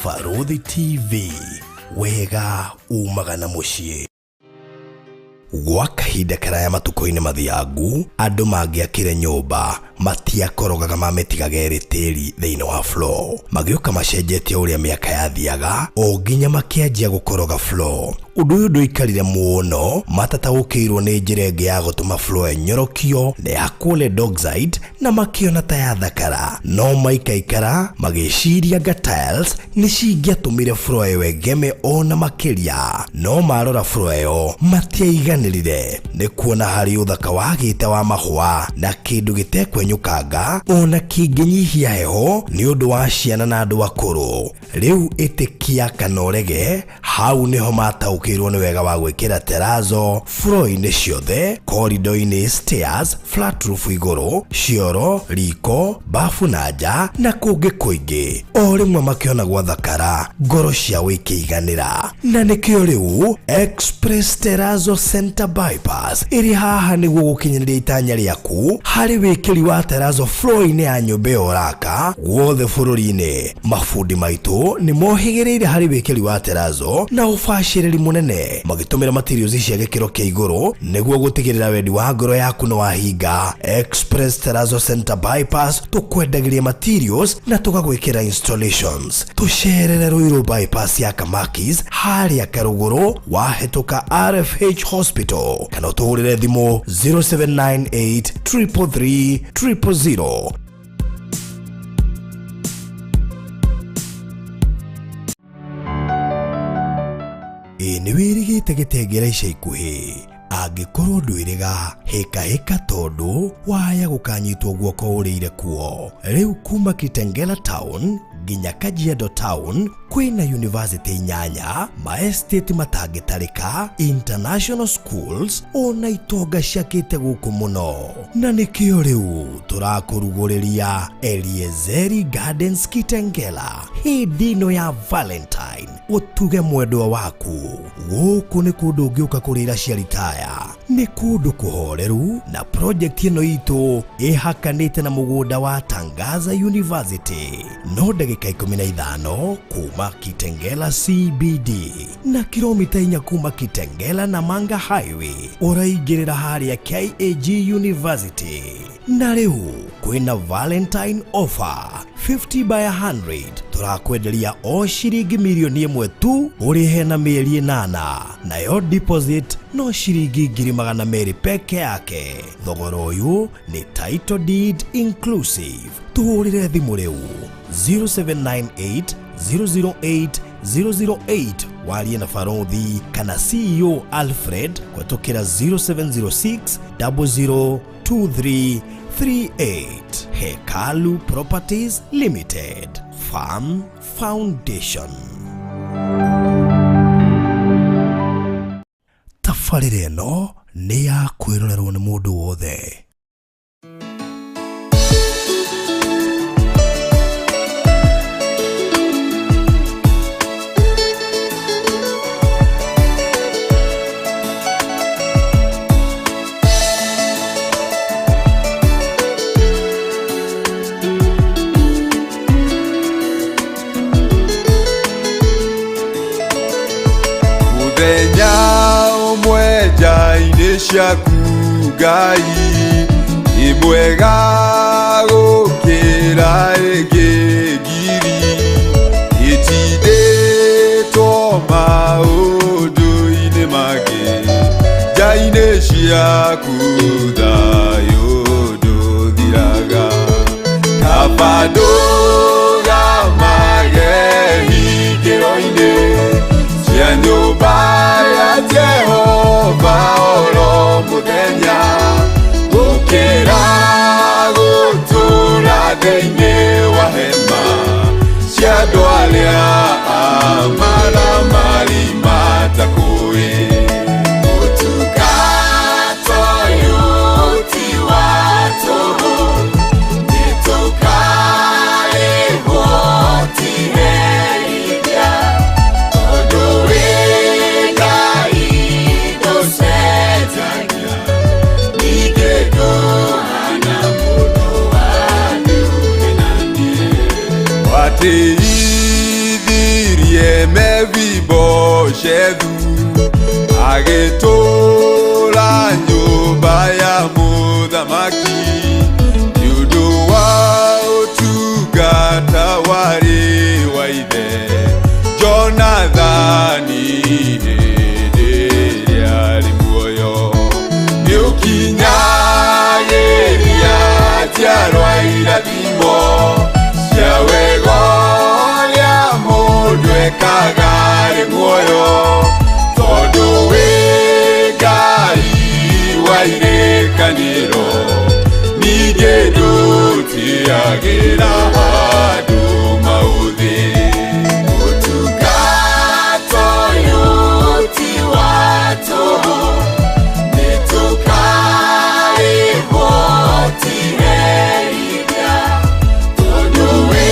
Barũthi TV, wega umaga na mũciĩ. Gwa kahinda karaya matukũ-inĩ mathiangu, andũ mangĩakire nyũmba matiakorogaga mamĩtigaga ĩrĩ tĩri thĩinĩ wa floor. Magĩũka macenjetie ũrĩa mĩaka yathiaga o nginya makĩanjia gũkoroga floor. Ũndũ ũyũ ndũikarire mũno matataũkĩirwo nĩ njĩra ĩngĩ ya gũtũma floor ĩnyorokio na ĩhakwo lead oxide na makĩona ta yathakara. No maikaikara magĩciria anga tiles nĩ cingĩatũmire floor ĩyo ĩgeme ona makĩria. No marora floor ĩyo matiaiganĩrire nĩ kuona harĩ ũthaka wagĩte wa mahũa na kĩndũ gĩtekwenyũkanga ona kĩngĩnyihia heho nĩ ũndũ wa ciana na andũ akũrũ. Rĩu ĩtĩkia kana ũrege, hau nĩho mataũkĩirwo nĩ wega wa gwĩkĩra terazo floor-inĩ ciothe, corridor-inĩ, stairs, flat roof igũrũ, cioro, riko, bafu na nja na kũngĩ kũingĩ. O rĩmwe makĩona gwathakara, ngoro ciao ikĩiganĩra. Na nĩkĩo rĩu Express Terrazzo Center Bypass ĩrĩ haha nĩguo gũkinyanĩria itanya rĩaku harĩ wĩkĩri wa terrazzo floor-inĩ ya nyũmba ĩyo ũraka guothe bũrũri-inĩ. Mabundi maitũ nĩ mohĩgĩrĩire harĩ wĩkĩri wa terrazzo na ũbacĩrĩri mũnene magĩtũmĩra materials cia gĩkĩro kĩa igũrũ nĩguo gũtigĩrĩra wendi wa ngoro yaku nĩ wahinga. Express Terrazzo Center Bypass tũkwendagĩria materials na tũgagwĩkĩra installations. Tũcerere Ruiru Bypass ya Kamakis harĩa Karũgũrũ wahĩtũka RFH Hospital kana ũtũhũrĩre thimũ 0798 333 000. Ĩ nĩ wĩrĩgĩte gĩtengera ica ikuhĩ? Angĩkorwo ndwĩrĩga, hĩkahĩka tondũ waya gũkanyitwo guoko ũrĩire kuo. Rĩu kuma Kitengela Town nginya Kajiado Town kwĩna university inyanya, maestate matangĩtarĩka, international schools ona itonga ciakĩte gũkũ mũno. Na nĩkĩo rĩu tũrakũrugũrĩria Eliezeri Gardens Kitengela hĩndĩ ĩno ya Valentine. Ũtuge mwendwa waku. Gũkũ nĩ kũndũ ũngĩũka kũrĩra cia ritaya. Nĩ kũndũ kũhoreru na project ĩno itũ ĩhakanĩte na mũgũnda wa Tangaza University. No ndagĩka 15 kuma Kitengela CBD na kilomita 4 kuma Kitengela na Manga Highway ũraingĩrĩra harĩa KAG University. Na rĩu kwĩna Valentine offer 50 by 100 tũrakwenderia o ciringi mirioni 1 tu ũrĩhe na mĩeri 8, nayo deposit no ciringi ngiri magana merĩ peke yake. Thogora ũyũ nĩ title deed inclusive. Tũhũrĩre thimũ rĩu 0798 008 008 warie na Barothi kana CEO Alfred kũhetũkĩra 0706 00 2338. Hekalu Properties Limited, Farm Foundation. Tabarĩra ĩno nĩ ya kwĩrorerwo nĩ mũndũ wothe. Mũthenya ũmwe nja-inĩ ciaku Ngai nĩ mwega gũkĩra ĩngĩ ngiri, ĩtindĩtwo maũndũ-inĩ mangĩ, nja-inĩ ciaku thayũ ndũthiraga. Kaba ndũgamage hingĩro-inĩ cia nyũmba ya Jehova oro mũthenya, gũkĩra gũtũũra thĩinĩ wa hema cia andũ arĩa amaramari matakũĩ. Ũtungata ũyũ ti wa tũhũ, nĩtũkarĩhwo ti herithia, tondũ wĩ Ngai ndũcenjagia, ningĩ ndũhana mũndũ wa ndũrĩrĩ. Watĩithia Mefiboshethu agĩtũũra nyũmba ya mũthamaki nĩ ũndũ wa ũtungata warĩ wa ithe Jonathani hĩndĩ ĩrĩa arĩ muoyo. Nĩũkinyagĩria njiarwa irathimo cia wega ũrĩa mũndũ ekaga arĩ muoyo, tondũ wĩ Ngai wa irĩkanĩro, ningĩ ndũtigagĩra andũ maũthĩ. Ũtungata ũyũ ti wa tũhũ, nĩtũkarĩhwo ti herithia, tondũ wĩ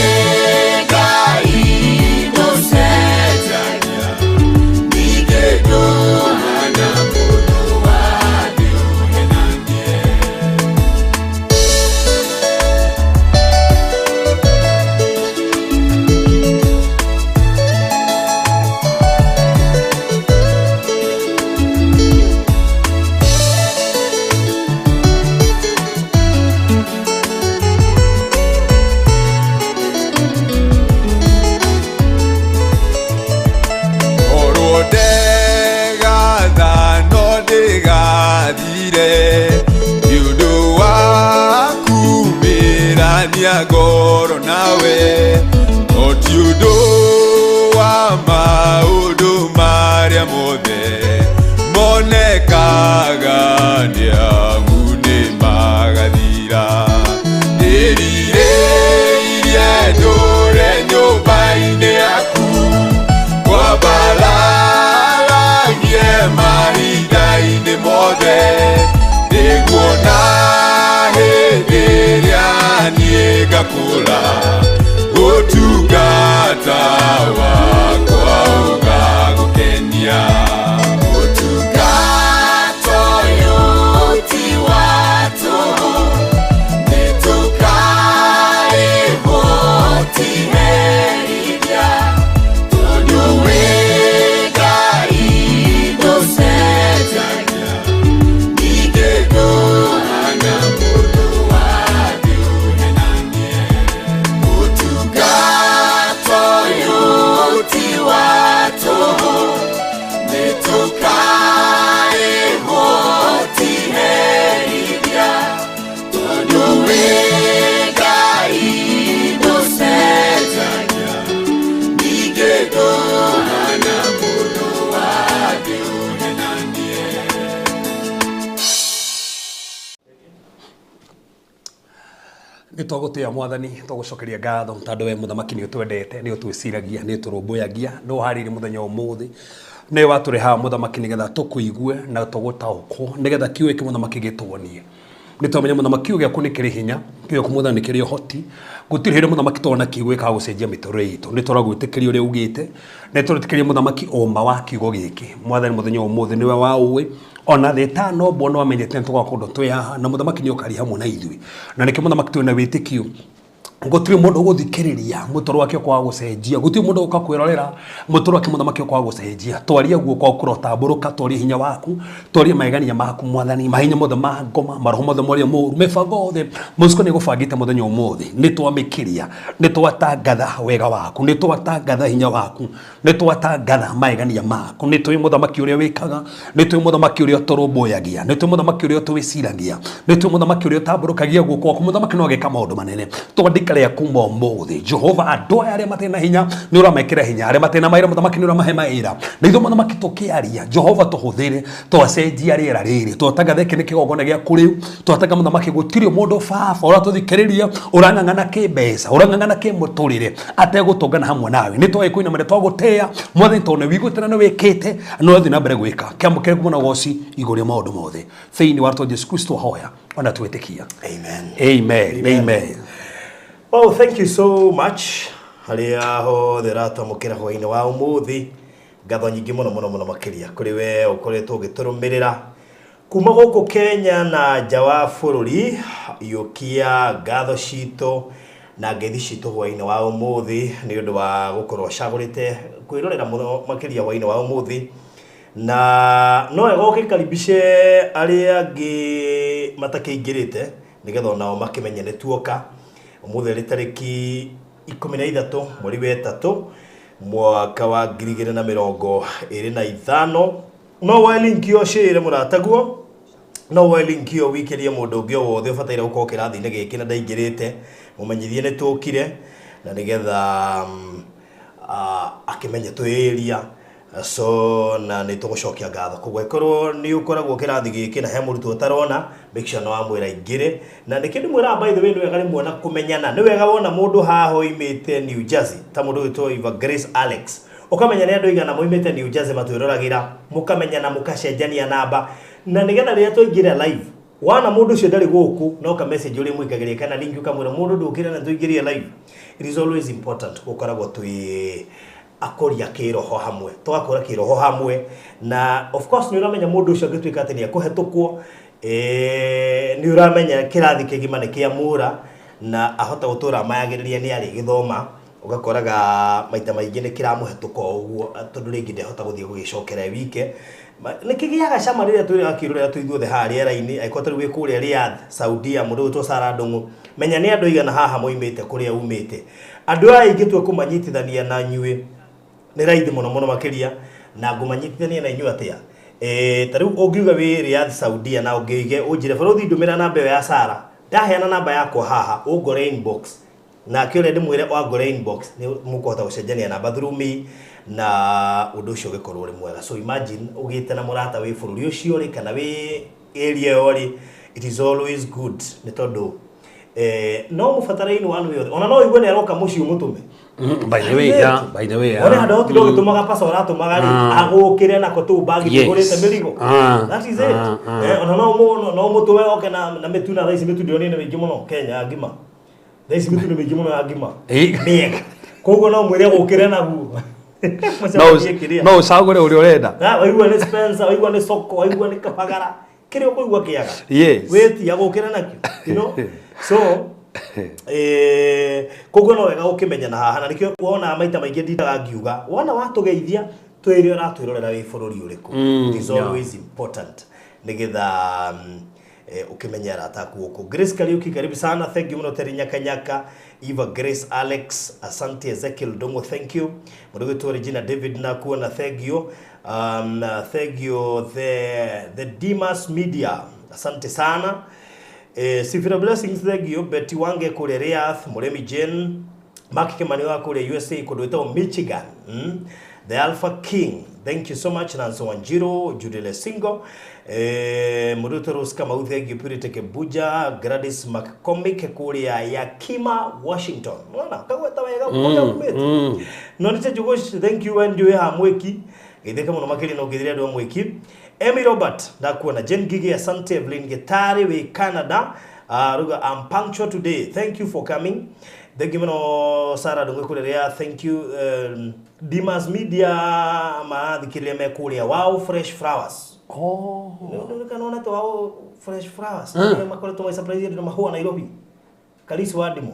Ngai ndũcenjagia, ningĩ ndũhana mũndũ wa thĩ ũhenanie. Korwo ndegatha no ndĩgathire nĩ ũndũ wa kumĩrania ngoro nawe, no ti ũndũ wa maũndũ marĩa mothe monekaga nĩ amu nĩ magathira. Ndĩrirĩirie ndũre nyũmba-inĩ yaku, kwambararagie mahinda-inĩ mothe, nĩguona hĩndĩ ĩrĩa niĩ ngakũra, ũtungata wakwa ũgagũkenia. Ũtungata ũyũ ti wa tũhũ, nĩtũkarĩhwo ti herithia, tondũ wĩ Ngai ndũcenjagia, ningĩ ndũhana mũndũ wa thĩ ũhenanie. Ũtungata ũyũ ti wa tũhũ, nĩtũkarĩhwo ti herithia, tondũ wĩ Ngai ndũcenjagia, ningĩ ndũhana mũndũ wa thĩ ũhenanie. Nĩ twagũtĩa Mwathani, twagũcokeria ngatho tondũ we mũthamaki nĩ ũtwendete, nĩ ũtwĩciragia, nĩ ũtũrũmbũyagia, nĩ ũharĩirie mũthenya wa ũmũthĩ, nĩ watũreha haha mũthamaki nĩgetha tũkũigue na tũgũtaũkwo, nĩgetha kiugo gĩkĩ mũthamaki gĩtuonie. Nĩ twamenya mũthamaki kiugo gĩaku nĩ kĩrĩ hinya, kiugo gĩaku mũthamaki nĩ kĩrĩ ũhoti, gũtirĩ hĩndĩ mũthamaki twana kiugo gĩkaga gũcenjia mĩtũrĩre itũ. Nĩ tũragwĩtĩkĩria ũrĩa ugĩte, nĩ tũretĩkĩria mũthamaki ũma wa kiugo gĩkĩ. Mwathani mũthenya wa ũmũthĩ nĩwe wa ũĩ, ona thĩ ĩtanombwo nĩ wamenyete nĩ tũgoka kũndũ twĩ haha, na mũthamaki nĩ ũkaria hamwe na ithuĩ. Na nĩkĩo mũthamaki twĩna wĩtĩkio gũtirĩ mũndũ ũgũthikĩrĩria mũtũrũ wake kwaga gũcenjia, gũtirĩ mũndũ ũgũka kwĩrorera mũtũrũ wake mũthamaki kwaga gũcenjia. Twaria guoko gwaku kũrotambũrũka, twaria hinya waku, twaria magegania maku Mwathani, mahinya mothe ma ngoma, maroho mothe marĩa moru, mĩbango yothe mũcuko nĩ gũbangĩte mũthenya ũmũthĩ, nĩ twamĩkĩria, nĩ twatangatha wega waku, nĩ twatangatha hinya waku, nĩ twatangatha magegania maku, nĩ tũĩ mũthamaki ũrĩa wĩkaga, nĩ tũĩ mũthamaki ũrĩa ũtũrũmbũyagia, nĩ tũĩ mũthamaki ũrĩa ũtwĩciragia, nĩ tũĩ mũthamaki ũrĩa ũtambũrũkagia guoko gwaku, mũthamaki no ageka maũndũ manene. Twandĩka rĩa kuma ũmũthĩ, Jehova, andũ aya arĩa matarĩ na hinya nĩ ũramekĩra hinya, arĩa matarĩ na mawĩra mũthamaki nĩ ũramahe mawĩra, na ithuĩ mũthamaki tũkĩaria, Jehova tũhũthĩre, twacenjia rĩera rĩrĩ, twatangatha gĩkĩ nĩ kĩgongona gĩaku rĩu, twatanga mũthamaki gũtirĩ mũndũ baba ũratũthikĩrĩria ũrang'ang'ana kĩmbeca, ũrang'ang'ana kĩmũtũrĩre ategũtũngana hamwe nawe. Nĩ twagĩkũinamĩrĩra na twagũtĩĩa Mwathani, tondũ nĩ wiguĩte na nĩ wĩkĩte na ũrathiĩ na mbere gwĩka. Kĩamũkĩre ngumo na ũgoci igũrũ rĩa maũndũ mothe, thĩinĩ wa rĩtwa Jesu Kristo hoya ona twĩtĩkia. Amen. Amen. Amen. Oh, thank you so much. Harĩa hothe ũratwamũkĩra hwaĩ-inĩ wa ũmũthĩ, ngatho nyingĩ mũno mũno mũno makĩria kũrĩ we ũkoretwo ũgĩtũrũmĩrĩra kuma gũkũ Kenya na nja wa bũrũri. Iyũkia ngatho citũ Na ngeithi citũ hwaĩ-inĩ wa ũmũthĩ nĩ ũndũ wa gũkorwo ũcagũrĩte kwĩrorera mũno makĩria hwaĩ-inĩ wa ũmũthĩ. Na no wega ũgĩkaribice arĩa angĩ matakĩingĩrĩte nĩgetha onao makĩmenye nĩ tuoka. Ũmũthĩ rĩ tarĩki 13 mweri wa 3 mwaka wa 2025. No woe link ĩyo share mũrataguo, no woe link ĩyo wikĩrie mũndũ ũngĩ o wothe ũbataire gũkorwo kĩrathi-inĩ gĩkĩ na ndaingĩrĩte, mũmenyithie nĩ tũkire na nĩgetha akĩmenye twĩ area. So na nĩ tũgũcokia ngatho. Koguo ĩkorwo nĩ ũkoragwo kĩrathi gĩkĩ na he mũrutwo ũtarona, make sure nĩ wamwĩra aingĩre. Na nĩkĩo ndĩmwĩraga, by the way, nĩ wega rĩmwe na kũmenyana. Nĩ wega wona mũndũ haha oimĩte New Jersey, ta mũndũ wĩtwo Eva Grace Alex, ũkamenya nĩ andũ aigana moimĩte New Jersey matwĩroragĩra, mũkamenyana, mũkacenjania namba, na nĩgetha rĩrĩa twaingĩra live, wana mũndũ ũcio ndarĩ gũkũ, no ka message ũrĩa mũikagĩria kana link ũkamwĩra mũndũ ndũkĩre na tũingĩrie live. It is always important gũkoragwo twĩ akũria kĩroho hamwe, tũgakũra kĩroho hamwe. Na of course nĩ ũramenya mũndũ ũcio angĩtuĩka atĩ nĩ ekũhetũkwo, nĩ ũramenya kĩrathi kĩgima nĩ kĩa mũra na ahota gũtũra mayagĩrĩria nĩ arĩgĩthoma. Ũgakoraga maita maingĩ nĩ kĩramũhetũka o ũguo tondũ rĩngĩ ndehota gũthiĩ gũgĩcokera e wike. Nĩ kĩgĩaga cama rĩrĩa twĩrĩ akĩrorera twĩ ithuothe haha rĩera-inĩ. Angĩkorwo ta rĩu wĩ kũrĩa Riyadh, Saudia, mũndũ ũgwĩtwo Sarah Ndung'u, menya nĩ andũ aigana haha moimĩte kũrĩa umĩte. Andũ aya aingĩ twekũmanyitithania na nyuĩ nĩ raithi mũno mũno makĩria. Na ngũmanyitithania na inyuĩ atĩa? Ta rĩu ũngiuga wĩ Riyadh, Saudia, na ũngĩige ũnjĩre bũrũthi ndũmĩra namba ĩyo ya Sarah, ndaheana namba yakwa haha ũngore inbox, nake ũrĩa ndĩmwĩre wangore inbox nĩ mũkũhota gũcenjania namba through me, na ũndũ ũcio ũgĩkorwo ũrĩ mwega. So imagine ũgĩte na mũrata wĩ bũrũri ũcio rĩ, kana wĩ area ĩyo rĩ, it is always good, nĩ tondũ no mũbatara-inĩ one way or the, ona no ũigue nĩ aroka mũciĩ ũmũtũme. By the way, yeah, by the way, yeah. One handũ hotire ũgĩtũmaga paca ũratũmaga rĩ, agũkĩre nako tũu bagi tũihũrĩte mĩrigo. That is it. Ona no mũtũme oke na mĩtu, na thaa ici mĩtu ndĩronire nĩ mĩingĩ mũno Kenya ya ngima. Thaa ici mĩtu nĩ mĩingĩ mũno ya ngima. Mĩega. Koguo no mwĩre gũkĩre naguo. Mũcemanie kĩrĩa. No ũcagũre ũrĩa ũrenda. Ah, waigua nĩ Spencer, waigua nĩ Soko, waigua nĩ Kabagara. Kĩrĩa ũkũigua kĩaga. Wĩtia gũkĩra nakĩo. So, koguo no wega ũkĩmenyana haha, na nĩkĩo wona maita maingĩ ndindaga ngiuga wona watũgeithia twĩre ũratwĩrorera wĩ bũrũri ũrĩkũ. It is always important nĩgetha ũkĩmenye arata aku gũkũ. Grace Kariuki, karibu sana, thank you mũno. Terry Nyakanyaka, Eva Grace Alex, asante. Ezekiel Ndung'u, thank you. Mũndũ gwĩtwo Regina David nakuona, thank you. Thank you the Dimas Media, asante sana. Sifira Blessings, thank you. Betty Wange kũrĩa Riyadh, Mũrĩmi Jane, Mark Kimani wa kũrĩa USA kũndũ gwĩtagwo Michigan. The Alpha King, thank you so much. Nancy Wanjiru, Judy Lesingo, Mũrutwo Rose Kamau, thank you. Purity Kebuja, Gladys McCormick kũrĩa Yakima, Washington. Unaona, kagweta wega kũrĩa umĩte. No nĩ Njugush, thank you and you ha mwiki. Geithĩka mũno makĩria no ngĩthire andũ a mwiki. Amy Robert, ndakuona. Jane Gigi, asante. Evelyn Gitari wĩ Canada. Ruga, I'm punctual today. Thank you for coming. Thank you mũno Sarah Ndung'u kũrĩa Riyadh. Thank you Dimas Media marathikĩrĩria me kũrĩa Wow Fresh Flowers. Nĩ kana onete Wow Fresh Flowers. Nĩ makoretwo magĩ surprise andũ na mahũa Nairobi. Kalisi wa ndimũ.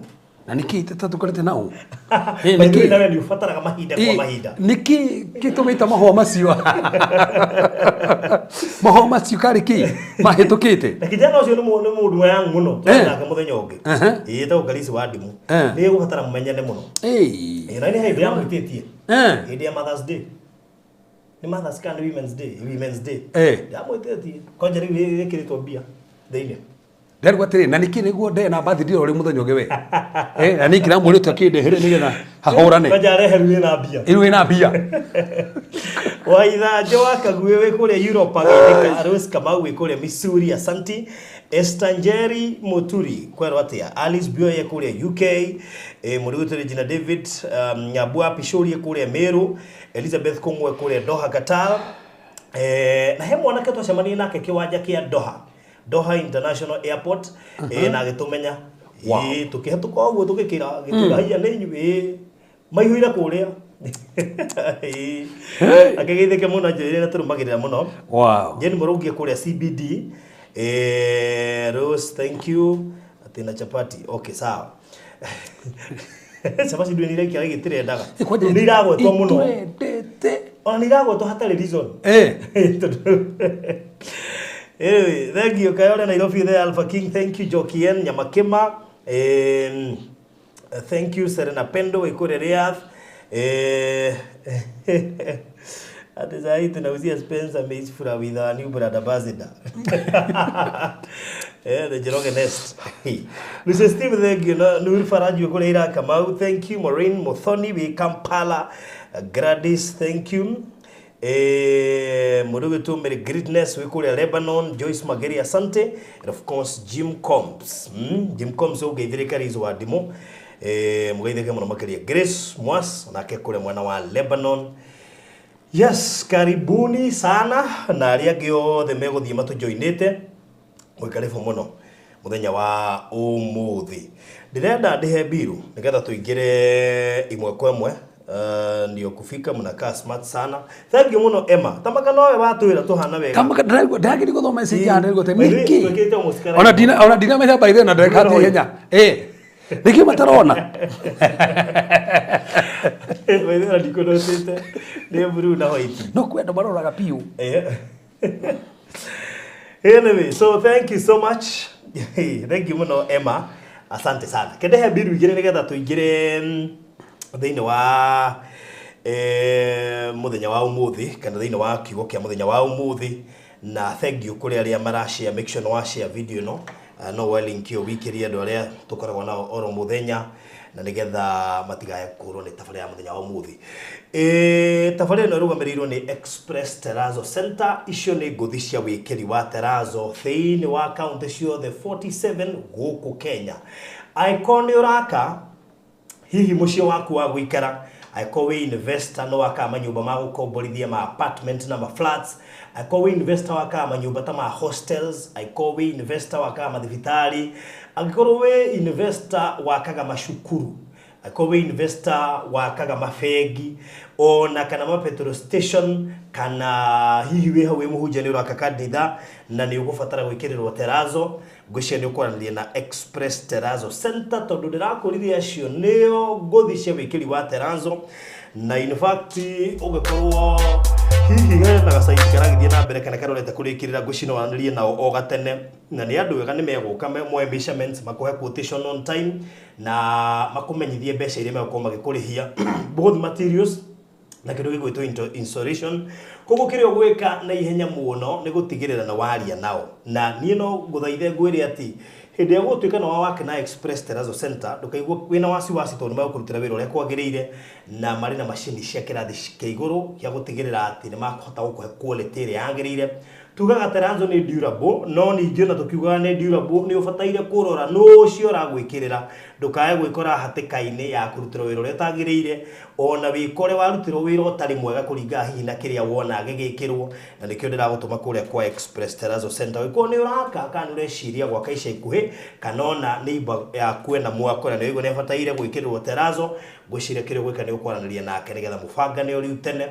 Na nĩkĩ tũkorete nao? By the way, nawe nĩ ũbataraga mahinda kwa mahinda. Nĩkĩ gĩtũmĩte mahũa macio? Mahũa macio karĩ kĩ? Mahĩtũkĩte? Na kijana ũcio nĩ mũndũ wa young mũno. Twarĩ nake mũthenya ũngĩ. Ĩĩ, etagwo Kalisi wa ndimũ. Nĩ egũbatara mũmenyane mũno. Ĩĩ, na nĩ hĩndĩ yamwĩtĩtie. Hĩndĩ ya Mother's Day. Nĩ Mother's kana nĩ Women's Day? Women's Day. Yamwĩtĩtie. Kwanja rĩu ĩkĩrĩtwo mbia thĩinĩ. Nderwo atĩrĩ, na nĩkĩ nĩguo ndee na birthday ũrĩ mũthenya ũngĩ we? Na nĩ kĩramwĩrĩte akĩndehere nĩgetha hahũrane. Kwanja arehe rĩu ĩna mbia. Rĩu ĩna mbia. Waithanjo wa Kaguĩ wĩ kũrĩa Europe agĩthika. Rose Kamau wĩ kũrĩa Missouri, asanti. Esther Njeri Muturi, kwerwo atĩa? Alice Bioye kũrĩa UK, mũrĩ Regina David, Nyambua Pishũrie kũrĩa Meru, Elizabeth Kũng'we kũrĩa Doha, Qatar. Na he mwanake twacemanirie nake kĩwanja kĩa Doha, Doha International Airport, na agĩtũmenya. Tũkĩhetũka ũguo tũgĩkĩra, gĩtura haiya nĩ inyuĩ, maihũire kũrĩa. Akĩgeithĩke mũno, njĩrĩre na tũrũmagĩrĩra mũno. Jane Mũrũngie kũrĩa CBD. Rose, thank you. Atĩ na chapati. Okay, sawa. Cabaci ndũĩ nĩ irekĩra gĩtirendaga. Nĩ iragwetwo mũno. Itwendete. Ona nĩ iragwetwo hatarĩ reason. Eh. Anyway, thank you Kayole Nairobi there, Alpha King, thank you Jokien Nyamakima, thank you Serena Pendo Ikure Riyadh, ati sahi tunauzia Spencer maize flour with our new brand ambassador. The Njoroge Nest. Mr. Steve, thank you. Nur Faraji kule Iraq Kamau, thank you. Maureen Muthoni we Kampala, Gladys, thank you. Mũndũ witũ Mary Greatness wĩ kũrĩa Lebanon, Joyce Mageri asante, and of course Jim Combs. Jim Combs ũngeithĩrĩka Riz wa Ndimũ. Mũgeithĩke mũno makĩria. Grace Mwas nake kũrĩa mwena wa Lebanon. Yes, karibuni sana na arĩa angĩ othe megũthiĩ matũjoinĩte mwĩ mũno mũthenya wa ũmũthĩ. Ndĩrenda ndĩhe mbiru nĩgetha tũingĩre imwe kwa ĩmwe. Ndio kufika mnakaa smart sana. Thank you muno Emma. Tamaka nowe watwĩra tuhana wega. Kama ndĩrageria gũthoma message ya ndĩraigua By the way, nĩkĩ? twĩkĩrĩte almost kara- Ona ndina message by the way na ndĩreka Ndĩrona. ihenya. Eh. Nĩkĩ matarona? By the way, ndikũnotĩte. Nĩ blue na white. No kwĩ andũ maroraga piũ. Anyway, so thank you so much. Thank you muno Emma. Asante sana. Kendehe mbiru igĩrĩ nĩgetha tũingĩre thĩinĩ wa mũthenya wa ũmũthĩ kana thĩinĩ wa kiugo kĩa mũthenya wa ũmũthĩ. Na thank you kũrĩ arĩa marashare, make sure nĩ wa share video ĩno. No we link ĩyo wikĩrie andũ arĩa tũkoragwo nao oro mũthenya na nĩgetha matigae kũrwo nĩ tabarĩra ya mũthenya wa ũmũthĩ. Tabarĩra ĩno ĩrũgamĩrĩirwo nĩ Express Terrazzo Center. Icio nĩ ngũthi cia wĩkĩri wa terrazzo thĩinĩ wa kaunti ciothe 47 gũkũ Kenya. Angĩkorwo nĩ ũraka hihi mũciĩ waku wa gũikara, angĩkorwo wĩ investor no wakaga manyũmba ma gũkomborithia ma apartment na ma flats, angĩkorwo wĩ investor wakaga manyũmba ta ma hostels, angĩkorwo wĩ investor wakaga mathibitarĩ, angĩkorwo wĩ investor wakaga macukuru, angĩkorwo wĩ investor wakaga mabengi ona kana ma petrol station, kana hihi wĩ hau wĩ mũhunjia nĩ ũraka kanitha na nĩ ũgũbatara gwĩkĩrĩrwo terrazzo, ngwĩciria nĩ ũkwaranĩria na Express Terrazzo Center tondũ ndĩrakũrithia acio nĩo ngũthi cia wĩkĩri wa terrazzo. Na in fact ũngĩkorwo hihi hena gacaiti karagĩthiĩ na mbere kana karorete kũrĩkĩrĩra, ngwĩciria no waranĩrie nao o gatene na nĩ andũ ega, nĩ megũka moe measurements, makũhe quotation on time na makũmenyithie mbeca iria megũkorwo magĩkũrĩhia, both materials na kĩndũ gĩgwĩtwo installation. Koguo kĩrĩa ũgwĩka na ihenya mũno nĩ gũtigĩrĩra na waria nao. Na niĩ no ngũthaithe ngwĩre atĩ hĩndĩ ĩrĩa gũgũtuĩka nĩ wa wake na Express Terrazzo Center, ndũkaigua wĩna wasiwasi tondũ nĩ megũkũrutĩra wĩra ũrĩa kwagĩrĩire na marĩ na macini cia kĩrathi kĩa igũrũ gĩa gũtigĩrĩra atĩ nĩ makũhota gũkũhe quality ĩrĩa yagĩrĩire. Tugaga terrazzo nĩ durable, no ningĩ ona tũkiugaga nĩ durable nĩ ũbataire kũrora nũ ũcio ũragwĩkĩrĩra, ndũkae gwĩkora hatĩka-inĩ ya kũrutĩrwo wĩra ũrĩa ũtagĩrĩire, ona wĩkore warutĩrwo wĩra ũtarĩ mwega kũringana hihi na kĩrĩa wona gĩgĩkĩrwo. Na nĩkĩo ndĩragũtũma kũrĩa kwa Express Terrazzo Center. Ũngĩkorwo nĩ ũraka kana nĩ ũreciria gwaka ica ikuhĩ kana ona neighbor yaku ena mwako na nĩ ũraigua nĩ abataire gwĩkĩrĩrwo terrazzo, ngwĩciria kĩrĩa ũgwĩka nĩ ũkwaranĩria nake nĩgetha mũbangane o rĩu tene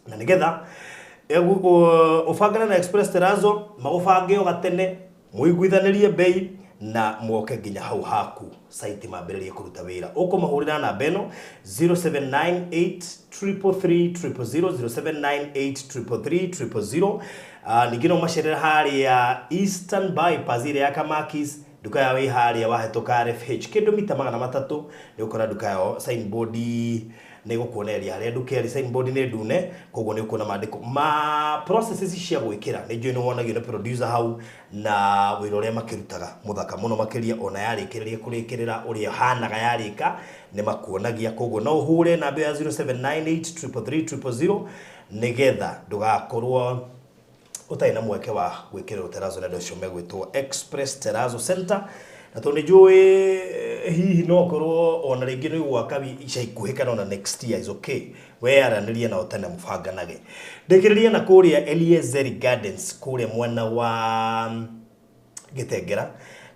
na nĩgetha ũbangane na Express Terrazzo magũbange o gatene, mũiguithanĩrie bei na moke nginya hau haku site mambĩrĩrie kũruta wĩra. Ũkũmahũrĩra namba ĩno 0798 333 000, 0798 333 000. Ningĩ no macerere harĩa Eastern Bypass ĩrĩa ya Kamakis, nduka yao ĩ harĩa wahĩtũka RFH kĩndũ mita 300 nĩ ũkora nduka yao, signboard nĩ gũkuonereria harĩa nduka ĩrĩ, signboard nĩ ndune, koguo nĩ ũkuona maandĩko ma processes cia gwĩkĩra. Nĩ njũĩ nĩ wonagio nĩ producer hau na wĩra ũrĩa makĩrutaga mũthaka mũno makĩria, ona yarĩkĩrĩria kũrĩkĩrĩra ũrĩa hanaga yarĩka nĩ makuonagia. Koguo no ũhũre namba ya 0798 333 000 nĩgetha ndũgakorwo ũtarĩ na mweke wa gwĩkĩrĩrwo terrazzo na andũ acio megwĩtwo Express Terrazzo Center. Na tondũ nĩ njũĩ hihi no korwo ona rĩngĩ nĩ ũgwaka ica ikuhĩ kana ona next year is okay, we aranĩrie nao tene mũbanganage. Ndĩkĩrĩrie na kũrĩa Eliezeri Gardens kũrĩa mwena wa Gĩtengera.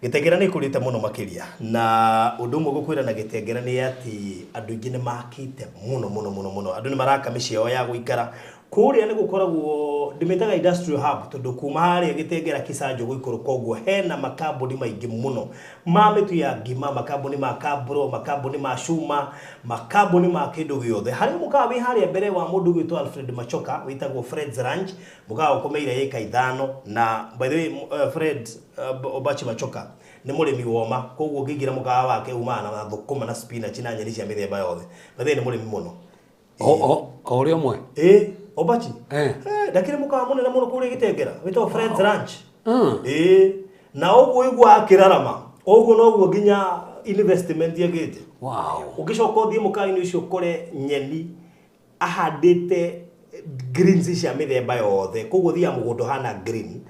Gĩtengera nĩ ĩkũrĩte mũno makĩria, na ũndũ ũmwe ngũkwĩra na Gĩtengera nĩ atĩ andũ aingĩ nĩ makĩte mũno mũno mũno mũno, andũ nĩ maraka mĩciĩ yao ya gũikara. Kũrĩa nĩ gũkoragwo, ndĩmĩtaga industrial hub tondũ kuma harĩa Gĩtengera Kisanjo gũikũrũka ũguo hena makambuni maingĩ mũno ma mĩtu ya ngima, makambuni ma kamburo, makambuni ma cuma, makambuni ma kĩndũ gĩothe. Harĩa mũkawa wĩ harĩa mbere wa mũndũ ũgwĩtwo Alfred Machoka, wĩtagwo Fred's Ranch, mũkawa ũkomeire ĩka 5. Na by the way, Fred Obachi Machoka nĩ mũrĩmi woma, koguo ũngĩingĩra mũkawa wake umaga na thũkũma na spinach na nyeni cia mĩthemba yothe. By the way, nĩ mũrĩmi mũno. O ũrĩa ũmwe. Ĩ, Obachi. Eh. Eh, ndakĩrĩ mũkawa mũnene mũno kũrĩa Gĩtengera wĩtagwo Fred's Ranch. Ĩ, na ũguo igua akĩrarama ũguo noguo nginya investment yagĩte. Ũngĩcoka ũthiĩ mũkawa-inĩ ũcio ũkore nyeni ahandĩte greens cia mĩthemba yothe, koguo thiaga mũgũnda ũhana green.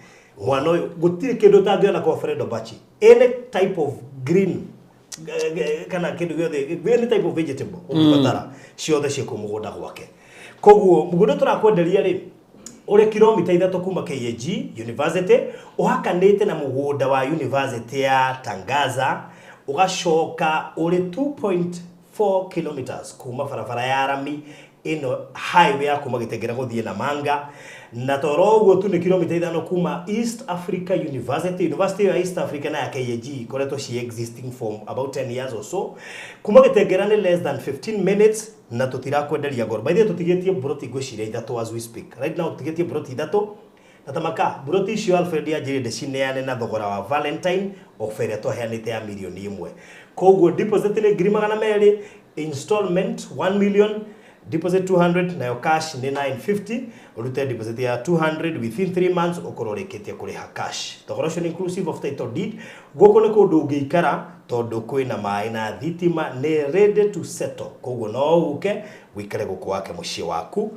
Mwana ũyũ gũtirĩ kĩndũ ũtangĩona kwa Fred Obachi, any type of green kana kĩndũ gĩothe, any type of vegetable ũngĩbatara, ciothe ciĩ kũu mũgũnda gwake. Koguo mũgũnda tũrakwenderia rĩ, ũrĩ kilomita 3 kuma KAG University, ũhakanĩte na mũgũnda wa University ya Tangaza, ũgacoka ũrĩ 2.4 kilometers kuma barabara ya rami ĩno highway ya kuma Gĩtengera gũthiĩ Namanga, na toro ũguo tu nĩ kilomita 5 kuma East Africa University. University ya East Africa na ya KAG ikoretwo ci existing for about 10 years or so. Kuma Gĩtengera nĩ less than 15 minutes, na tũtirakwenderia goro. By the way, tũtigĩtie mburoti ngwĩciria 3 as we speak right now, tũtigĩtie mburoti 3 na tamaka mburoti icio Alfred yanjĩrire ndĩcineane na thogora wa Valentine offer ĩrĩa twaheanĩte ya mirioni 1. Koguo deposit nĩ 200,000, installment 1 million, deposit 200, nayo cash nĩ 950. Ũrute deposit ya 200 within 3 months ũkorwo ũrĩkĩtie kũrĩha cash. Thogora ũcio nĩ inclusive of title deed. Gũkũ nĩ kũndũ ũngĩikara tondũ kwĩna maĩ na thitima, nĩ ready to settle, koguo no ũke wĩikare gũkũ wake mũciĩ waku.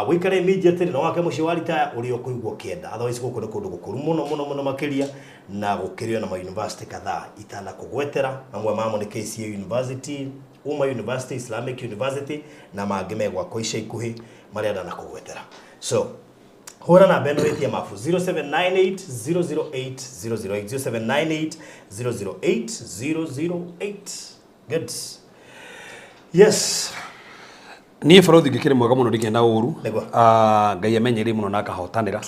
Wĩikare immediately no wake mũciĩ wa retire ũrĩa ũkũigua ũkĩenda. Otherwise gũkũ nĩ kũndũ gũkũru mũno mũno mũno makĩria, na gũkĩrĩ ona ma university kadhaa itanakũgwetera. Mamwe mamo nĩ KCA University, Umma University, Islamic University na mangĩ megwakwo ica ikuhĩ marĩa ndanakũgwetera. So hũra namba ĩno wĩtie mabu 0798 008 008, 0798 008 008. Good, yes. Niĩ barothi ngĩkĩrĩ mwega mũno, ndikĩenda ũru. Nĩguo. Ah, Ngai amenyerie mũno na akahotanĩra.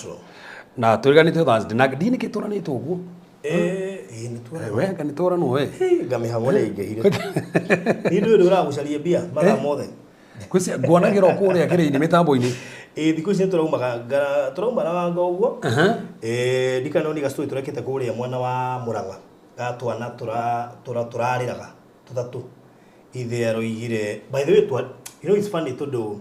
Na twĩriganĩte Thursday na ndini nĩkĩ tũranĩte ũguo. Ĩ, nĩ tuona. We anga nĩ tũranwo we. Ngamĩhang'o nĩ ĩingĩhire. Niĩ ndũĩ ndũragucaria mbia mathaa mothe. Kwĩcia nguonagĩra o kũrĩa kĩrĩ-inĩ mĩtambo-inĩ. Ĩ, thikũ ici nĩ tũraumaga tũraumaraga ũguo. Ĩ, ndikana nĩ gacũĩ tũrekĩte kũrĩa mwena wa Mũrang'a ga twana tũrarĩraga tũtatũ. Ithe aroigire, by the way, you know it's funny tondũ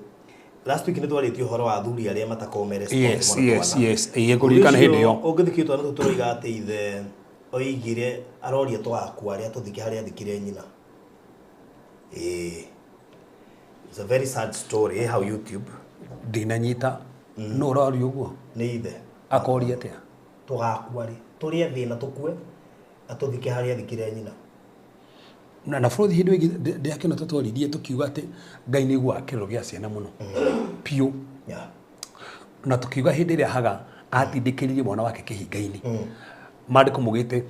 last week nĩ twarĩtie ũhoro wa athuri arĩa matakoragwo me responsible na twana. Yes, ĩĩ, ngũririkana hĩndĩ ĩyo. Ũngĩthiĩ twana tũu tũroiga atĩ ithe oigire aroria tũgakua arĩa tũthike harĩa athikire nyina. Ĩĩ. It's a very sad story, ĩ hau YouTube. Ndinanyita no ũraria ũguo. Nĩ ithe. Akoria atĩa? Tũgakua rĩ, tũrĩe thĩna tũkue, atũthike harĩa athikire nyina. Na bũrũri hĩndĩ ĩngĩ ndĩakĩona tũtwaririe tũkiuga atĩ Ngai nĩ aiguaga kĩrĩro gĩa ciana mũno piũ. Na tũkiuga hĩndĩ ĩrĩa Haga atindĩkĩrĩirie mwana wake kĩhinga-inĩ, maandĩko maugĩte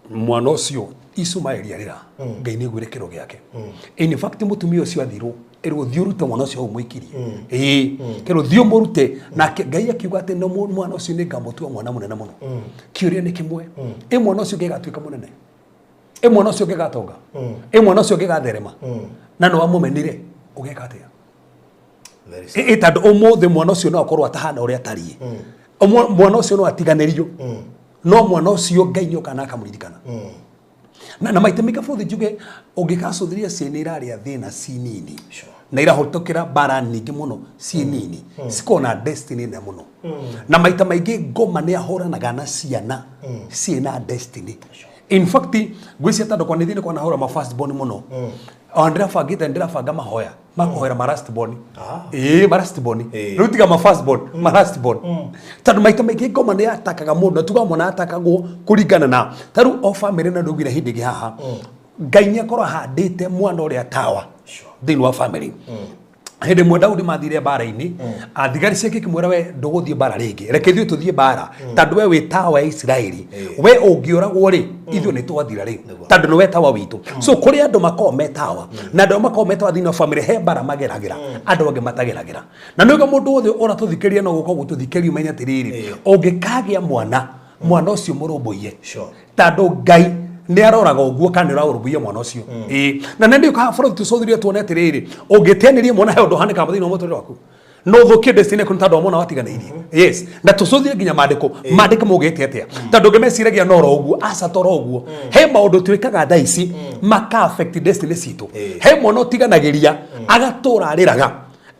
mwana ũcio Ishumaeli arĩra, Ngai nĩ aiguire kĩrĩro gĩake. In fact mũtumia ũcio athirwo ĩrwo thiĩ ũrute mwana ũcio hau mũikirie, ĩĩ, kĩrwo thiĩ ũmũrute, nake Ngai akiuga atĩ no mwana ũcio nĩ ngamũtua mwana mũnene mũno. Kĩũria nĩ kĩmwe, ĩ mwana ũcio ũngĩ agatuĩka mũnene, ĩ mwana ũcio ũngĩ agatonga, ĩ mwana ũcio ũngĩ agatherema, na no amũmenire, ũgeka atĩa? Very sad. Ĩ tondũ ũmũthĩ mwana ũcio no akorwo atahana ũrĩa atariĩ. Mwana ũcio no atiganĩrio, no mwana ũcio Ngai nĩ okaga na akamũririkana. Na maita maingĩ bũrũri njuge ũngĩgacũthĩrĩria ciana irarĩa thĩna ci nini na irahũtũkĩra mbara nyingĩ mũno ci nini, cikoragwo na destiny nene mũno. Na maita maingĩ ngoma nĩ ahũranaga na ciana ciĩna destiny. In fact ngwĩciria tondũ kwa nĩthiĩ nĩ kwanahũra ma first born mũno, ona ndĩrabangĩte, ndĩrabanga mahoya makũhoera ma last born. Ĩĩ, ma last born. Rĩu tiga ma first born, ma last born, tondũ maita maingĩ ngoma nĩ yatakaga mũndũ, na tugaga mwana atakagwo kũringana na ta rĩu o famĩlĩ. Na ndũgire hĩndĩ ĩngĩ haha Ngai nĩ akorwo ahandĩte mwana ũrĩa tawa thĩinĩ wa famĩlĩ. Hĩndĩ ĩmwe Daudi mathire mbara-inĩ, thigari ciake ikĩmwĩra, "We ndũgũthiĩ mbara rĩngĩ, reke ithuĩ tũthiĩ mbara, tondũ we wĩ tawa wa Isiraeli. We ũngĩũragwo rĩ, ithuĩ nĩ twathira rĩu, tondũ nĩ we tawa witũ." So kũrĩ andũ makoragwo me tawa, na andũ arĩa makoragwo me tawa thĩinĩ wa family, he mbara mageragĩra andũ angĩ matageragĩra. Na nĩguo mũndũ wothe ũratũthikĩrĩria no gũka gũtũthikĩrĩria, ũmenye atĩrĩrĩ, ũngĩkagĩa mwana, mwana ũcio mũrũmbũiye, tondũ Ngai nĩ aroraga ũguo kana nĩ ũrarũmbũiya mwana ũcio. Ĩĩ, na nĩ ndiũkaga bũrũri tũcũthĩrie tuone atĩrĩrĩ, ũngĩteanĩria mwana, he ũndũ ũhanĩkaga thĩinĩ wa mũtũrĩre waku, no ũthũkie destiny yaku nĩ tondũ wa mwana watiganĩirie. Yes, na tũcũthie nginya maandĩko, maandĩko maugĩte atĩa, tondũ ũngĩ meciragia no oro ũguo. Aca, toro ũguo. He maũndũ twĩkaga thaa ici maka affect destiny citũ. He mwana ũtiganagĩria, agatũra arĩraga,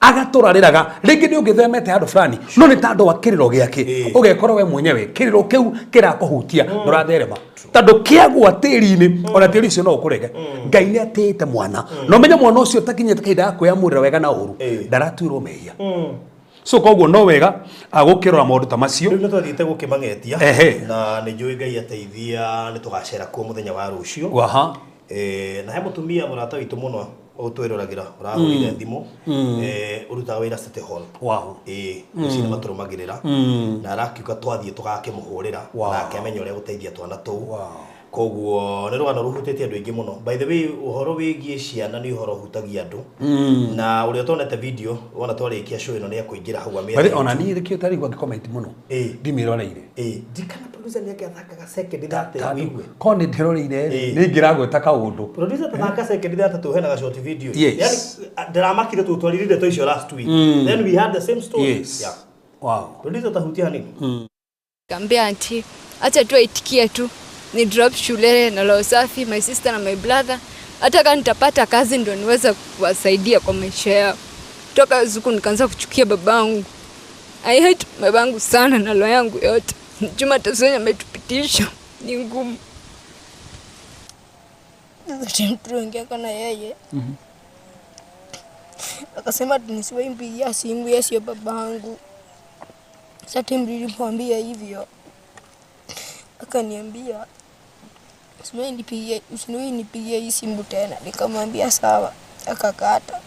agatũra rĩraga. Rĩngĩ nĩ ũngĩthemete handũ fulani, no nĩ tondũ wa kĩrĩro gĩake, ũgekora we mwenyewe kĩrĩro kĩu kĩrakũhutia, ndũratherema, tondũ kĩagwa tĩri-inĩ, ona tĩri ũcio no ũkũrege. Ngai nĩ atĩĩte mwana, na ũmenye mwana ũcio ũtakinyĩte kahinda ga kwĩamũrĩra wega na ũru, ndaratuĩrwo mehia. So koguo no wega gũkĩrora maũndũ ta macio. Rĩu nĩ twathiĩte gũkĩmang'etia. Na nĩ njũĩ Ngai ateithia nĩ tũgacera kuo mũthenya wa rũciũ. Na he mũtumia mũrata witũ mũno ũtwĩroragĩra ũrahũrire thimũ, ũrutaga wĩra City Hall. Ĩĩ, rũcinĩ matũrũmagĩrĩra na arakiuga twathiĩ tũgakĩmũhũrĩra nake amenye ũrĩa gũteithia twana tũu. Koguo nĩ rũgano rũhutĩtie andũ aingĩ mũno. By the way, ũhoro wĩgiĩ ciana nĩ ũhoro ũhutagia andũ, na ũrĩa ũtonete video, wona twarĩkia show ĩno nĩ ekũingĩra hau amĩethe. Bari ona niĩ nĩkĩo tarigua ngĩcomment mũno. Ndimĩroreire. Ĩĩ, ndikana producer nĩ angĩathakaga second 30 ũigue. Korwo nĩ ndĩroreire rĩ, nĩ ingĩragweta kaũndũ. Producer, tathaka second 30 hena ga short video. Yes. Yani ndĩramakire tũtwarire ndeto icio last week, then we had the same story. Yeah. Producer, tahutia hanini. Kaambia auntie, acha tu aitikie tu ni drop shule na roho safi, my sister na my brother, hata kama nitapata kazi ndo niweze kuwasaidia kwa maisha yao. Toka siku nikaanza kuchukia babangu. I hate babangu sana na roho yangu yote. Juu mateso yenye ametupitisha ni ngumu. Tuliongea na yeye, akasema ati nisiwahi mpigia simu, yeye sio babangu. Sasa time nilimwambia hivyo, akaniambia usiwahi nipigie hii simu tena. Nikamwambia sawa, akakata.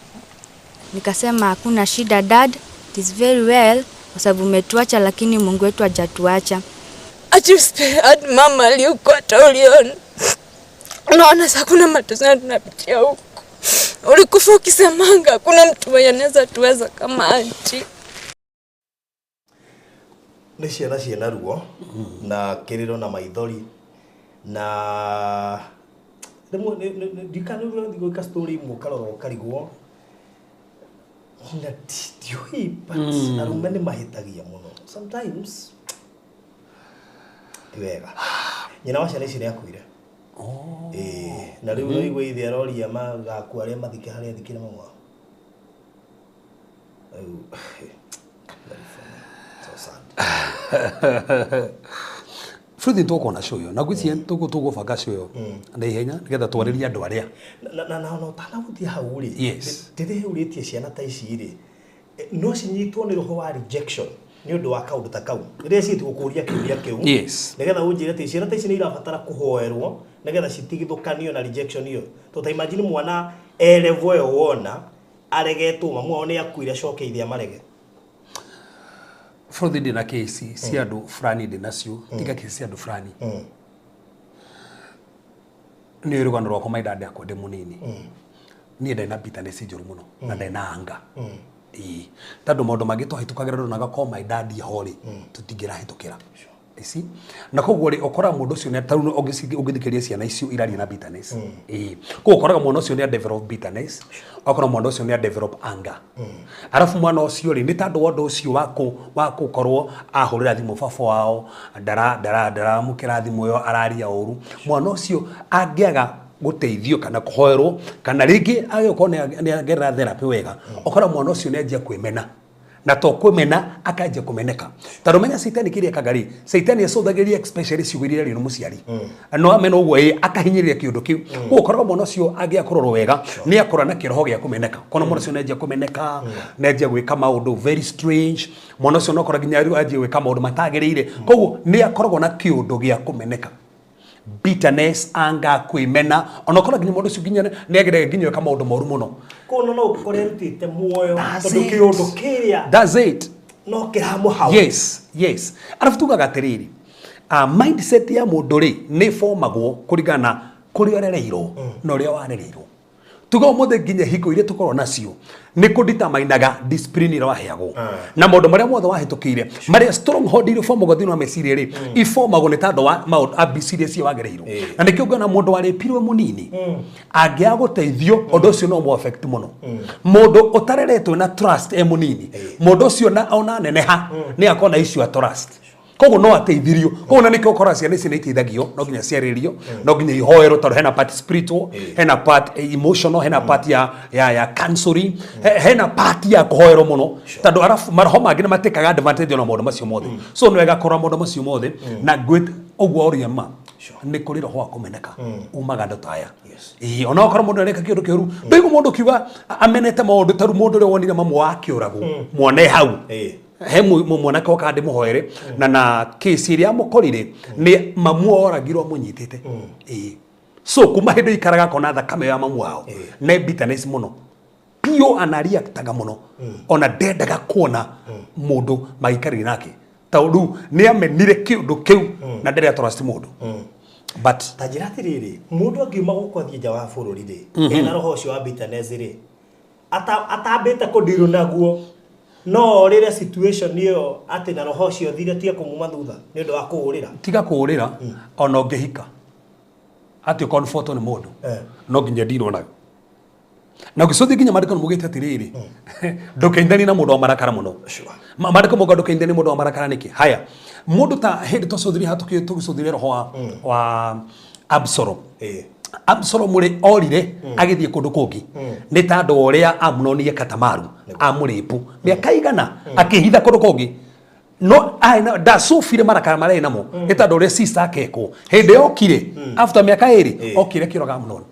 Nikasema hakuna shida dad, it is very well kwa sababu umetuacha, lakini Mungu wetu hajatuacha. Ati hadi mama aliyekuwa hata uliona. Unaona sasa kuna mateso tunapitia huku. Ulikufa ukisemanga hakuna mtu mwenye anaweza tuweza kama auntie. Nĩ ciana ciĩna ruo na kĩrĩro na maithori, na rĩmwe ndikana ũrathiĩ gwĩka story imwe ũkarora ũkarigwo na ndiũĩ, but arũme nĩ mahĩtagia mũno sometimes. Ti wega. Nyina wa ciana ici nĩ akuire. Ĩĩ, na rĩu no igua ithe aroria magakua arĩa mathike harĩa athikire mamu wao. Rĩu very funny. So sad. Fruthi, tũkona show ĩyo na ngwĩciria tũgũbanga show ĩyo na ihenya nĩgetha twarĩrie andũ arĩa Na ona ũtanagũthiĩ hau rĩ, ndĩrĩhũrĩtie ciana ta ici rĩ, no cinyitwo nĩ roho wa rejection nĩ ũndũ wa kaũndũ ta kau rĩrĩa ciĩti gũkũria kĩũria kĩu, nĩgetha ũnjĩre atĩ ciana ta ici nĩ irabatara kũhoerwo nĩgetha citigithũkanio na rejection ĩyo. To ta imagine mwana e level ĩyo wona aregetwo, mamu wao nĩ akuire, acoke ithe amarege. Fruthi, ndĩ na kesi cia andũ fulani, ndĩ nacio, tiga kesi cia andũ fulani. Nĩ rũgano rwakwa, my dad akwa ndĩ mũnini, niĩ ndarĩ na bitterness njũru mũno na ndarĩ na anga. Ĩĩ, tondũ maũndũ mangĩ twahĩtũkagĩra ndonaga ko my dad ho rĩ, tũtingĩrahĩtũkĩra ici. Na koguo rĩ, ũkoraga mũndũ ũcio nĩ tarĩu ũngĩthikĩrĩria ciana icio iraria na bitterness. Ĩĩ, koguo ũkoraga mwana ũcio nĩ a develop bitterness, ũgakora mwana ũcio nĩ a develop anger. Arabu mwana ũcio rĩ, nĩ tondũ wa ũndũ ũcio wa gũkorwo ahũrĩra thimũ baba wao, ndaramũkĩra thimũ ĩyo, araria ũru. Mwana ũcio angĩaga gũteithio kana kũhoerwo kana rĩngĩ agĩkorwo nĩ agerera therapy wega, ũkora mwana ũcio nĩ anjia kwĩmena, na to kwĩmena, akanjia kũmeneka, tondũ menya caitani kĩrĩa ekaga rĩ, caitani acũthagĩrĩria especially ciugo iria irio nĩ mũciari no amena ũguo, ĩ akahinyĩrĩria kĩũndũ kĩu. Koguo ũkoraga mwana ũcio angĩaga kũrorwo wega nĩ akũra na kĩroho gĩa kũmeneka. Kona mwana ũcio nĩ anjia kũmeneka, nĩ anjia gwĩka maũndũ very strange. Mwana ũcio no akora nginya rĩu anjia gwĩka maũndũ matagĩrĩire. Koguo nĩ akoragwo na kĩũndũ gĩa kũmeneka. Bitterness, anger, kwĩmena, ona ũkora nginya mũndũ ũcio nginya nĩ agerega nginya eka maũndũ moru mũno. Koguo no ũkore arutĩte muoyo That's tondũ it. kĩũndũ kĩrĩa That's it. no kĩramũhau. Yes, arabu tugaga atĩrĩrĩ, mindset ya mũndũ rĩ nĩ ĩbomagwo kũringana na kũrĩa ũrereirwo na ũrĩa warereirwo. Tuga ũmũthĩ nginya hingo iria tũkorwo nacio nĩ kũnditamainaga discipline ĩrĩa waheagwo na maũndũ marĩa mothe wahĩtũkĩire, marĩa stronghold iria ũbomagwo thĩinĩ wa meciria rĩ, ibomagwo nĩ tondũ wa maũndũ ABC iria cio wagereirwo. Na nĩkĩo ngona mũndũ warĩpirwo mũnini angĩaga gũteithio, ũndũ ũcio no mũaffect mũno. Mũndũ ũtareretwo na trust e mũnini, mũndũ ũcio na ona neneha nĩ akorwo na issue ya trust, koguo no ateithirio. Koguo na nĩkĩo ũkoraga ciana ici nĩ iteithagio, no nginya ciarĩrio, no nginya ihoerwo, tondũ hena part spiritual, hena part emotional, hena part ya counseling, hena part ya kũhoerwo mũno, tondũ arabu maroho mangĩ nĩ matĩkaga advantage ona maũndũ macio mothe. So nĩ wega kũrora maũndũ macio mothe na ngwĩ ũguo ũria ma nĩ kũrĩ roho wa kũmeneka umaga andũ ta aya. Ĩĩ, ona okorwo mũndũ areka kĩũndũ kĩũru, ndũigua mũndũ kiuga amenete maũndũ ta rĩu mũndũ ũrĩa wonire mamu wakĩũragwo mwone hau. He mwanake oka ndĩmũhoere na kĩci ĩrĩa amũkorire nĩ mamu oragirwo amũnyitĩte. Ĩĩ, so kuma hĩndĩ ikaraga akona thakame ya mamu wao nĩ bitterness mũno biũ, anareactaga mũno, ona ndendaga kuona mũndũ magĩikarĩria nake, tondũ rĩu nĩ amenire kĩũndũ kĩu na ndarĩ atrust mũndũ, but Ta njĩra atĩrĩrĩ, mũndũ angiuma gũkũ athiĩ nja wa bũrũri rĩ, ena roho ũcio wa bitterness rĩ, atambĩte kũndirwo naguo, no orĩre situation ĩyo atĩ na roho ũcio thire tige kũmuma thutha nĩ ũndũ wa kũũrĩra? Tiga kũũrĩra, ona ũngĩhika atĩ ũconfortwo nĩ mũndũ, no nginya ndirwo nayo. Na ũgĩcũthia nginya maandĩko nĩ maugĩte atĩrĩrĩ, ndũkeithanie na mũndũ wa marakara mũno. Maandĩko mauga ndũkeithanie mũndũ wa marakara nĩkĩ? Haya, mũndũ ta hĩndĩ twacũthirie haha, tũgĩcũthirie roho wa Absalom. Absalom rĩ, orire agĩthiĩ kũndũ kũngĩ nĩ tondũ wa ũrĩa Amunoni eka Tamaru amũrĩpu mĩaka igana akĩhitha kũndũ kũngĩ, no arĩ ndacũbire marakara marĩa arĩ namo nĩ tondũ ũrĩa sister akekwo hĩndĩ yokire after mĩaka 2, okire kĩroga Amunoni.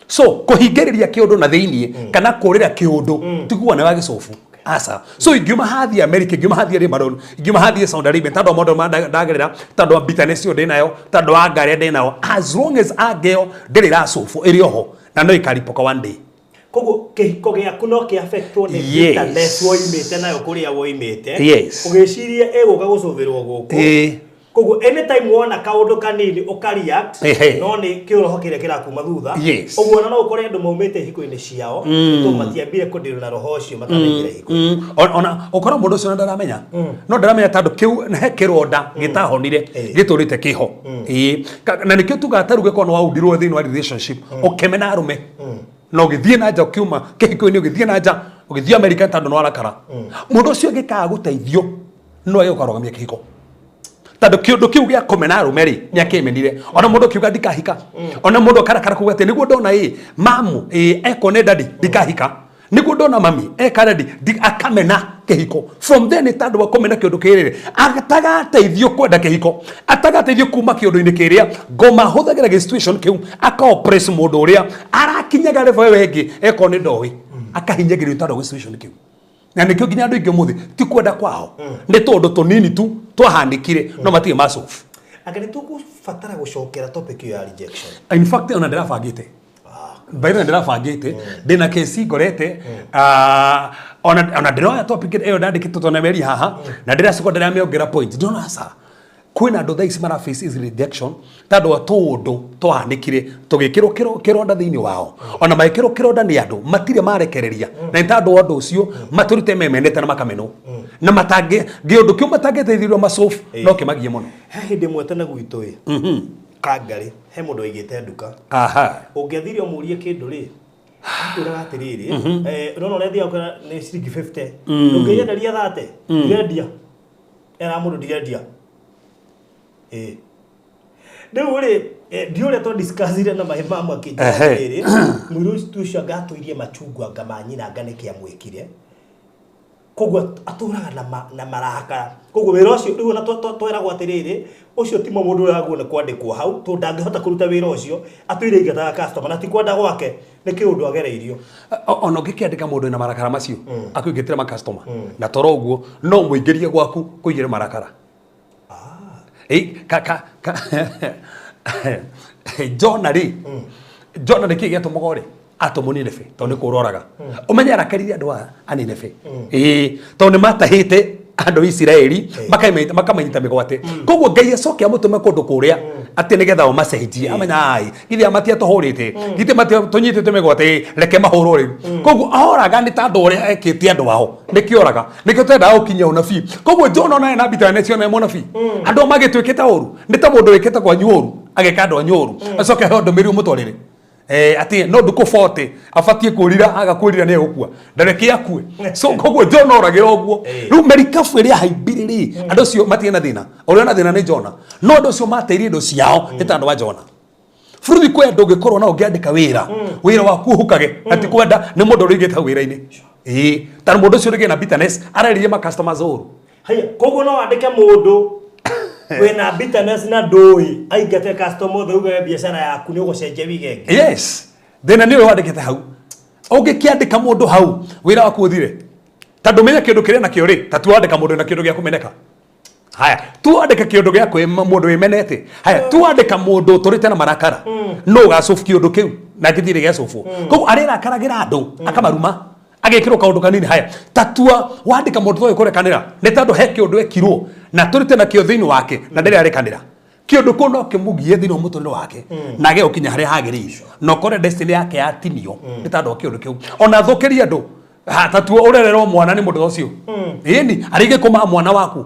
So kũhingĩrĩria kĩũndũ na thĩiniĩ kana kũrĩra kĩũndũ tiguo nĩ wa gĩcobu, aca. So ingiuma hathiĩ America, ingiuma hathiĩ Lebanon, ingiuma hathiĩ Saudi Arabia, tondũ wa maũndũ ma ndagerera, tondũ wa bitterness ĩyo ndĩ nayo, tondũ wa ngari ndĩ nayo, as long as angĩo ndĩrĩ ĩracũbwo, ĩrĩ oho na no ĩkaripũka one day. Koguo kĩhiko gĩaku no kĩaffectwo nĩ bitterness woimĩte nayo kũrĩa woimĩte, ũgĩciria ĩgũka gũcũthĩrwo gũkũ. Koguo anytime wona kaũndũ kanini ũka react, no nĩ kĩroho kĩrĩa kĩrakuma thutha. Ũguo ona no ũkore andũ maumĩte ihiko-inĩ ciao tondũ matiambire kũndirwo na roho ũcio matanaingĩra ihiko. Ona ũkora mũndũ ũcio na ndaramenya, no ndaramenya tondũ kĩu he kĩronda gĩtahonire, gĩtũrĩte kĩho. Ĩĩ. Na nĩkĩo tugaga ta rĩu gĩkorwo nĩ waundirwo thĩinĩ wa relationship, ũkĩmena arũme na ũgĩthiĩ na nja, ũkiuma kĩhiko-inĩ ũgĩthiĩ na nja, ũgĩthiĩ America tondũ nĩ warakara, mũndũ ũcio angĩkaga gũteithio no age gũkarũgamia kĩhiko, tondũ kĩũndũ kĩu gĩa kũmena arũme rĩ, nĩ akĩmenire. Ona mũndũ akiuga ndikahika, ona mũndũ akarakara kuga atĩ nĩguo ndona ĩ mamu ĩ ekwo nĩ daddy ndikahika, nĩguo ndona mami eka daddy akamena kĩhiko from then, nĩ tondũ wa kũmena kĩũndũ kĩrĩ atagateithio kwenda kĩhiko, atagateithio kuma kĩũndũ-inĩ kĩrĩa ngoma ahũthagĩra gĩ situation kĩu aka oppress mũndũ ũrĩa arakinyaga level ĩyo ĩngĩ ekwo nĩ ndoĩ, akahinyagĩrĩrio tondũ wa situation kĩu. Na nĩkĩo nginya andũ aingĩ ũmũthĩ ti kwenda kwao, nĩ tũndũ tũnini tu twahanĩkire no matirĩ macobu. Anga nĩ tũkũbatara gũcokera topic ĩyo ya rejection? In fact, ona ndĩrabangĩte, by the way, ndĩrabangĩte ndĩna kesi ngorete. Ah, ona ndĩroya topic ĩyo ndandĩkĩtwo tondũ meri haha na ndĩracoka ndĩramĩongera point. Ndĩrona aca kwĩna andũ thaa ici mara face is rejection tondũ wa tũũndũ twahanĩkire tũgĩkĩrwo kĩronda thĩinĩ wao, ona magĩkĩrwo kĩronda nĩ andũ matirĩ marekereria, na nĩ tondũ wa ũndũ ũcio matũrĩte memenete na makamenwo na matangĩ kĩũndũ kĩu matangĩteithĩrĩrio macobu no kĩmagie mũno. He hĩndĩ ĩmwe tene gwitũ ĩ Kangarĩ he mũndũ waigĩte nduka. Ũngĩathire ũmũrie kĩndũ rĩ, akwĩraga atĩrĩrĩ, ũrona ũrĩa thiaga ũkora nĩ ciringi 50, ndũngĩnyenderia 30? Ndirendia, era mũndũ ndirendia. Ĩ rĩu rĩ, ndiũ ũrĩa twadiscussire na maĩ mamu akĩnjĩra atĩrĩrĩ, mũirĩtu ũcio anga atũirie machungwa anga ma nyina anga nĩkĩ amwĩkire, koguo atũraga na marakara. Koguo wĩra ũcio rĩu ona tweragwo atĩrĩrĩ, ũcio ti mũndũ ũrĩa wagĩrĩirwo nĩ kwandĩkwo hau tondũ ndangĩhota kũruta wĩra ũcio, atũire aingataga customer na ti kwenda gwake, nĩ kĩũndũ agereirio. Ona ũngĩkĩandĩka mũndũ wĩna marakara macio akũingĩtĩra makastoma na toro ũguo no mũingĩrie gwaku kũigĩre marakara. Ĩ, ka ka ka Jona rĩ, Jona nĩ kĩĩ gĩatũmaga ũrĩ atũmwo Nineve tondũ nĩ kũroraga ũmenye arakarire andũ a Nineve, ĩĩ, tondũ nĩ matahĩte andũ a Isiraeli makamanyita mĩgwate. Koguo Ngai acoke amũtũme kũndũ kũrĩa atĩ nĩgetha o macenjie, amenya ai githĩ aya matiatũhũrĩte, githĩ matiatũnyitĩte mĩgwate, ĩ, reke mahũrwo rĩu. Koguo ahoraga nĩ ta andũ ũrĩa ekĩte andũ ao nĩkĩo oraga, nĩkĩo twendaga gũkinyia ũnabii. Koguo Jona ona ena mbita nene ciona mũnabii, andũ magĩtuĩkĩte ũru nĩ ta mũndũ wĩkĩte kwanyu ũru, ageka andũ anyu ũru, acoke aheo ndũmĩrĩri ũmũtwarĩre atĩ no ndukũ 40 abatiĩ kwĩrira, aga kwĩrira nĩ egũkua, ndareke akue. So koguo Jona oragĩra ũguo. Rĩu merikabu ĩrĩa haimbire rĩ, andũ acio matirĩ na thĩna, ũrĩa na thĩna nĩ Jona, no andũ acio mateire indo ciao nĩ ta andũ a Jona. Bũrũri kwĩ andũ ũngĩkorwo na ũngĩandĩka wĩra, wĩra waku ũhukage na ti kwenda nĩ mũndũ ũrĩa ũigĩte hau wĩra-inĩ, ĩĩ, tondũ mũndũ ũcio rĩngĩ na bitterness araririe ma customers ũru. Haya, koguo no wandĩke mũndũ wĩna bitterness na ndũĩ aingate customer othe, ugage biacara yaku nĩ ũgũcenjia wige ĩngĩ. Yes, thĩna nĩ ũyũ wandĩkĩte hau. Ũngĩkĩandĩka mũndũ hau wĩra waku ũthire, tondũ menya kĩndũ kĩrĩa nakĩo rĩ, ta tuandĩka mũndũ na kĩndũ gĩa kũmeneka. Haya, tuandĩka kĩndũ gĩa kwĩ mũndũ wĩmenete. Haya, tuandĩka mũndũ ũtũrĩte na marakara, no ũgacũbu kĩũndũ kĩu na gĩthirĩ gĩacũbwo. Koguo arĩrakaragĩra andũ, akamaruma, agekĩrwo kaũndũ kanini. Haya, tatua wandĩka mũndũ toĩ kũrekanĩra, nĩ tondũ he kĩũndũ ekirwo na tũrĩte nakĩo thĩinĩ wake na ndarĩ arekanĩra. Kĩũndũ kũu no kĩmũgie thĩinĩ wa mũtũrĩre wake na age gũkinya harĩa hagĩrĩire, na ũkore destiny yake yatinio nĩ tondũ wa kĩũndũ kĩu. Ona thũkĩrie andũ. Ha, tatua ũrererwo mwana nĩ mũndũ ta ũcio, ĩni arĩngĩ kũmaha mwana waku,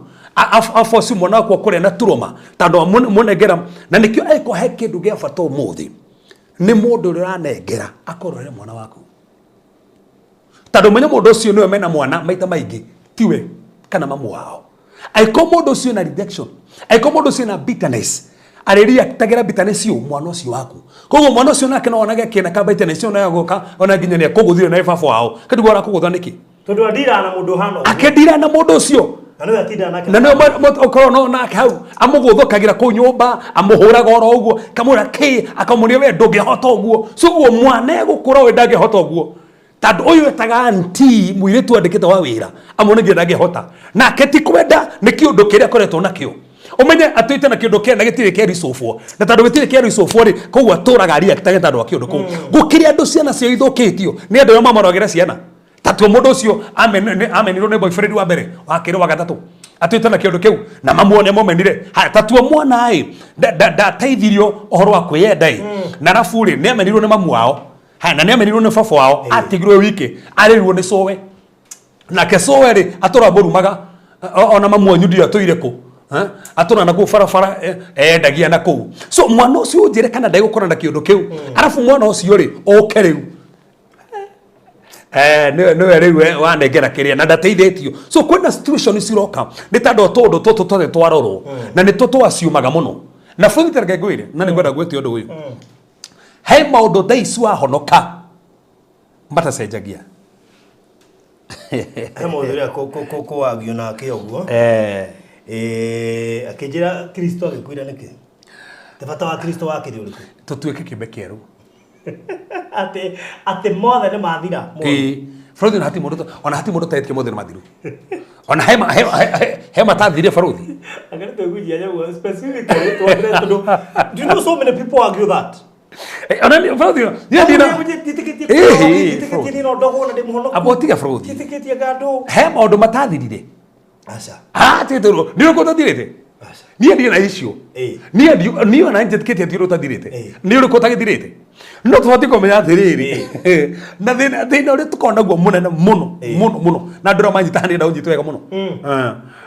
afoci mwana waku akũrĩa na turoma tondũ mũnengera. Na nĩkĩo angĩkorwo he kĩndũ gĩa bata ũmũthĩ nĩ mũndũ ũrĩa ũranengera akorore mwana waku, tondũ menye mũndũ ũcio nĩwe mena mwana maita maingĩ tiwe kana mamu wao. Angĩkorwo mũndũ ũcio na rejection, angĩkorwo mũndũ ũcio na bitterness, arĩriatagĩra bitterness ĩyo mwana ũcio waku. Koguo mwana ũcio nake no onage kĩna ka bitterness ĩyo, nayo goka ona nginya nĩ akũgũthire na baba wao kĩndũ arakũgũtha nĩkĩ. Tondũ andira na mũndũ ũhana ũguo. Akĩndira na mũndũ ũcio. Na nĩwe atindaga nake. Na nĩwe ũkorwo no nake hau amũgũthũkagĩra kũu nyũmba, amũhũraga oro ũguo, kamwĩra kĩ, akamũria we ndũngĩhota ũguo. So ũguo mwana egũkũra we ndangĩhota ũguo, tondũ ũyũ etaga anti mũirĩtu andĩkĩte wa wĩra amuonagia ndangĩhota, nake ti kwenda, nĩ kĩũndũ kĩrĩa akoretwo nakĩo. Ũmenye atũite na kĩũndũ kĩa na gĩtirĩ kĩaricũbwo, na tondũ gĩtirĩ kĩaricũbwo rĩ, koguo atũraga reactage tondũ wa kĩũndũ kũu. Gũkĩrĩ andũ ciana ciao ithũkĩtio nĩ andũ arĩa mamarogera ciana. Tatua mũndũ ũcio amenirwo nĩ boyfriend wa mbere, wa kerĩ, wa gatatũ, atuĩte na kĩũndũ kĩu na mamuone momenire. Haya, tatua mwana ĩ ndateithirio ũhoro wa kwĩyenda ĩ, na arabu rĩ, nĩ amenirwo nĩ mamu wao. Haya, na nĩ amenirwo nĩ baba wao, atigirwo wike arĩrirwo nĩ cũwe, nake cũwe rĩ atũra mũrumaga ona mamu wanyu ndio atũire kũ. Eh? Atũra na kũu barabara, endagia na kũu. So mwana ũcio ũnjĩre kana ndegũkora na kĩũndũ kĩu, arabu mwana ũcio rĩ ũke rĩu nĩwe rĩu wanengera kĩrĩa na ndateithĩtio. So kwĩna situation ciroka nĩ tondũ tũndũ tũtũ tothe twarorwo na nĩ tũtwaciumaga mũno na bũthi. Reke ngwĩre, na nĩ ngwenda gwĩtia ũndũ ũyũ, he maũndũ thaa ici wahonoka matacenjagia. He mũndũ ũrĩa kũwagio nake ũguo. Akĩnjĩra Kristo agĩkuire nĩkĩ? Te bata wa Kristo wakĩrĩ ũrĩkũ? Tũtuĩke kĩũmbe kĩerũ. Atĩ mothe nĩ mathira mothe. Ĩĩ, bũrũri ona hati mũndũ, ona hati mũndũ taĩtie mothe nĩ mathiru, ona he matathire bũrũri. Angani twĩguithia nyaguo specifically twagire tondũ do you know so many people argue that? Ona nĩ bũrũri niĩ ndina Njĩtĩkĩtie Ĩhĩ, njĩtĩkĩtie niĩ no ndogwo na ndĩ mũhonoku. Amba ũtige bũrũri. Njĩtĩkĩtie ngandũ. He maũndũ matathirire. Aca. Ah, ti tũrũ nĩ ũrĩkũ ũtathirĩte? Aca. Niĩ ndirĩ na icio. Niĩ niĩ ona njĩtĩkĩtie ti ũrĩa ũtathirĩte. Nĩ ũrĩkũ ũtagĩthirĩte? No tũbatiĩ kũmenya atĩrĩrĩ, na thĩna ũrĩa tũkoragwo naguo mũnene mũno mũno mũno, na andũ arĩa manyita nĩ ndagũnyitwo wega mũno.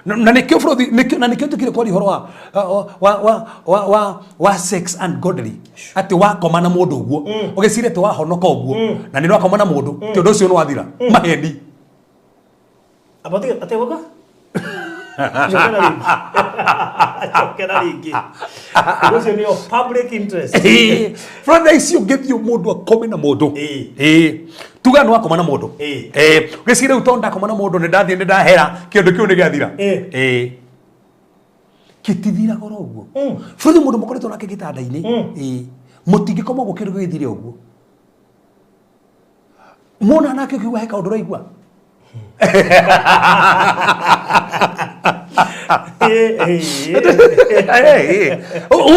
Na nĩkĩo bũrũri nĩkĩo na nĩkĩo tũkire kwaria ũhoro wa wa wa wa wa wa sex and godly, atĩ wakoma na mũndũ ũguo ũgĩciria atĩ wahonoka ũguo na nĩ wakoma na mũndũ ti ũndũ ũcio nĩ wathira, maheni. Amba tiga atĩ gũka. Cokera rĩngĩ. Cokera rĩngĩ. Ũndũ ũcio nĩ of public interest. Brother, icio ũngĩthiĩ mũndũ akome na mũndũ, ĩĩ, tuga nĩ wakoma na mũndũ, ũgĩciria rĩu tondũ ndakoma na mũndũ nĩ ndathiĩ nĩ ndahera kĩũndũ kĩu nĩ gĩathira, ĩĩ, kĩtithiraga oro ũguo. Bũrũri mũndũ mũkoretwo nake gĩtanda-inĩ, ĩĩ, mũtingĩkoma ũguo kĩndũ gĩgĩthire ũguo mona nake ũkĩigua he kaũndũ ũraigua.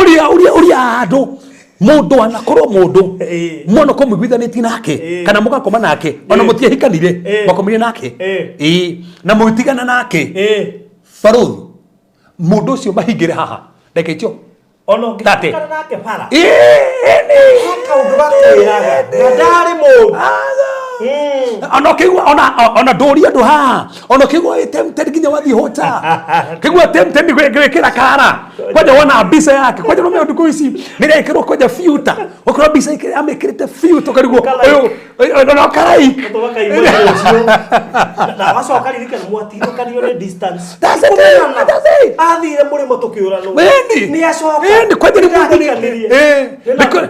Uria uria uria andũ mũndũ anakorwo mũndũ Ĩĩ. mwana ko mũiguithanĩtie nake Ĩĩ. kana mũgakoma nake ona Ĩĩ. mũtiahikanire Ĩĩ. mwakomire nake Ĩĩ. Ĩĩ. Na mũgĩtigana nake. Barũthi mũndũ ũcio mahingĩre haha ndagĩka icio Ona Tate. ũngĩcokana nake bara Ĩĩ, nĩ. Kaũndũ gakwĩraga na ndarĩ mũũru. Ona ũkĩigua ona ndũria andũ haha ona ũkĩigua wĩ tempted nginya wathiĩ hota kĩigua tempted gwĩkĩra kara kwanja wona mbica yake kwanja no ndukũ ici nĩrekĩrwo kwanja filter ũkorwo mbica amĩkĩrĩte filter ũkarigwo Ũka like. ũyũ ona ũka like. Ũtũma kaigua ũcio. Na wacoka ririkana mwatigithũkanio nĩ distance. That's it, Kũmenana. that's it. Athire mũrĩmo tũkĩũranwo. Ĩni. Nĩ acoka. Ĩni, kwanja nĩ Nĩndahikanirie.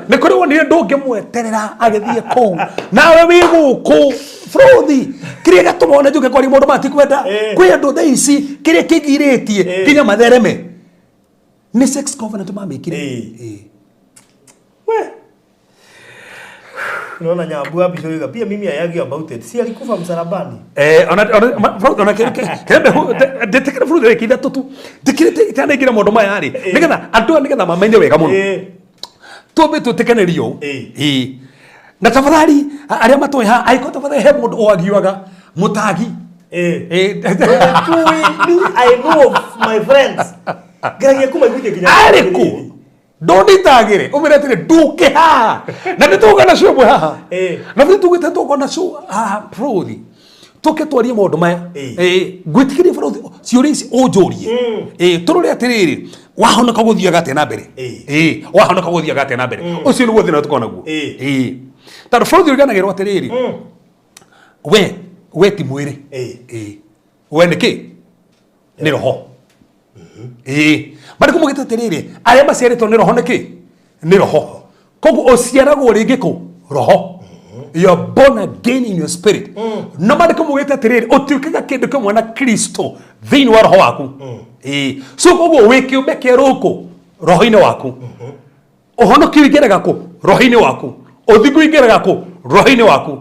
nĩ kũrĩ wonire ndũngĩmweterera agĩthiĩ kũu nawe wĩ gũkũ bũrũthi kĩrĩa gĩatũma one njuke kwaria maũndũ maya tikwenda Ĩĩ. kwĩ andũ thaa ici kĩrĩa kĩgirĩtie Ĩĩ. nginya mathereme nĩ sex covenant mamĩkire. Ĩĩ. Ĩĩ. We. Unaona Nyambu wapi shoiga pia mimi I argue about it. Si alikufa msalabani. Eh, ona ona bũrũthi ona kĩrĩa ndĩtĩkĩre bũrũthi wiki ithatũ tu ndĩkĩrĩte itanaingĩra maũndũ maya rĩ nĩgetha andũ aya nĩgetha mamenye wega mũno. Twambe twĩtĩkanĩrio. Ĩĩ. Ĩĩ. Na tafadhali arĩa matoĩ haha angĩkorwo tafadhali he mũndũ ũagiuaga mũtagi. Ĩĩ. Tui, me I know of my friends. Ngeragia kũmaiguithia nginya Arĩ kũ ndũnditagĩre ũmĩre atĩrĩ ndũke haha na nĩ tũgũka nacio ĩmwe haha. Ĩĩ. Na nĩ tugĩte tũgũka nacio haha bũrũthi tũke twarie maũndũ maya. Ĩĩ. Ĩĩ, ngwĩtĩkĩrie bũrũthi ciũria ici ũnjũrie. Ĩĩ, tũrore atĩrĩrĩ wahonoka gũthiaga atĩa na mbere. Ĩĩ. Ĩĩ, wahonoka gũthiaga atĩa na mbere ũcio nĩguo thĩna tũkoragwo naguo. Ĩĩ. Ĩĩ, tondũ bũrũthi ũriganagĩrwo atĩrĩrĩ we ti mwĩrĩ. Ĩĩ. Ĩĩ. We nĩ kĩ nĩ roho. Ĩĩ, marĩkũ mugĩte atĩrĩrĩ arĩa maciarĩtwo nĩ roho nĩ kĩ nĩ roho koguo ũciaragwo rĩngĩ kũ roho. You are born again in your spirit. No marĩkũ mugĩte atĩrĩrĩ ũtuĩkaga kĩndũ kĩmwe na Kristo thĩinĩ wa roho waku. Ĩĩ, so koguo wĩ kĩũmbe kĩerũ kũ roho-inĩ waku ũhonokio ũingĩraga kũ roho-inĩ waku ũthingu ũingĩraga kũ roho-inĩ waku.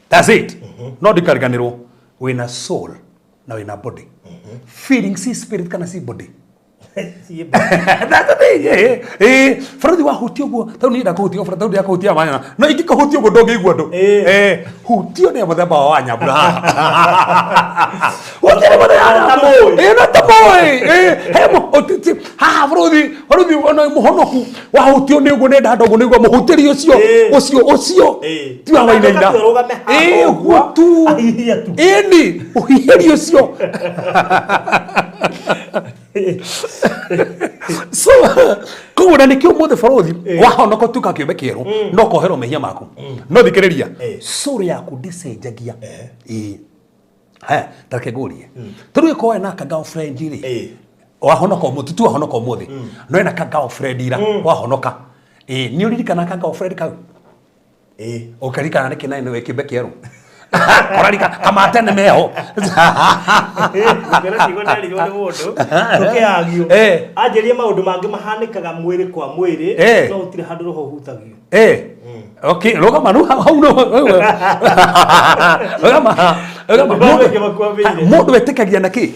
That's it. No ndikariganĩrwo wĩna soul na wĩna body feeling si spirit kana si body. That's the thing. Bũrũthi wahutia ũguo tondũ niĩ ndakũhutia ũguo tondũ ndakũhutia wanyama no ingĩkũhutia ũguo ndũngĩigua ũndũ. Hutio nĩ mũthemba wa wanyambura haha hutia nĩ mũthemba wa Ta mũĩ. No ta mũĩ. He haha bũrũthi bũrũthi ona mũhonoku wahutio nĩ ũguo nĩ ndanda ũguo nĩguo mũhutĩri ũcio ũcio ũcio ti wa wainaina. Ũgakĩrũgame haha Ũguo ũguo, tu ahihinya tu. Ĩni ũhihĩri ũcio so koguo na nĩkĩo ũmũthĩ bũrũthi wahonoka ũtuĩkaga kĩũmbe kĩerũ no koherwo mehia maku no thikĩrĩria soul yaku ndĩcenjagia. Ĩĩ. Haya tareke ngũrie tarĩu ĩkorwo ena ka girlfriend rĩ wahonoka ũmũthĩ tu wahonoka ũmũthĩ no ena ka girlfriend ira wahonoka. Ĩĩ, nĩ ũririkana ka girlfriend kau ũkaririkana nĩkĩ naĩ nĩwe kĩũmbe kĩerũ korarika kamatene meho. Ngwĩra kiugo nderirwo nĩ mũndũ tũkĩagio anjĩrie maũndũ mangĩ mahanĩkaga mwĩrĩ kwa mwĩrĩ no gũtirĩ handũ roho ũhutagio. Okay, rũgama rĩu hau no rũgama rũgama. Andũ aingĩ makwambĩire. Mũndũ etĩkagia na kĩ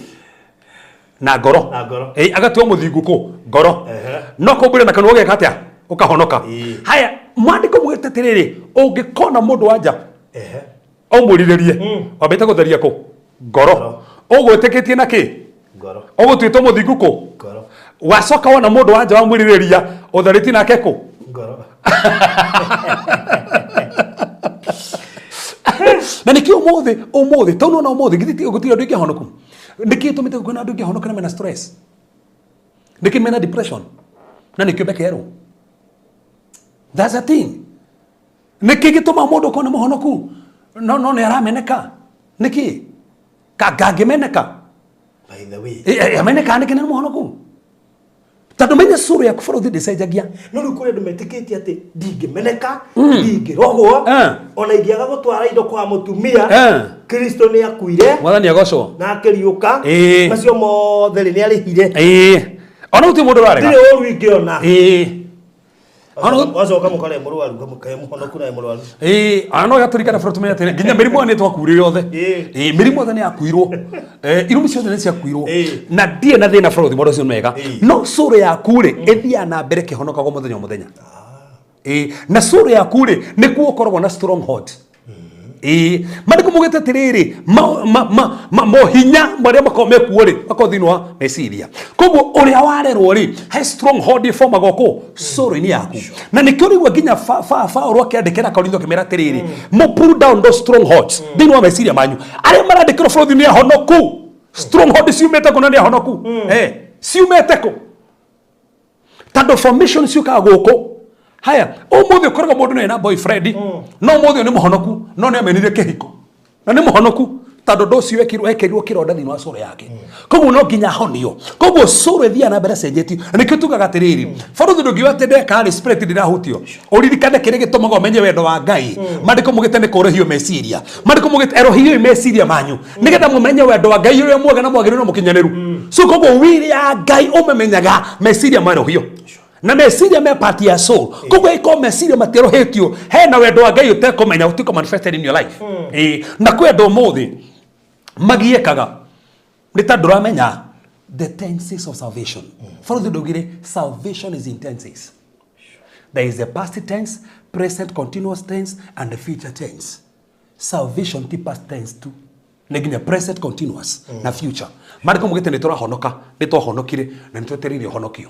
na ngoro. Na ngoro. Agatua mũthingu kũ ngoro no kũmbũra na kanua ũgeka atĩa ũkahonoka. Haya mwandĩko mugĩte atĩrĩrĩ ũngĩkona mũndũ wa nja ũmũrirĩrie wambĩte gũtheria kũ ngoro ũgwĩtĩkĩtie na kĩ Ngoro. ũgũtuĩtwo mũthingu kũ Ngoro. Wacoka wona mũndũ wa nja wamwĩrirĩria ũtharĩtie nake kũ Ngoro. Na nĩkĩo ũmũthĩ ũmũthĩ tondũ nona ũmũthĩ githĩ ti gũtirĩ andũ aingĩ ahonoku nĩkĩ gĩtũmĩte kwĩna andũ aingĩ ahonoku na mena stress nĩkĩ mena depression na nĩkĩo kĩũmbe kĩerũ. That's a thing. Nĩkĩ gĩtũmaga mũndũ akorwo nĩ mũhonoku no nĩ arameneka nĩkĩ kangangĩmeneka. By the way. Ameneka nĩkĩ nĩ mũhonoku tondũ menya sura yaku bũrũthi ndĩcenjagia. No rĩu kũrĩ andũ metĩkĩtie atĩ ndingĩmeneka ndingĩrogwo ona ingĩaga gũtwara indo kwa mũtumia Kristo nĩ akuire Mwathani agocwo. Na akĩriũka macio mothe rĩ nĩ arĩhire. Ĩĩ, ona gũtirĩ mũndũ ũrarega. Ndirĩ ũru ingĩona. Ĩĩ. Wacoka mũkare mũrwaru kaĩ mũhonoku na mũrwaru. Ĩĩ, ona no gatũrikana bũrũri tũmenye atĩrĩ, nginya mĩrimũ ĩyo nĩ twakuire yothe. Ĩĩ, mĩrimũ yothe nĩ yakuirwo. Irumi ciothe nĩ ciakuirwo. Na ndirĩ na thĩna bũrũri maũndũ acio nĩ mega. No cũrũ yaku rĩ, ĩthiaga na mbere kĩhonokagwo mũthenya o mũthenya. Ĩĩ, na cũrũ yaku rĩ, nĩkuo ũkoragwo na stronghold. Ĩĩ, maandĩko maugĩte atĩrĩrĩ, mohinya marĩa makoragwo mekuo rĩ, makoragwo thĩinĩ wa meciria. Koguo ũrĩa warerwo rĩ, he stronghold ĩbomagwo kũ soul-inĩ yaku. Na nĩkĩo ũraigua nginya Paũlũ akĩandĩkĩra Korintho akĩmera atĩrĩrĩ, mũ pull down those strongholds thĩinĩ wa meciria manyu. Arĩa marandĩkĩrwo bũrũri nĩ ahonoku. Stronghold ciumĩte kũ na nĩ ahonoku? Ciumĩte kũ? Tondũ formation ciũkaga gũkũ. Haya, ũmũthĩ ũkoraga mũndũ nĩ na boyfriend, no ũmũthĩ ũyũ nĩ mũhonoku, no nĩ amenire kĩhiko na nĩ mũhonoku tondũ ũndũ ũcio wekĩrirwo kĩronda thĩinĩ wa cũrũ yake. Koguo no nginya ahonio. Koguo cũrũ ĩthiaga na mbere cenjetie. Na nĩkĩo tugaga atĩrĩrĩ, barũthi ndũngiuga atĩ ndeka rĩ, spirit ndĩrahutio. Ũririkane kĩrĩa gĩtũmaga ũmenye wendo wa Ngai. Maandĩko maugĩte nĩ kũrĩhio meciria. Maandĩko maugĩte erohioi meciria manyu nĩgetha mũmenye wendo wa Ngai ũrĩa mwega na mwagĩrĩru na mũkinyanĩru. So koguo wili ya Ngai ũmemenyaga meciria marohio. Na meciria me part ya soul. Koguo ĩkorwo meciria matierohĩtio, hena wendo wa Ngai ũtekũmenya ũtiko manifested in your life. Na kwĩ andũ ũmũthĩ magiĩkaga nĩ ta ndũramenya the tenses of salvation. Barũthi ndaugire salvation is in tenses. There is the past tense, present continuous tense and the future tense. Salvation ti past tense tu, nĩ nginya present continuous na future. Maandĩko maugĩte nĩ tũrahonoka, nĩ twahonokire na nĩ twetereire ũhonokio.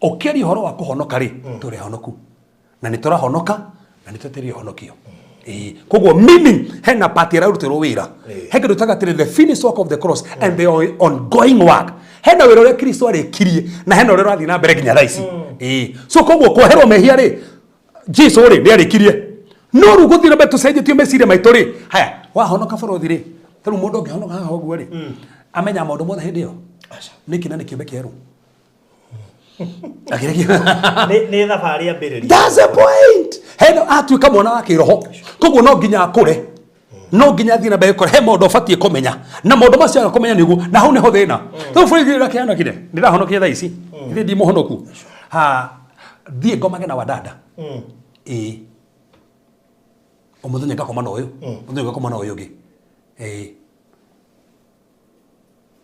Ũkĩaria ũhoro wa kũhonoka rĩ, tũrĩ ahonoku na nĩ tũrahonoka na nĩ twetereire ũhonokio. Ĩĩ, koguo meaning hena part ĩrarutĩrwo wĩra. He kĩndũ tũtaga atĩrĩ the finished work of the cross and the ongoing work. Hena wĩra ũrĩa Kristo arĩkirie na hena ũrĩa ũrathiĩ na mbere nginya thaa ici. Ĩĩ, so koguo kwoherwo mehia rĩ, Jesu rĩ nĩ arĩkirie. No rĩu gũthiĩ na mbere tũcenjetie meciria maitũ rĩ, haya wahonoka bũrũri rĩ, ta rĩu mũndũ ũngĩhonoka haha ũguo rĩ, amenya maũndũ mothe hĩndĩ ĩyo. Nĩkĩ na nĩ kĩũmbe kĩerũ. Nĩ thabarĩ yambĩrĩria. That's the point. Hena atuĩka mwana wa kĩroho. Koguo no nginya akũre. No nginya athiĩ na mbere gũkũra. He maũndũ ũbatiĩ kũmenya. Na maũndũ macio aga kũmenya nĩguo. Na hau nĩho thĩna. Rĩu bũrũri ũrĩa kĩhanokire. Ndĩrahonokia thaa ici. Ithe ndi mũhonoku. Ha, thiĩ ngomage na wadada. Ĩĩ. O mũthenya ngakoma na ũyũ. Mũthenya ngakoma na ũyũ ũngĩ. Ĩĩ.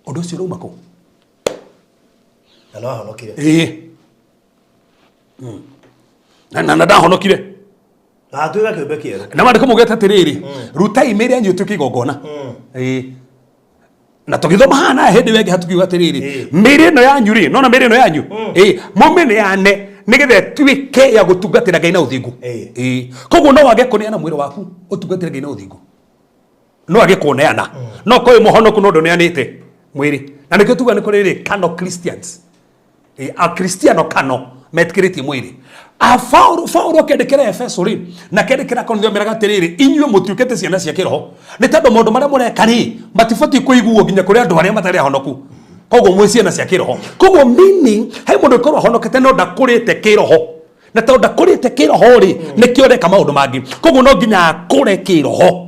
Ũndũ ũcio ũrauma kũ? Na no ahonokire. Ĩĩ. Na ndahonokire. Na atuĩka kĩũmbe kĩerũ. Na maandĩko maugĩte atĩrĩrĩ, rutai mĩĩrĩ yanyu ĩtuĩke igongona. Ĩĩ. Na tũgĩthoma haha na hĩndĩ ĩyo ĩngĩ hatukiuga atĩrĩrĩ, mĩĩrĩ ĩno yanyu rĩ, nona mĩĩrĩ ĩno yanyu, ĩĩ, mũmĩneane nĩgetha ĩtuĩke ya gũtungatĩra Ngai na ũthingu. Ĩĩ. Koguo no wage kũneana mwĩrĩ waku ũtungatĩre Ngai na ũthingu. No age kũneana. No korwo wĩ mũhonoku no ndũneanĩte mwĩrĩ. Na nĩkĩo tugaga nĩ kũrĩ rĩ carnal Christians. Akristiano kano metĩkĩrĩtie mwĩrĩ. Paũlũ akĩandĩkĩra Efeso rĩ, na akĩandĩkĩra Korintho ameraga atĩrĩrĩ, inyuĩ mũtuĩkĩte ciana cia kĩroho, nĩ tondũ maũndũ marĩa mũreka rĩ, matibatiĩ kũiguo nginya kũrĩ andũ arĩa matarĩ ahonoku. Koguo mwĩ ciana cia kĩroho. Koguo meaning, he mũndũ ũkorwo ahonokete no ndakũrĩte kĩroho. Na tondũ ndakũrĩte kĩroho rĩ, nĩkĩo areka maũndũ mangĩ. Koguo no nginya akũre kĩroho.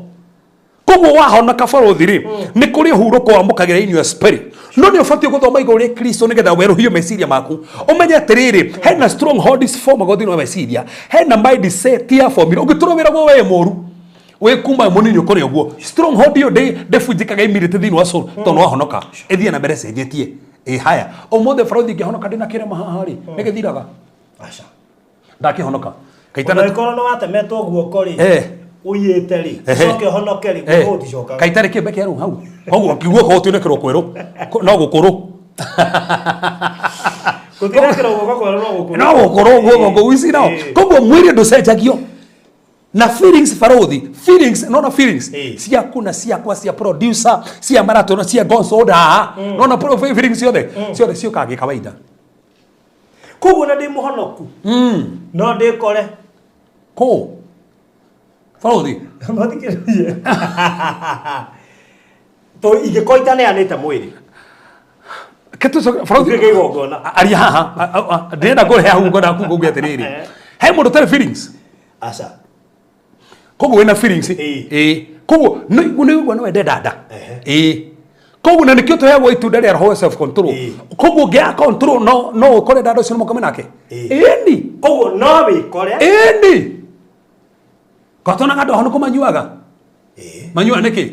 Koguo wahonoka barũthi rĩ, nĩ kũrĩ ũhurũko wamũkagĩra in your spirit. No nĩ ũbatiĩ gũthoma igũrũ rĩa Kristo nĩgetha werũhio meciria maku. Ũmenye atĩrĩrĩ, hena strongholds formagwo thĩinĩ wa meciria, hena mindset ya formire. Ũngĩtũra wĩragwo we mũru, wĩ kuma mũnini ũkũrĩ ũguo. Stronghold ĩyo ndĩbunjĩkaga immediately thĩinĩ wa soul tondũ wahonoka. Ĩthiĩ na mbere ĩcenjetie. Ĩ haya, ũmũthĩ barũthi ingĩhonoka ndĩna kĩrema haha rĩ, nĩgĩthiraga. Aca. Ndakĩhonoka. Kaitana Ona ĩkorwo nĩ watemetwo guoko rĩ, ũiyĩte rĩ, ũcoke ũhonoke rĩ, guoko gũticokaga. Kaitari kĩmbe kĩerũ hau. Koguo guoko gũtionekerwo kwerũ, no gũkũrũ. Gũtirekĩrwo guoko kwerũ no gũkũrũ. No gũkũrũ guoko kũu ici nao. Koguo mwĩrĩ ndũcenjagio. Na feelings barũthi, feelings, nona feelings ciaku na ciakwa, cia producer, cia maratũ, cia gonsoda. Nona feelings ciothe, ciothe ciũkaga gĩkawaida. Koguo na ndĩ mũhonoku no ndĩkore kũ barũthi. Mathikĩrĩrie. To ingĩkorwo itaneanĩte mwĩrĩ. Tuge igongona. Aria haha, ndĩrenda ngũrehe hau ngwenda kuga atĩrĩrĩ, he mũndũ ũtarĩ feelings. Aca. Koguo wĩna feelings. Ĩĩ. Koguo nĩ ũguo no wende dada. Ĩĩ. Koguo na nĩkĩo tũheagwo itunda rĩa roho self control. Koguo ũngĩaga control no ũkore dada ũcio nĩ mũkome nake. Ĩni. Koguo no wĩkore. Ĩni. Katonaga andũ ahonoku manyuaga. Manyuaga nĩkĩ?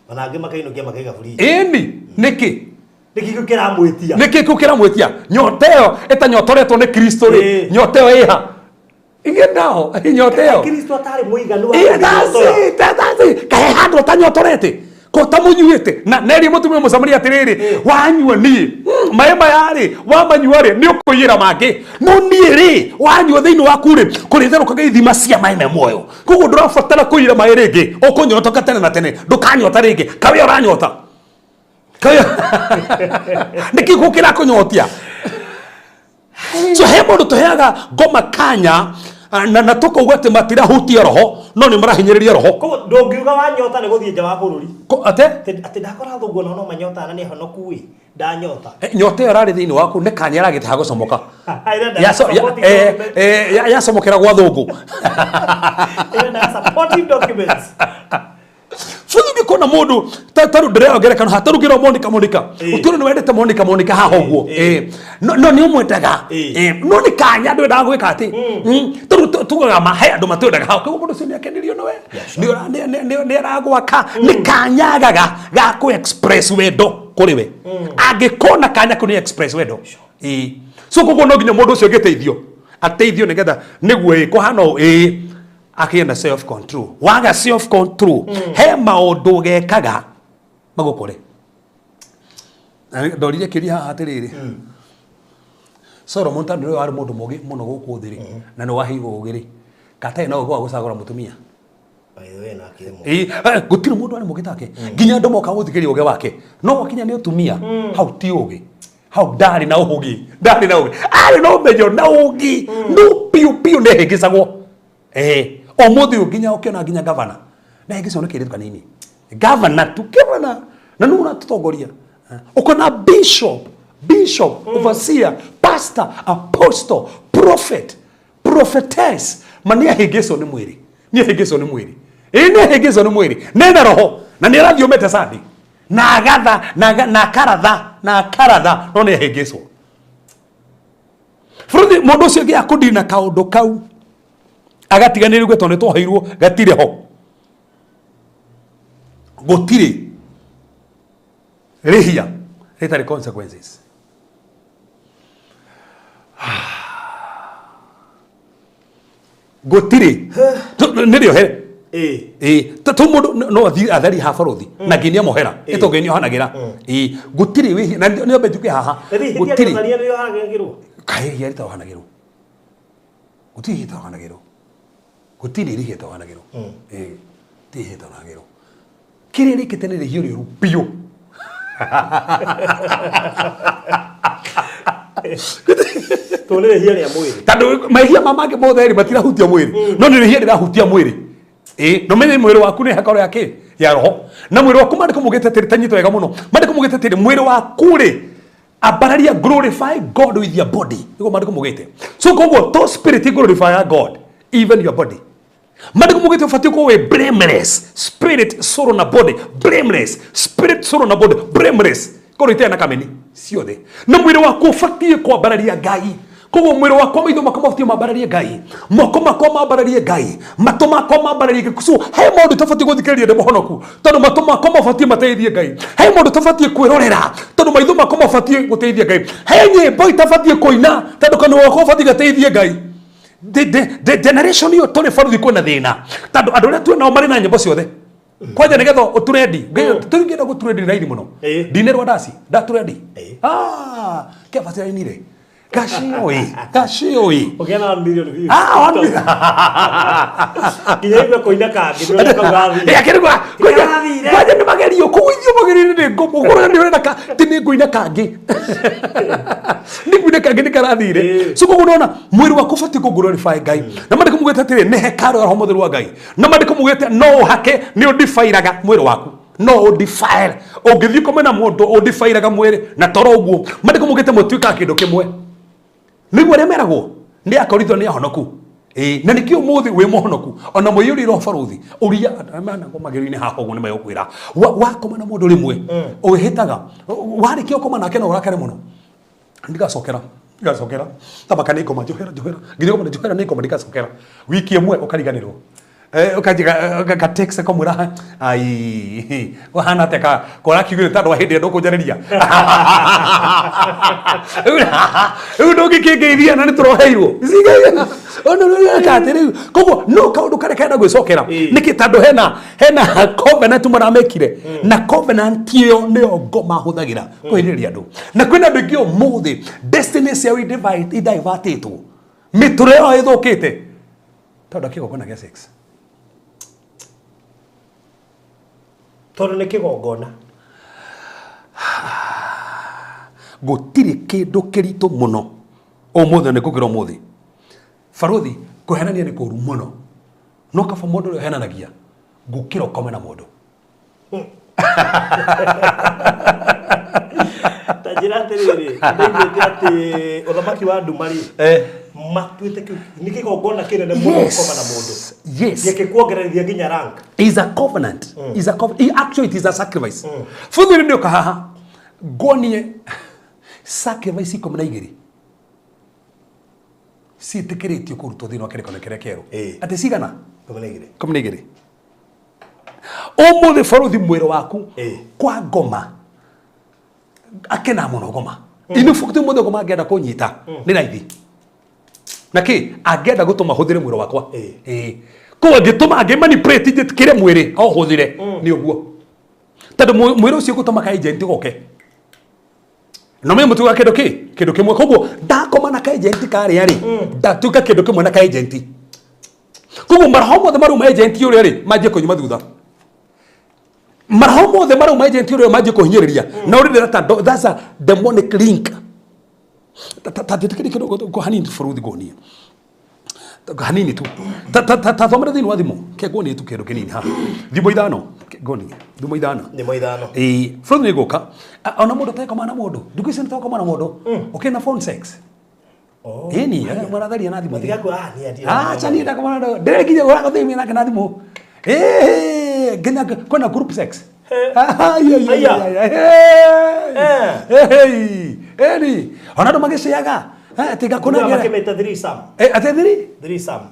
Ona angĩ makainũkia makaiga fridge. Ĩni. Nĩkĩ? Nĩkĩ kĩu kĩramwĩtia? Nĩkĩ kĩu kĩramwĩtia? Nyota ĩyo ĩtanyotoretwo nĩ Kristo rĩ, nyota ĩyo ĩha? Igĩ nao, nyota ĩyo. Kristo atarĩ mũiganu wa Ĩ, that's kũmĩnyotora. it, that's it. Kahe handũ ũtanyotorete ko ũtamũnyuĩte na nerie mũtumia mũsamaria atĩrĩrĩ, wanyua niĩ maĩ maya rĩ, wamanyua rĩ, nĩ ũkũiyĩra mangĩ, no niĩ rĩ, wanyua thĩinĩ waku rĩ, kũrĩtherũkaga ithima cia maĩ me muoyo. Koguo ndũrabatara kũiyĩra maĩ rĩngĩ, ũkũnyotoka tene na tene, ndũkanyota rĩngĩ. Kawĩ ũranyota? Nĩkĩ gũkũ kĩrakũnyotia? So he mũndũ tũheaga ngoma kanya na tũkauga atĩ matirahutia roho, no nĩ marahinyĩrĩria roho. Koguo ndũngiuga wanyota nĩ gũthiĩ nja wa bũrũri. Ate? Atĩ ndakora athũngũ onao no manyotaga na nĩ ahonoku ĩ, ndanyota. Nyota ĩyo ĩrarĩ thĩinĩ waku nĩ kanya ĩragĩte ha gũcomoka. Ĩrenda supporting document. Yacomokera gwa thũngũ. Ĩrenda supporting documents. So thĩ ũngĩkona mũndũ ta rĩu ndĩreo ngerekano haha, ta rĩu ngĩrwo Monica, Monica. Ũtũũre nĩ wendete Monica, Monica haha ũguo. No nĩ ũmwendaga. No nĩ kanya ndwendaga gwĩka atĩ. Ta rĩu tugaga ma, he andũ matwendaga haha. Koguo mũndũ ũcio nĩ akenirio nĩwe. Nĩ nĩ aragwaka. Nĩ kanya agaga ga kũ express wendo kũrĩ we. Angĩkona kanya kau nĩ express wendo. So koguo no nginya mũndũ ũcio angĩteithio, ateithio nĩgetha nĩguo kũhana ũũ, akĩgĩa na self control. Waga self control, he maũndũ gekaga magũkore. Na ndorire kĩũria haha atĩrĩrĩ, Solomon tondũ nĩwe warĩ mũndũ mũũgĩ mũno gũkũ thĩ rĩ, na nĩ waheirwo ũũgĩ rĩ, katarĩ na ũũgĩ wa gũcagũra mũtumia? By the way, nake mũũgĩ. Gũtirĩ mũndũ arĩ mũũgĩ take, nginya andũ moka gũthikĩrĩria ũũgĩ wake, no gwakinya nĩ ũtumia, hau ti ũũgĩ, hau ndarĩ na ũũgĩ, ndarĩ na ũũgĩ, arĩ na ũmenyo na ũũgĩ, no piũ piũ nĩ ahĩngĩcagwo. Ũmũthĩ ũyũ nginya ũkĩona nginya gavana na hĩngĩcagwo nĩ kairĩtu kanini, gavana tu, gavana na nũ ũratũtongoria. Ũkona bishop, bishop, overseer, pastor, apostle, prophet, prophetess, ma nĩ ahĩngĩcwo nĩ mwĩrĩ, nĩ ahĩngĩcwo nĩ mwĩrĩ. Nĩ ahĩngĩcwo nĩ mwĩrĩ, nena roho na nĩ arathiĩ ũmĩte Sunday na agatha na akaratha na akaratha, no nĩ ahĩngĩcwo. Bũrũri mũndũ ũcio ũngĩ akũndina kaũndũ kau agatiganĩrio tondũ nĩ twaheirwo gatirĩ ho, gũtirĩ rĩhia rĩtarĩ consequences. Gũtirĩ nĩ rĩohere. Tu mũndũ no athiĩ atherie ha bũrũri na ngai nĩamohera, ĩto ngai nĩohanagĩra. Gũtirĩ wĩhia na nĩ ambe njuge haha, gũtirĩ kaĩ ihia rĩtaohanagĩrwo, gũtirĩ ihia rĩtaohanagĩrwo, gũtirĩ rĩhia rĩtaohanagĩrwo. Gũtirĩ ihia rĩtaohanagĩrwo. Kĩrĩa rĩkĩte nĩ rĩhia rĩũru biũ. Tondũ nĩ rĩhia rĩa mwĩrĩ. Tondũ mehia ma mangĩ mothe rĩ matirahutia mwĩrĩ, no nĩ rĩhia rĩrahutia mwĩrĩ. No menye mwĩrĩ waku nĩ hekarũ ya kĩ? Ya roho. Na mwĩrĩ waku maandĩko maugĩte atĩrĩ, ta nyita wega mũno, maandĩko maugĩte atĩrĩ, mwĩrĩ waku rĩ, ambararia, glorify God with your body. Nĩguo maandĩko maugĩte. So koguo to spirit glorify God even your body. Maandĩko maugĩte ũbatiĩ gũkorwo wĩ blameless, spirit, soul na body, blameless, spirit, soul na body, blameless. Korwo itarĩ na kameni ciothe. Na mwĩrĩ waku ũbatiĩ kwambararia Ngai. Koguo mwĩrĩ wakwa, maitho makwa mabatiĩ mambararie Ngai, moko makwa mambararie Ngai, matũ makwa mambararie Ngai. So he maũndũ tũbatiĩ gũthikĩrĩria ndĩ mũhonoku, tondũ matũ makwa mabatiĩ mateithie Ngai. He maũndũ tũbatiĩ kwĩrorera, tondũ maitho makwa mabatiĩ gũteithia Ngai. He nyĩmbo itabatiĩ kũina, tondũ kanua gakwa gabatiĩ gateithie Ngai. The generation ĩyo tũrĩ baruthi kwĩna thĩna, tondũ andũ arĩa twĩ nao marĩ na nyĩmbo ciothe. Kwanja nĩgetha ũturendi, tũingĩenda gũturendi nĩ raithi mũno. Ndinerwo ndaci, ndaturendi. Kĩaba cirainire. Gacioi, gacioi. Ũkĩona 1 million views. 1 million. Nginya igue kũina kangĩ, nĩ ũrĩa kau gathire. Akĩrigwa, Karathire. kwanja nĩ magerio, kũu ithuĩ magerio nĩ ngũmũ, ũkũrora nĩ ũrenda ka, ti nĩ ngũina kangĩ. Nĩ ngũina kangĩ nĩ karathire. So koguo nona mwĩrĩ waku ũbatiĩ kũ glorify Ngai. Na maandĩko maugĩte atĩrĩ, nĩ hekarũ ya Roho Mũtheru wa Ngai. Na maandĩko maugĩte no ũhake nĩ ũdefilaga mwĩrĩ waku. No ũdefile. Ũngĩthiĩ ũkome na mũndũ ũdefilaga mwĩrĩ na toro ũguo. Maandĩko maugĩte mũtuĩkaga kĩndũ kĩmwe. Nĩguo arĩa meragwo nĩ akoritho nĩ ahonoku. Ĩĩ, na nĩkĩo ũmũthĩ wĩ mũhonoku ona mũiyũrĩirwo barothi ũria managwo magĩrĩire haha ũguo nĩ megũkwĩra wakoma na mũndũ rĩmwe ũhĩtaga warĩkia ũkoma nake no ũrakare mũno ndigacokera ndigacokera tamaka nĩ ngoma njohera njohera nginya ũkamwĩra njohera nĩ ngoma ndigacokera wiki ĩmwe ũkariganĩrwo. Ũkanjiga ga text kamwĩra ai ũhana atĩa ka kora kiugire tondũ wa hĩndĩ ĩrĩa ndũkũnjarĩria rĩu ndũngĩkĩngeithia na nĩ tũroheirwo atĩ rĩu koguo no kaũndũ karĩa kenda gwĩcokera nĩkĩ tondũ hena covenant maramekire na covenant ĩyo nĩyo ngoma hũthagĩra kũhĩrĩria andũ na kwĩna andũ aingĩ ũmũthĩ destiny ciao idivertĩtwo mĩtũrĩre yao ĩthũkĩte tondũ kĩgongona gĩa sex. Tondũ nĩ kĩgongona. Gũtirĩ kĩndũ kĩritũ mũno ũmũthĩ nĩ gũkĩra ũmũthĩ. Barothi kũhenania nĩ kũru mũno no kaba mũndũ ũrĩa ũhenanagia gũkĩra ũkome na mũndũ. Ta njĩra atĩrĩrĩ, ndaiguĩte atĩ ũthamaki wa nduma rĩ, matuĩte kĩu nĩ kĩgongona kĩnene mũno gũkoma na mũndũ. Yes. Gĩkĩkuongererithia nginya rank. Is a covenant. Is a covenant. Actually it is a sacrifice. Futhi ndio kahaha ngonie sacrifice 12 ciĩtĩkĩrĩtio kũrutwo thĩinĩ wa kĩrĩkanĩro kĩrĩa kĩerũ. Atĩ cigana? 12. 12. Ũmũthĩ bũrũthi mwĩrĩ waku kwa ngoma akena mũno ngoma. In fact ũmũthĩ ngoma angĩenda kũnyita nĩ raithi. Na kĩ angĩenda gũtũma hũthĩre mwĩrĩ wakwa. Koguo angĩtũma angĩ manipulate njĩtĩkĩre mwĩrĩ o hũthĩre nĩ ũguo. Tondũ mwĩrĩ ũcio gũtũma ka agent goke. No mimi mutuga kindu ki kindu kimwe koguo ndakoma na ka agent karia ri ndatuika kindu kimwe na ka agent. Koguo maroho mothe marauma agent uria ri manjie kunyuma thutha. Maroho mothe marauma agent uria manjie kuhinyiriria. Na uri ndira ta that's a demonic link. Ta nditikiri kindu ko hanini furuthi ngonie. Hanini tu. Ta ta ta thomera thiini wa thimu. Ke ngonie tu kindu kinini ha. Thimũ ithano. Ngonie. Thimũ ithano. Thimũ ithano. Furuthi nĩ ngũka. Ona mũndũ atekoma na mũndũ. Ndukũ ici nĩtwakoma na mũndũ. Ũkĩna phone sex. Ĩni, maratharia na thimũ. Acha niĩ ndakoma na ndĩrĩ nginya ũragathĩmia nake na thimũ. Nginya kwĩna group sex. Ĩni, ona andũ magĩciaga. Tiga kũna makĩmĩta threesome. Atĩ thiri? Threesome.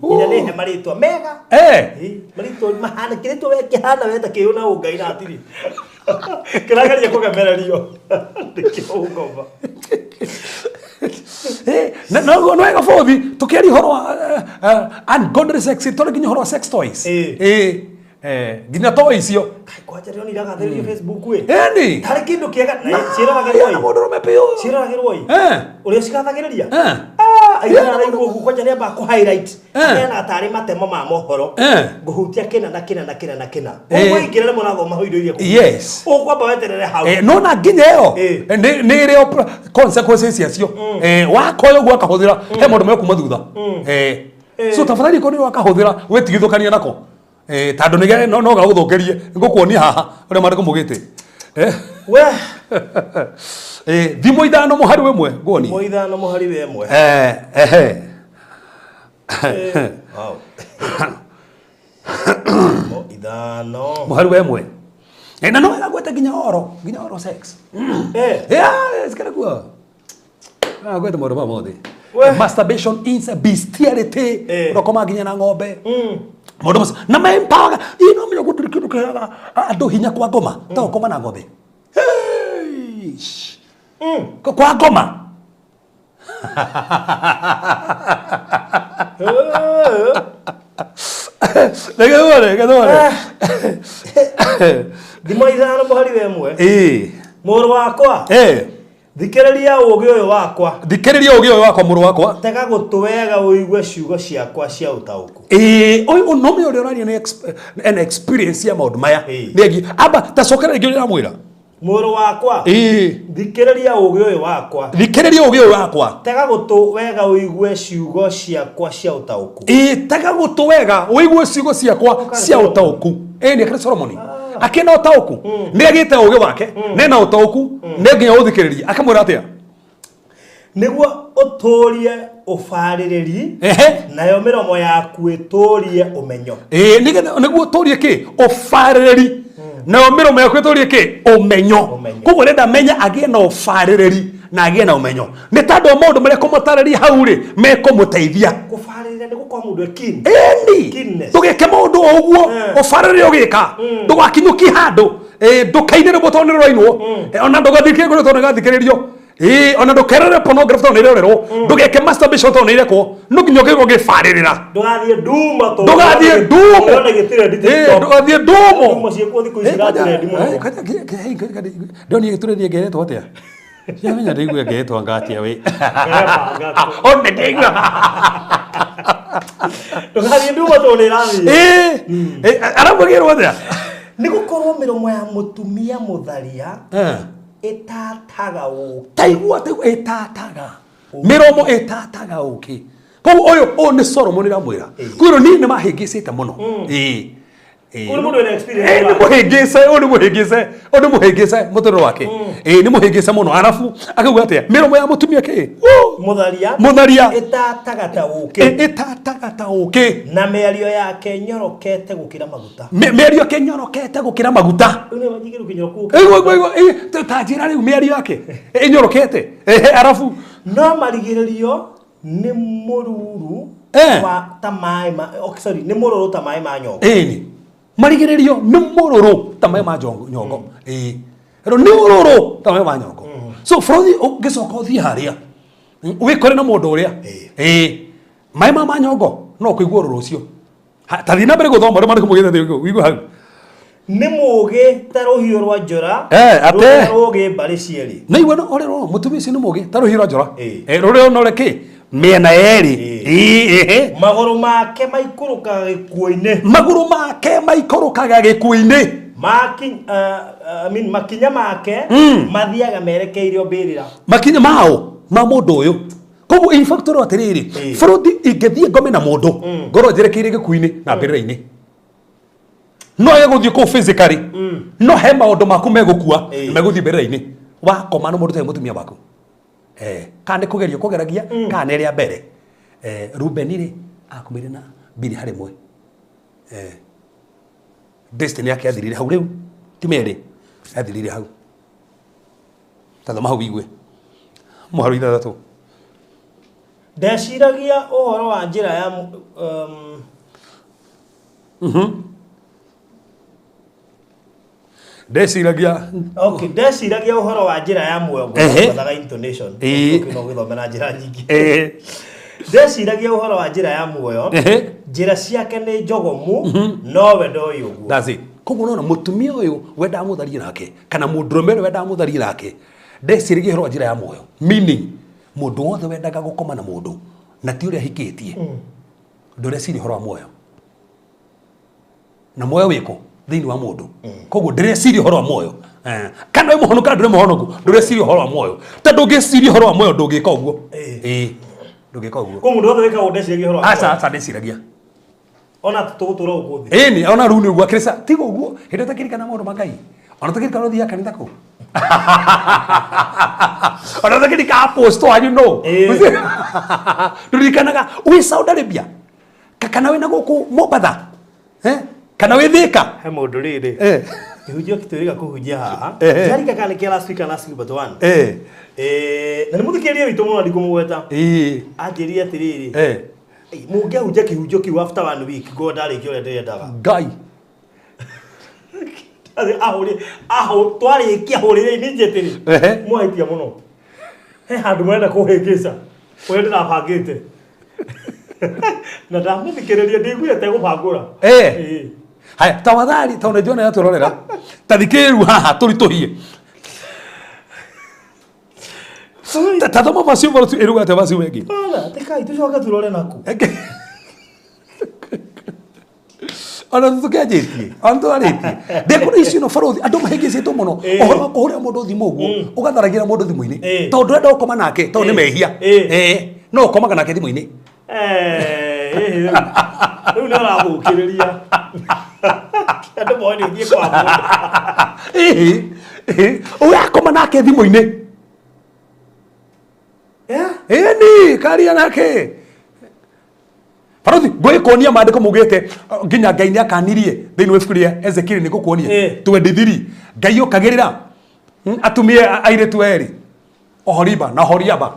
Nginya nĩ he marĩtwa mega. Marĩtwa mahana kĩrĩtwa we kĩhana weta kĩũ na ũngai na hatirĩ. Kĩrageria kũgemererio. Nĩkĩo ũngoma. No no wega bothi tukiaria ũhoro wa ungodly sex tũrĩ nginya ũhoro wa sex toys. Nginya toy icio. Kwanja ndĩronire agathĩrĩrio Facebook ĩ. Ĩni. Tarĩ kĩndũ kĩega na ciĩroragĩrwo ĩ. Mũndũ rũme biũ. Ciĩroragĩrwo ĩ. Ũrĩa cigathagĩrĩria. Aingĩ araigua ũguo kwanja nĩ ambaga kũ highlight. Aheanaga tarĩ matemo ma mohoro. Ngũhutia kĩna na kĩna na kĩna na kĩna. Ũguo ingĩra rĩmwe ũrathoma ho indo iria. Yes. Ũkwamba weterere hau. No na nginya ĩyo nĩ ĩrĩ consequences ciacio. Wakoya ũguo akahũthĩra he maũndũ mekuma thutha. So tafadhali korwo nĩ wakahũthĩra wĩtigithũkanie nako. Tondũ nĩ no gagũthũkĩrie ngũkuonia haha ũrĩa maandĩko maugĩte. We. Thimũ ithano mũhari wa ĩmwe nguonie. Thimũ ithano mũhari wa ĩmwe. Wow. Thimũ ithano. Mũhari wa ĩmwe. Na no wega gwete nginya oro, nginya oro sex. Yeah, sikana kuo. Gwete maũndũ maya mothe. Masturbation is a bestiality. Ũrokoma nginya na ng'ombe. Maũndũ macio. Na mempaga. Ĩ no menya gũtirĩ kĩndũ kĩheaga andũ hinya kwa ngoma. Ta gũkoma na ng'ombe. Kwa ngoma. Reke tuone, reke tuone. Thimũ ithano mũhari wa ĩmwe. Mũrũ wakwa. Thikĩrĩria ũũgĩ ũyũ wakwa. Thikĩrĩria ũũgĩ ũyũ wakwa mũrũ wakwa. Tega gũtũ wega ũigue ciugo ciakwa cia ũtaũku. Ũyũ no ũrĩa ũraria nĩ an experience ya maũndũ maya. Nĩ egi. Amba ta cokera rĩngĩ ũrĩa ũramwĩra. Mũrũ wakwa. Thikĩrĩria ũũgĩ ũyũ wakwa. Thikĩrĩria ũũgĩ ũyũ wakwa. Tega gũtũ wega ũigue ciugo ciakwa cia ũtaũku. Tega gũtũ wega ũigue ciugo ciakwa cia ũtaũku. Nĩ akĩrĩ Solomoni. Akĩna ũtaũku. Nĩ agĩte ũũgĩ wake. Nĩ na ũtaũku. Nĩ nginya ũthikĩrĩrie. Akamwĩra atĩa? Nĩguo Ũtũrie ũbarĩrĩri Ehe. nayo mĩromo yaku ĩtũrie ũmenyo. Ĩĩ, nĩgetha nĩguo ũtũrie kĩ ũbarĩrĩri nayo mĩromo yaku ĩtũrie kĩ ũmenyo. Ũmenyo. Koguo renda menya agĩe na ũbarĩrĩri na agĩe na ũmenyo nĩ tondũ wa maũndũ marĩa kũmũtarĩria hau rĩ mekũmũteithia. Kũbarĩrĩra nĩ gũkorwo mũndũ e keen. Ĩni Keenness. ndũgeke maũndũ o ũguo ũbarĩrĩre ũgĩka ndũgakinyũkie handũ. Ĩ, ndũkaine rwĩmbo tondũ nĩ rũrainwo. Ĩ, ona ndũgathikĩrĩrie tondũ nĩ rũrathikĩrĩrio. Ĩ, ona ndũkerore pornography tondũ nĩ ĩrorerwo. Ndũgeke masturbation tondũ nĩ ĩrekwo. No nginya ũngĩkorwo ũgĩbarĩrĩra. Ndũgathiĩ nduma tondũ Ndũgathiĩ ndumo. ũrona gĩtirendi Ĩ, TikTok. ndũgathiĩ ndumo. Ndumo ciĩkuo thikũ ici iratrend mũno. Ndonire gĩtureni ngeretwo atĩa? Ciamenya ndĩigue ngeretwo ngatia wĩ. Ngerebanga tu. One ndĩigua. Ndũgathiĩ nduma tondũ nĩ ĩrathiĩ. Ĩ, aramwĩrwo atĩa? Nĩ gũkorwo mĩromo ya mũtumia mũtharia Eh. ĩtataga ũũkĩ. Taigua taigua ĩtataga. Mĩromo ĩtataga ũkĩ. Koguo ũyũ ũyũ nĩ Solomon ĩramwĩra. Kwĩrwo niĩ nĩ mahĩngĩcĩte mũno. Ĩ. Ĩ. Ũyũ nĩ mũndũ wĩna experience. Ĩ, nĩ mũhĩngĩce ũyũ nĩ mũhĩngĩce ũyũ nĩ mũhĩngĩce mũtũrĩre wake. Ĩ, nĩ mũhĩngĩce mũno arabu akauga atĩa mĩromo ya mũtumia kĩ? Woo! Mũtharia Mũtharia. ĩtataga ta ũũkĩ. Ĩtataga ta ũkĩ. Na mĩario yake nyorokete gũkĩra maguta. Mĩario yake nyorokete gũkĩra maguta. Rĩu nĩ wanyigĩrwo kĩnyoroku gũkĩra Igua maguta. igua igua ta njĩra rĩu mĩario yake ĩnyorokete. Ehe, arabu No marigĩrĩrio nĩ mũruru Eh. wa ta maĩ ma okay, sorry, nĩ mũrũrũ ta maĩ ma nyongo. Ĩni marigĩrĩrio nĩ mũrũrũ ta maĩ ma nyongo. Ĩĩ rĩu nĩ ũrũrũ ta maĩ ma nyongo. So bũrũri ũngĩcoka ũthiĩ harĩa wĩkore na mũndũ ũrĩa ĩĩ maĩ ma nyongo no kũigua ũrũrũ ũcio. Ta thiĩ na mbere gũthoma ũrĩa maandĩko maugĩte atĩ ũigue hau. Nĩ mũũgĩ ta rũhiũ rwa njora Eh, ate. rũrĩa rũũgĩ mbarĩ cierĩ. Na igua no ũrĩa rũrũ mũtumia ũcio nĩ mũũgĩ ta rũhiũ rwa njora. Ĩĩ. Eh, rũrĩa ũnore kĩ mĩena yerĩ. Ĩĩ. Ĩĩ, ehe. Magũrũ make maikũrũkaga gĩkuũ-inĩ. Magũrũ make maikũrũkaga gĩkuũ-inĩ. I mean, makinya make mathiaga merekeire mbĩrĩra. Makinya mao ma mũndũ ũyũ. Koguo in fact ũrĩa atĩrĩrĩ, Ĩĩ. bũrũri ingĩthiĩ ngome na mũndũ ngorwo njerekeire gĩkuũ-inĩ na mbĩrĩra-inĩ. No age gũthiĩ kũu physically no he maũndũ maku megũkua Ĩĩ. na megũthiĩ mbĩrĩra-inĩ. Wakoma na mũndũ ũtarĩ mũtumia waku. Kana nĩ kũgerio kũgeragia kana nĩ rĩa mbere. Rubeni rĩ akomire na Bili harĩ mwe. Destiny yake yathirire hau rĩu ti merĩ yathirire hau. Tathoma hau wigue. Mũhari 6. Ndeciragia ũhoro wa njĩra ya Ndeciragia okay, ndeciragia ũhoro wa njĩra ya muoyo Ehe. ngwethaga intonation. Ĩĩ. Okay, no gũthome na njĩra nyingĩ. Eh, Ndeciragia ũhoro wa njĩra ya muoyo. Ehe. Njĩra ciake nĩ njogomu nowe ndoĩ ũguo. That's it. Koguo nona mũtumia ũyũ wendaga mũtharie nake kana mũndũrũme ũrĩa wendaga mũtharie nake ndeciragia ũhoro wa njĩra ya muoyo. Meaning mũndũ wothe wendaga gũkoma na mũndũ na ti ũrĩa ahikĩtie ndũreciria ũhoro wa muoyo. Na muoyo wĩkũ thĩinĩ wa mũndũ. Koguo ndĩreciria ũhoro wa muoyo. Kana wĩ mũhonoku kana ndũrĩ mũhonoku ndũreciria ũhoro wa muoyo. Tondũ ũngĩciria ũhoro wa muoyo ndũngĩka ũguo. Ĩĩ. Ndũngĩka ũguo. Koguo mũndũ wothe wĩkaga ũguo ndeciragia ũhoro wa Aca muoyo. aca ndeciragia. Ona tũgũtũra gũkũ thĩ. Ĩni ona rĩu nĩ ũguo akĩrĩca tiga ũguo hĩndĩ ũtakĩririkana maũndũ ma Ngai. Ona ũtakĩririkana ũthiaga kanitha kũ. Ona ũtakĩririkana apostle wanyu no. Ĩĩ. Ndũririkanaga wĩ Saudi Arabia kana wĩna gũkũ Mombatha. Kana wĩ Thika. He mũndũ rĩrĩ. Kĩhunjio kĩtwĩrĩga kũhunjia haha. Ehe. Njarika kana nĩ kĩa last week kana last week but one. Na nĩ mũthikĩrĩria witũ mũno ndikũmũgweta. Anjĩrire atĩrĩrĩ. Mũngĩahunjia kĩhunjio kĩu after one week ngorwo ndarĩkia ũrĩa ndĩrendaga. Ngai. Twarĩkia hũrĩre immediately. Ehe. Mwahĩtia mũno. He handũ mũrenda kũhĩngĩca ũrĩa ndĩrabangĩte. Na ndamũthikĩrĩria ndiguire tegũbangũra. Ĩĩ. Haya tawathari tondũ nĩnjũĩ nĩ atũrorera. Ta thikĩrĩria haha tũritũhie. Ta thoma verse ĩmwe ĩruga atĩa verse ĩyo ĩngĩ. Bana, tekai tũcoke tũrore naku. Ona tũkĩanjĩtie ona twarĩtie ndekũrĩ icio no barothi andũ mahĩngĩcĩtwo mũno Ĩĩ. ũhoro wa kũhũrĩra mũndũ thimũ ũguo ũgatharagĩra mũndũ thimũ-inĩ Ĩĩ. tondũ ndũrenda gũkoma nake tondũ nĩ Ĩĩ. mehia Ĩĩ. Ĩĩ. No ũkomaga nake thimũ-inĩ. Rĩu nĩ ũrathũkĩrĩria. Andũ moĩ nĩ ũthiĩ kwa mũndũ. Ĩĩ. Ĩĩ. Ũrakoma nake thimũ-inĩ. Ĩni karia nake barothi ngwĩkuonia maandĩko maugĩte nginya Ngai nĩ akanirie thĩinĩ wa ibuku rĩa Ezekiel nĩ ngũkuonia 23 Ngai okagĩrĩra atumie airĩtu erĩ Oholiba na Oholiaba.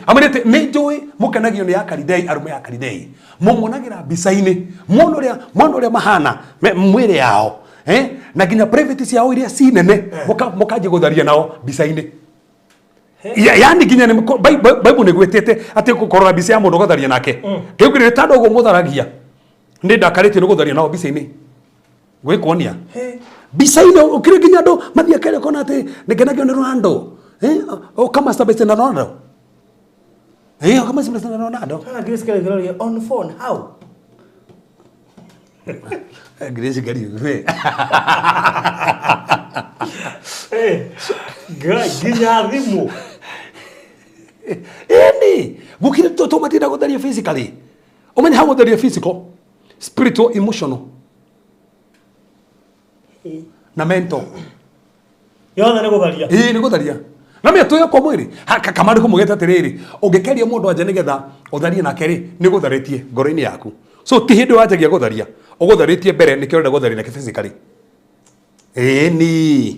Amwĩrĩte nĩ njũĩ mũkenagio nĩ Akalidei, arũme Akalidei mũmonagĩra mbica-inĩ mwana ũrĩa mwana ũrĩa mahana mwĩrĩ yao na nginya private ciao iria ci nene mũkanjia gũtharia nao mbica-inĩ. Yaani nginya nĩ Bible nĩ gwĩtĩte atĩ kũrora mbica ya mũndũ ũgatharia nake. Kĩu kĩrĩ tandũ ũguo mũtharagia nĩ ndakarĩtio nĩ gũtharia nao mbica-inĩ. Gwĩkuonia mbica-inĩ ũkĩrĩ nginya andũ mathiĩ kere kona atĩ nĩngenagio nĩ Ronaldo ũkamasturbate na Ronaldo ũkamasturbate na Ronaldo. Kana Grace Kelly kĩroria on phone how? Grace Kelly we. Ngai nginya thimũ. Ĩni gũkĩrĩ tũmatinda gũtharia physically ũmenye hau gũtharia physical, spiritual, emotional na mental. Yothe nĩ gũtharia. Ĩĩ nĩ gũtharia na mĩatũ yo kwa mwĩrĩ kamandĩko mugĩte atĩrĩrĩ ũngĩkeria mũndũ anja nĩgetha ũtharie nake rĩ nĩ gũtharĩtie ngoro-inĩ yaku so ti hĩndĩ wanjagia gũtharia ũgũtharĩtie mbere nĩkĩo ũrenda gũtharia nake physically. Ĩni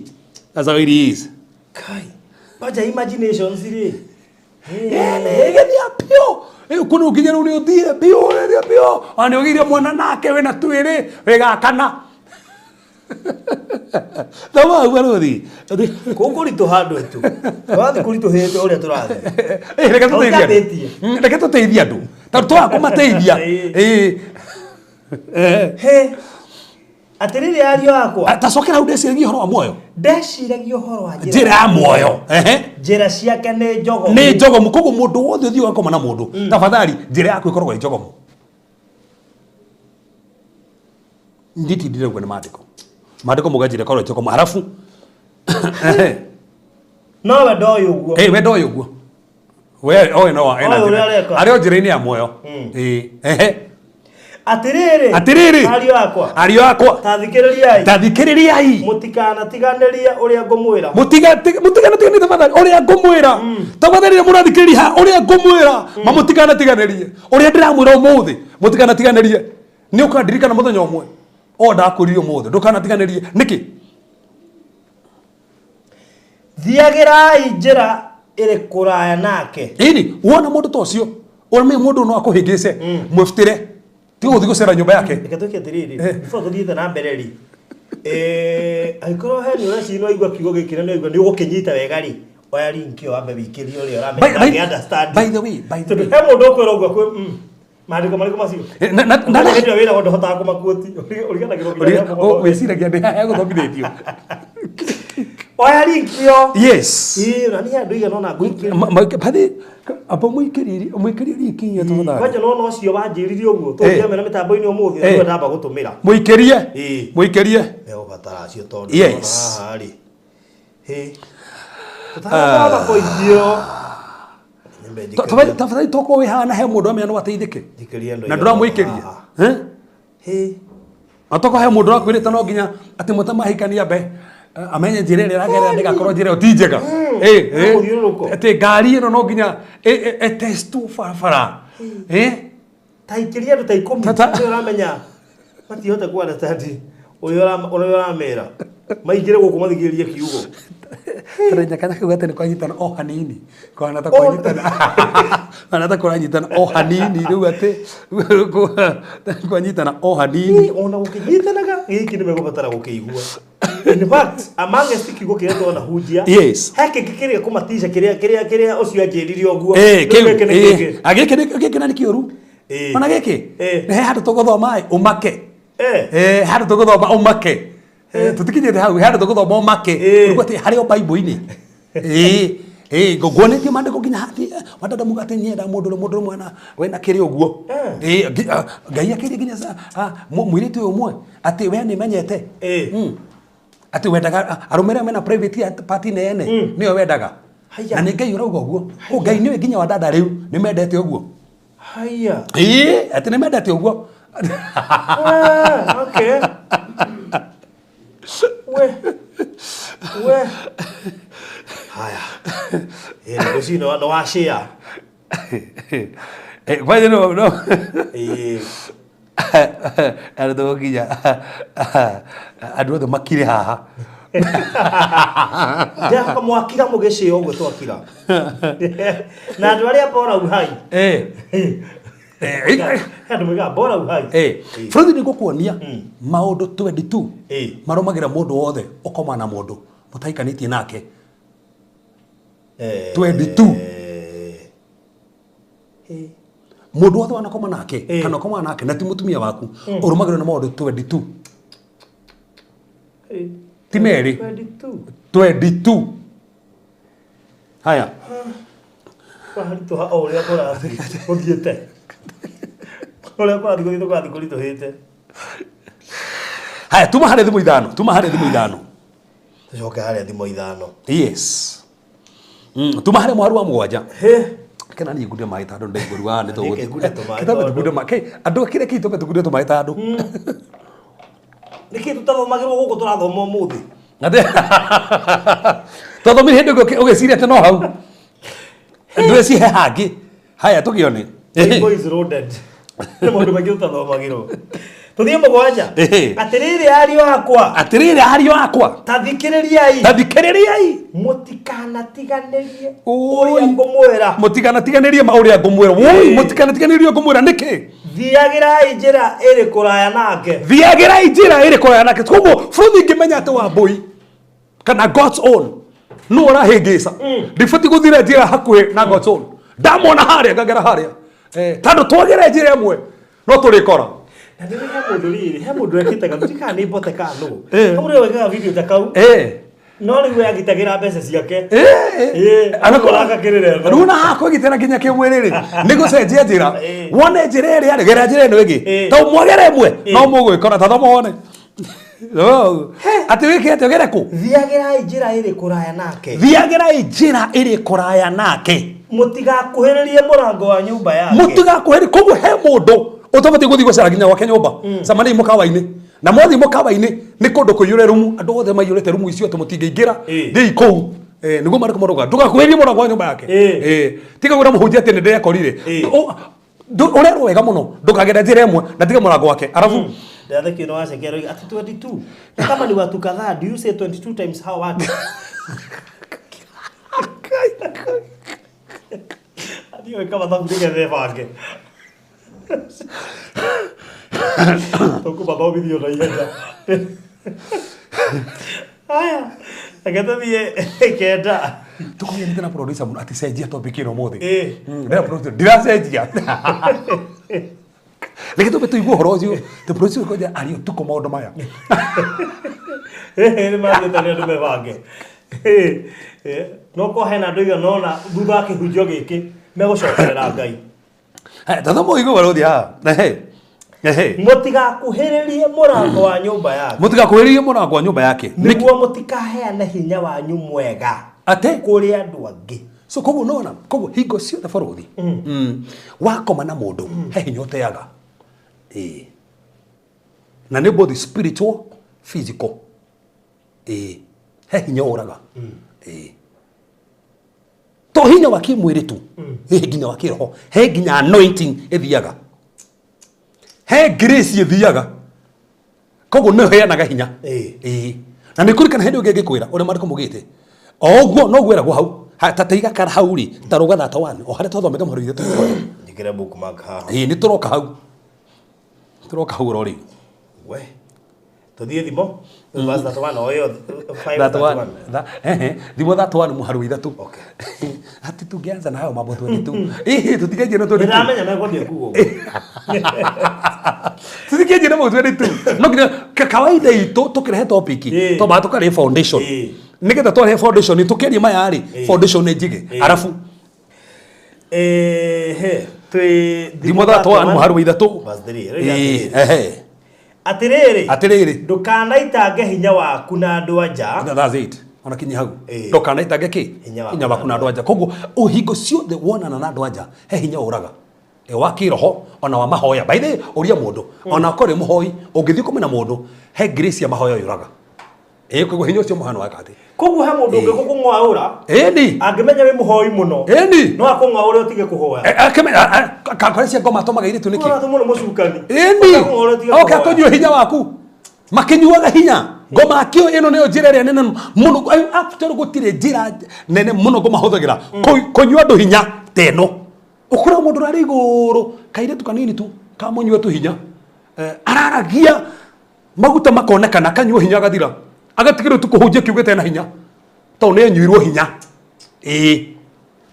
that's how it is. Kai baja imaginations rĩ. Gĩthia biũ kũndũ nginya rĩu nĩ ũthire biũ ũrĩria biũ ona nĩ ũgĩire mwana nake wĩna twĩrĩ wĩgakana thoma hau barũthi. Kũu kũritũ handũ tu tũrathiĩ kũritũhĩte ũrĩa tũrathiĩ. Reke tũteithie andũ. Ũtatĩtie. Reke tũteithie andũ tondũ twaga kũmateithia. He atĩrĩrĩ ariũ akwa Ta cokera hau ndeciragia ũhoro wa muoyo. Ndeciragia ũhoro wa njĩra ya muoyo. Njĩra ciake nĩ njogomu. Nĩ njogomu koguo mũndũ wothe ũthiĩ ũgakoma na mũndũ tafadhali njĩra yaku ĩkoragwo ĩ njogomu. Nditindire ũguo nĩ maandĩko. Maandĩko muga njĩra ĩkoragwo ĩ njogomu halafu no we ndoĩ ũguo. We ndoĩ ũguo. We oĩ no ena Oĩ ũrĩa njĩra. areka. Arĩ o njĩra-inĩ ya muoyo. Atĩrĩrĩ Atĩrĩrĩ ariũ akwa ariũ akwa ta thikĩrĩriai ta thikĩrĩriai mũtikanatiganĩrie ũrĩa ngũmwĩra. Mũtikanatiganĩrie tafadhali ũrĩa ngũmwĩra tafadhali rĩrĩa mũrathikĩrĩria haha ũrĩa ngũmwĩra mamũtikanatiganĩrie ũrĩa ndĩramwĩra ũmũthĩ mũtikanatiganĩrie nĩ ũkandirikana mũthenya ũmwe o ndakwĩrire ũmũthĩ ndũkanatiganĩrie nĩkĩ. Thiagĩrai njĩra ĩrĩ kũraya nake. Ĩni wona mũndũ ta ũcio ũrĩa mũndũ no akũhĩngĩce mwĩbutĩre tiga gũthiĩ gũcera nyũmba yake. Reke twĩke atĩrĩrĩ before tũthiĩte na mbere rĩ angĩkorwo he nĩ ũreciria nĩ waigua kiugo gĩkĩ na nĩ waigua nĩ ũgũkĩnyita wega rĩ oya link ĩyo wambe wĩikĩrie ũrĩa ũramenya ndangĩ understand. By the way, by the Tondũ way he mũndũ ũkwĩra ũguo akwĩ maandĩko marĩkũ macio? Na Hĩndĩ ĩyo wĩra ndũhotaga kũmakuoti ũriganagĩrwo nginya rĩrĩa ũkũmathomithia. Wĩciragia ndĩ haha gũthomithĩtio. Oya link ĩyo. Yes. Ĩĩ na niĩ andũ igana ũna ngũikĩria. Bathi amba mũikĩrie mũikĩrie link ĩyo tafadhali. Kwanja nona ũcio wanjĩrire ũguo tũngĩamera mĩtambo-inĩ ũmũthĩ nĩguo ndamba gũtũmĩra. Mũikĩrie. Mũikĩrie. Megũbatara acio tondũ Yes. haha rĩ. Hĩ. Tũtanathoma point ĩyo. Tafadhali tokorwo wĩ haha na he mũndũ amenya no ateithĩke Njikĩrie andũ na aigana ndũramũikĩria. haha. Hĩ. Na tokorwo he mũndũ ũrakwĩrĩte no nginya atĩ mũtamahikania mbe amenye njĩra ĩrĩa ĩragerera ndĩgakorwo njĩra ĩyo ti njega. Mũthiũrũrũko. Atĩ ngari ĩno no nginya ĩtestwo barabara. Ta ikĩria andũ ta ikũmi ũrĩa ũramenya matihota ku understand ũrĩa ũramera maingĩre gũkũ mathikĩrĩrie kiugo. Tũrenya kana kau atĩ nĩ kwanyitana o hanini kwana ta kwanyitana kwana ta kũranyitana o hanini rĩu atĩ kwanyitana o hanini ona gũkĩnyitanaga gĩkĩ nĩ megũbatara gũkĩigua. In fact amongst kiugo kĩrĩa twanahunjia Yes. he kĩngĩ kĩrĩa kũmatisha kĩrĩa kĩrĩa kĩrĩa ũcio anjĩrire ũguo. Kĩu Rĩu gĩkĩ nĩ kĩngĩ. Gĩkĩ na nĩ kĩũru. Ona gĩkĩ he handũ tũgũthoma ĩ ũmake. Handũ tũgũthoma ũmake. Tũtikinyĩte hau he handũ tũgũthoma ũmake. Ũguo atĩ harĩ o Bible-inĩ. Nguonetie maandĩko nginya hathi wadada muga atĩ nyenda mũndũ ũrĩa mũndũ ũrĩa wena kĩrĩ ũguo. Ngai akĩria nginya mũirĩtu ũyũ ũmwe atĩ we nĩ menyete. Atĩ wendaga arũme arĩa mena private party nene nĩyo wendaga. Na nĩ Ngai ũrauga ũguo. Ngai nĩwe nginya wadada rĩu nĩ mendete ũguo. Haya. Atĩ nĩ mendete ũguo. Okay. We. We. Haya. Rũcinĩ no wa share. Kwanja no no. Ĩĩ. Andũ tũgũkinya andũ othe makire haha. Ndĩrahoka mwakira mũgĩcĩo ũguo twakira na andũ arĩa bora uhai. Eh. Eh. Andũ moigaga bora uhai. Eh. Bũrũri nĩ ngũkuonia maũndũ 22 Eh. marũmagĩra mũndũ wothe ũkoma na mũndũ mũtaikanĩtie nake. Eh. 22. Eh. Mũndũ wothe wanakoma nake Eh. kana ũkoma nake na ti mũtumia waku ũrũmagĩrwo nĩ maũndũ 22. Eh. Ti merĩ. 22. 22. Haya. Kwaritũha o ũrĩa kũrathiĩ gũthiĩte, ũrĩa kũrathiĩ gũthiĩte kũrathiĩ kũritũhĩte. Haya, tuma harĩ thimũ ithano, tuma harĩ thimũ ithano. Tũcoke harĩa thimũ ithano. Yes. Tuma harĩ mwaru wa mũgwanja. Hĩ. Kena niĩ ngunde maĩ tandũ ndaigua ruo nĩ Niĩ ngunde tũmaĩ Kĩtambe tondũ. tũkunde maĩ. Andũ kĩrĩa kĩitũ tũkunde tũmaĩ tandũ. Nĩkĩ tũtathomagĩrwo gũkũ tũrathoma ũmũthĩ? Ate. Twathomire hĩndĩ ĩngĩ ũgĩciria atĩ no hau. Ndwĩcihe hangĩ. Haya tũkĩone. Table is loaded. Nĩ maũndũ maingĩ tũtathomagĩrwo. Tũthiĩ mũgwanja. Ĩhĩ. Atĩrĩrĩ ariũ akwa, Atĩrĩrĩ ariũ akwa. ta thikĩrĩriai, Ta thikĩrĩriai. mũtikanatiganĩrie Oi. ũrĩa ngũmwĩra. Mũtikanatiganĩrie ũrĩa ngũmwĩra. Woi, mũtikanatiganĩrie ngũmwĩra nĩkĩ? Thiagĩrai njĩra ĩrĩ kũraya nake. Thiagĩrai njĩra ĩrĩ kũraya nake. Koguo bũrũri ingĩmenya atĩ Wambũi kana God's own nũ ũrahĩngĩca, ndibatiĩ gũthira njĩra hakuhĩ na God's own. Ndamwona harĩa ngagera harĩa. Tondũ twagere njĩra ĩmwe no tũrĩkora. Na nĩ he mũndũ rĩrĩ, he mũndũ wekĩte gathuri kana nĩ mbote kana nũ. Eh. He mũndũ wekaga video ta kau. No rĩu we agitagĩra mbeca ciake. Ũrakakĩrĩra ĩno. Rĩu na haha kwĩgitĩra nginya kĩmwĩrĩ rĩ nĩ gũcenjia njĩra. Wone njĩra ĩrĩa rĩ gera njĩra ĩno ĩngĩ. To mwagere ĩmwe no mũgwĩkora ta thoma wone. Atĩ wĩke atĩ ũgere kũ? Thiagĩrai njĩra ĩrĩ kũraya nake. Thiagĩrai njĩra ĩrĩ kũraya nake. Mũtigakuhĩrĩrie mũrango wa nyũmba yake. Mũtigakuhĩrĩrie. Koguo he mũndũ ũtabatiĩ gũthiĩ gũcera nginya gwake nyũmba. Cemaniai mũkawa-inĩ. Na mwathiĩ mũkawa-inĩ nĩ kũndũ kũiyũre rumu, andũ othe maiyũrĩte rumu icio atĩ mũtingĩingĩra. Thiĩi kũu. Nĩguo marĩkũ marauga ndũgakuhĩrĩrie mũrango wa nyũmba yake. Tiga kwĩra mũhunjia atĩ nĩ ndĩrekorire. Ũrerwo wega mũno ndũkagere njĩra ĩmwe na tiga mũrango wake. Arabu Ndathekio nĩ wacekera oiga ati 22. Na kama ni watu kadhaa, do you say 22 times how what? Ndiũĩ kama thabu nĩgetha ĩbange. Tũkũmathomithio na ihenya. Haya, reke tũthiĩ kenda. Tũkũgianĩte na producer mũno atĩ cenjia topic ĩno ũmũthĩ. Ĩĩ. Ndĩra producer, ndiracenjia. Reke tũmbe tũigue ũhoro ũcio. The producer kwanja aria ũtukũ maũndũ maya. Nĩ mathiĩte nĩ andũ mebange. No korwo hena andũ aigana ũna thutha wa kĩhunjio gĩkĩ megũcokerera Ngai. Haya, tathoma ũigue ũrĩa ũthiĩ haha. Ehe. Ehe. Mũtigakuhĩrĩrie mũrango wa nyũmba yake. Mũtigakuhĩrĩrie mũrango wa nyũmba yake. Nĩguo mũtikaheane hinya wanyu mwega Atĩ? kũrĩ andũ angĩ. So koguo nona, koguo hingo ciothe bũrũri. Wakoma na mũndũ, he hinya ũteaga. Ĩĩ. Na nĩ both spiritual, physical. Ĩĩ. He hinya ũraga. Ĩĩ. To hinya wa kĩmwĩrĩ tu. He nginya wa kĩroho. He nginya anointing ĩthiaga. He grace ĩthiaga. Koguo nĩ ũheanaga hinya. Ĩĩ. Na nĩ kũrikana hĩndĩ ĩngĩ ngĩkwĩra ũrĩa maandĩko maugĩte. O ũguo no gwĩragwo hau. Ta teiga kara hau rĩ, ta rũga thata one, o harĩa twathomete mũhari ithatũ tũkoya. Njĩkĩre bookmark haha. Ĩĩ, nĩ tũroka hau. Tũroka hau oro rĩu. We. Tũthiĩ thimo. Verse 31 o ĩyo five That one. 31. Thimo that one mũhari wa ithatũ. Ati tũngĩanza na hayo mambo 22. Ĩhĩ, tũtikĩanjie na 22. Nĩndamenya mekwambia kuga ũguo. Tũtikĩanjie na mau 22. No nginya kawaida itũ tũkĩrehe topic, twambaga tũkarehe foundation. Nĩgetha twarehe foundation, tũkĩaria maya rĩ, foundation nĩ njige. Arabu Ehe, twĩ thimo that one mũhari wa ithatũ. Verse 3. Ĩĩ, ehe. Atĩrĩrĩ. Atĩrĩrĩ. Ndũkanaitange hinya waku na andũ a nja. That's it. Ona kinyi hau. Ndũkanaitange kĩ? Hinya waku na andũ a nja. Koguo hingo ciothe wonana na andũ a nja, he hinya ũraga. Wa kĩroho ona wa mahoya. By the way, ũria mũndũ, ona akorwo ũrĩ mũhoi, ũngĩthiĩ kũmena mũndũ, he grace ya mahoya yũraga. Ĩĩ koguo hinya ũcio mũhano waka atĩ. Koguo he mũndũ ũngĩ gũkũng'waũra Ĩni. angĩmenya wĩ mũhoi mũno Ĩni. no akũng'waũre ũtige kũhoya. Kakore cia ngoma atũmaga airĩtu nĩkĩ? Ũratũ mũno mũcukani. Ĩni. Akũng'waũre ũtige Oke kũhoya. akũnyue hinya waku. Makĩnyuaga hinya. Ngoma akĩo ĩno nĩyo njĩra ĩrĩa nene mũno. Actually gũtirĩ njĩra nene mũno ngoma hũthagĩra. Kũnyua andũ hinya ta ĩno. Ũkora mũndũ ũrarĩ igũrũ kairĩtu kanini tu kamũnyua tu hinya. Araragia maguta makonekana akanyua hinya agathira. Agatigĩrwo tu kũhunjia kiugĩte na hinya. Tondũ nĩ anyuirwo hinya. Ĩĩ.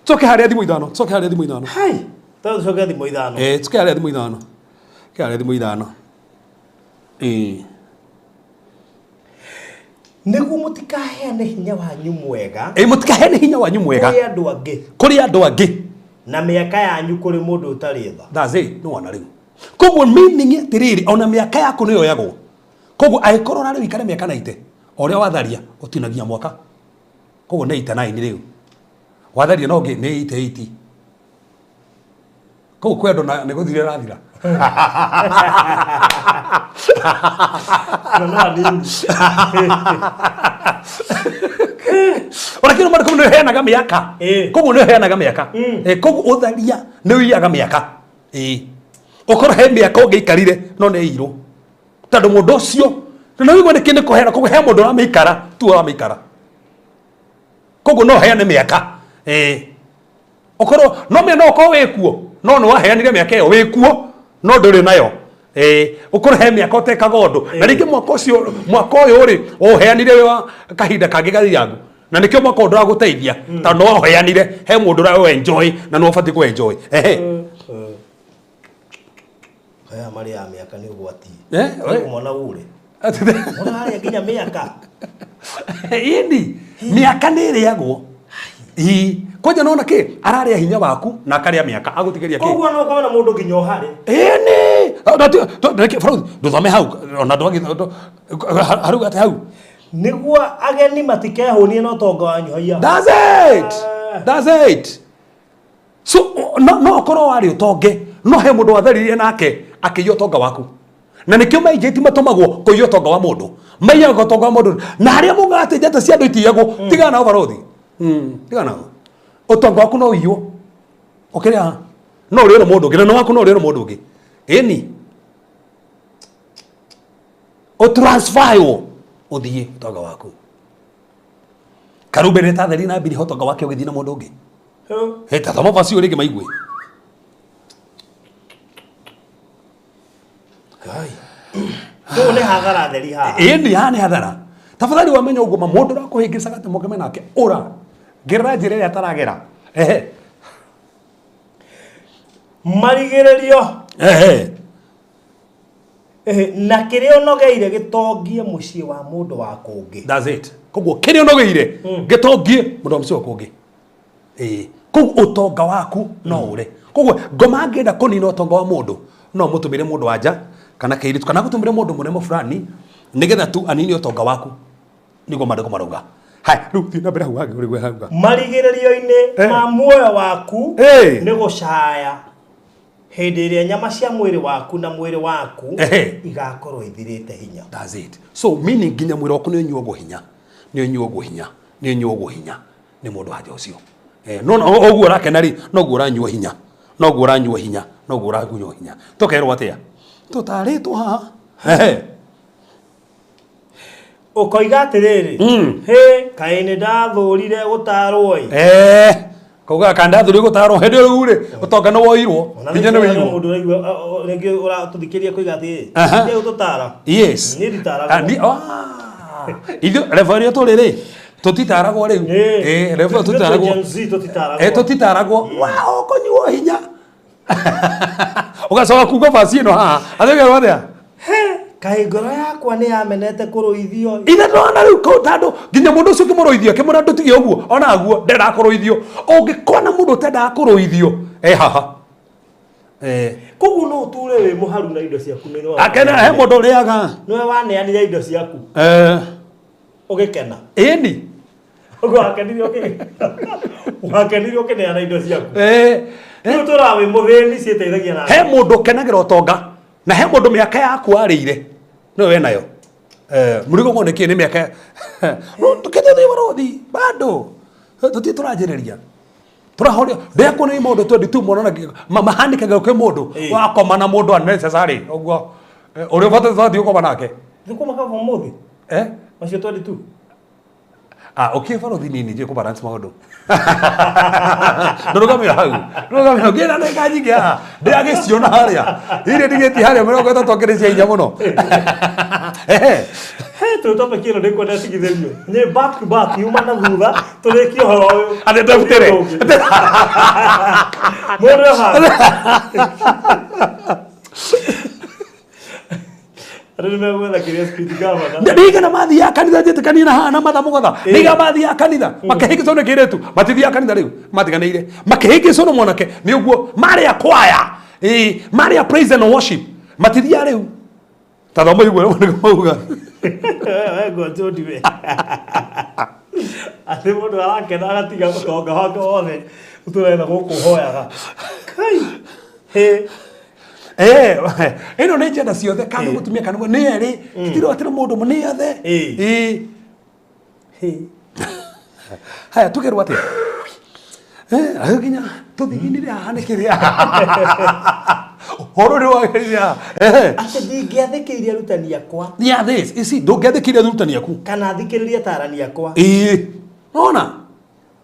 Coke harĩa thimũ ithano. Coke harĩa thimũ ithano. Hai. Tondũ coke thimũ ithano. Eh, coke harĩa thimũ ithano. Coke harĩa thimũ ithano. Ĩĩ. Nĩguo mũtikaheane hinya wanyu mwega Ĩĩ mũtikaheane hinya wanyu mwega kũrĩ andũ angĩ kũrĩ andũ angĩ. na mĩaka yanyu kũrĩ mũndũ ũtarĩ tha. That's it. Nĩ wona rĩu. Koguo meaning atĩrĩrĩ ona mĩaka yaku nĩ yoyagwo. Koguo angĩkorwo ũrarĩ ũikare mĩaka 90 o ũrĩa watharia ũtinagia mwaka. Koguo nĩ 89 rĩu. Watharia no ũngĩ nĩ 88. Koguo kwĩ andũ na nĩ gũthira ĩrathira. Na no anini. Ona kĩndũ marĩkũ nĩ ũheanaga mĩaka. Ĩĩ. Koguo nĩ ũheanaga mĩaka. Koguo ũtharia nĩ ũiyaga mĩaka. Ĩĩ. Ũkorwo he mĩaka ũngĩikarire no nĩ ĩirwo. Tondũ mũndũ ũcio na ũigua nĩkĩ nĩ kũheana koguo he mũndũ ũramĩikara tu ũramĩikara. Koguo no ũheane mĩaka. Ĩĩ. Ũkorwo no mĩa no ũkorwo wĩkuo no nĩ waheanire mĩaka ĩyo wĩkuo no ndũrĩ nayo. Ĩĩ ũkorwo he mĩaka ũtekaga ũndũ na rĩngĩ mwaka ũcio mwaka ũyũ rĩ ũheanire wĩ wa kahinda kangĩ gathiangu na nĩkĩo mwaka ũyũ ndũragũteithia tondũ nĩ waũheanire he mũndũ ũra enjoy na nĩ ũbatiĩ kũ enjoy. Ehe. Aya marĩa mĩaka nĩ ũgwati. Eh, Mwana ure. Mwana arĩa nginya mĩaka. Ĩni mĩaka nĩ ĩrĩagwo. Ĩĩ kwanja nona kĩ ararĩa hinya waku na akarĩa mĩaka agũtigĩria kĩ. Koguo no ũkorwo na mũndũ nginya ũharĩ. Ĩni ndũthome hau ona ndwagĩ harau atĩ hau. Nĩguo ageni matikehũnie na ũtonga wanyu haiya. That's it. That's it. So no ũkorwo warĩ ũtonge no he mũndũ watharirie nake akĩiya ũtonga waku. Na nĩkĩo maijĩti matũmagwo kũiya ũtonga wa mũndũ. Maiyaga ũtonga wa mũndũ. Na harĩa mugaga atĩ njata cia andũ itiyagwo tigana nao barothi. Tigana nao. Ũtonga waku no ũiywo. Ũkĩrĩa no ũrĩe na mũndũ ũngĩ na nĩ waku no ũrĩe na mũndũ ũngĩ. Ĩni. Ũtransferwo ũthiĩ ũtonga waku. Karumbe nĩ tatheri na mbiri ũtonga wake ũgĩthiĩ na mũndũ ũngĩ. Hey, tathoma verse ĩyo rĩngĩ maigue. Ngai. Kũu nĩ hathara theri haha. Ĩni haha nĩ hathara. Tafadhali wamenya ũguo ma mũndũ ũrakũhĩngĩcaga atĩ mũkeme nake ũra. Gerera njĩra ĩrĩa ataragera. Ehe. Marigĩrĩrio. Ehe. Ehe, na kĩrĩa ũnogeire gĩtongie mũciĩ wa mũndũ wa kũngĩ. That's it. Koguo kĩrĩa ũnogeire gĩtongie mũndũ wa mũciĩ wa kũngĩ. Ĩĩ. Koguo ũtonga waku no ũre. Koguo ngoma angĩenda kũnina ũtonga wa mũndũ no mũtũmĩre mũndũ wa nja kana kĩirĩtu kana gũtũmĩre mũndũ mũnene fulani nĩgetha tu anine ũtonga waku. Nĩguo maandĩko marauga. Haya, rĩu thiĩ na mbere hau hangĩ ũrĩgue hauga. Marigĩrĩrio-inĩ ma muoyo waku nĩ gũcaya hĩndĩ ĩrĩa nyama cia mwĩrĩ waku na mwĩrĩ waku igakorwo ithirĩte hinya. That's it. So meaning nginya mwĩrĩ waku nĩ ũnyuagwo hinya. Nĩ ũnyuagwo hinya. Nĩ ũnyuagwo hinya nĩ mũndũ wa nja ũcio. No ũguo ũrakena rĩ noguo ũranyua hinya. Noguo ũranyua hinya. Noguo ũranyua hinya. Tũkerwo atĩa? Tũtarĩtwo haha. Ehe. Ũkoiga atĩrĩrĩ, hĩ kaĩ nĩ ndathũrire gũtarwo ĩ. Kauga kana ndathũrire gũtarwo hĩndĩ ĩyo rĩu rĩ ũtonga nĩ woirwo. Hinya nĩ woirwo. Mũndũ ũraigua rĩngĩ ũratũthikĩria koiga atĩrĩrĩ, nĩ ũtũtara. Yes. Niĩ nditaragwo. Ithuĩ level ĩrĩa tũrĩ rĩ tũtitaragwo rĩu. Ĩĩ level tũtitaragwo. Gen Z tũtitaragwo. Tũtitaragwo. Wa ũkũnyuo hinya. Ũgacoka kuga basi ĩno haha. Athiĩ atĩa? Kaĩ ngoro yakwa nĩ yamenete kũrũithio. Ithe ndona rĩu kũu tondũ nginya mũndũ ũcio ũkĩmũrũithio akĩmwĩra ndũtige ũguo onaguo ndendaga kũrũithio. Ũngĩkona mũndũ ũtendaga kũrũithio e haha. Koguo no ũtũre wĩ mũharu na indo ciaku nĩ Akena he mũndũ ũrĩaga. Nĩwe waneanire indo ciaku. Ũgĩkena. Ĩni. Ũguo wakenire wakenire ũkĩneana indo ciaku. Rĩu ũtũraga wĩ mũthĩni ciĩteithagia na. He mũndũ ũkenagĩra ũtonga na he mũndũ mĩaka yaku arĩire nĩwe wĩ nayo. Mũrigo ngo nĩkĩ nĩ mĩaka tũkĩte thĩ barothi bado tũtirĩ tũranjĩrĩria tũrahoria ndĩakuona nĩ maũndũ 22 mũno na mahanĩkaga kwĩ mũndũ wakoma na mũndũ unnecessary ũguo ũrĩa ũbatiĩ ũbatiĩ gũkoma nake. Thukuma kama mũthĩ. Eh? Macio 22. Ah, okay, barothi nini njĩ kũbalance maũndũ. Ndũrũgamĩra hau. Ndũrũgamĩra ngĩra ndagĩka nyingĩ haha. Ndĩragĩciona harĩa. Iria ndigĩtie harĩa 30 akĩrĩ cia hinya mũno. Ehe. He tũ topic ĩno ndĩkwenda tigithĩrio. Nĩ back to back yuma na thutha tũrĩkie ũhoro ũyũ. Atĩ ndabutĩre. Mũndũ e haha. Andũ nĩ megwetha kĩrĩa speed governor. Ndigana mathiaga kanitha njĩtĩkanie na haha na matha mũgatha. Ndigana mathiaga kanitha makĩhĩngĩcwo nĩ kĩirĩtu matithiaga kanitha rĩu matiganĩire makĩhĩngĩcwo nĩ mwanake nĩ ũguo marĩa kwaya ĩĩ marĩa praise and worship matithiaga rĩu ta thoma igwe nĩguo mauga. We ngwanjũndi we. Atĩ mũndũ arakena agatiga ũtonga wake wothe ũtũretha gũkũ ũhoyaga. Kai. Hĩ. Eh, ĩno nĩ njenda ciothe kana nĩ mũtumia kana nĩ erĩ titiro atĩ nĩ mũndũ ũmwe nĩ othe. Ĩĩ. Ĩĩ. Haya tugerwo atĩa? Eh, ayo nginya tũthiginire haha nĩ kĩrĩa ũhoro nĩ wagĩrĩire. Atĩ ndingĩathĩkĩirie arutani akwa. Yeah, this ici ndũngĩathĩkĩire arutani aku. Kana thikĩrĩrie atarani akwa. Ĩĩ. Nona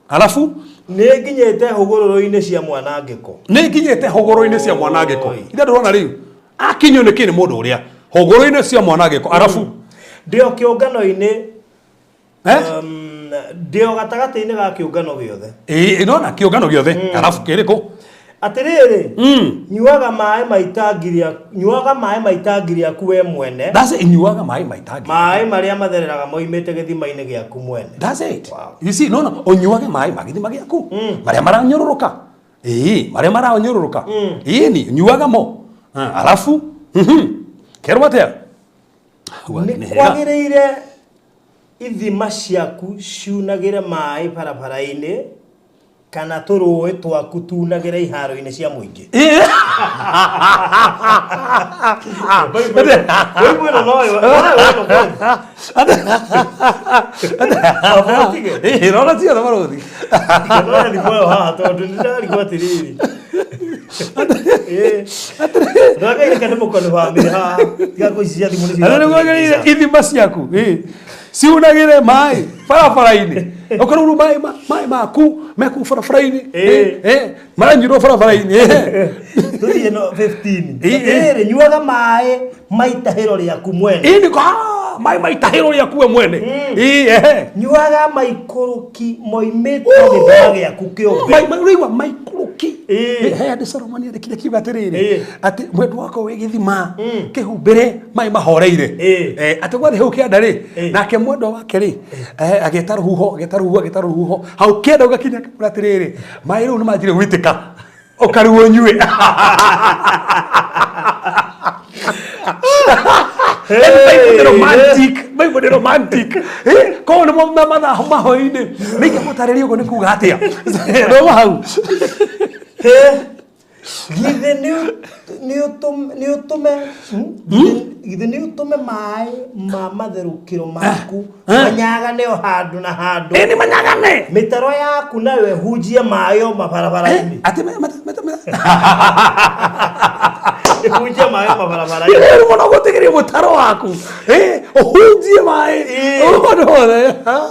alafu nĩ nginyĩte hũgũrũrũ-inĩ cia mwanangĩko. Nĩ nginyĩte hũgũrũ-inĩ cia mwanangĩko. Ithe ndũrona rĩu akinyio nĩ kĩ nĩ mũndũ ũrĩa hũgũrũ-inĩ cia mwanangĩko arabu ndĩ o kĩũngano-inĩ ndĩ o gatagatĩ-inĩ ga kĩũngano gĩothe. Ĩĩ nona kĩũngano gĩothe arabu kĩrĩkũ? Atĩrĩrĩ, nyuaga maĩ ma itangi rĩa nyuaga maĩ ma itangi rĩaku we mwene. That's it, nyuaga maĩ ma itangi. Maĩ marĩa mathereraga moimĩte gĩthima-inĩ gĩaku mwene. That's it. You see, no no, ũnyuage maĩ ma gĩthima gĩaku marĩa maranyũrũrũka. Ĩĩ, marĩa maranyũrũrũka. Ĩĩ ni nyuaga mo. Alafu kerwo atĩa? Nĩ kwagĩrĩire ithima ciaku ciunagĩre maĩ barabara-inĩ kana tũrũĩ twaku tunagĩre iharo-inĩ cia mũingĩ. Bible ĩno no ĩĩ rora ciothe barothi. Ndĩrarigwo haha tondũ nĩndĩrarigwo atĩrĩrĩ. Ndwagĩrĩire nĩ mũkono bamĩrĩ haha tiga kũicia thimũ nĩcio Andũ nĩkwagĩrĩire ithima ciaku ĩĩ ciunagĩre maĩ barabara-inĩ okorwo rĩu maĩ maĩ maku me kũu barabara-inĩ maranyuirwo barabara-inĩ. Tũthiĩ no 15. Atĩrĩrĩ, nyuaga maĩ ma itahĩro rĩaku mwene. Ĩĩ nĩko maĩ ma itahĩro rĩaku we mwene. Ĩĩ ehe. Nyuaga maikũrũki moimĩte gĩthima gĩaku kĩũmbe. Ũraigua maikũrũki. He andũ Solomoni andĩkire kiuga atĩrĩrĩ atĩ mwendwa wakwa wĩ gĩthima kĩhumbĩre maĩ mahoreire. Atĩ gwathiĩ hau kĩanda rĩ nake mwendwa wake rĩ agĩeta rũhuho agĩeta rũhuho agĩeta rũhuho hau kĩanda ũgakinya akĩmwĩra atĩrĩrĩ maĩ rĩu nĩ manjire gwĩtĩka ũkarigwo ũnyue. Bible nĩ romantic, Bible nĩ romantic. Koguo nĩ mathaa mahoinĩ nĩ ingĩmũtarĩria ũguo nĩ kuga atĩa. Rũma hau. Githĩ nĩ ũtũme githĩ nĩ ũtũme maĩ ma matherũkĩro maku manyagane o handũ na handũ. Ĩĩ nĩ manyagane. Mĩtaro yaku nayo ĩhunjie maĩ o mabarabara-inĩ. Atĩ ĩhunjie maĩ o mabarabara-inĩ. Nĩ mũno gũtigĩria mũtaro waku ũhunjie maĩ ũndũ wothe.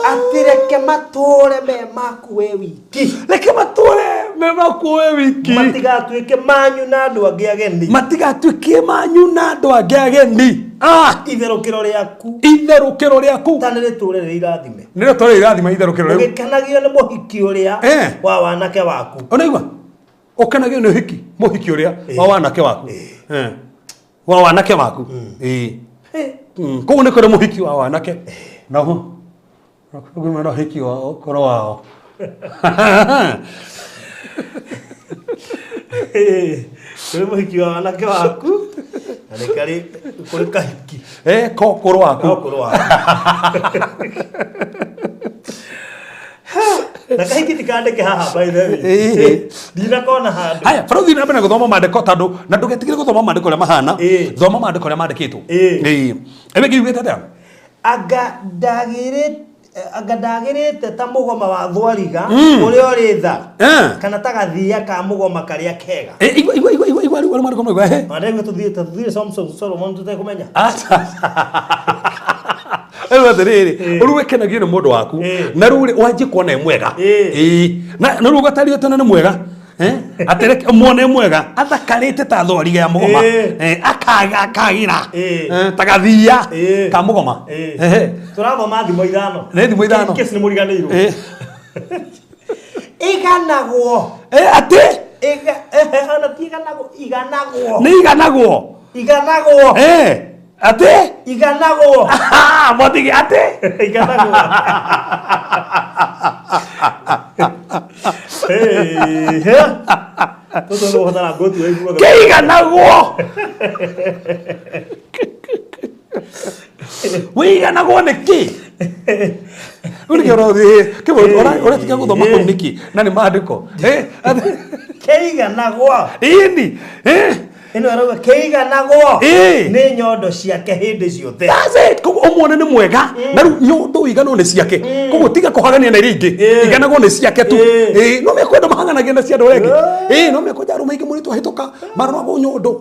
Atĩ reke matũũre me maku we wiki. Reke matũũre me maku we wiki. Matigatuĩke manyu na andũ angĩ ageni. Matigatuĩke manyu na andũ angĩ ageni. Itherũkĩro rĩaku. Itherũkĩro rĩaku. Ta nĩ rĩtũũre rĩrĩ irathime. Nĩ rĩtũũre irathime itherũkĩro rĩu. Ũgĩkenagio nĩ mũhiki ũrĩa wa wanake waku. Ũnaigua? Ũkenagio nĩ ũhiki mũhiki ũrĩa wa wanake waku. Wa wanake waku. Ĩĩ. Koguo nĩ kũrĩ mũhiki wa wanake. Naho kwĩ na ũhiki wa ũkũrũ wao. Kũrĩ mũhiki wa wanake waku na nĩ karĩ kũrĩ kahiki. Ko ũkũrũ waku. Ka ũkũrũ waku. Na kahiki tikandĩke haha by the way. Ndinakona handũ. Haya, barothi na mbere gũthoma maandĩko tondũ na ndũgetigĩre gũthoma maandĩko ũrĩa mahana. Thoma maandĩko ũrĩa mandĩkĩtwo. Ĩĩ. Ĩĩ kiugĩte atĩa? Anga ndagĩrĩte anga ndagĩrĩte ta mũgoma wa thwariga ũrĩa ũrĩ tha Eh. kana ta gathiia ka mũgoma karĩa kega. Eh, igua igua igua igua igua rĩu marĩko maigua he Ona ndegwa tũthiĩte tũthiĩ Samson Solomon tũtekũmenya. Aca. Rĩu atĩrĩrĩ rĩu wĩkenagio nĩ mũndũ waku Eh. na rĩu rĩ wanjie kuona e mwega Eh. Ĩĩ. na na rĩu ũgatario tene nĩ mwega Eh? atĩrĩ muone e mwega athakarĩte ta thwariga ya mũgoma Eh. Eh, akagĩra Eh. Eh, ta gathiia Eh. ka mũgoma Eh. Ehe. Tũrathoma thimo ithano. Nĩ thimo ithano. In case nĩ mũriganĩirwo. Eh. Iganagwo. Eh, atĩ Iga eh, ona ti iganagwo iganagwo. nĩ iganagwo Iganagwo. Eh, atĩ Iganagwo. Mũthige atĩ Iganagwo. Hey, he. Tũtũ nĩ ũhotara ngũti waiguaga. kĩiganagwo wĩiganagwo nĩ kĩ rĩu nĩkĩo ũrathiĩ ũratiga gũthoma kũu nĩkĩ na nĩ maandĩko Eh, atĩ- Kĩiganagwo. ĩni eh, Ĩno ĩrauga kĩiganagwo. Ĩĩ. Nĩ nyondo ciake hĩndĩ ciothe. that's it koguo ũmuone nĩ mwega na rĩu nyondo ũiganwo nĩ ciake koguo tiga kũhagania na iria ingĩ Ĩĩ. iganagwo nĩ ciake tu Ĩĩ. Ĩĩ, no mekwenda mahanganagia na cia andũ arĩa angĩ Ĩĩ. Ĩĩ, no mekwenda arũme aingĩ mũrĩtu ahĩtũka maroragwo nyondo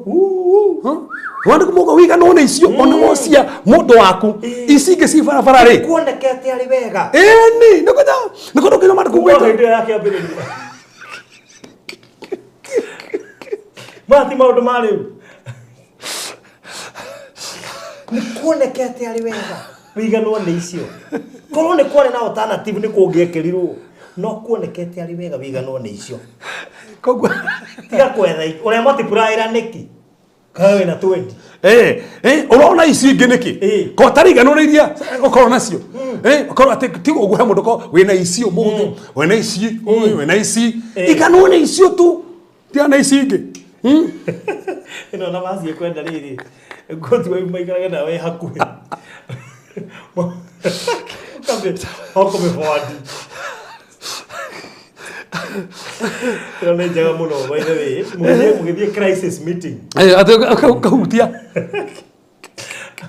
wandĩko mũga wĩiganwo nĩ icio ona wo cia mũndũ waku ici ingĩ ci barabara rĩ Kuonekete arĩ wega. ĩni nĩkwenda nĩkwenda ũkĩnyua mandĩko Kuma ugwete hĩndĩ ĩyo yakĩambĩrĩria. Maya ti maũndũ ma rĩu. Nĩ kuonekete arĩ wega. Wĩiganwo nĩ icio. Korwo nĩ kwarĩ na alternative nĩ kũngĩekĩrirwo. No kuonekete arĩ wega wĩiganwo nĩ icio. koguo Tiga kwetha ũrĩa multiplier nĩkĩ? Kaĩ wĩna 20. Eh, eh, ũrona ici ingĩ nĩkĩ Ĩĩ. ko tarigano nĩ iria ũkorwo nacio Eh, ũkorwo atĩ ti ũguo he mũndũ ko wĩna ici ũmũthĩ wĩna ici ũyũ, wĩna ici Ĩĩ. iganwo nĩ icio tu tiga na ici ingĩ Hmm? Ĩno na maci kwenda rĩrĩ. Ngũti wa maikarage nawe hakuhĩ. Ũkamĩ forward. Ĩno nĩ njega mũno by the way. Mũgĩthiĩ mũgĩthiĩ crisis meeting. Eh, atĩ ũkahutia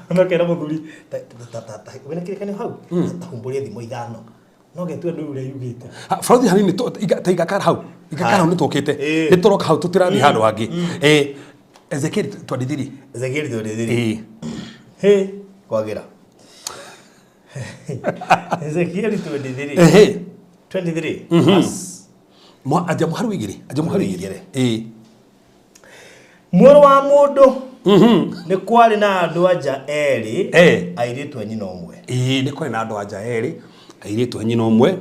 No kera mũthuri ta ta ta ta wĩna kĩrĩkanĩro hau. Tahumbũrie thimũ ithano. No getue ndũĩ ũrĩa yugĩte. Ha, Barathi hanini ta igakara hau igakara hau nĩ tũkĩte Ĩĩ. nĩ tũroka hau tũtirathiĩ handũ hangĩ Eh, Ezekiel twandithiri Ezekiel twendithiri. Ĩĩ. Hĩ kwagĩra. Ezekiel 23. Ehe. 23. Verse Anja mũharu igĩrĩ anja mũharu igĩrĩ Igĩrĩ. Ĩĩ. Mũrũ wa mũndũ nĩ kwarĩ na andũ anja erĩ Eh. airĩtu a nyina ũmwe. Ĩĩ, nĩ kwarĩ na andũ anja erĩ airĩtu a nyina ũmwe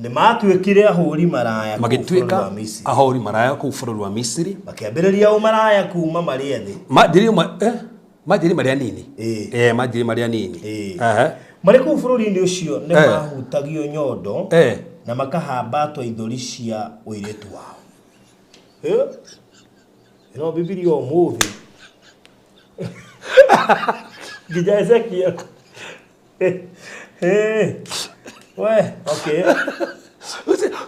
Nĩ maatuĩkire ahũri maraya kũu bũrũri wa magĩtuĩka Misiri. ahũri maraya kũu bũrũri wa Misiri Makĩambĩrĩria ũmaraya kuma marĩ ethĩ. manjĩrĩrie manjĩrĩrie marĩ anini Ĩĩ. Eh, manjĩrĩrie marĩ anini Ĩĩ. Aha. Marĩ kũu bũrũri-inĩ ũcio nĩ Eh. mahutagio nyondo Eh. na makahambatwo ithũri cia ũirĩtu wao. Eh? Ĩno Bibilia ũmũthĩ. Nginya Ezekiel. Eh. We, okay.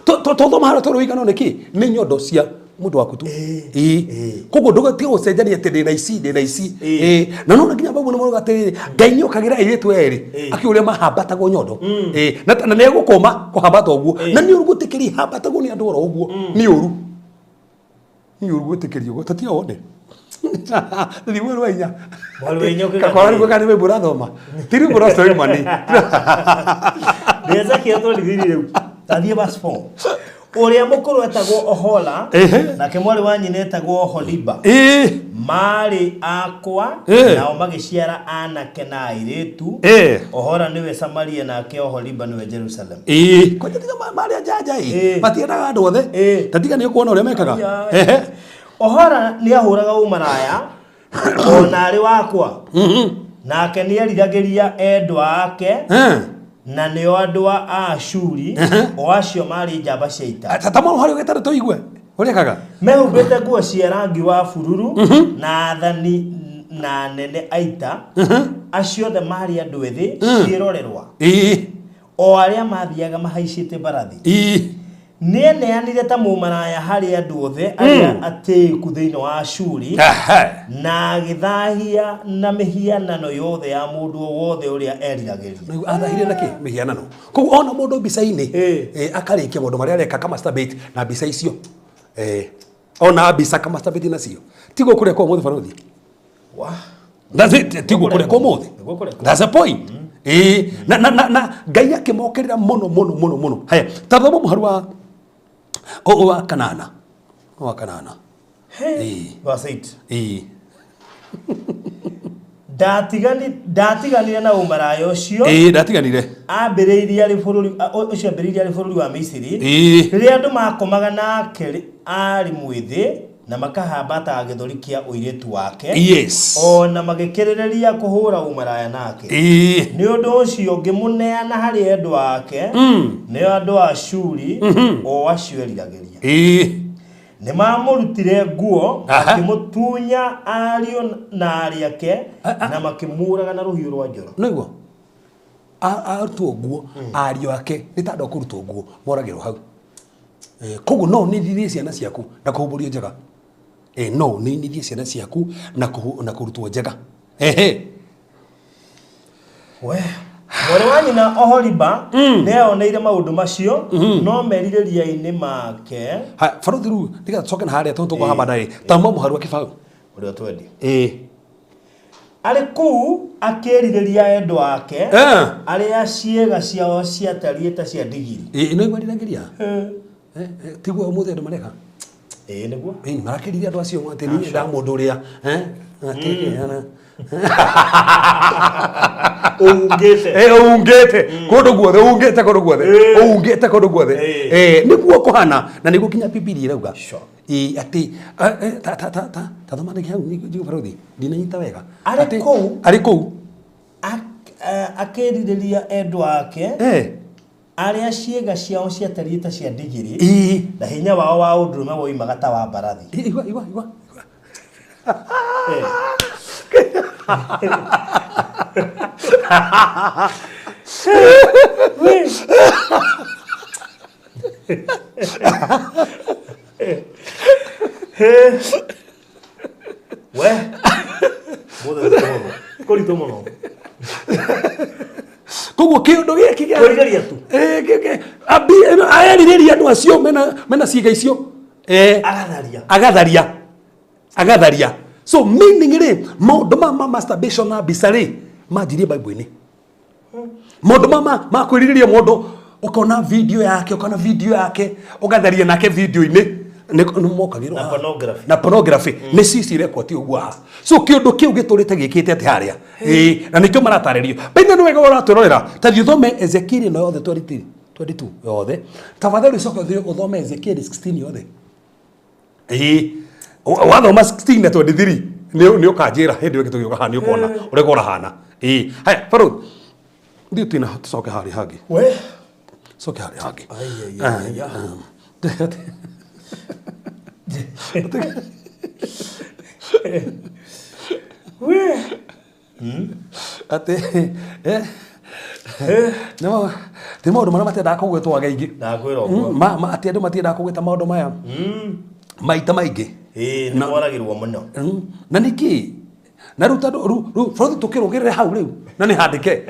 Tũthoma harĩa tondũ wĩigano nĩ kĩ nĩ nyondo cia mũndũ waku tu Ĩĩ. Ĩĩ. Ĩĩ. koguo ndũgatiga gũcenjania atĩ ndĩna ici ndĩna ici Ĩĩ. Ĩĩ. na nona nginya babu nĩ marauga atĩrĩrĩ ngai nĩ okagĩra airĩtu erĩ Ĩĩ. akiũria mahambatagwo nyondo Ĩĩ. na na nĩ egũkũma kũhambata ũguo Ĩĩ. na nĩ ũru gwĩtĩkĩria ihambatagwo nĩ andũ oro ũguo nĩ ũru nĩ ũru gwĩtĩkĩria ũguo tatiga wone thiĩ mweri wa inya Mweri wa inya ũkĩga Kakora atĩrĩrĩ. nĩguo kana nĩ rwĩmbo ũrathoma ti rwĩmbo rwa Suleimani Nĩ Ezekiel 23 rĩu. Tathiĩ verse 4. Ũrĩa mũkũrũ etagwo Ohola Ehe. nake mwarĩ wa nyina etagwo Oholiba. Ĩĩ. Maarĩ akwa Eh. nao magĩciara anake na airĩtu. Eh. Ohola nĩwe Samaria nake Oholiba nĩwe Jerusalem. Ĩĩ. Kwanja tiga marĩ a njanja ĩ Ĩĩ. matiendaga andũ othe Ĩĩ. ta tiga nĩ ũkuona ũrĩa mekaga Ai, ai. Ehe. Ohola nĩ ahũraga ũmaraya ona arĩ wakwa nake nĩ eriragĩria endwa ake Eh. na nĩo andũ a Ashuri o acio maarĩ njamba cia ita. Ta ta harĩa ũgetarĩ tũigue ũrĩa ekaga Mehumbĩte nguo cia rangi wa bururu na athani na anene a ita acio othe maarĩ andũ ethĩ ciĩrorerwa Ĩĩ. o arĩa mathiaga mahaicĩte mbarathi Ĩĩ. Nĩeneanire ta mũmaraya harĩ andũ othe arĩa atĩĩku thĩinĩ wa Ashuri na agĩthahia na mĩhianano yothe ya mũndũ o wothe ũrĩa eriragĩria. Rĩu athahire na kĩ mĩhianano koguo ona mũndũ mbica-inĩ akarĩkia maũndũ marĩa areka akamasturbate na mbica icio, ona mbica akamasturbate nacio. Tiguo kũrĩa kwa ũmũthĩ, barothi? Wa. That's it, tiguo kũrĩa kwa ũmũthĩ. Nĩguo kũrĩa kwa. That's the point. Na Ngai akĩmokĩrĩra mũno mũno mũno mũno. Haya, ta thoma mũharu wa wa kanana, wa kanana. Verse 8. Ndatiganire na ũmaraya ũcio Ndatiganire. Ambĩrĩirie arĩ bũrũri ũcio, ambĩrĩirie arĩ bũrũri wa Misiri, rĩrĩa andũ makomaga nake arĩ mwĩthĩ na makahambataga gĩthũri kĩa ũirĩtu wake, o na magĩkĩrĩrĩria kũhũra ũmaraya nake. Nĩ ũndũ ũcio ngĩmũneana harĩ endwa ake, nĩo andũ a Ashuri, o acio eriragĩria. Nĩ mamũrutire nguo, makĩmũtunya ariũ na aarĩ ake, na makĩmũũraga na rũhiũ rwa njora. Nĩguo arutwo nguo ariũ ake nĩ ta andũ a kũrutwo nguo moragĩrwo hau. Koguo no ũnithithie ciana ciaku na kũhumbũrio njega. No ũninithie ciana ciaku na kũrutwo njega. Ehe. We mwarĩ wa nyina Oholiba nĩeyoneire maũndũ macio, no merirĩria-inĩ make. Ha, barothi, rĩu nĩgetha tũcoke na harĩa tondũ tũkũhamba naĩ tama mũharu wa kĩbaũ. Ũrĩa twendi. Arĩ kũu akĩrirĩria endwa ake, arĩa ciĩga ciao ciatariĩ ta cia ndigiri. Ĩno igwariragĩria tiguo ũmũthĩ andũ mareka. Ĩĩ, nĩguo. Ĩĩ, marakĩririe andũ acio atĩ niĩ nda mũndũ ũrĩa atĩ Ũungĩte. Ũungĩte kũndũ guothe, ũungĩte kũndũ guothe, ũungĩte kũndũ guothe. Nĩguo kũhana na nĩguo nginya Bibilia ĩrauga. Atĩ ta ta ta ta ta thoma rĩngĩ hau nĩguo, barothi, ndinanyita wega. Arĩ kũu. Arĩ kũu. Akĩrirĩria endwa ake, arĩa ciĩga ciao ciatariĩ ta cia ndigiri, na hinya wao wa ũndũrũme woimaga ta wa mbarathi. Igua, igua, igua. We mũthĩ kũritũ mũno. Koguo kĩũndũ gĩkĩ gĩa Kwĩrirĩria tu. Aerirĩria andũ acio mena ciĩga icio. Agatharia. Agatharia, agatharia. So meaning rĩ, maũndũ ma masturbation na mbica rĩ manjirie Bible-inĩ. Maũndũ ma kwĩrirĩria mũndũ, ũkona video yake, ũkona video yake, ũgatharia nake video-inĩ, nĩ mokagĩrwo Na haha. Pornography. Na pornography nĩ cici irekwo ti ũguo haha. So kĩũndũ kĩu gĩtũrĩte gĩkĩte atĩ harĩa. Na nĩkĩo maratarĩrio baitha. Nĩ wega ũratwĩrorera, ta thiĩ ũthome Ezekiel ĩno yothe 22 22 yothe. Tafadhali ũcoke ũthiĩ ũthome Ezekiel 16 yothe. Wathoma 16 na 23 nĩ ũkanjĩra hĩndĩ ĩyo ĩngĩ tũgĩũka haha, nĩ ũkona ũrĩa kũrahana. Haya barothi, ndiũ tina tũcoke harĩa hangĩ. We. Coke harĩa hangĩ. Ai, ai, ai, ai. We. Atĩ ti maũndũ marĩa matendaga kũgwetwo aingĩ. Ndakwĩra ũguo. Atĩ andũ matiendaga kũgweta maũndũ maya maita maingĩ. Ĩĩ, nĩ mwaragĩrwo mũno. Na nĩkĩ na rĩu tondũ rĩu bũrũri tũkĩrũgĩrĩre hau rĩu na nĩ handĩke.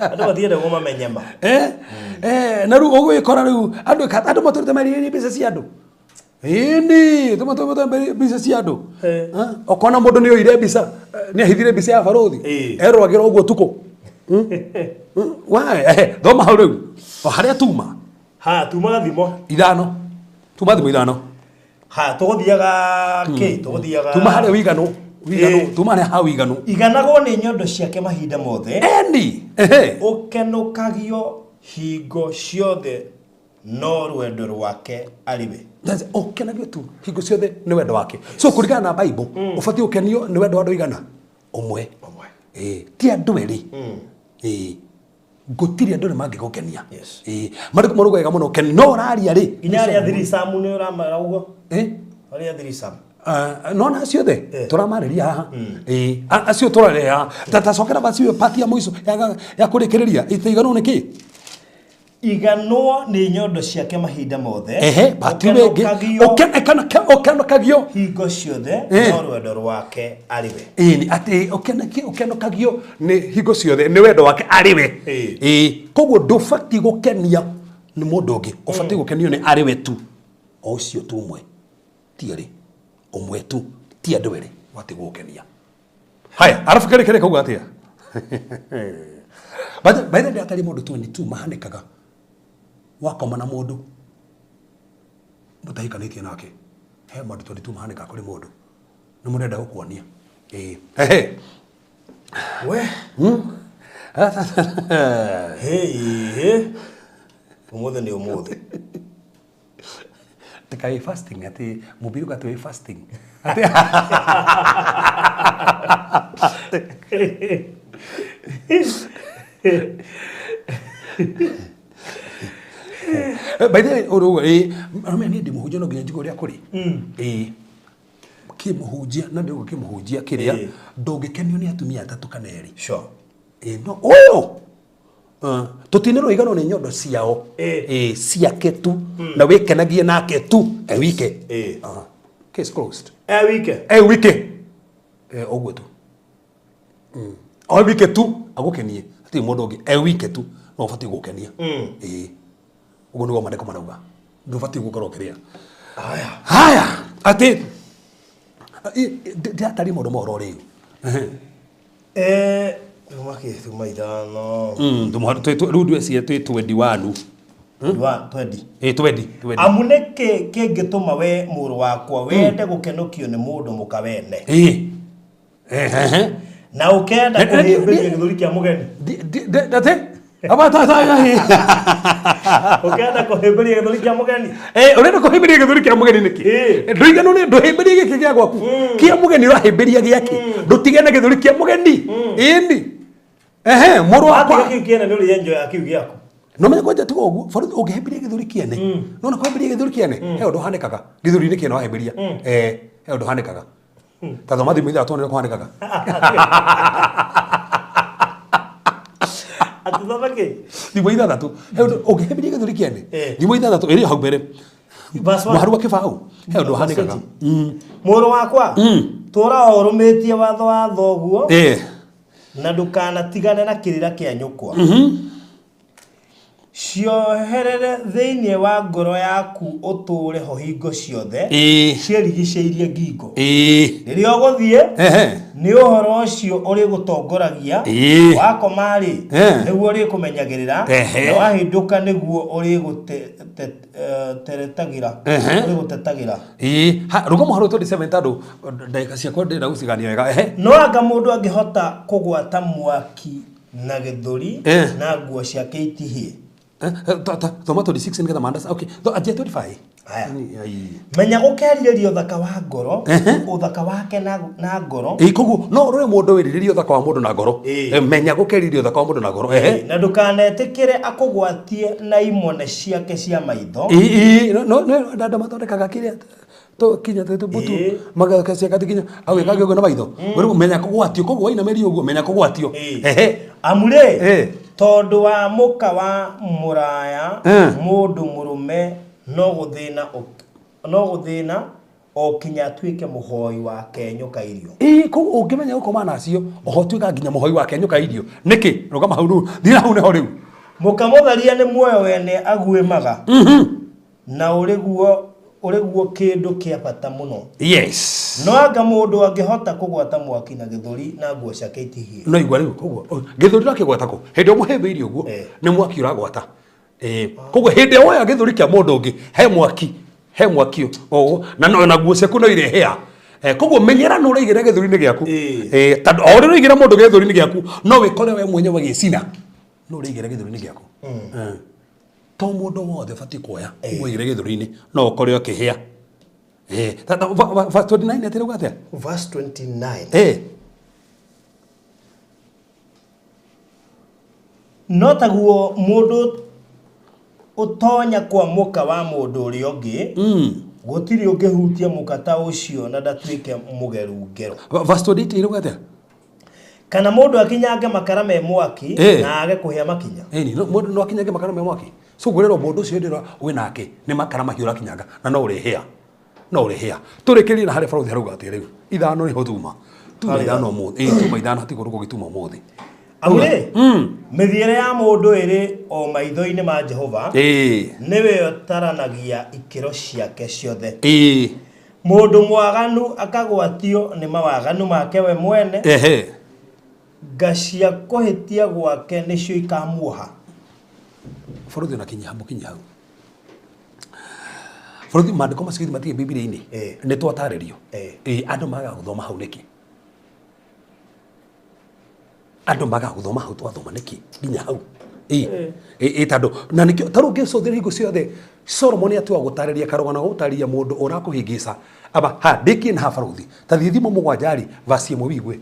Andũ matiendagwo mamenye ma. Na rĩu ũgwĩkora rĩu andũ matũrĩte merirĩirie mbeca cia andũ. Ĩni tũmatũrĩte mbica cia andũ. Ũkona mũndũ nĩ oire mbica, nĩ ahithire mbica ya barothi, eroragĩra ũguo tukũ. Why? Thoma hau rĩu o harĩa tuma. Ha, tumaga thimo. Ithano, tuma thimo ithano. Ha, tũgũthiaga kĩ tũgũthiaga? Tuma harĩa wiganu, wiganu. Tuma harĩa ha wiganu. Iganagwo nĩ nyondo ciake mahinda mothe. Eni ehe. Ũkenũkagio hingo ciothe no rwendo rwake arĩ we. Ũkenagio tu hingo ciothe nĩ wendo wake. So kũringana na Bible, ũbatiĩ ũkenio nĩ wendo wa andũ igana ũmwe. Ũmwe. Ti andũ erĩ. Gũtirĩ andũ erĩ mangĩgũkenia. Yes. Marĩkũ maruga wega mũno ken no ũraria rĩ. Nginya arĩa thiricamu nĩ ũramara ũguo? Eh? Arĩa thiricamu. Nona acio othe tũramarĩria haha. Acio tũrarĩa haha. Ta cokera bacio pati ya mũico ya kũrĩkĩrĩria itiganwo nĩ kĩ. Iganwo nĩ nyondo ciake mahinda mothe. Ehe, batiũrĩ ĩngĩ. Ũkenokagio hingo ciothe no rwendo rwake arĩ we. Ĩni atĩ ũkenokagio nĩ hingo ciothe nĩ wendo wake arĩ we. Ĩĩ, koguo ndũbatiĩ gũkenia nĩ mũndũ ũngĩ, ũbatiĩ gũkenio nĩ arĩ we tu, o ũcio tu ũmwe, ti erĩ, ũmwe tu, ti andũ erĩ ũbatiĩ gũkenia. Haya, arabu kĩrĩ kĩrĩ kauga atĩa? By the way, atarĩ mũndũ 22 mahanĩkaga wakoma na mũndũ mũtahikanĩtie nake, he maũndũ 22 mahanĩkaga kũrĩ mũndũ nĩ mũrenda gũkuonia. Ĩĩ, hehe. We. Hey, ũmũthĩ nĩ ũmũthĩ. Tikai fasting ati mũbiri uga twĩ fasting. By the way, ũrũ ĩ arũme niĩ ndĩ mũhunjia no nginya njigue ũrĩa kũrĩ. Ĩ kĩmũhunjia na ndĩũgũ kĩmũhunjia kĩrĩa ndũngĩkenio nĩ atumia atatũ kana erĩ. Sure. Ĩ no ũyũ tũtinĩrwo iganwo nĩ nyondo ciao. Ĩ ciake tu na wĩkenagie nake tu e wike. Case closed. E wike. E wike. Ũguo tu. O wike tu agũkenie hatirĩ mũndũ ũngĩ, e wike tu no ũbatiĩ gũkenia. Ĩĩ, ũguo nĩguo maandĩko marauga, ndũbatiĩ gũkorwo ũkĩrĩa. Haya, atĩ ndĩratari maũndũ ma ũhoro rĩu. Tuma kĩ tuma ithano. Rĩu ndweciria twĩ 21. Twendi. Ĩĩ, twendi. Amu nĩkĩ kĩngĩtũma we mũrũ wakwa wende gũkenũkio nĩ mũndũ mũka wene? Ĩĩ. Na ũkenda kũhĩmbĩria gĩthũri kĩa mũgeni. Ndate? Ũkenda kũhĩmbĩria gĩthũri kĩa mũgeni. Ũrenda kũhĩmbĩria gĩthũri kĩa mũgeni nĩkĩ? Ndũiganwo nĩ ndũhĩmbĩrie gĩkĩ gĩa gwaku. Kĩa mũgeni ũrahĩmbĩria gĩake. Ndũtige na gĩthũri kĩa mũgeni. Ĩni. Ehe, mũrũ wakwa. Watiga kĩu kĩene nĩ ũrĩ enjoy kĩu gĩaku. No menye kwanja tiga ũguo, baruthi ũngĩhĩmbĩria gĩthũri kĩene. No na kũhĩmbĩria gĩthũri kĩene, he ũndũ ũhanĩkaga. Gĩthũri-inĩ kĩene wahĩmbĩria. He ũndũ ũhanĩkaga. Ta thoma thimũ ithatũ nĩ kũhanĩkaga. Atithoma kĩ? Thimũ ithathatũ. He ũndũ ũngĩhĩmbĩria gĩthũri kĩene. Thimũ ithathatũ ĩrĩ hau mbere. Mũharu wa kĩbaũ. He ũndũ ũhanĩkaga. Mũrũ wakwa, tũra o ũrũmĩtie watho wa thoguo na ndũkanatigane na kĩrĩra kĩa nyũkwa. Cioherere thĩinĩ wa ngoro yaku ũtũũre ho hingo ciothe, ciĩrigicĩirie ngingo. Rĩrĩa ũgũthiĩ, nĩ ũhoro ũcio ũrĩgũtongoragia, wakoma-rĩ, nĩguo ũrĩkũmenyagĩrĩra, na wahĩndũka nĩguo ũrĩgũteretagĩra. Ũrĩgũtetagĩra. Rũgama hau 27 tondũ ndagĩka ciakwa ndĩrenda gũcigania wega. No anga mũndũ angĩhota kũgwata mwaki na gĩthũri na nguo ciake itihĩe. Thoma 26 nĩgetha mandas. Okay, anjia 25. Haya. Menya gũkerirĩria ũthaka wa ngoro, ũthaka wake na ngoro. Ĩĩ, koguo no ũrore mũndũ wĩrirĩrie ũthaka wa mũndũ na ngoro. Menya gũkerirĩria ũthaka wa mũndũ na ngoro. Na ndũkanetĩkĩre akũgwatie na imone ciake cia maitho. Ĩĩ, no andũ mathondekaga kĩrĩa kinya tũbutu magaciaka kinya agwĩka ũguo na maitho. Menya kũgwatio, koguo wainamĩria ũguo menya kũgwatio. Amu rĩ, tondũ wa mũka wa mũraya mũndũ mũrũme no gũthĩna o kinya atuĩke mũhoi wa kenyũka irio. Ĩĩ, koguo ũngĩmenya gũkoma nacio oho ũtuĩka nginya mũhoi wa kenyũka irio. Nĩkĩ? Rũgama hau rĩu. Thiĩ hau nĩho rĩu. Mũka mũtharia nĩ muoyo wene aguĩmaga. Na ũrĩguo kĩndũ kĩa bata mũno. Yes. No anga mũndũ angĩhota kũgwata mwaki na gĩthũri na nguo ciake itihĩe. No igua rĩu koguo gĩthũri ũrakĩgwata kũ? Hĩndĩ ĩrĩa ũmũhĩmbĩirie ũguo nĩ mwaki ũragwata. Koguo hĩndĩ ĩrĩa woya gĩthũri kĩa mũndũ ũngĩ he mwaki, he mwaki ũguo na nguo ciaku no irehĩa. Koguo menyera nũ ũraigĩra gĩthũri-inĩ gĩaku. Tondũ o ũrĩa ũraigĩra mũndũ gĩthũri-inĩ gĩaku no wĩkore we mwenyewe ũgĩcina. No ũraigĩra gĩthũri-inĩ gĩaku. To mũndũ wothe ũbatiĩ kuoya ũmũigĩre gĩthũri-inĩ no ũkore ũkĩhĩa. Verse 29 atĩ atĩa? Verse 29. No taguo mũndũ ũtonya kwa mũka wa mũndũ ũrĩa ũngĩ, gũtirĩ ũngĩhutia mũka ta ũcio na ndatuĩke mũgeru ngero. Verse 28 ĩrauga atĩa? Kana mũndũ akinyange makara me mwaki Eh. na age kũhĩa makinya. Ĩni, mũndũ no akinyange makara me mwaki. So ngwĩrĩrwo mũndũ ũcio hĩndĩ ĩrĩa wĩ nake nĩ makara mahiũ ũrakinyanga na no ũrĩhĩa. No ũrĩhĩa. Tũrĩkĩrie na harĩa barũthi harauga atĩ rĩu ithano nĩho tuma. Tuma Harĩ ithano ũmũthĩ. Ĩĩ tuma ithano hatirĩ kũndũ kũngĩ tuma ũmũthĩ. Amu rĩ, mĩthiĩre ya mũndũ ĩrĩ o maitho-inĩ ma Jehova, Ĩĩ. nĩwe ũtaranagia ikĩro ciake ciothe. Ĩĩ. Mũndũ mwaganu akagwatio nĩ mawaganu make we mwene, Ehe. nga cia kũhĩtia gwake nĩcio ikamuoha. Barũthi ona kinya mũkinyi hau. Barũthi maandĩko macio githĩ matirĩ Bibilia-inĩ. Ĩĩ. Nĩ twatarĩrio. Ĩĩ. Ĩĩ andũ magaga gũthoma hau nĩkĩ? Andũ magaga gũthoma hau twathoma nĩkĩ nginya hau? Ĩĩ. Ĩĩ tondũ na nĩkĩo ta rĩu ũngĩcũthĩrĩria hingo ciothe Solomon atua gũtarĩria karũgano ga gũtarĩria mũndũ ũrakũhĩngĩca aba ha ndĩkie na ha barũthi ta thiĩ thimo mũgwanja rĩ verse ĩmwe wigue.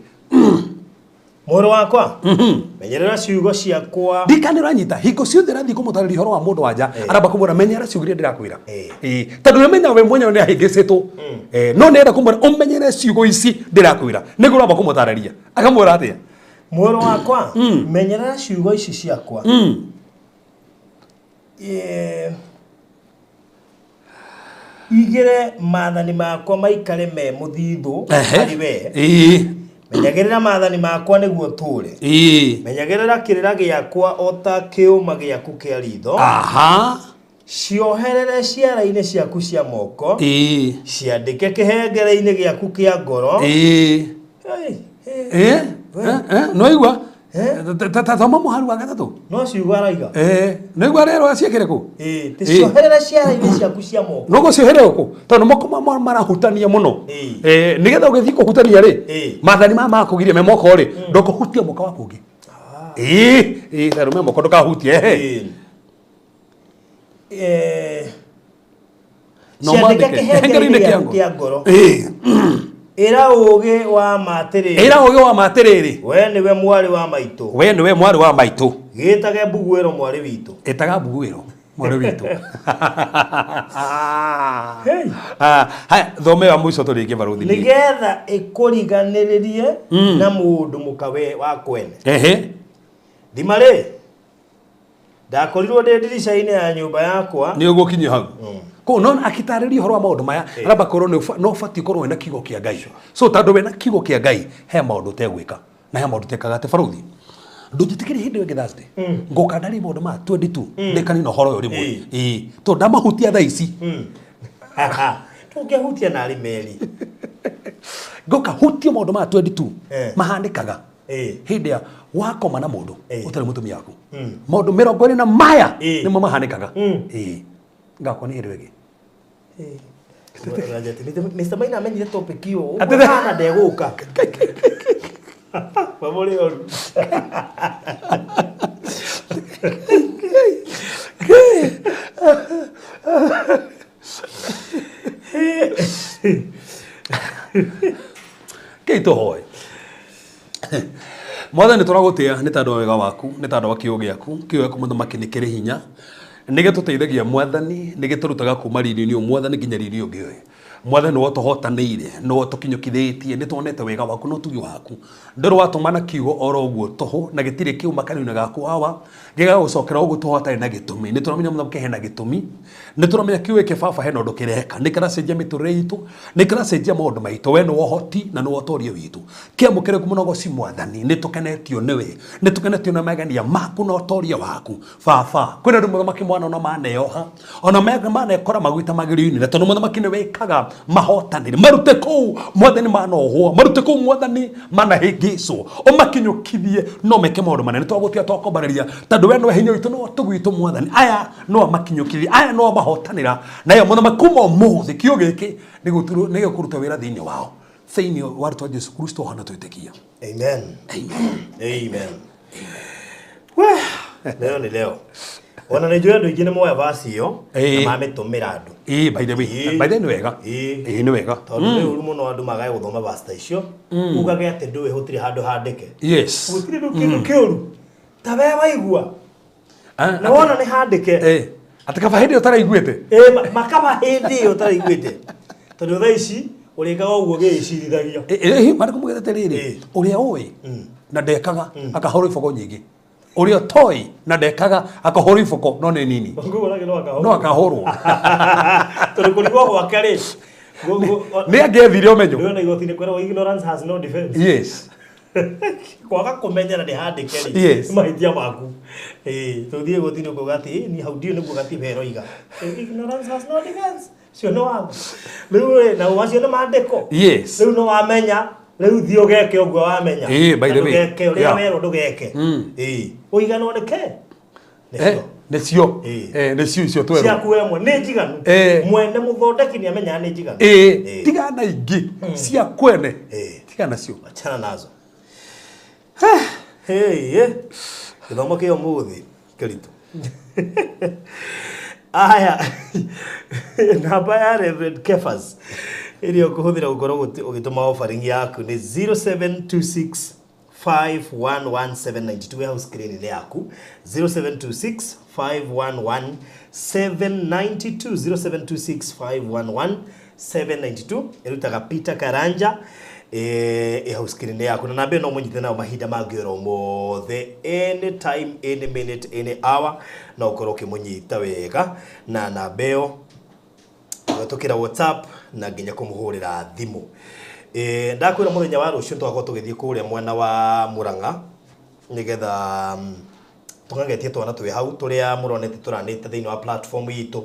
Mũrũ wakwa, menyerera ciugo ciakwa. Ndikane ũranyita hingo ciothe ũrathiĩ kũmũtarĩria ũhoro wa mũndũ wa nja aramba kũmwĩra menyera ciugo iria ndĩrakwĩra. Ĩĩ tondũ nĩamenya we mwenyewe nĩ ahĩngĩcĩtwo. No nĩenda kũmwĩra ũmenyere ciugo ici ndĩrakwĩra nĩguo ũramba kũmũtarĩria akamwĩra atĩa? Mũrũ wakwa, menyerera ciugo ici ciakwa. Igĩre maathani makwa maikare me mũthithũ harĩ we. Ĩĩ. Menyagĩrĩra maathani makwa nĩguo ũtũũre. Ĩĩ. Menyagĩrĩra kĩrĩra gĩakwa o ta kĩũma gĩaku kĩa ritho. Aha. Cioherere ciara-inĩ ciaku cia moko. Ĩĩ. Ciandĩke kĩhengere-inĩ gĩaku kĩa ngoro. Ĩĩ. Hey, hey. Ĩĩ. Nĩwaigua? Ta thoma mũhari wa gatatũ. No ciugo araiga. Ĩĩ. Nĩwaigua rĩrĩ ciĩkĩre kũ? Ĩĩ, ti cioherere ciara-inĩ ciaku cia moko. No gũcioherera kũ? Tondũ moko marahutania mũno. Ĩĩ. Nĩgetha ũgĩthiĩ kũhutania rĩ, Ĩĩ. maathani maya makũgiria me moko rĩ, ndũkũhutia mũka waku ũngĩ. Ĩĩ, ĩĩ, tondũ me moko ndũkahutie. Ehe. Ĩĩ. No Ciandĩke mwandĩke kĩhengere-inĩ gĩaku kĩa ngoro. Ĩĩ. Ĩra ũũgĩ wa ma atĩrĩrĩ. Ĩra ũũgĩ wa ma atĩrĩrĩ. We nĩwe mwarĩ wa maitũ. We nĩwe mwarĩ wa maitũ. Gĩĩtage mbuguĩro mwarĩ witũ. Ĩtaga mbuguĩro mwarĩ witũ. Haya, thome wa mũico tũrĩkie barũthi. Nĩgetha ĩkũriganĩrĩrie na mũndũ mũka we wa kwene. Ehe. Thima rĩ, ndakorirwo ndĩ ndirica-inĩ ya nyũmba yakwa. Nĩ ũgũkinyia hau. Koguo no akitarĩria ũhoro wa maũndũ maya aramba kwĩrwo no ũbatiĩ ũkorwo wĩna kiugo kĩa Ngai. So tondũ wĩna kiugo kĩa Ngai he maũndũ ũtegwĩka na he maũndũ ũtekaga atĩ barũthi. Ndũnjĩtĩkĩrie hĩndĩ ĩyo ĩngĩ Thursday. Ngoka ndarie maũndũ maya 22 ndĩkanie na ũhoro ũyũ rĩmwe. Ĩĩ. Tondũ ndamahutia thaa ici. Tũngĩahutia narĩ meri. Ngoka hutie maũndũ maya 22 mahanĩkaga hĩndĩ ya wakoma na mũndũ ũtarĩ mũtumia waku. Maũndũ 24 na maya nĩmo mahanĩkaga. Ĩĩ. Ngakwa nĩ hĩndĩ ĩyo ĩngĩ. Mr. Maina amenyire topic ĩyo Atĩ- ũguo hana ndegũka. Mamũrĩ oru. Kei tũhoe. Mwathani tũragũtĩa nĩ tondũ wa wega waku nĩ tondũ wa kiugo gĩaku. Kiugo gĩaku mũthamaki nĩ kĩrĩ hinya. Nĩ gĩtũteithagia mwathani, nĩ gĩtũrutaga kuma riri-inĩ ũyũ mwathani nginya riri ũngĩ ũyũ. Mwathani nĩwe ũtũhotanĩire, nĩwe ũtũkinyũkithĩtie, nĩ tuonete wega waku na ũtugi waku. Ndũrĩ watũma na kiugo oro ũguo tũhũ na gĩtirĩ kiuma kanua-inĩ gaku awa, gĩgagũcokera ũguo tũhũ hatarĩ na gĩtũmi. Nĩ tũramenya mũthamaki hena gĩtũmi, nĩ tũramenya kiugo gĩkĩ baba hena ũndũ kĩreka, nĩ kĩracenjia mĩtũrĩre itũ, nĩ kĩracenjia maũndũ maitũ. We nĩwe ũhoti na nĩwe ũtorio witũ. Kĩamũkĩre ngumo na ũgoci mwathani, nĩ tũkenetio nĩwe, nĩ tũkenetio nĩ magenia maku na ũtoria waku. Baba, kwĩna andũ mũthamaki mwana ona maneoha, ona manekora maguta magĩrĩo-inĩ, na tondũ mũthamaki nĩ wĩkaga mahotanĩre, marute kũu mwathani manohwo, marute kũu mwathani manahĩngĩcwo, ũmakinyũkithie no meke maũndũ manene. Twagũtia twakombanĩria, tondũ we nĩwe hinya witũ, nĩwe ũtugi witũ mwathani. Aya no amakinyũkithie, aya no amahotanĩra, nayo mũthamaki kuma ũmũthĩ kiugo gĩkĩ nĩ gĩkũruta wĩra thĩinĩ wao, thĩinĩ wa rĩtwa Jesu Kristo hana twĩtĩkia. Amen. Amen. We, leo ni leo. Ona nĩ njũĩ andũ aingĩ nĩ moya verse ĩyo Ĩĩ. na mamĩtũmĩra andũ. Ĩĩ, by the way, Ĩĩ. by the way nĩ wega. Ĩĩ. Ĩĩ nĩ wega. Tondũ nĩ ũru mũno andũ magae gũthoma verse ta icio. Ugage atĩ ndũĩ gũtirĩ handũ handĩke. Yes. Gũtirĩ rĩu kĩndũ kĩũru. Ta we waigua. Na wona nĩ handĩke. Atĩ kaba hĩndĩ ĩyo ũtaraiguĩte. Ĩĩ, makaba hĩndĩ ĩyo ũtaraiguĩte. Tondũ thaa ici ũrĩkaga ũguo gĩĩcirithagia. Ĩĩ, maandĩko maugĩte atĩrĩrĩ, ũrĩa ũĩ Na ndekaga akahũrwo iboko nyingĩ, ũrĩa ũtoĩ na ndekaga akahũrwo iboko no nĩ nini. Ngũgũrage no akahũrwo. No akahũrwo. Tondũ kũrigwo gwake rĩ, nĩ angĩethire ũmenyo. Ndĩrona igoti-inĩ kwĩragwo ignorance has no defense. Kwaga kũmenya na nĩ handĩke rĩ, nĩ mahĩtia maku. Ĩĩ, tũthiĩ igoti-inĩ ũkauga atĩ "Ĩ, niĩ hau ndiũĩ nĩguo gatiba ĩroiga." Ignorance has no defense. Ũcio nĩ watho. Rĩu rĩ, na wacio nĩ maandĩko. Rĩu nĩ wamenya, rĩu thiĩ ũgeke ũguo wamenya. Ĩĩ, by the way. Ndũgeke ũrĩa werwo ndũgeke. Ĩĩ. Ũiganwo nĩ ke? Eh, nĩcio. Eh, nĩcio icio twerwo. Ciaku we mwe nĩ njiganu. Mwene mũthondeki nĩ amenyaga nĩ njiganu. Ĩĩ, tigana ingĩ cia kwene, tigana nacio. Achana nazo. Hey, eh. Gĩthomo kĩa ũmũthĩ kĩritũ. Aya, namba ya Reverend Kefas ĩrĩa ũkũhũthĩra gũkorwo ũgĩtũma offering yaku nĩ 0726 511792 hau screen-inĩ yaku, 0726 511792, 0726 511792, ĩrutaga Peter Karanja, ĩ hau screen-inĩ yaku, na namba ĩno mũnyite nayo mahinda mangĩ oro mothe, any time, any minute, any hour, no ũkorwo ũkĩmũnyita wega na namba ĩyo kũhetũkĩra WhatsApp na nginya kũmũhũrĩra thimũ. Ndakwĩra mũthenya wa rũciũ tũgakorwo tũgĩthiĩ kũrĩa mwena wa Murang'a nĩgetha tũng'ang'etie twana twĩ hau tũrĩa mũronete tũranĩte thĩinĩ wa platform itũ,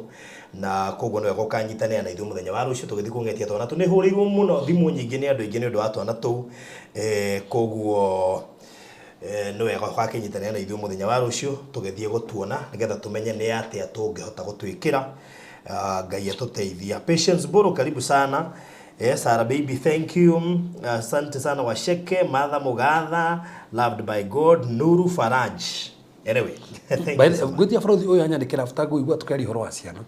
na koguo nĩ wega ũkanyitanĩra na ithuĩ mũthenya wa rũciũ tũgĩthiĩ kũng'etia twana tũu. Nĩ hũrĩirwo mũno thimũ nyingĩ nĩ andũ aingĩ nĩ ũndũ wa twana tũu, koguo nĩ wega ũgakĩnyitanĩra na ithuĩ mũthenya wa rũciũ tũgĩthiĩ gũtuona nĩgetha tũmenye nĩ atĩa tũngĩhota gũtwĩkĩra. Ngai atũteithia. Patience Boro, karibu sana. Sarah baby, thank you. Asante sana Washeke, Martha Mugatha, loved by God, Nuru Faraj. Anyway, thank you so much. Ngwĩtia bũrũri ũyũ anyandĩkĩra after ngũigua tũkĩaria ũhoro wa ciana.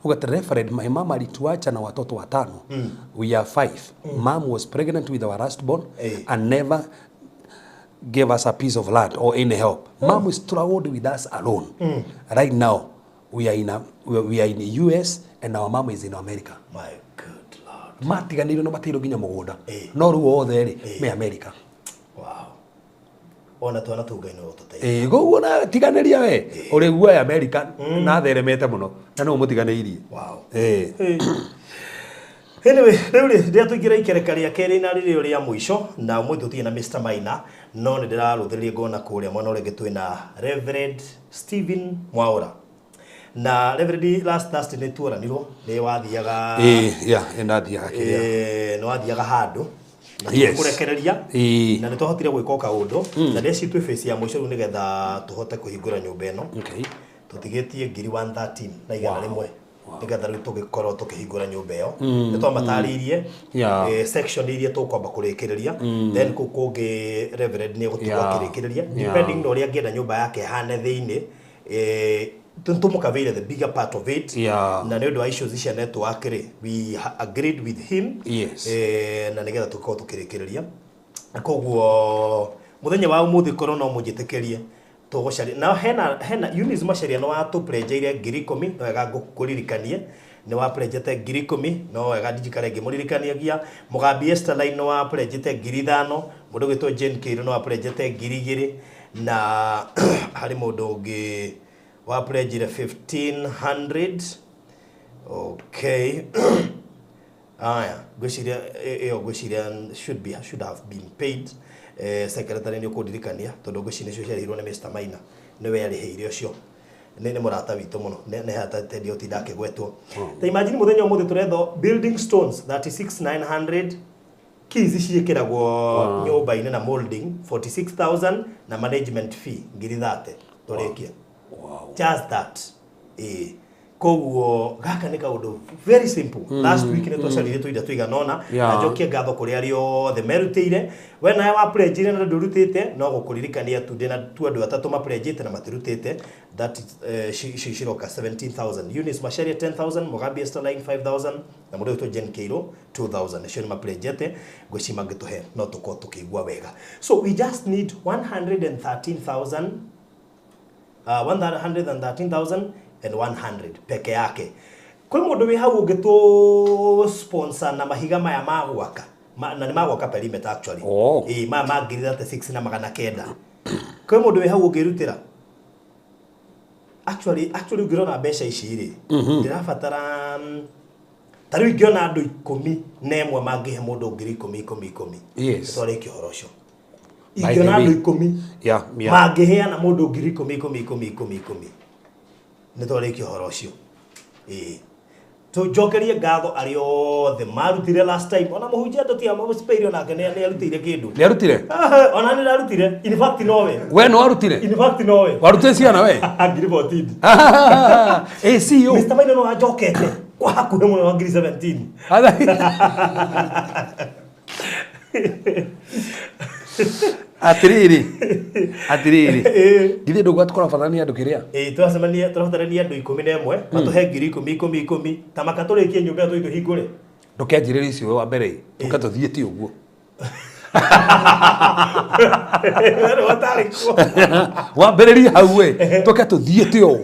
Ugati, "Reverend, my mama alituacha na watoto watano. We are five. Mom was pregnant with our last born and never gave us a piece of land or any help. Mom struggled with us alone. Right now we are in the US and our mom is in America." My good Lord. Matiganĩirio na mateirwo nginya mũgũnda, no rĩu othe rĩ me America. Wow. Ona twana tũu Ngai no ũtũteithie. Ĩĩ, koguo na tiganĩria we ũrĩ guoya America na theremete mũno na nĩwe mũtiganĩirie. Wow. Ĩĩ. Anyway, rĩu rĩ, rĩrĩa tũingĩra ikereka rĩa kerĩ na rĩrĩ rĩa mũico, na ũmũthĩ tũtirĩ na Mr. Maina, no nĩ ndĩrarũthĩrĩria ngona kũrĩa mwena ũrĩa ũngĩ twĩna Reverend Stephen Mwaũra. Na Reverend, last Thursday nĩ tuoranirwo, nĩ wathiaga Ĩĩ, yeah, ĩ ndathiaga kĩrĩa. Nĩ wathiaga handũ na tũkũrekereria na nĩ twahotire gwĩka o kaũndũ, na ndeci twĩ phase ya mũico rĩu nĩgetha tũhote kũhingũra nyũmba ĩno. Tũtigĩtie ngiri 113 na igana rĩmwe nĩgetha rĩu tũgĩkorwo tũkĩhingũra nyũmba ĩyo. Nĩ twamatarĩirie section iria tũkwamba kũrĩkĩrĩria, then kũu kũngĩ Reverend nĩ egũtigwo akĩrĩkĩrĩria depending na ũrĩa angĩenda nyũmba yake ĩhane thĩinĩ. Tũmũkavĩire the bigger part of it na nĩ ũndũ wa issues cia network rĩ, we agreed with him na nĩgetha tũkorwo tũkĩrĩkĩrĩria. Koguo mũthenya wa ũmũthĩ korwo no mũnjĩtĩkĩrie tũgũcaria na hena Eunice Macharia nĩ watũprenjeire 10,000, no wega ngũkũririkanie nĩ waprenjete 10,000, no wega ndijikare ngĩmũririkanagia. Mũgambi Esther Line nĩ waprenjete 5,000, mũndũ ũgwĩtwo Jane Kĩirũ nĩ waprenjete 2,000, na harĩ mũndũ ũngĩ waprenjire 1500. Okay, aya, ngwĩciria ĩyo ngwĩciria should have been paid. Secretary nĩ ũkũndirikania tondũ ngwĩciria nĩcio ciarĩhirwo nĩ Mr. Maina, nĩwe arĩhĩire ũcio. Nĩ mũrata witũ mũno, nĩ hatatendi ũtinda akĩgwetwo. Ta imagine mũthenya ũmũthĩ tũretho building stones 36900, keys ciĩkĩragwo nyũmba-inĩ na molding 46000, na management fee 30,000 tũrĩkie. Just that. Ĩĩ, koguo gaka nĩ kaũndũ very simple. Last week nĩ twacaririe tũinda tũigana ũna. Na njokie ngatho kũrĩ arĩa othe merutĩire. We nawe waprenjire na ndũrutĩte, no gũkũririkania tu ndĩna tu andũ atatũ maprenjĩte na matirutĩte. That is, ciroka 17,000: Eunice Macharia 10,000, Mugambi Esther Line 5000, na mũndũ wĩtwo Jane Kĩirũ 2000. Nĩcio nĩ maprenjete. Ngwĩciria mangĩtũhe no tũkorwo tũkĩigua wega. So we just need 113,000, 113,100 peke yake. Kwĩ mũndũ wĩ hau ũngĩtũ sponsor na mahiga maya ma gwaka? Na nĩ magwaka perimeter actually. Oh. Ĩĩ, maya ma 36,900 na kwĩ mũndũ wĩ hau ũngĩrutĩra. Actually ũngĩrora mbeca ici rĩ, ndĩrabatara ta rĩu ingĩona andũ 11 mangĩhe mũndũ 10,000 10,000 10,000. Twarĩkia ũhoro ũcio. By the Ingĩona way. andũ 10 mangĩheana mũndũ 10,000 10,000 10,000 10,000 10,000, nĩ twarĩkia ũhoro ũcio. Ĩĩ, tũnjokerie ngatho arĩa othe marutire last time. Ona mũhunjia ndũtia mũcipeire, onake nĩ arutĩire kĩndũ. Nĩ arutire? Ona nĩ ndarutire, in fact nowe. We nĩ warutire? In fact nowe. Warutire ciana we? 14,000. ACU. Mr. Maina no anjokete kwa hakuhĩ mũno na 17,000. Atiriri, atiriri, githĩ ndũgwa tũkorabatarania andũ kĩrĩa? Ĩĩ, tũracemania, tũrabatarania andũ 11 matũhe 10,000 10,000 10,000 ta maka tũrĩkie nyũmba ĩyo tũthiĩ tũhingũre. Ndũkenjĩrĩre icio wa mbere, tũke tũthiĩ ti ũguo. Rĩu atarĩ kuo. Wambĩrĩrie hau we, tũke tũthiĩ ti ũũ.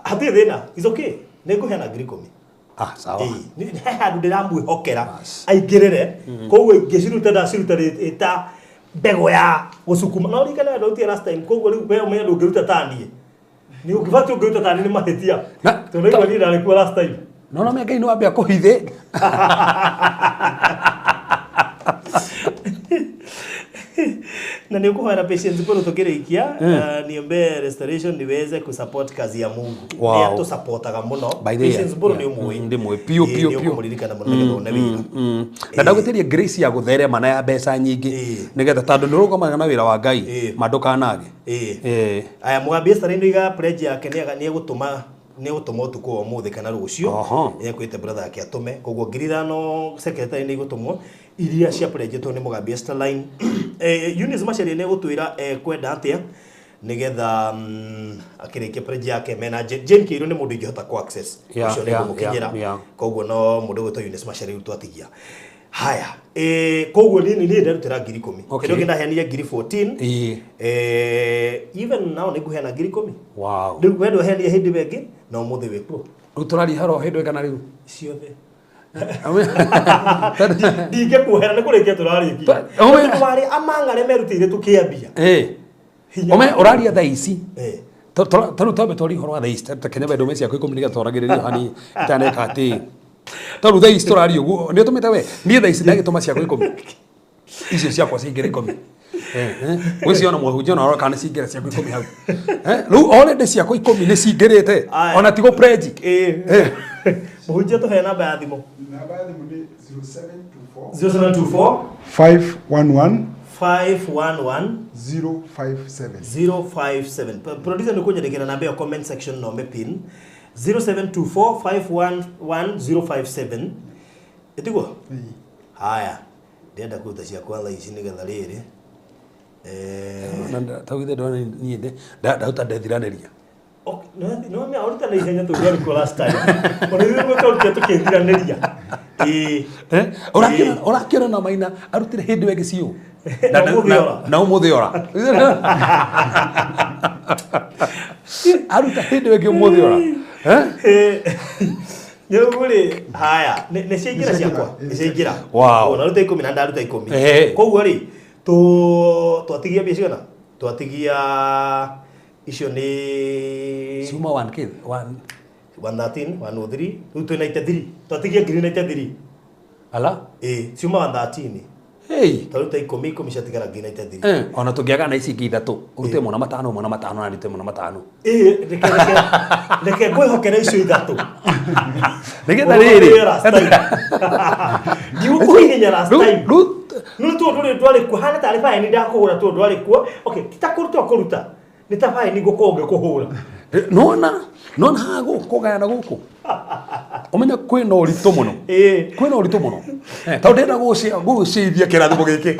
Hatirĩ thĩna, is okay, nĩ ngũheana 10,000. Ah, sawa. Ĩĩ, he handũ ndĩramwĩhokera Bas. aingĩrĩre, koguo ingĩciruta ndaciruta ĩta mbegũ ya gũcukuma. No ririkana ndarutire last time, koguo rĩu we ũmenye ndũngĩruta ta niĩ, nĩ ũngĩbatiĩ ũngĩruta ta niĩ nĩ mahĩtia, tondũ naigua niĩ ndarĩ kuo last time. No na Ngai nĩ wambia kũhithĩ. Na nĩ ũkũhoera Patience Mbũrũ tũkĩrĩkia, niombe restoration niweze kusupport kazi ya Mungu. Wow. Nĩ atũsupportaga mũno. By the way, Patience Mbũrũ nĩ yeah. ũmũĩ. Ndĩmũĩ piũ, Ĩĩ, piũ, nĩ piũ. ũkũmũririkana mũno nĩgetha one wĩra. Na ndagwĩtĩria grace ya gũtherema na ya mbeca nyingĩ, nĩgetha tondũ nĩ ũrũgamaga na wĩra wa Ngai, ma ndũkanage. Ĩĩ. Ĩĩ. Aya, Mũgambi Esther nĩ pledge yake nĩ egũtũma, nĩ egũtũma ũtukũ wa ũmũthĩ kana rũciũ. Nĩ ekwĩte brother yake atũme, koguo 5,000 secretary nĩ igũtũmwo iria cia pledgetwo nĩ Mũgambi Esther line. Eunice Macharia nĩ egũtwĩra ekwenda atĩa nĩgetha akĩrĩkia pledge yake mena Jane Kĩirũ nĩ mũndũ ingĩhota ku access, ũcio nĩ ngũmũkinyĩra. Koguo no mũndũ ũgwĩtwo Eunice Macharia rĩu twatigia haya. Koguo niĩ ndarutĩra 10,000. Kĩndũ kĩngĩ ndaheanire 14,000. Even now nĩ ngũheana 10,000. Rĩu we ndwaheanire hĩndĩ ĩyo ĩngĩ na ũmũthĩ wĩ kuo. Rĩu tũraria haro hĩndĩ ĩgana rĩu? Ciothe ndingĩkuohera, nĩ kũrĩkia tũrarĩkia. Tondũ warĩ among arĩa merutĩire tũkĩambia. Hinya. Ome ũraria thaa ici. Eh. Tarĩu twambe twarie ũhoro wa thaa ici, ta Kenya wendo ciaku 10 nĩgetha twaragĩrĩrie hani itaneka atĩ tarĩu thaa ici tũraria ũguo nĩ ũtũmĩte we, niĩ thaa ici ndagĩtũma ciakwa 10, icio ciakwa cingĩra 10. Gwĩciona mũhunjia ona kana nĩ cingĩra ciaku 10 hau. Rĩu already ciakwa 10 nĩ cingĩrĩte. Aya. Ona tigo pledge. Ĩĩ. Mũhunjia, tũhe namba ya thimũ. Namba ya thimũ nĩ 0724 0724 511 511 057. 057. Producer nĩ kũnyandĩkĩra namba ĩyo comment section no pin 0724 511 057, ĩtiguo? Haya, ndĩrenda kũruta ciakwa thaa ici nĩgetha rĩrĩ. Na taugithie ndona niĩ ndaruta ndethiranĩria. Okay, nĩ ũruta na ihenya tondũ ndwarĩ kuo last time. Ona ithuĩ nĩguo twarutire tũkĩthiranĩria. Ĩĩ. Ũrakĩona na Maina arutire hĩndĩ ĩyo ĩngĩ ciũ. Na ũmũthĩ ora. Na ũmũthĩ ora aruta hĩndĩ ĩyo ĩngĩ, ũmũthĩ ora. Rĩu rĩ, haya, nĩ ciaingĩra ciakwa, nĩ ciaingĩra. Wow. Na ruta 10 na ndaruta 10. Koguo rĩ, twatigia mbia cigana? Twatigia icio nĩ ciuma 1K 1. 113, 103, rĩu twĩ 93, twatigia 93,000. Ala. Ĩĩ, ciuma 113. Hey. Twaruta 10 10, ciatigara 93,000. Ona tũngĩagana ici ingĩ ithatũ, ũrute mwana matano, mwana matano, na ndute mwana matano. Ĩĩ, reke ngwĩhokere icio ithatũ. Nĩgetha rĩrĩ. Last time. Ndigũkũhihinya last time. Rĩu Nĩ tondũ ndũrĩ ndwarĩ kuo, hana tarĩ baĩni ndakũhũra tondũ ndwarĩ kuo. Okay, ti ta kũruta kũruta, nĩ ta baĩni ngũkorwo ngĩkũhũra. Nona haha kũgayana gũkũ, ũmenye kwĩna ũritũ mũno. Kwĩna ũritũ mũno. Tondũ ndĩrenda gũgũcĩithia kĩrathimo gĩkĩ.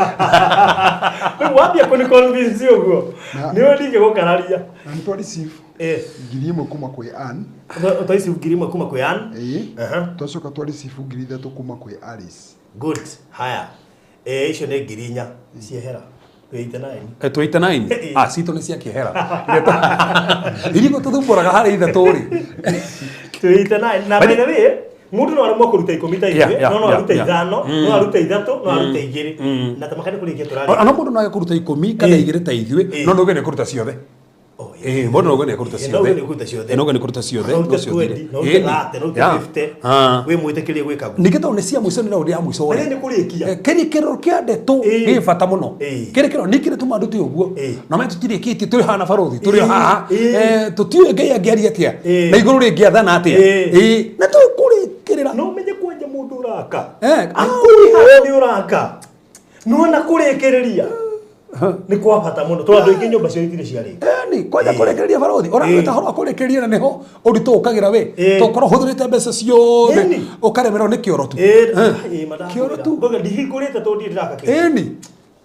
Rĩu wambia kũni convince ũguo, nĩwe ndingĩgũkararia. Na nĩ twa receive 1,000 kuma kwĩ Ann. Twa receive 1,000 kuma kwĩ Ann. Ĩĩ. Twacoka twa receive 3,000 kuma kwĩ Alice. Good. Haya, icio nĩ 4,000 ciehera, twĩ 89. Twĩ 89. Ah, citũ nĩ ciakĩhera iria tũthumbũraga harĩ ithatũ rĩ. Twĩ 89 na by the way Mũndũ no aremwo kũruta 10 ta ithuĩ, no arute 5, no arute 3, no arute 2. Na tamaka nĩ kũrĩkia tũrarĩkia. Ona mũndũ no age kũruta 10 kana 2 ta ithuĩ, no no nĩ kũruta ciothe. Oh, yeah. Mũndũ no nĩ kũruta No ciothe. nĩ kũruta ciothe. No nĩ kũruta ciothe. No ũrute no ciothe. 20, no ũrute 30, no ũrute 50. Wĩ mwĩtĩkĩrie gwĩka guo. Ningĩ tondũ nĩ cia mũico nĩ raundi ya mũico Na nĩ kũrĩkia. Kĩrĩkĩrĩro kĩa ndeto gĩ bata mũno. Kĩrĩkĩrĩro nĩ kĩrĩtũma ndute ũguo. Na maya tũtirĩkĩtie tũrĩ haha na barothi tũrĩ haha. Tũtiũĩ Ngai angĩaria atĩa. Na igũrũ rĩngĩathana atĩa. Na tũkũrĩkĩrĩra. No ũmenye kwanja mũndũ ũraka. Kũrĩ haha nĩ ũraka. Nĩwona kũrĩkĩrĩria. Nĩ kwa bata mũno tondũ andũ aingĩ nyũmba ciao itirĩ ciarĩka. Ĩni kwanja kũrĩkĩrĩria barothi ũragwĩta ũhoro wa kũrĩkĩrĩria na nĩho ũritũ ũkagĩra we tokorwo ũhũthĩrĩte mbeca ciothe ũkaremerwo nĩ kĩoro tu. Kĩoro tu. Ndihingũrĩte tondũ ndirĩ ndĩraka kĩoro. Ĩni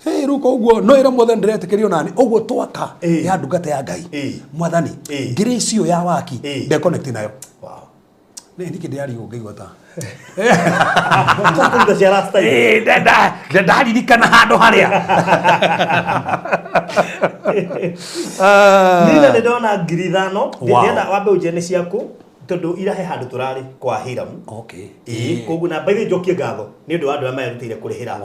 Hey, rĩu koguo no ĩra mwathani ndĩretĩkĩrio nani ũguo twaka ya ndungata ya Ngai mwathani ngiri icio ya waki ndeconnect nayo. Nĩ nĩkĩ ndĩrarigwo ngĩigua ta Tũkũruta cia last time. Ndaririkana handũ harĩa. Nina nĩ ndona 5,000. Wow. Ndĩrenda wambe ũnjĩre nĩ ciaku tondũ ira he handũ tũrarĩ kwa Hiram. Okay. Ĩĩ, koguo na by the way njokie ngatho nĩ ũndũ wa andũ arĩa merutĩire kũrĩhĩra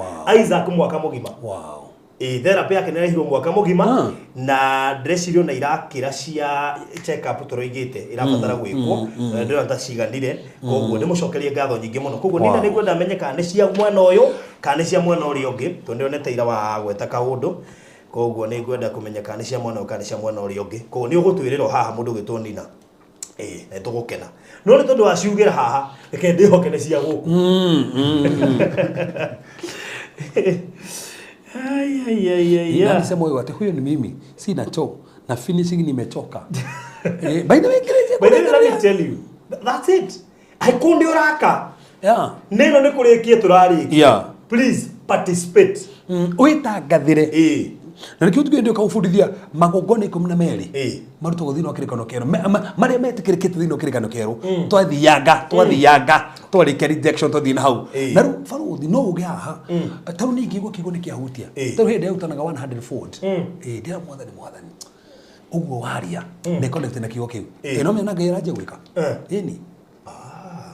Isaac mwaka mũgima. Wow. Ĩĩ, therapy yake nĩ ĩrarĩhirwo mwaka mũgima na ndĩreciria ona irakĩra cia check up tũroigĩte irabatara gwĩkwo ndĩrona ta ciganire koguo ndĩmũcokerie ngatho nyingĩ mũno koguo nina nĩngwenda menye kana nĩ cia mwena ũyũ kana nĩ cia mwena ũrĩa ũngĩ tondũ ndĩronete ira wa gweta kaũndũ koguo nĩngwenda kũmenya kana nĩ cia mwena ũyũ kana nĩ cia mwena ũrĩa ũngĩ koguo nĩ ũgũtwĩrĩra o haha mũndũ ũgwĩtwo Nina. Ĩĩ, na nĩtũgũkena no nĩ tondũ waciugĩra haha reke ndĩhoke nĩ cia gũkũ. Ai, ai, ai, ai, Nani ai. sema huyo ati huyo ni mimi sina choo na finishing nimechoka. By the way By the way, let me tell you. That's it. Aikundi ũraka. Yeah. Nĩno nĩ kũrĩkia tũrarĩkia. Yeah. Please participate. Wĩtangathĩre. Na nĩkĩo tũkĩenda ũkaũbundithia magongona 12 marutagwo thĩinĩ wa kĩrĩkanĩro kĩerũ marĩa metĩkĩrĩkĩte thĩinĩ wa kĩrĩkanĩro kĩerũ twathianga twarĩkia rejection twathiĩ na hau na rĩu barothi no uge haha ta rĩu niĩ ingĩigua kiugo nĩ kĩahutia ta rĩu hĩndĩ yarutanaga 100 fold ndĩra mwathani mwathani ũguo waria nĩ connect na kiugo kĩu ĩno mena Ngai aranjia gwĩka ĩni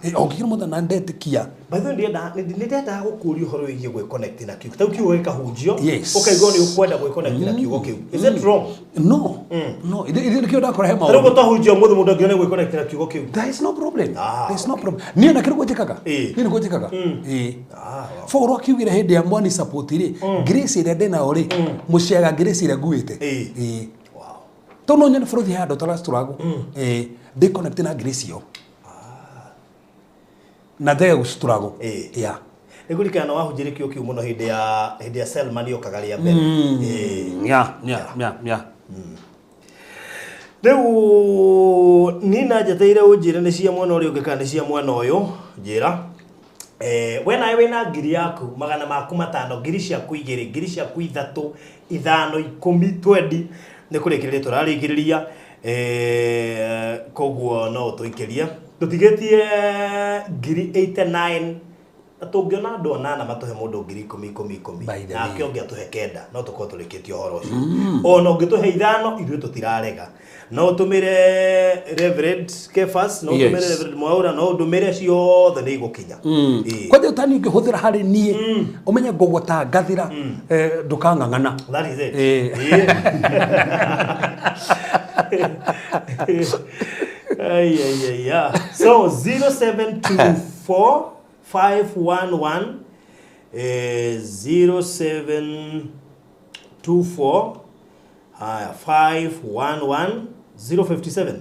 ũngĩkĩra mwathani na ndetĩkia. By the way, nĩ ndendaga gũkũria ũhoro wĩgiĩ gwĩconnect na kiugo. Ta rĩu kiugo gĩkahunjio, Yes. ũkaigua nĩ ũkwenda gwĩconnect na kiugo kĩu. Is it wrong? No. No, ithuĩ nĩkĩo ndakora he Ta rĩu maũndũ. gũtahunjia ũmũthĩ mũndũ angĩona gwĩconnect na kiugo kĩu. There is no problem. There is no problem. Niĩ na kĩrĩkũ njĩkaga? Niĩ nĩguo njĩkaga. Ĩĩ. Bũrũ akiugire hĩndĩ ya mwani support rĩ, grace ĩrĩa ndĩnayo rĩ, mũciaga grace ĩrĩa nguĩte. Ĩĩ. Tondũ no nyone bũrũri handũ tũracitũragwo. Ĩĩ, ndĩ connect na grace ĩyo. Na njage gũcitũragwo. Yeah. Nĩ ngũririkana wahunjirie kiugo kĩu mũno hĩndĩ ya Selma nĩokaga rĩa mbere. Yeah. Rĩu Nina njeteire ũnjĩre nĩ cia mwena ũrĩa ũngĩ kana nĩ cia mwena ũyũ njĩra. We nawe wĩna ngiri yaku 500 ngiri ciaku 2 ngiri ciaku 3 5 10 20 nĩ kũrĩkĩrĩria tũrarĩkĩrĩria koguo no ũtũikĩrie tũtigĩtie ngiri 89 na tũngĩona andũ anana matũhe mũndũ ngiri 10 10 10 By the nake ũngĩ atũhe 9 no tũkorwo tũrĩkĩtie ũhoro ũcio ona ũngĩtũhe 5 ithuĩ tũtirarega no ũtũmĩre Reverend Kefas no ũtũmĩre Yes. Reverend Mwaura no ũndũmĩre ciothe nĩ igũkinya. Kwanja ũtani ũngĩhũthĩra harĩ niĩ ũmenye ngũgũtangathĩra ndũkang'ang'ana. That is it. Ai, ai, ai, ai. So 0724 511 0724 haya 511 057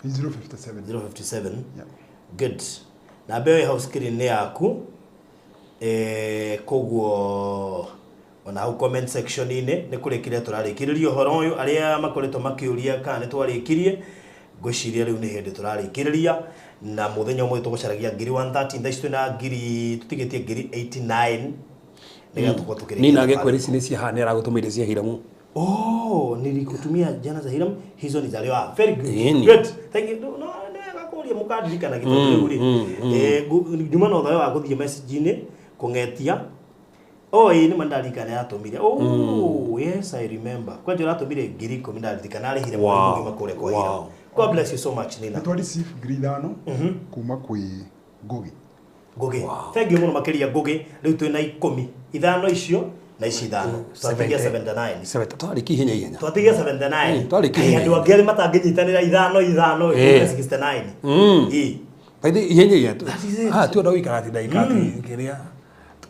057 057. Good. Namba ĩyo ĩ hau screen nĩ yaku koguo ona hau comment section-inĩ nĩ kũrĩkĩrĩria tũrarĩkĩrĩria ũhoro ũyũ arĩa makoretwo makĩũria kana nĩ twarĩkirie ngwĩciria rĩu nĩ hĩndĩ tũrarĩkĩrĩria na mũthenya ũmwe tũgũcaragia ngiri 130 thaa ici twĩna ngiri tũtigĩtie ngiri 89 nĩgetha tũkorwo tũkĩrĩkia Nina thabarĩ. angĩkwĩra ici nĩ cia haha nĩ aragũtũmĩire cia Hiramu. Oh, nilikutumia jana za Hiram, hizo ni za leo. Ah, very good. Nini? Good. Thank you. No, nĩ kũria mũkandirikana gĩtondũ rĩu rĩ. Njuma na ũthayo wa gũthiĩ message-inĩ kũng'etia. Oh, ĩĩ nĩ ma ndarikana yatũmire. Oh, yes, I remember. Kwanja ũratũmire ngiri 10 ndarikana arĩhire mweri mũgima kũrĩa kwa Hiram. God bless you so much, Nina. Nĩ twa receive ngiri 5 kuma kwĩ Ngugi. Ngugi. Thank you muno makiria Ngugi. Riu twina 10. Ithano icio na ici ithano. Twatigia 79. 70 twarĩkia ihenya ihenya. Twatigia 79. Twarĩkia ihenya. Andũ angĩ arĩa matangĩnyitanĩra ithano ithano 69. Ĩ. By the ihenya ihenya. Ah, tu ndo ikara ti ndagĩka kĩrĩa.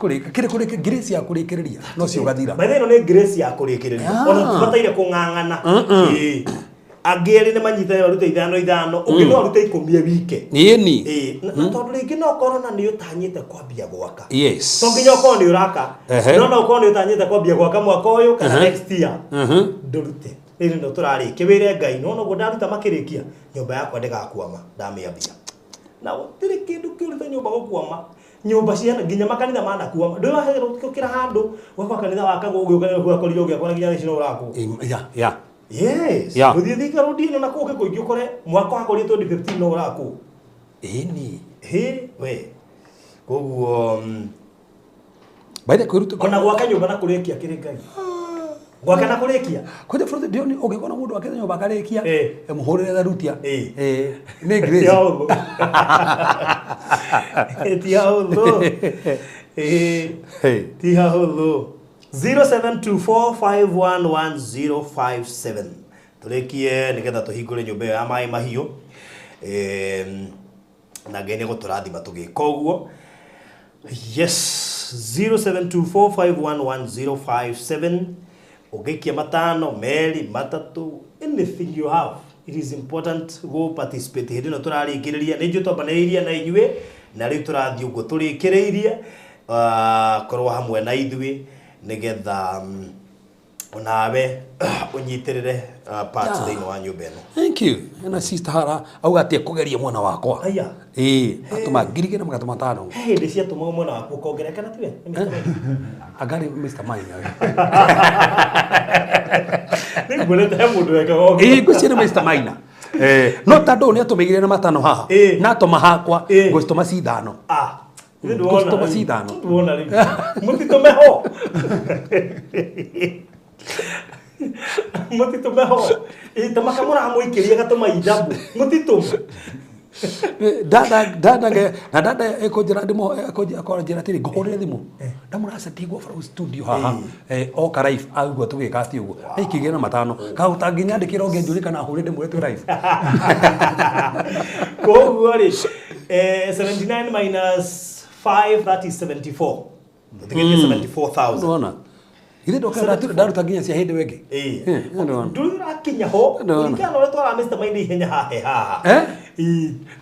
Kĩrĩ kũrĩ grace ya kũrĩkĩrĩria no cio gathira. By the ĩno nĩ grace ya kũrĩkĩrĩria. Ona tũbataire kũng'ang'ana. Ĩ. Angĩ erĩ nĩ manyitanĩre marute ithano ithano, ũngĩ no arute 10 e wike. Ĩni. Ĩ, na tondũ rĩngĩ no ũkorwo na nĩ ũtanyĩte kwambia gwaka. Yes. To nginya ũkorwo nĩ ũraka. Ehe. No ũkorwo nĩ ũtanyĩte kwambia gwaka mwaka ũyũ kana next year. Ndũrute. Rĩrĩ no tũrarĩkia wĩre Ngai no noguo ndaruta makĩrĩkia nyũmba yakwa ndĩgakwama ndamĩambia. Na gũtirĩ kĩndũ kĩũru ta nyũmba gũkwama. Nyũmba ciana nginya makanitha manakwama. Ndũĩ handũ gwakwa kanitha wakagwo ũgĩũka nĩ ũgakorire ũgĩakwa nginya thaa ici no ũrakwo. Yeah, yeah. Yes. Yeah. Gũthiĩ Thika Road ĩno na kũngĩ kũingĩ ũkore mwaka wakorie 2015 no ũrakwo. Ĩni. Hĩ we. Koguo By the kwĩruta ona gwaka nyũmba na kũrĩkia kĩrĩ Ngai. Gwaka na kũrĩkia. Kwanja bro ndio ũngĩkona mũndũ akĩte nyũmba akarĩkia mũhũrĩre tharutia. Nĩ grace. Ti haũthũ. Ti haũthũ. Ti haũthũ. 0724511057 tũrĩkie nĩgetha tũhingũre nyũmba ĩyo ya maĩ mahiũ na Ngai nĩ egũtũrathima tũgĩka ũguo. Yes, 0724511057 ũngĩikia matano meri matatũ, anything you have, it is important go participate hĩndĩ ĩno tũrarĩkĩrĩria. Nĩ njũĩ twambanĩrĩirie na inyuĩ na rĩu tũrathiĩ ũguo tũrĩkĩrĩirie. Korwo hamwe na ithuĩ nĩgetha onawe ũnyitĩrĩre part thĩinĩ wa nyũmba ĩno. Thank you. Ena sister hara auga atĩ ekũgeria mwana wakwa. Aya. Ĩĩ, atũma 1500. He hĩndĩ ciatũmaga mwana waku ũkongereka na tiwe? Angari Mr. Maina. Nĩ nguonete he mũndũ wekaga ũguo. Ĩĩ, ngwĩciria nĩ Mr. Maina. No tondũ nĩ atũmĩire na matano haha. Na atũma hakwa ngũcitũma ci ithano. Ah. Ngũcitũma ci ithano. Ndwona rĩu. Mũtitũme ho. Mũtitũme ho. Ĩ ta makamũramũikĩria gatũma indabu. Mũtitũme. Dada dada na dada ekũnjĩra ndĩmũ ekũnjĩra atĩrĩ ngũhũrĩre thimũ. Ndamũracatigwo from studio haha. Oka live aigua tũgĩka atĩ ũguo. Aikĩgĩra na matano. Kahota nginyandĩkĩra ũngĩ anjũrie kana hũrĩ ndĩmwĩre twĩ live. Koguo rĩ 79 minus 5, that is 74. Tũtigĩtie 74,000. Nĩwona? Githĩ ndoka ndaruta nginya cia hĩndĩ wengĩ. Ndũrĩ ũrakinya ho. Kũringana na ũrĩa twara Mr. Maina ihenya hahe haha.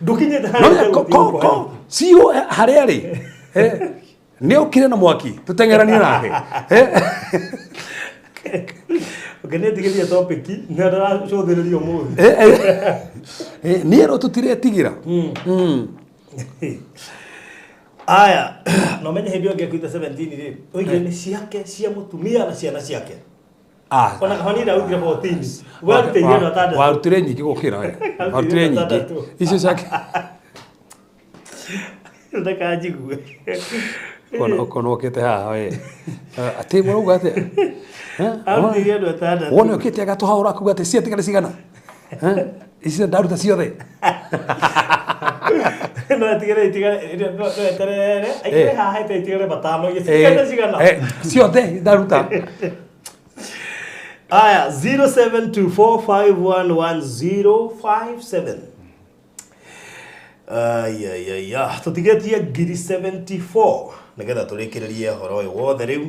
Ndũkinyĩte harĩa Ko ko CEO harĩa rĩ. Nĩ okire na mwaki tũteng'eranie nake. Ũngĩnĩtigĩria topic na ndaracũthĩrĩria ũmũthĩ. Niĩ ro tũtiretigĩra. Aya, no menye hĩndĩ ĩyo angĩakuĩte 17 rĩ, oigire nĩ ciake cia mũtumia na ciana ciake. Ona kaba niĩ ndarutire 14. We arutĩire andũ atandatũ. Warutire nyingĩ gũkĩra we. Warutire nyingĩ. Icio ciake. Ndakanjigue. Kona ũkĩte haha we. Atĩ mũrauga atĩa? Arutĩire andũ atandatũ. Wone ũkĩte agatũhaũra kuga atĩ ciatigara cigana. Icio ndaruta ciothe. No atigare itigare no eterere aikare haha ete itigare matano gĩcigana cigana. Ciothe ndaruta. Aya 0724511057. Aya tũtigĩtie ngiri 74 nĩgetha tũrĩkĩrĩrie ũhoro ũyũ wothe rĩu.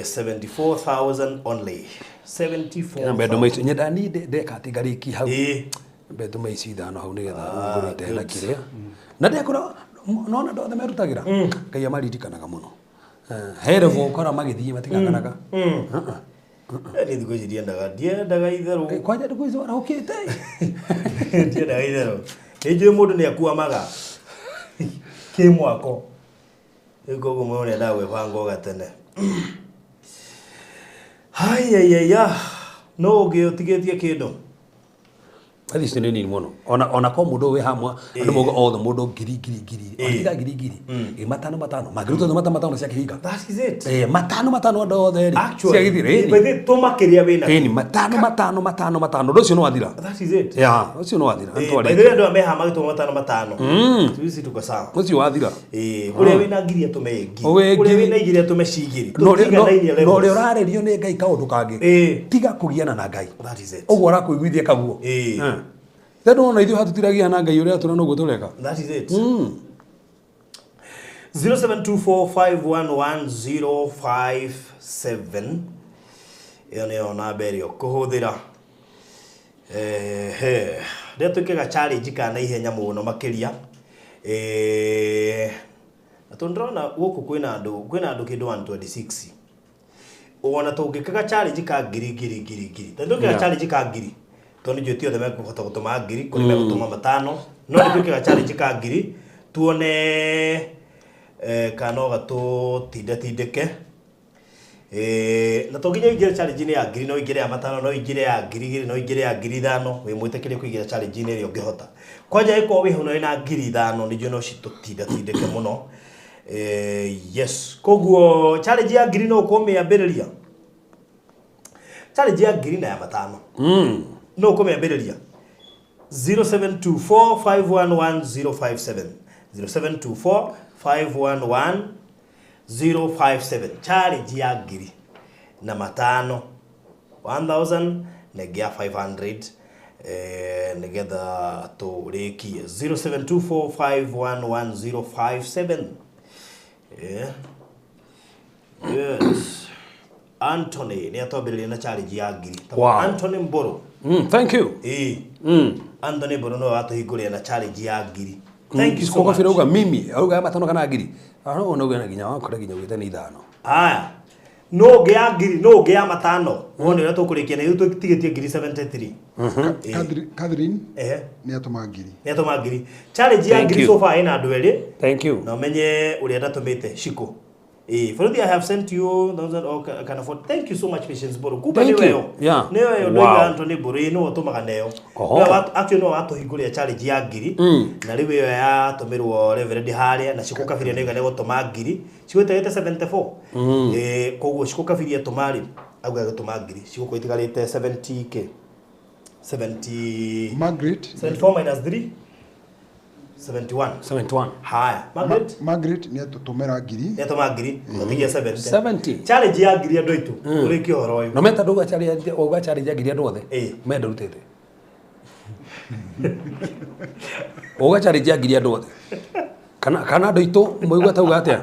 74,000 only. 74,000. Mbe ndũma icio nyenda ni ndeka atĩ ngarĩki hau. Mbe ndũma ici ithano hau nĩgetha ngũrĩte na kĩrĩa. Na ndekora nona andũ othe merutagĩra. Ngai amaririkanaga mũno. He level ũkora magĩthiĩ matikanganaga. Niĩ thikũ ici ndiendaga itherũ. Kwanja thikũ ici warahũkĩte. Ndiendaga itherũ. Nĩ njũĩ mũndũ nĩ akuamaga kĩmwako. Rĩu koguo mũndũ nĩendaga gwĩbanga o gatene. Haiya no ũngĩ ũtigĩtie kĩndũ. Bathi icio nĩ nini mũno ona ko mũndũ wĩ hamwe andũ mauga othe mũndũ ngiri ngiri ngiri ona tiga ngiri ngiri ĩ matano matano mangĩruta othe matano matano cia kĩhinga. That is it. Eh, matano matano andũ othe rĩ Actually, cia gĩthiri by the way, tũma kĩrĩa wĩna. Ĩni matano matano matano matano ũndũ ũcio nĩ wathira. That is it. Ya ũcio nĩ wathira. Eh, by the way, andũ aya mehaha magĩtũma matano matano tuici tuko sawa. Ũcio wathira. Eh, ũrĩa wĩna ngiri atũme ngiri, Ũwĩ ũrĩa ngiri. wĩna igĩrĩ atũme cigĩrĩ. Na ũrĩa- Tũtiganainie na ũrĩa levels. ũrarĩrio nĩ Ngai kaũndũ kangĩ Ĩ. tiga kũgiana na Ngai. That is it. Ũguo arakũiguithia kaguo. Ĩ. Tondũ ona ithuĩ hatutiragia na Ngai ũrĩa tũrona ũguo tũreka. That is it. 0724511057 ĩyo nĩyo namba ĩrĩa ũkũhũthĩra. Ehe, rĩrĩa twĩkaga challenge ka na ihenya mũno makĩria, eh, na tondũ ndĩrona gũkũ kwĩna andũ kĩndũ 126, ona tũngĩkaga challenge ka ngiri ngiri ngiri ngiri, tondũ twĩkaga challenge ka ngiri, tondũ nĩ njũĩ ti othe mekũhota gũtũma ngiri, kũrĩ megũtũma matano, no nĩ twĩkaga challenge ka ngiri tuone, eh, kana no gatũtindatindĩke. Eh, na to nginya ũingĩre challenge-inĩ ya ngiri, no ũingĩre ya matano, no ũingĩre ya 2,000, no ũingĩre ya 5,000. Wĩ mwĩtĩkĩrie kũingĩra challenge-inĩ ĩrĩa ũngĩhota. Kwanja ĩkorwo wĩ hau na wĩna 5,000, nĩ njũĩ no citũtindatindĩke mũno. Eh, yes, koguo challenge ya ngiri no ũkũmĩambĩrĩria, challenge ya ngiri na ya matano no ũkũmĩambĩrĩria. 0724511057, 0724511057, challenge ya ngiri na matano, 1000 na ĩngĩ ya 500, eh, nĩgetha tũrĩkie. 0724511057. Yeah. Yes. Anthony nĩ atwambĩrĩria na challenge ya ngiri. Wow. Anthony Mburu. Thank you. Ĩĩ. Anthony Mburu nĩwe watũhingũrĩra na challenge ya ngiri. Thank you so Koko much. Kabira auga mimi auga matano kana ngiri. Ano ona uga na nginya wakora nginya ugite ni ithano. Aya. No ũngĩ ya ngiri, no ũngĩ ya matano. Wone ũrĩa tũkũrĩkia na ithuĩ tũtigĩtie ngiri 73. Catherine Ehe. nĩ atũma ngiri. Nĩ atũma ngiri. Challenge ya Thank ngiri you. so far ĩna andũ erĩ. Thank you. Na ũmenye ũrĩa ndatũmĩte Shiko. Eh, Faruthi, I have sent you thousand or can afford. Thank you so much, Patience Mburu. Kumbe Thank nĩwe you. yo. Yeah. Nĩwe yo Wow. ndoiga Anthony Mburu ĩ nĩwe ũtũmaga neyo. Oho. Nĩwe actually nĩwe watũhingũrĩra challenge ya ngiri. Na rĩu ĩyo yatũmĩrwo Reverend harĩa na Shiko Kabiria nĩoiga nĩegũtũma ngiri. Shiko ĩtagĩte 74. Eh, koguo Shiko Kabiria tũma rĩ, auga egũtũma ngiri. Shiko ko itigarĩte 70K. 70 Margaret 74 minus 3, 71. 71. Haya, Margaret Margaret nĩ atũtũmĩra ngiri. nĩatũma ngiri, gũtigia 70. 70. Challenge ya ngiri andũ aitũ, tũrĩkie ũhoro ũyũ. No meta nduga challenge uga challenge ya ngiri andu othe. Ĩ. Me ndarutite. Uga challenge ya ngiri andu othe. Kana andu aitu muigua tauga atia?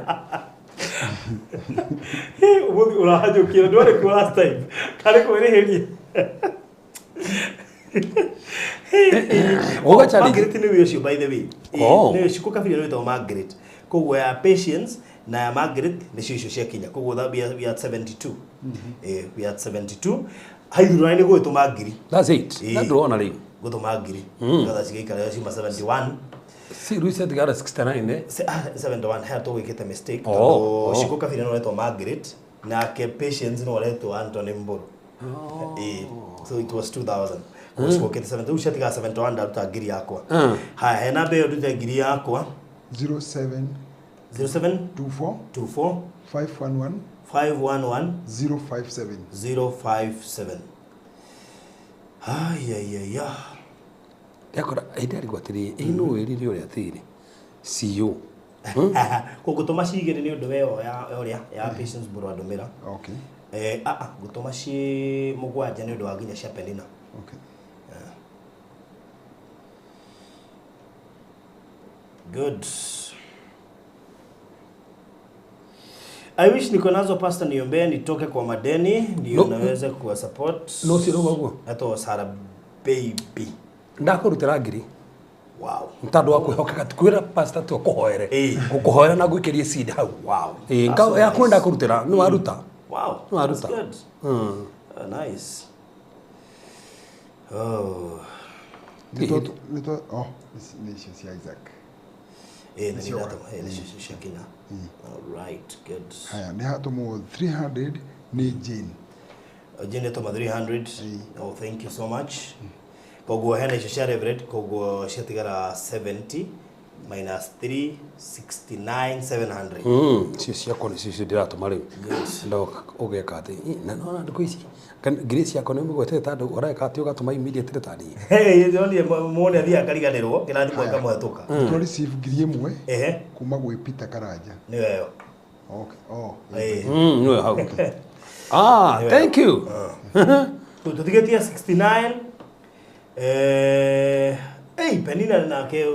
Ũmũthĩ ũrahanyũkire, ndwarĩ kuo last time, karĩ kwĩrĩhĩria. Uga challenge. Margaret nĩwe ũcio, by the way. Ĩ, Oh. nĩwe Shiko Kabiria nĩwe wĩtagwo Margaret, koguo ya Patience na ya Margaret nĩcio icio ciakinya, koguo that we are at 72. Eh, we are at 72. Haithurani nĩ gũgĩtũma ngiri. That's it. Ĩ. Na ndurona riu. Gũtũma ngiri nĩgetha cigaikara ciuma 71. Si riu ciatigara 69 eh. 71 hea tũgwĩkĩte mistake, Oh, tondũ oh. Shiko Kabiria nĩwe ũretwo Margaret nake Patience nĩwe ũretwo Anthony Mburu. Ĩ, so it was 2000 cigũkĩte 70, rĩu ciatigara 71. Ndaruta ngiri yakwa. Haya, he namba ĩyo ndute ngiri yakwa. 07 07 24 24 511 511 057. 057. Ayayaya. Yakora ĩndĩ arigwo atĩrĩ ĩ no wĩrire ũrĩa atĩrĩ CEO. Kũngũtũma cigĩrĩ nĩ ũndũ weyo ya ũrĩa ya Patience Mburu andũmĩra. Okay. Eh, ah ah, ngũtũma ci mũgwanja nĩ ũndũ wa nginya cia Penina. Okay. Good. I wish niko nazo, pastor, niombee nitoke kwa madeni ndio No, naweza kuwa support. No ũcio rauga ũguo. Ato Sara baby. Ndakũrutĩra ngiri. Wow. Tondũ wa kwĩhokeka kwĩra pastor tu akũhoere. Ĩ. Ngũkũhoera na ngũikĩrie seed hau. Wow. Ĩ, That's so yaku nice. ndakũrutĩra nĩ waruta. Wow. Nĩ waruta. That's good. Nice. Oh. Nĩ oh, nĩ icio cia Isaac. Eh, nĩ Nĩcio ndatũma. Eh, nĩcio cia Kenya. All right, good. Haya, nĩ hatũmwo 300 nĩ Jane. Jane atũma 300. Oh, thank you so much. Koguo hena icio cia Reverend, koguo ciatigara 70 minus 3 69 700. Cio ciakwa nĩcio icio ndĩratũma rĩu. No ũgeka atĩ na nona ndukũ ici ngiri ciakwa nĩ ũmĩgwetete ta andũ ũreka atĩ ũgatũma immediately ta niĩ. Hey, ndĩronire muone athiaga akariganĩrwo kĩrathi ĩkamũhetũka. Twa receive 1,000 Ehe, kuma gwĩ Peter Karanja. nĩyo ĩyo. Okay. Oh. Ĩĩ. Nĩwe hau. Ah, thank you. Tũtigĩtie 69 ei Penina nake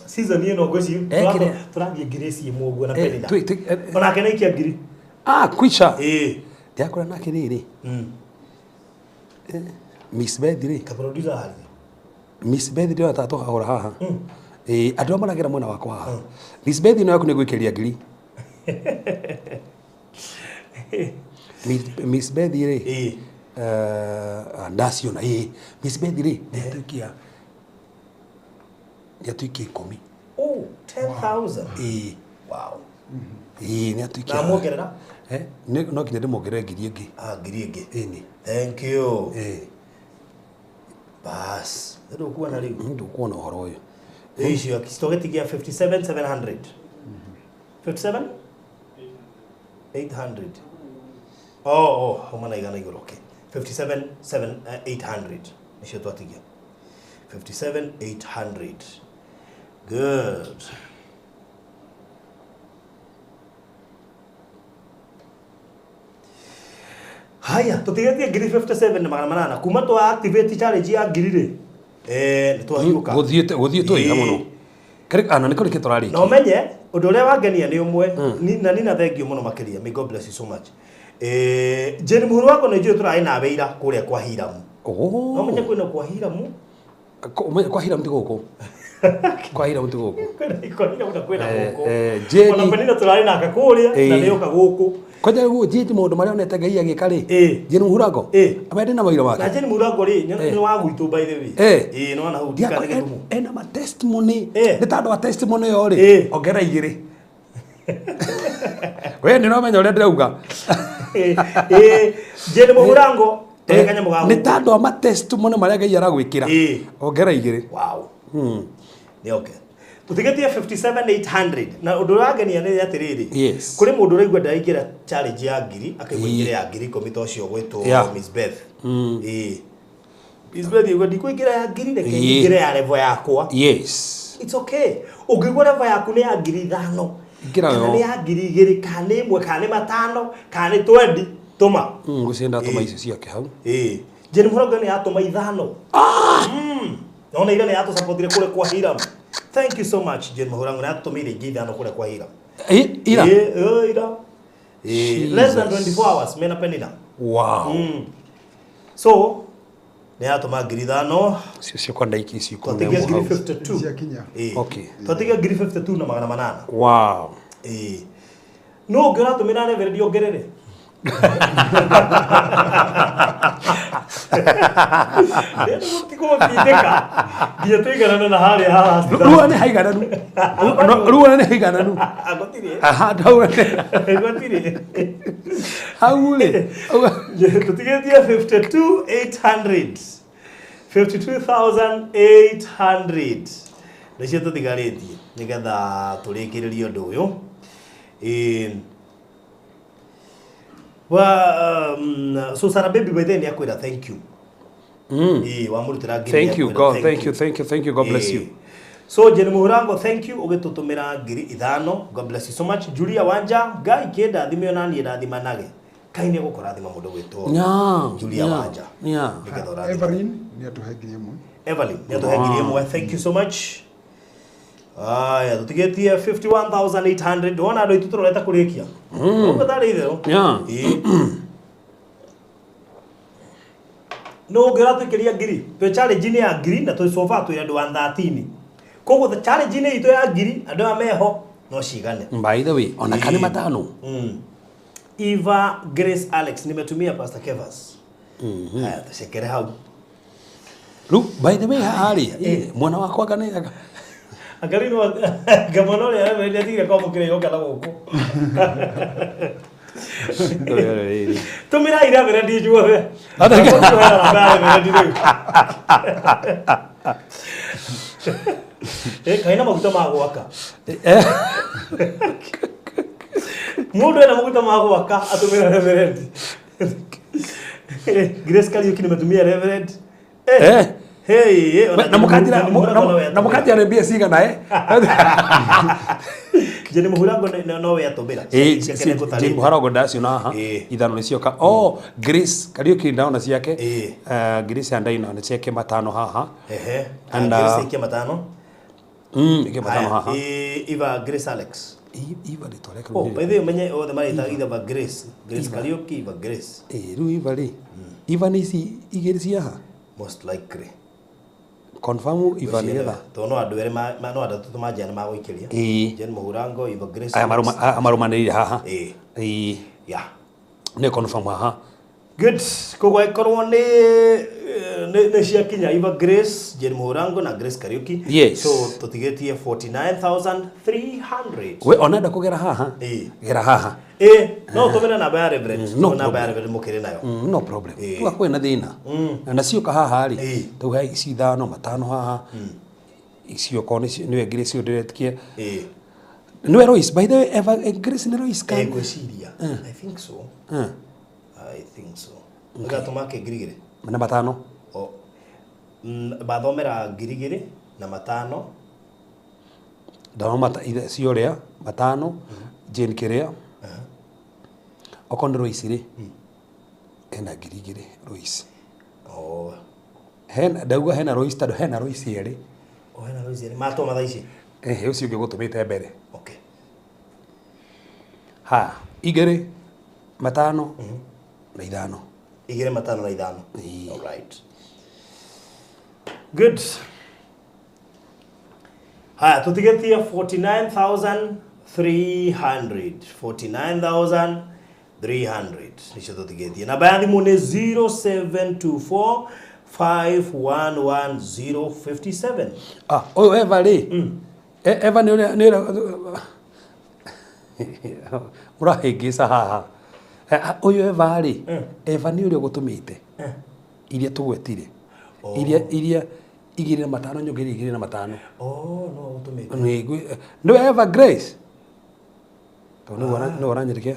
season ĩno ngwĩciria Eh, kĩrĩa? tũrathiĩ ngiri ici ĩmwe ũguo na Eh, Penina. Onake nĩ aikia ngiri. Ah, kwisha. Ĩĩ. Ndĩrakora nake rĩrĩ. Miss Beth rĩ. Ka producer harĩ. Miss Beth ndĩrona ta tũhahũra haha. Ĩĩ, andũ arĩa maragera mwena wakwa haha. Miss Beth ĩno yaku nĩ ngũikĩria ngiri. Miss Beth rĩ. Ĩĩ. Ndaciona ĩĩ. Miss Beth rĩ, nĩatuikia 10,000. Oh, 10,000. Ĩĩ. Wow. Ĩĩ, nĩatuikia. Na muongerera? Eh, no nginya ndĩmuongerere ngiri ĩngĩ. Ah, ngiri ĩngĩ. Ĩni. Thank you. Ĩĩ. Bas. Ndũkuona rĩu. Ndũkuona ũhoro ũyũ. Icio tũgĩtigia 57,700. 57? 800. Oh, homa na igana igũrũ. Okay. 57,800. Nĩcio twatigia. 57,800. Good. Haya, tũtigĩtie ngiri 57 na magana manana. Kuma twa activate challenge ya ngiri rĩ. Nĩ twahiũka. Gũthiĩte wega mũno. Kĩrĩ ana nĩ kũrĩ kĩ tũrarĩkia. Na ũmenye ũndũ ũrĩa wangenia nĩ ũmwe na nina thank you mũno makĩria. May God bless you so much. Jane Mũhuru wakwa nĩ njũĩ tũrarĩ nawe ira kũrĩa kwa Hiramu. Oh. No ũmenye kwĩna kwa Hiramu. Kwa Hiramu ti gũkũ. Kwa Hiramu ti gũkũ. Kwa Hiramu na kwĩna gũkũ. Jane Ona Penina tũrarĩ nake kũrĩa na nĩ oka gũkũ. Kwanja rĩu Jane maũndũ marĩa onete Ngai agĩka rĩ. Jane Mũhurango. Amende na maũira make. Na Jane Mũhurango rĩ nĩ wa gwitũ by the way. Ĩĩ nĩ wana hau ndikane gĩthumo. Ena ma testimony. Nĩ tondũ wa testimony ĩyo rĩ. Ongera igĩrĩ. We nĩ ũramenya ũrĩa ndĩrauga. Jane Mũhurango Nĩ tondũ wa ma testimony marĩa Ngai aragwĩkĩra. Ongera igĩrĩ. Wow. Nĩ okay. Tũtigĩtie 57,800 na ũndũ ũrangenia nĩ atĩrĩrĩ. Yes. Kũrĩ mũndũ ũraigua ndaraingĩra challenge ya ngiri akaigua ingĩre ya ngiri 10 ta ũcio ũgwĩtwo Miss Beth. Ĩĩ. Miss Beth igua ndikũingĩra ya ngiri reke nyingĩre ya level yakwa. Yes. It's okay. Ũngĩigua level yaku nĩ ya ngiri 5. Ingĩra Kana yo. nĩ ya ngiri 2 kana nĩ 1 kana nĩ 5 kana nĩ 20 tũma. Ngwĩciria ndatũma icio ciake hau. Ĩĩ. Jane Mũrango nĩ yatũma 5. Nona ira nĩ yatũcapotire kũrĩa kwa Hiram. Thank you so much Jane Mũrango nĩ yatũtũmĩire ingĩ 5 kũrĩa kwa Hiram. Ira? Ĩĩ, ira. Ĩĩ, less than 24 hours mena Penina. Wow. So nĩ yatũma ngiri 5. Cio ciakwa ndaiki ici ikũmi Twatigia na ngiri ĩmwe hau. 52. Ĩĩ. Okay. Twatigia ngiri 52 na magana manana. Wow. Ĩĩ. No ũngĩ ũratũmĩra Reverend ongerere. Tikũmũtindĩka nginya tũiganane na harĩa haha. Rĩu nĩ haigananu. Rĩu nĩ haigananu. Gũtirĩ. Aha, hau Gũtirĩ. Hau rĩ. Tũtigĩtie 52,800. 52,800. Nĩcio tũtigarĩtie nĩgetha tũrĩkĩrĩrie ũndũ ũyũ. So Sarah Baby by then nĩakwĩra thank you. Ĩĩ, wamũrutĩra ngiri Thank you nĩakwĩra God, thank you, thank you, thank you. God bless you. So Jane Mũhurango thank you ũgĩtũtũmĩra ngiri 5. God bless you so much. Julia Wanja Ngai kĩndathime ona niĩ ndathimanage. Ngai nĩ egũkũrathima mũndũ gwĩtwo Julia Wanja. Nĩgetha ũrathime. Evelyn nĩ atũhe ngiri 1. Evelyn nĩ atũhe ngiri 1. Thank you so much. Aya, tũtigĩtie 51,800. Wona andũ aitũ tũrorete kũrĩkia. Ũguo tarĩ itherũ. Ĩĩ. No ũngĩ ũratũikĩria ngiri twĩ challenge-inĩ ya ngiri na twĩ so far twĩ andũ 113. Koguo the challenge-inĩ itũ ya ngiri andũ aya meho no cigane. By the way, ona kana matano. Eva Grace Alex nimetumia Pastor Kevas. Haya tucekere hau. Rĩu by the way haha rĩ, mwana wakwa anga nĩ Angari no ngamona ũrĩa Reverend atigire kwamũkĩra igoka na gũkũ. Tumira ira reverend ijuothe. Reverend rĩu. Kaina maguta ma gwaka. Mundu ena maguta ma gwaka atumira reverend. Grace Kariuki nimetumia reverend. Hey, na mukatira na mukatira mbia siga nae. Jeni Muhurango no we atũmĩra. Jeni Muhurango ndacio haha ithano nĩcio ka. Oh, Grace Kariuki ndaona ciake. Grace andaina na ciake matano haha. Ehe. And Grace ikia matano. Ikia matano haha. Eva Grace Alex. Eva rĩtwa rĩake. Oh, by the way menye othe marĩtaga Eva Grace. Grace Kariuki, Eva Grace. Rĩu Eva rĩ. Eva nĩ ici igĩrĩ cia haha. Most likely. Confirm Eva nĩ getha. Tondũ no andũ erĩ no andũ atatũ manjia nĩ magũikĩria. Jane Muhurango, Eva Grace. Aya marũmanĩrĩire haha. Yeah. Nĩ confirm haha. Good. Koguo ĩkorwo nĩ ciakinya Eva Grace, Jane Muhurango na Grace Kariuki. Yes. So tũtigĩtie 49,300. We onenda kũgera haha. Gera haha. No tũmĩre namba ya reverend. No namba ya reverend mũkĩrĩ nayo. No problem. Tugakorwo na thĩna. Na cioka haha rĩ. Tauga ici ithano matano haha. Icio okorwo nĩwe Grace ũndĩretikie. Nĩwe Royce. By the way, Eva Grace nĩ Royce kana? Ngwĩciria. I think so. I think so. Ũgatũma ke 2,000. Na matano. Bathomera 2,000 na matano. Ndathoma cio rĩa matano. Jane kĩrĩa. Okorwo nĩ Royce rĩ. Ena 2,000 Royce. Oh. Hena ndauga hena Royce tondũ hena Royce erĩ. Oh, hena Royce erĩ. Matũma thaa ici. Ũcio ũngĩ gũtũmĩte mbere. Okay. Ha, 2 matano na ithano. 2 matano na ithano. All right. Good. Haya, tutigetie 49,300. 49,300. Nicio tutigetie. Namba ya thimũ nĩ 0724 511057. Ah, ũyũ Eva rĩ. Eva nĩ ũrĩa ũrahĩngĩca haha. Ũyũ Eva rĩ. Eva nĩ ũrĩa ũgũtũmĩte. Iria tũgwetire. Iria 2 na matano nyongerere 2 na matano. Oh, no ũtũmĩte. Nĩ Eva Grace. Tondũ nĩ ũranyĩrĩkia.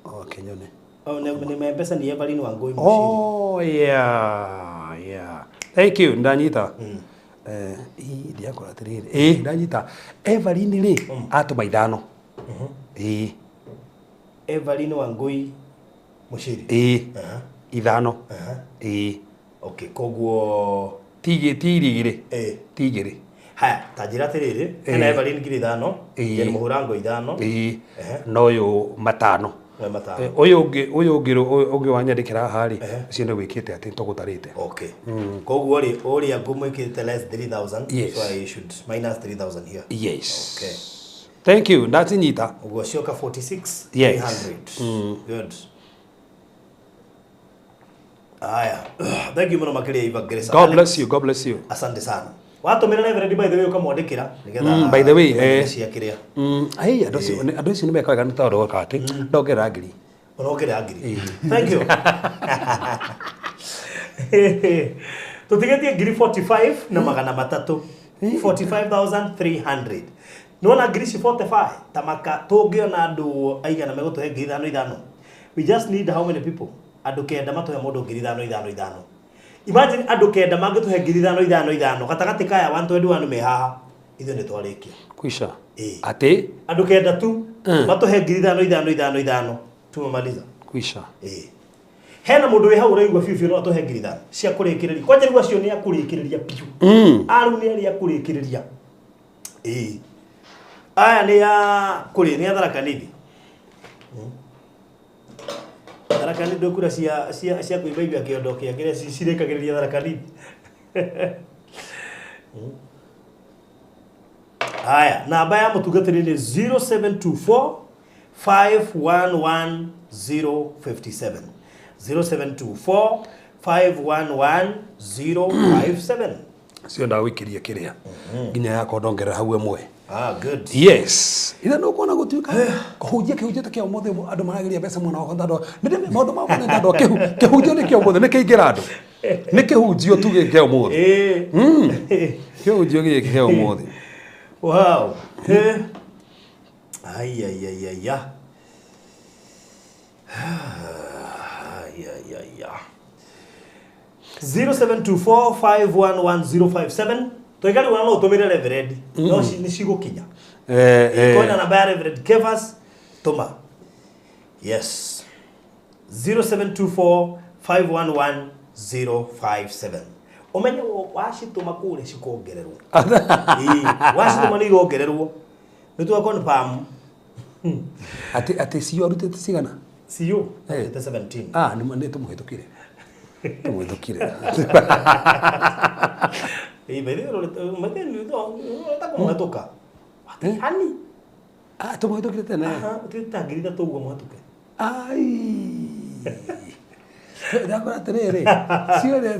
Oh, kenyone. Oh, nĩ mbeca ni Evelyn Wangui Mushiri. Oh, yeah, yeah. Thank you, ndanyita. Ndiakora atĩrĩrĩ. Ndanyita. Evelyn rĩ atũma ithano. Evelyn Wangui Mushiri. Ithano. Okay, koguo ti igĩrĩ. Ti igĩrĩ. Haya, ta njĩra atĩrĩrĩ, hena Evelyn 5,000, Jane Muhurango 5, na ũyũ matano. Ũyũ ũngĩ wanyandĩkĩra haha rĩ, ũcio nĩ wĩkĩte atĩ tũgũtarĩte. Okay. Koguo rĩ, ũrĩa ngũmwĩkĩrĩte less 3,000, yes. So I should minus 3,000 here. Yes. Okay. Thank you, ndacinyita. Ũguo cioka 46,300. Yes. Good. Aya. Thank you mũno makĩria Eva Grace. God bless you, God bless you. Asante sana. Watũmĩra Reverend by the way ũkamwandĩkĩra nĩgetha by the way cia kĩrĩa. Hey, andũ acio nĩ mekaga wega nĩ tondũ goka atĩ ndongerera 1,000. Ũrongerera 1,000. Thank you. Tũtigĩtie 45,300 na 300. 45,300. Nĩwona ngiri ici 45 ta maka tũngĩona andũ aigana megũtũhe 5,000 5,000. We just need how many people? Andũ 9 matũhe mũndũ 5,000 5,000 5,000. Imagine andũ 9 mangĩtũhe 5,000 5,000 5,000 gatagatĩ kaya 121 me haha ithuĩ nĩ twarĩkia. Kwisha. Atĩ andũ 9 tu matũhe 5,000 5,000 5,000 5,000 tumemaliza. Kwisha. Hena mũndũ wĩ hau ũraigua biũ biũ no atũhe 5,000 cia kũrĩkĩrĩria. Kwanja rĩu acio nĩ akũrĩkĩrĩria biũ. Arũ nĩ arĩa akũrĩkĩrĩria. Aya nĩ ya kũrĩ nĩ ya Tharaka Nithi. Tharaka Nithi ndũkura cia kũimba kĩondo kĩa kĩrĩa cirĩkagĩrĩria Tharaka Nithi. Aya, namba ya mũtungatĩri nĩ 0724 511 057. 0724 511 057. Cio ndagũikĩria kĩrĩa nginya yakwa ndongerera hau ĩmwe. Ah, good. Yes, ira no kuona gutuika kuhunjia kihunjio ta kia umuthi andu maragiria mbeca muno wakwa tondũ nĩ maundu makwa nĩ tondũ kĩhunjio nĩ kĩa ũmũthĩ nĩ kĩingĩra andũ nĩ kĩhunjio tu gĩkĩ kĩa ũmũthĩ. Kĩhunjio gĩkĩ kĩa ũmũthĩ. Wow. Eh. Ai ai ai ai ya. Ai ai ai ya. 0724511057 twekari wana no utumire Reverend no nĩ cigũkinya. Kwĩna namba ya Reverend Kevas tũma. Yes, 0724511057 ũmenye wacitũma kũrĩa cikongererwo. Ĩĩ, wacitũma nĩ irongererwo nĩ twa confirm. Atĩ cio arutĩte cigana? Cio arutĩte 17. Ah, nĩ tũmũhĩtũkire. Tũmũhĩtũkire. Ĩĩ, by the way, ũreta kũmũhetũka. Hani. Ah, tũmũhĩtũkire tene. Aha, ũtigĩte ta 3,000 ũguo mũhetũke. Ai. Ndakora atĩrĩrĩ,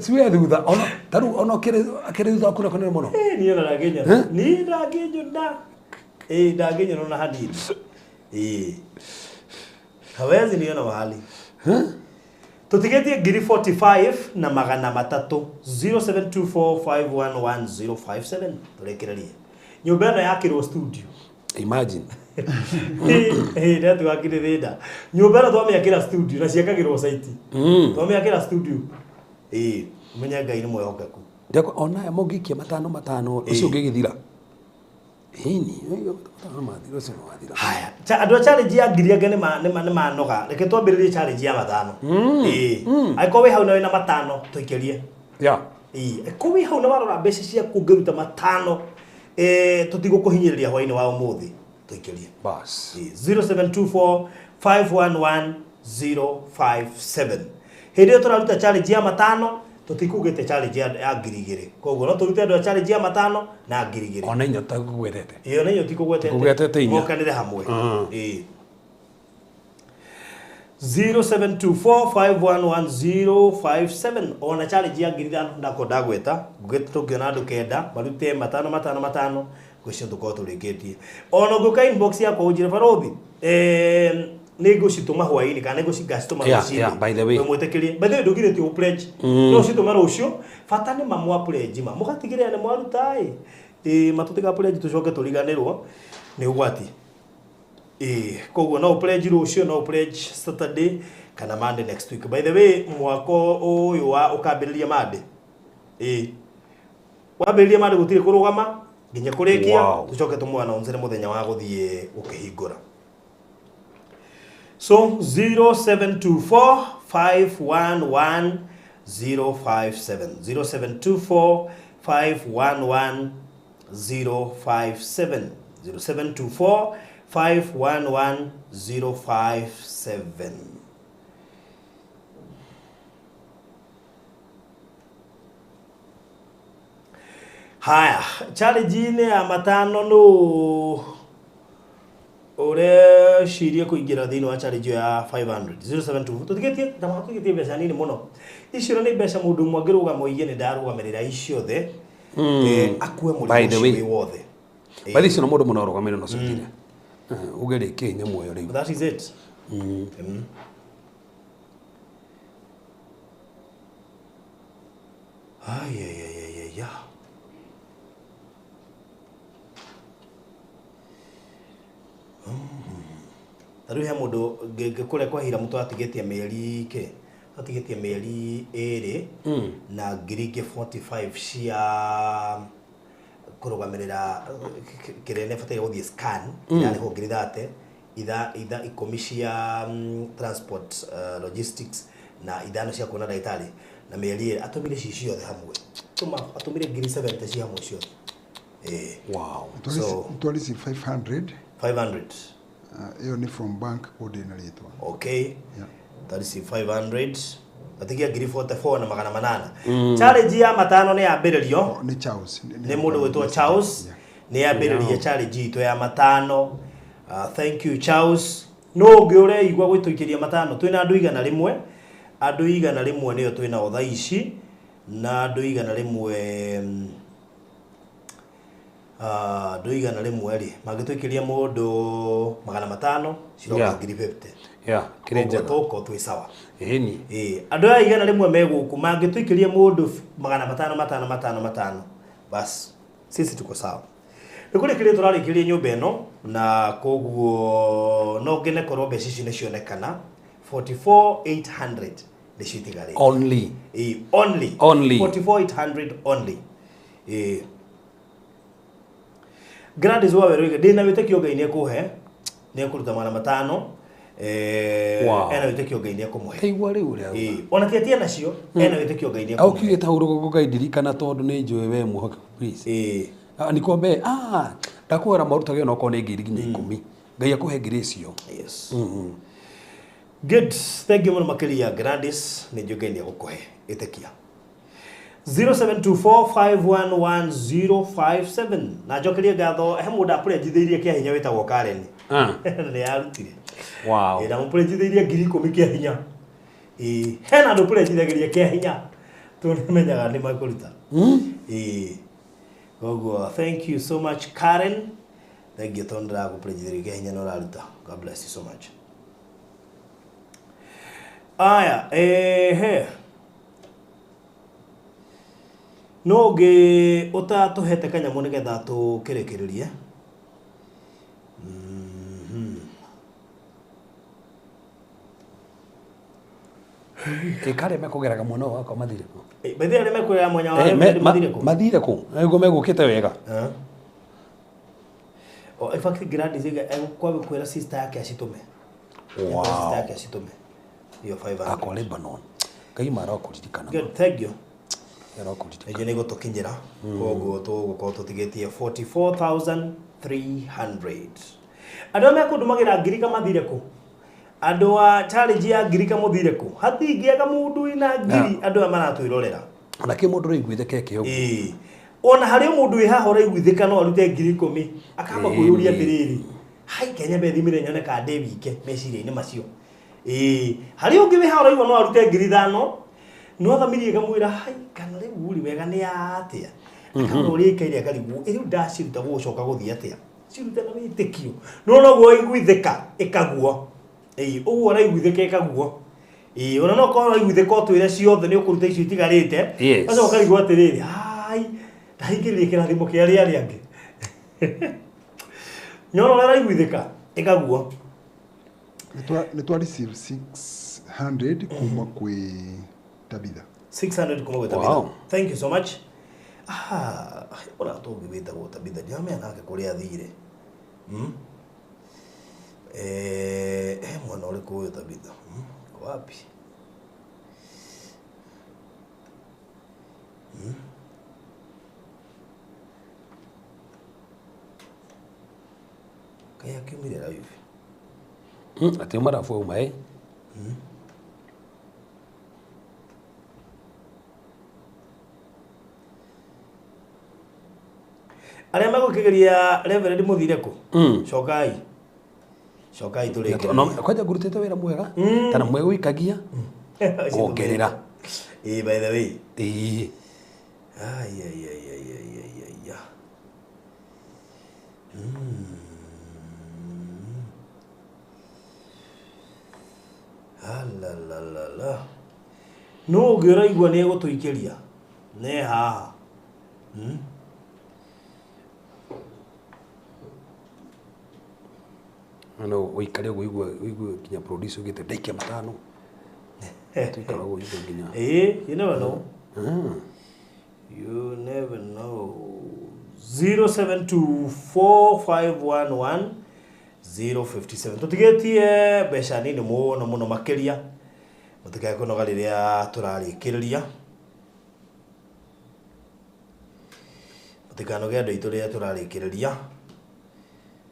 ciwe thutha, ona ta rĩu ona ũkĩrĩ thutha waku na mũno. Ĩĩ, niĩ ona ndangĩnyona. Niĩ ndangĩnyona. Ĩĩ, ndangĩnyona ona hanini. Ĩĩ. Hawezi niona mahali. Tũtigĩtie ngiri 45 na magana matatũ 0724511057 tũrĩkĩrĩrie. Nyũmba ĩno yakĩrwo studio. Imagine. Ĩĩ, network nĩ thĩna. Nyũmba ĩno twamĩakĩra studio na ciakagĩrwo site. Twamĩakĩra studio. Ĩĩ, ũmenye Ngai nĩ mwĩhokeku. Ndakwa ona aya mũngĩikia matano matano ũcio ũngĩgĩthira. Ĩni, matano mathira ũcio nĩ wathira. Haya, andũ a challenge ya ngiri angĩ nĩ manoga. Reke twambĩrĩrie challenge ya matano. Ĩĩ. Angĩkorwo wĩ hau na wĩna matano, tũikĩrie. Yeah. Ĩĩ, angĩkorwo wĩ hau na warora mbeca ciaku ũngĩruta matano, tũtigũkũhinyĩrĩria hwaĩ-inĩ wa ũmũthĩ, tũikĩrie. Bas. Ĩĩ, 0724511057. Hĩndĩ ĩyo tũraruta challenge ya matano, tũtikugĩte challenge ya 2,000. Koguo no tũrute andũ a challenge ya matano na 2,000. Ona inya ũtakũgwetete. Ĩyo nĩ inya ũtikũgwetete. Ũtikũgwetete inya. Mokanĩre hamwe. Ĩĩ. 0724511057 ona challenge ya 5,000 ndako ndagweta ngugĩte tũngĩona andũ kenda marute matano matano matano ngwĩciria tũkorwo tũrĩkĩtie. Ona ũngĩũka inbox yakwa ũnjĩre barothi, nĩ ngũcitũma hwaĩ-inĩ kana nĩ ngũcitũma rũcinĩ. Yeah, by the way. Mwĩtĩkĩrie. By the way ndũgirĩtio gũ pledge. No ũcitũme rũciũ bata nĩ mamwa pledge ma mũgatigĩrĩra nĩ mwaruta ĩ. Ĩĩ, matũtiga pledge tũcoke tũriganĩrwo nĩ ũgwati. Ĩĩ, koguo no pledge rũciũ, no pledge Saturday kana Monday next week. By the way, mwaka ũyũ wa ũkambĩrĩria Monday. Ĩĩ. Wambĩrĩria Monday gũtirĩ kũrũgama nginya kũrĩkia. Wow. Tũcoke tũmũ-announce mũthenya wa gũthiĩ gũkĩhingũra. So 0724511057 0724511057 0724511057. Haya, challenge-inĩ ya matano nũ ũreciria kũingĩra thĩinĩ wa challenge ya 500 072 tũtigĩtie tũtigĩtie mbeca nini mũno icio nĩ mbeca mũndũ ũmwe angĩrũgama oige nĩ ndarũgamĩrĩra icio othe, akue By mũrigo the ũcio way. wĩ wothe. By the way, mũndũ mũno arũgamĩrĩra no cithire. Uge rĩkĩ nyamũ ĩyo rĩu. That is it. Ai ai ai ai ai ya. Ta rĩu he mũndũ kũrĩa kwa Hira mũtũ atigĩtie mĩeri kĩ atigĩtie mĩeri ĩrĩ na ngiri ingĩ 45 cia kũrũgamĩrĩra kĩrĩa nĩ abataire gũthiĩ scan yarĩhwo ngiri 30 itha 10 cia transport, logistics na ithano cia kuona ndagĩtarĩ na mĩeri ĩrĩ atũmire ci ciothe hamwe atũmire ngiri 70 ci hamwe ciothe. Wow. Twarici 500. 500. Ĩyo nĩ from bank code na rĩtwa. Okay. Yeah. Tarisi 500 atigia ngiri 44 na magana manana. Challenge ya matano nĩ yambĩrĩrio. Nĩ Charles. Nĩ mũndũ gwĩtwo Charles nĩ yambĩrĩria challenge itũ ya matano. Thank you Charles. No ũngĩ ũreigua gwĩtũikĩria matano twĩna andũ 100. Andũ 100 nĩo twĩnao thaa ici na andũ 100 Andũ 100 rĩ mangĩtũikĩria mũndũ 500 ciroka 50. Yeah, kĩrĩ njega. Tũko twĩ sawa. Ĩni. Andũ aya 100 megũkũ mangĩtũikĩria mũndũ 500 500 500 500 bas sisi tuko sawa. Nĩ kũrĩkĩrĩria tũrarĩkĩrĩria nyũmba ĩno na koguo no ngene korwo mbeca ici nĩ cionekana 44,800 nĩcio itigarĩte. Only. Only. Only. 44,800 only. Gladys wa Weruiga ndĩna wĩtĩkio Ngai nĩekũhe nĩekũruta 500 Wow. ena wĩtĩkio Ngai nĩekũmũhe. Taigua rĩu ũrĩa. Ona ti atia nacio ena wĩtĩkio Ngai nĩekũmũhe. Au kiugĩte hau rũgongo Ngai ndirikana tondũ nĩ njũĩ we mwĩhokeku please. Nikwambe ndakwĩra marutage ona okorwo nĩ ngiri nginya 10 Ngai akũhe ngiri icio. Yes. Good. Thank you mũno makĩria Gladys nĩ njũĩ Ngai nĩegũkũhe ĩtĩkia. 0724511057 na njokerie ngatho he mũndũ apũrenjithĩirie kĩa hinya wĩtagwo Karen. Nĩ arutire. Wow. Ndamũpũrenjithĩirie 10,000 kĩa hinya. Hena andũ pũrenjithagĩria kĩa hinya tondũ nĩmenyaga nĩ makũruta. Koguo thank you so much Karen. Thank you tondũ ndĩragũpũrenjithĩria kĩa hinya na ũraruta. God bless you so much. Aya, ehe. No ũngĩ ũtatũhete kanyamũ nĩgetha tũkĩrĩkĩrĩrie. Ĩkarĩa mekũgeraga mwena ũyũ wakwa mathire kũ? Bethe arĩa mekũgeraga mwena wa mathire kũ? Mathire kũ? Nĩguo megũkĩte wega. Oh, in fact Gladys egũkwa kwĩra sister yake acitũme. Wow. Sister yake acitũme. Iyo 500. Akwa Lebanon. Ngai marokũririkana. Good, thank you. Nĩnjũĩ nĩ gũtũkinyĩra koguo tũgũkorwo tũtigĩtie 44,300. Andũ arĩa mekũndũmagĩra ngirika mathire kũ? Andũ a challenge ya ngirika mũthire kũ? Hatingĩaga mũndũ wĩna ngiri andũ aya maratwĩrorera. Ona kĩ mũndũ ũraiguithĩka eke ũguo. Ona harĩ mũndũ wĩ haha ũraiguithĩka no arute 10,000 akamba kwĩyũria atĩrĩrĩ hai Kenya methimire nyone kana ndĩ wike meciria-inĩ macio. Harĩ ũngĩ wĩ haha ũraigua no arute 5,000 no thamirie ĩkamwĩra hai kana rĩu rĩ wega nĩ atĩa akauga ũrĩa ĩkaire akarigwo rĩu ndaciruta gũgũcoka gũthiĩ atĩa cirute na wĩtĩkio no noguo waiguithĩka ĩkaguo ũguo ũraiguithĩka ĩkaguo ona no korwo ũraiguithĩka ũtwĩre ciothe nĩ ũkũruta icio itigarĩte ũgacoka ũkarigwo atĩrĩrĩ hai ndahingĩrĩrie kĩrathimo kĩa arĩa arĩa angĩ nyona ũrĩa ũraiguithĩka ĩkaguo. Nĩ twa receive 600 kuma kwĩ Tabitha. 600 kuma gwĩ Tabitha. Wow. Thank you so much. Ora tũngĩ wĩtagwo Tabitha ndiramenya nake kũrĩa athire. He mwana ũrĩkũ ũyũ Tabitha? Wapi? Kaĩ akiumire live? Atĩ marabu auma ĩ? Arĩa megũkĩgeria Reverend mũthire kũ? Cokai. Cokai tũrĩkĩrĩrie. Kwanja ngũrutĩte wĩra mwega kana mwega ũikagia kuongerera. By the way. Ai ai ai ai ai ai. La la la la. No ũngĩ ũraigua nĩ egũtũikĩria. Nĩ haha. No ũikare ũguo ũigue nginya producer ugĩte ndaikia 5. Tuikara ũguo ũigue nginya. You never know. You never know. 0724511057. Tũtigĩtie mbeca nini mũno mũno makĩria. Mũtikae kũnoga rĩrĩa tũrarĩkĩrĩria. Mũtikanoge andũ aitũ rĩrĩa tũrarĩkĩrĩria.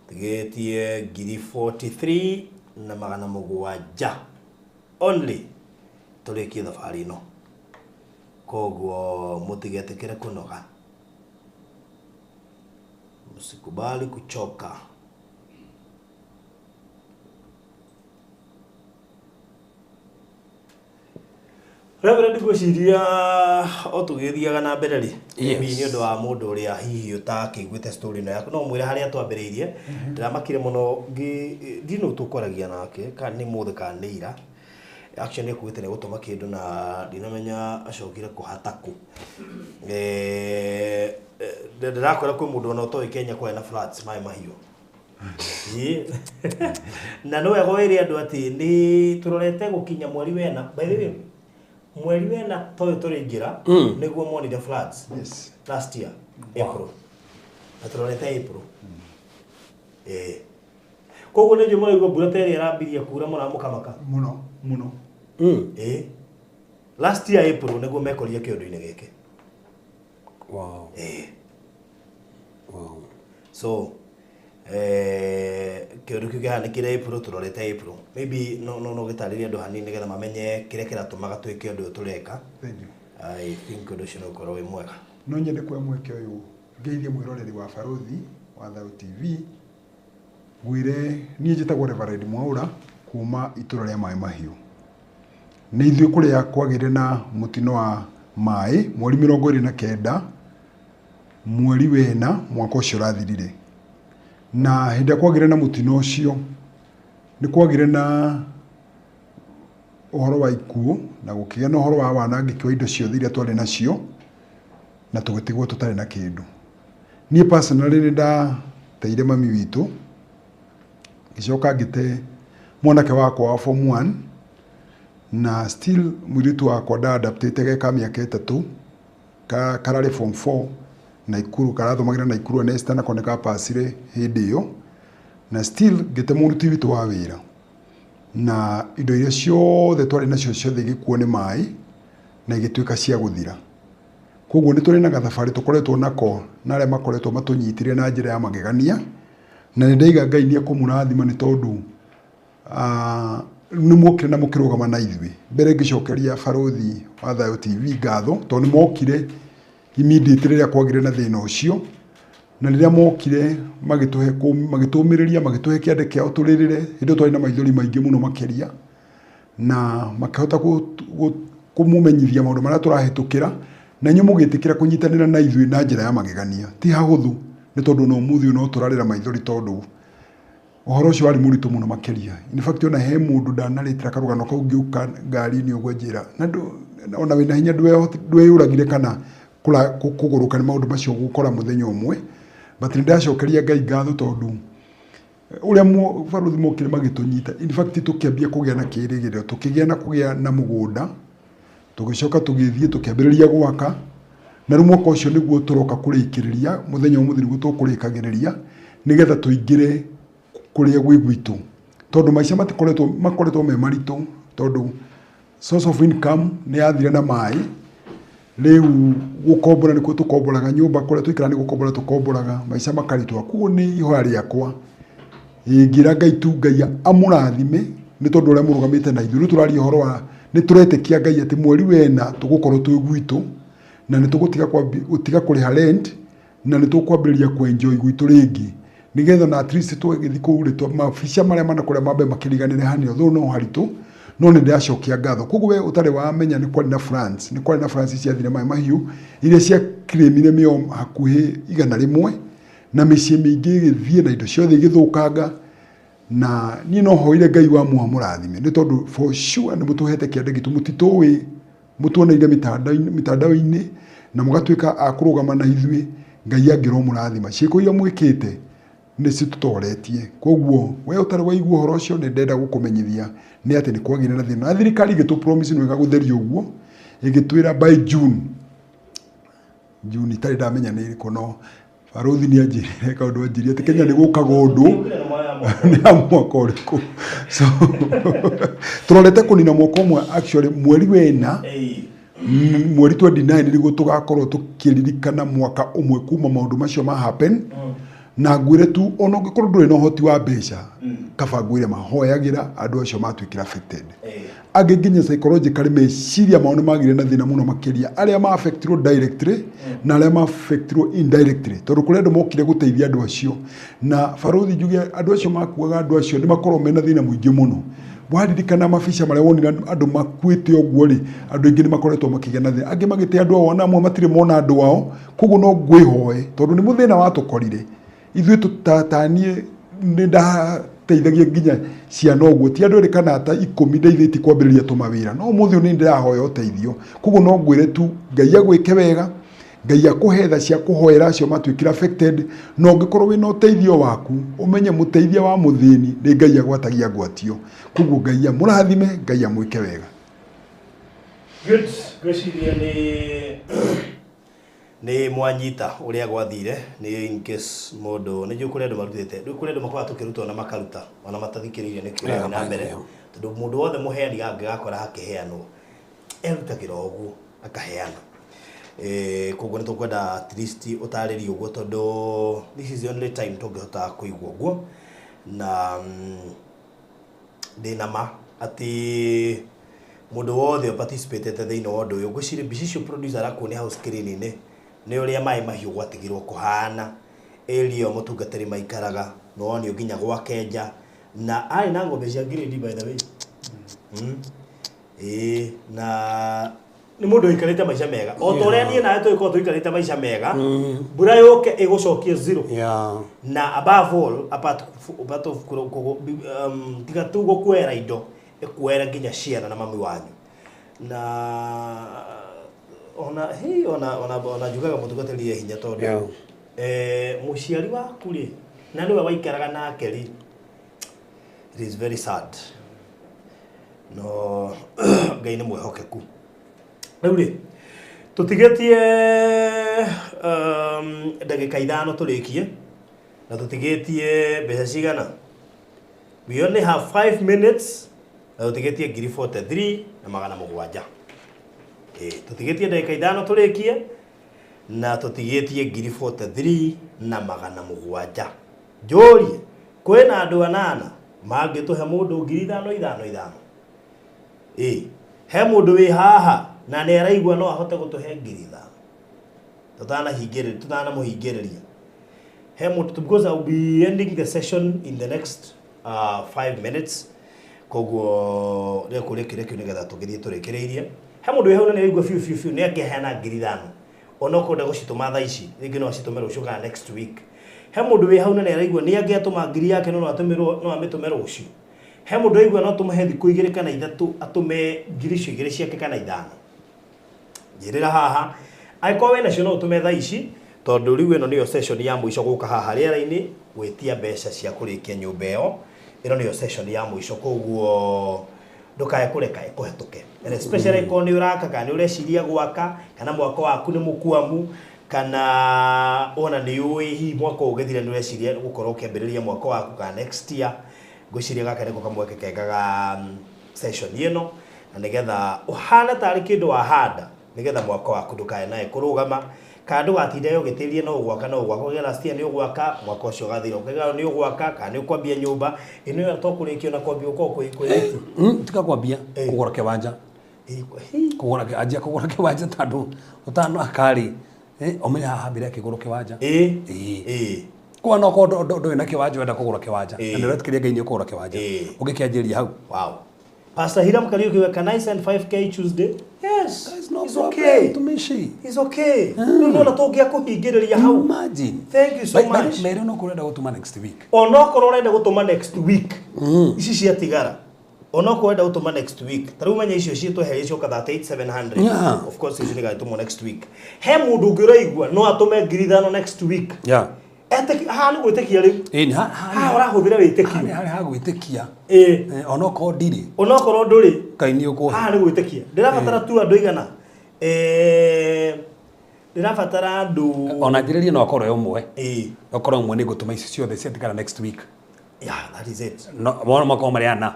Tigĩtie 43,700 only tũrĩkie thabarĩ ĩno. Koguo mũtigetĩkĩre kũnoga. Msikubali kuchoka. Reverend, ngwĩciria o tũgĩthiaga na mbere rĩ, Yes. maybe nĩ ũndũ wa mũndũ ũrĩa hihi ũtakĩiguĩte story ĩno yaku, no mwĩre harĩa twambĩrĩirie. Ndĩramakire mũno ndinũ tũkwaragia nake kana nĩ mũthĩ kana nĩ ira. Actually nĩ nĩ gũtũma kĩndũ na ndinamenya acokire kũhata kũ. Ndĩrakwĩra kwĩ mũndũ ona ũtoĩ Kenya kwarĩ na floods, maĩ mahiũ. Ĩĩ. Na no wega wĩre andũ atĩ nĩ tũrorete gũkinya mweri wena. By the way, mweri wena toyũ tũrĩingĩra nĩguo monire floods. Yes. Last year April, na tũrorete April. Ĩĩ, koguo nĩ njũĩ mũraigua mbura ta ĩrĩa ĩrambirie kura mũramũkamaka. Mũno mũno. Ĩĩ, last year April nĩguo mekorire kĩũndũ-inĩ gĩkĩ. Ĩĩ. So kĩũndũ kĩu kĩhanĩkire April, tũrorete April. Maybe no gĩtarĩrie andũ hanini nĩgetha mamenye kĩrĩa kĩratũmaga twĩke ũndũ ũyũ tũreka. Thank you. I think ũndũ ũcio no ũkorwo wĩ mwega. No nyende kuoya mweke ũyũ ngeithie mwĩroreri wa Barũthi wa Thayũ TV, ngwĩre niĩ njĩtagwo Reverend Mwaũra kuma itũra rĩa Maĩ Mahiũ. Nĩ ithuĩ kũrĩa kwagĩire na mũtino wa maĩ mweri 29 mweri wena mwaka ũcio ũrathirire. Na hĩndĩ ĩrĩa kwagĩire na mũtino ũcio, nĩ kwagĩire na ũhoro wa ikuũ na gũkĩgĩa na ũhoro wa wanangĩki wa indo ciothe iria twarĩ nacio, na tũgĩtigwo tũtarĩ na kĩndũ. Niĩ personally nĩ ndateire mami witũ, ngĩcoka ngĩte mwanake wakwa wa form 1, na still mũirĩtu wakwa ndaadaptĩte ge ka mĩaka 3, kararĩ form 4 Naikuru, karathomagĩra Naikuru Anesta, nako nĩ kapacire hĩndĩ ĩyo, na still ngĩte mũruti witũ wa wĩra, na indo iria ciothe twarĩ nacio ciothe igĩkuo nĩ maĩ na igĩtuĩka cia gũthira. Koguo nĩ tũrĩ na gathabarĩ tũkoretwo nako na arĩa makoretwo matũnyitire na njĩra ya magegania, na nĩ ndaiga Ngai nĩ ekũmũrathima nĩ tondũ nĩ mwokire na mũkĩrũgama na ithuĩ. Mbere ngĩcokeria Barũthi wa Thayũ TV ngatho tondũ nĩ mokire immediately rĩrĩa kwagĩire na thĩna ũcio, na rĩrĩa mokire magĩtũhe magĩtũmĩrĩria, magĩtũhe kĩande kĩao tũrĩrĩre hĩndĩ ĩyo twarĩ na maithori maingĩ mũno makĩria, na makĩhota kũmũmenyithia maũndũ marĩa tũrahĩtũkĩra, na inyuĩ mũgĩtĩkĩra kũnyitanĩra na ithuĩ na njĩra ya magegania. Ti hahũthũ nĩ tondũ no ũmũthĩ ũyũ no tũrarĩra maithori tondũ ũhoro ũcio warĩ mũritũ mũno makĩria. In fact, ona he mũndũ ndanarĩtĩra karũgano kau ngĩũka ngari-inĩ ũguo njĩra na ona wĩna hinya ndweyũragire kana kũgũrũka nĩ maũndũ macio gũkora mũthenya ũmwe, but nĩ ndacokeria Ngai ngatho tondũ ũrĩa barũthi mokire magĩtũnyita. In fact, tũkĩambia kũgĩa na kĩĩrĩgĩrĩro, tũkĩgĩa na kũgĩa na mũgũnda, tũgĩcoka tũgĩthiĩ tũkĩambĩrĩria gwaka, na rĩu mwaka ũcio nĩguo tũroka kũrĩkĩrĩria. Mũthenya ũmũthĩ nĩguo tũkũrĩkagĩrĩria nĩgetha tũingĩre kũrĩa gwĩ gwitũ, tondũ maica matikoretwo makoretwo me maritũ, tondũ source of income nĩ yathire na maĩ. Rĩu gũkombora nĩkuo tũkomboraga nyũmba, kũrĩa tũikaraga nĩ gũkombora tũkomboraga, maica makaritũha. Koguo nĩ ihoya rĩakwa ingĩra Ngai tu Ngai amũrathime nĩ tondũ ũrĩa mũrũgamĩte na ithuĩ. Rĩu tũraria ũhoro wa nĩ tũretĩkia Ngai atĩ mweri wena tũgũkorwo twĩ gwitũ, na nĩ tũgũtiga gũtiga kũrĩha rent, na nĩ tũkwambĩrĩria kwenjoy gwitũ rĩngĩ, nĩgetha na at least twagĩthiĩ kũu rĩ, mabica marĩa manakũrĩa mambe makĩriganĩre hanini, although no haritũ, no nĩ ndĩracokia ngatho. Koguo we ũtarĩ wamenya nĩ kwarĩ na floods, nĩ kwarĩ na floods ciathire Maĩ Mahiũ iria ciakirĩmire mĩoyo hakuhĩ 100, na mĩciĩ mĩingĩ ĩgĩthiĩ na indo ciothe igĩthũkanga. Na niĩ no hoire Ngai wa muoha mũrathime nĩ tondũ for sure nĩ mũtũhete kĩande gitũ, mũtitũĩ, mũtuoneire mitandao-inĩ na mũgatuĩka a kũrũgama na ithuĩ. Ngai angĩrwo mũrathima, ciĩko iria mwĩkĩte nĩ citũtoretie. Koguo we ũtarĩ waigua ũhoro ũcio, nĩ ndenda gũkũmenyithia nĩ atĩ nĩ kwagĩire na thĩna, na thirikari ĩgĩtũ promise nĩ wega gũtheria ũguo, ĩgĩtwĩra by June. June itarĩ ndamenya nĩ ĩrĩkũ, no barũthi nĩ anjĩrire kaũndũ, anjĩrire atĩ Kenya nĩ gũkaga ũndũ nĩ ya mwaka ũrĩkũ. So tũrorete kũnina mwaka ũmwe, actually mweri wena, mweri 29 nĩguo tũgakorwo tũkĩririkana mwaka ũmwe kuma maũndũ macio ma happen. Na ngwĩre tu, ona ũngĩkorwo ndũrĩ na ũhoti wa mbeca, kaba ngwĩre mahoyagĩra andũ acio matuĩkire affected. Angĩ nginya psychologically meciria mao nĩ magire na thĩna mũno makĩria, arĩa ma affectirwo directly na arĩa ma affectirwo indirectly, tondũ kũrĩ andũ mokire gũteithia andũ acio. Na barũthi, njuge andũ acio makuaga andũ acio nĩ makorwo mena thĩna mũingĩ mũno. Waririkana mabica marĩa wonire andũ makuĩte ũguo rĩ, andũ aingĩ nĩ makoretwo makĩgĩa na thĩna, angĩ magĩte andũ ao, ona amwe matirĩ mona andũ ao. Koguo no ngwĩhoe, tondũ nĩ mũthĩna watũkorire ithuĩ tũtataniĩ, nĩ ndateithagia nginya ciana ũguo, ti andũ erĩ kana ata 10 ndeithĩtie kwambĩrĩria tũmawĩra, no ũmũthĩ ũyũ nĩ ndĩrahoya ũteithio. Koguo no ngwĩre tu Ngai agwĩke wega, Ngai akũhe tha cia kũhoera acio matuĩkire affected, na ũngĩkorwo wĩna ũteithio waku, ũmenye mũteithia wa mũthĩni nĩ Ngai agwatagia ngwatio. Koguo Ngai amũrathime, Ngai amwĩke wega. Good, ngwĩciria nĩ mwanyita ũrĩa gwathire. Nĩ in case mũndũ nĩ njũĩ kũrĩ andũ marutĩte, rĩu kũrĩ andũ makoragwo tũkĩruta ona makaruta ona matathikĩrĩirie nĩkĩ ũrathiĩ na mbere, tondũ mũndũ wothe mũheani angĩgakora hakĩheanwo erutagĩra ũguo akaheana. Koguo nĩ tũkwenda at least ũtarĩrie ũguo, tondũ this is the only time tũngĩhota kũigua ũguo, na ndĩna ma atĩ mũndũ wothe ũparticipatete thĩinĩ wa ũndũ ũyũ, ngwĩciria mbica icio producer arakuonia hau screen-inĩ nĩ ũrĩa maĩ mahiũ gwatigirwo kũhana area ĩyo mũtungatĩri maikaraga, nĩ wonio nginya gwake nja, na arĩ na ng'ombe cia grade by the way. Ĩĩ, na nĩ mũndũ ũikarĩte maica mega o ta ũrĩa niĩ nawe tũgĩkorwo tũikarĩte maica mega, mbura yũke ĩgũcokie zero. Na above all, apart of tiga tu gũkuoera indo, ĩkuoera nginya ciana na mami wanyu. Na ona hi ona ona njugaga mũtungatĩri e hinya, tondũ mũciari waku rĩ, na nĩwe waikaraga nake rĩ, it is very sad, no Ngai nĩ mwĩhokeku. Rĩu rĩ, tũtigĩtie ndagĩka 5 tũrĩkie, na tũtigĩtie mbeca cigana? We only have 5 minutes na tũtigĩtie ngiri 43 na 700. Ĩ, tũtigĩtie ndagĩka 5 tũrĩkie na tũtigĩtie ngiri 43 na 700. Njũrie, kwĩna andũ anana mangĩtũhe mũndũ ngiri 5 5 5? Ĩ, he mũndũ wĩ haha na nĩ araigua no ahote gũtũhe ngiri 5 tũtanahingĩrĩria, tũtanamũhingĩrĩria? He mũndũ? Because I will be ending the session in the next 5 minutes, koguo rĩo kũrĩa kĩrĩa kĩu nĩgetha tũgĩthiĩ tũrĩkĩrĩirie. He mũndũ wĩ hau na nĩ araigua biũ biũ biũ nĩ angĩheana ngiri 5, onokorwo ndegũcitũma thaa ici, rĩngĩ no acitũme rũciũ kana next week? He mũndũ wĩ hau na nĩ araigua nĩ angĩatũma ngiri yake, no atũmĩrwo, no amĩtũme rũciũ? He mũndũ aigua no tũmũhe thikũ 2 kana 3 atũme ngiri icio 2 ciake kana 5? Njĩrĩra haha angĩkorwo wĩna cio no ũtũme thaa ici, tondũ rĩu ĩno nĩyo session ya mũico gũka haha rĩera-inĩ gwĩtia mbeca cia kũrĩkia nyũmba ĩyo. Ĩno nĩyo session ya mũico, koguo ndũkae kũreka ĩkũhetũke, and especially korwo nĩ ũraka kana nĩ ũreciria gwaka, kana mwako waku nĩ mũkwamu, kana ona nĩ ũĩ hihi mwaka ũyũ ũgĩthira nĩ ũreciria gũkorwo ũkĩambĩrĩria mwako waku kana next year. Ngwĩciria gaka nĩko kamweke kega ga session ĩno, na nĩgetha ũhane tarĩ kĩndũ wahanda, nĩgetha mwaka waku ndũkae nawe kũrũgama, kana ndũgatinde ũgĩtĩria no ũgwaka, no ũgwaka ũgĩa last year nĩ ũgwaka, mwaka ũcio ũgathira ũkaiga nĩ ũgwaka kana nĩ ũkwambia nyũmba ĩno ĩyo to kũrĩkio na kwambia ũkorwo kwĩ Tiga kwambia kũgũra kĩwanja, kũgũra anjia kũgũra kĩwanja, tondũ ũtano akarĩ ũmenye haha hambire akĩgũrwo kĩwanja. Kwa no korwo ndũrĩ na kĩwanja, wenda kũgũra kĩwanja na nĩ ũretĩkĩria Ngai nĩ ũkũgũra kĩwanja, ũngĩkĩanjĩrĩria hau. Wow. Pastor Hiram Kariuki, can I send 5K Tuesday? Yes. There's no It's problem. okay. Tumishi. It's okay. Rĩu nona tũngĩakũhingĩrĩria hau. Imagine. Thank you so much. Mere no kũrenda gũtũma next week. Onokorwo ũrenda gũtũma next week, ici ciatigara, onokorwo ũrenda gũtũma next week, ta rĩu menya icio ciĩtweheria cioka 38,700. Of course icio nĩigatũmwo next week. He mũndũ ũngĩ ũraigua no atũme ngiri 5 next week? Haha nĩ gwĩtĩkia rĩu. Ĩni Haha ũrahũthĩra wĩtĩkio. Harĩ ha gwĩtĩkia. Onokorwo ndirĩ. Onokorwo ndũrĩ. Ngai nĩ ũkũhe. Haha nĩ gwĩtĩkia. Ndĩrabatara tu andũ igana? Ndĩrabatara andũ Ona njĩrĩrie no akorwo e ũmwe. Okorwo ũmwe, nĩ ngũtũma ici ciothe ciatigara next week. Yeah, that is it. No mona makorwo marĩ ana.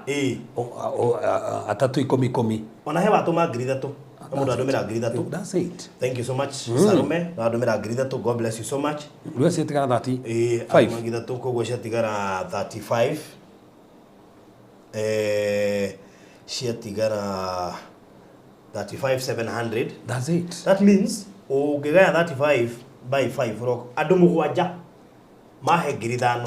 Atatũ 10 10. Ona he watũma ngiri 3. Mũndũ andũmĩra ngiri 3. That's it. Thank you so much. Salome na andũmĩra ngiri 3. God bless you so much. Rĩu ciatigara 30. Ĩĩ, andũma ngiri 3, koguo ciatigara 35, ciatigara 35,700. That's it. That means ũngĩgaya 35 by 5, ũroka andũ mũgwanja mahe ngiri 5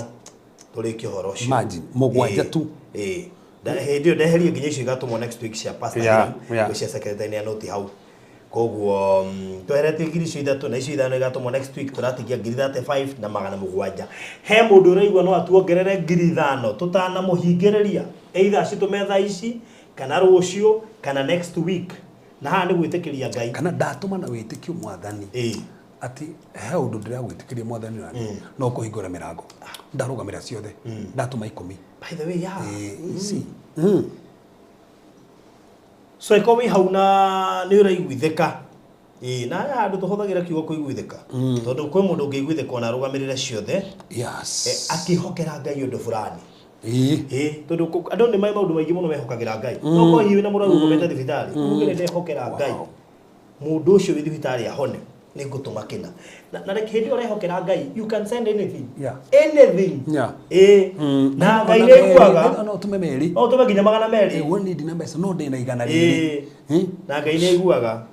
tũrĩkie ũhoro ũcio. Imagine, mũgwanja tu. Ĩĩ. Hĩndĩ ĩyo ndeherie nginya icio igatũmwo next week cia pastor yeah. Cia secretary nĩ anoti hau. Koguo tweheretie ngiri icio ithatũ na icio ithano igatũmwo next week, tũratigia ngiri 35 na magana mũgwanja. He mũndũ ũraigua no atuongerere ngiri ithano tũtanamũhingĩrĩria, either citũme thaa ici kana rũciũ kana next week. Na haha nĩ gwĩtĩkĩria Ngai kana ndatũma na wĩtĩkio Mwathani atĩ he ũndũ ndĩragwĩtĩkĩria Mwathani nani no kũhingũra mĩrango ndarũgamĩra ciothe ndatũma 10. By the way, yeah. Ici so iko wĩ hau na nĩ ũraiguithĩka. Na haha andũ tũhũthagĩra kiugo kũiguithĩka tondũ kwĩ mũndũ ũngĩiguithĩka ona arũgamĩrĩre ciothe. Yes. Akĩhokera Ngai ũndũ fulani. Tondũ andũ nĩ maĩ maũndũ maingĩ mũno mehokagĩra Ngai. No korwo hihi wĩna mũrwaru ũkomete thibitarĩ, uge nĩ ndehokera Ngai mũndũ ũcio wĩ thibitarĩ ahone, nĩ ngũtũma kĩna. Na reke hĩndĩ ĩyo ũrehokera Ngai, you can send anything. Yeah. Anything. Yeah. Na Ngai nĩ aiguaga. No ũtũme merĩ. No ũtũme nginya magana merĩ. We niĩ ndina mbeca no ndĩna igana rĩrĩ. Na Ngai nĩ aiguaga.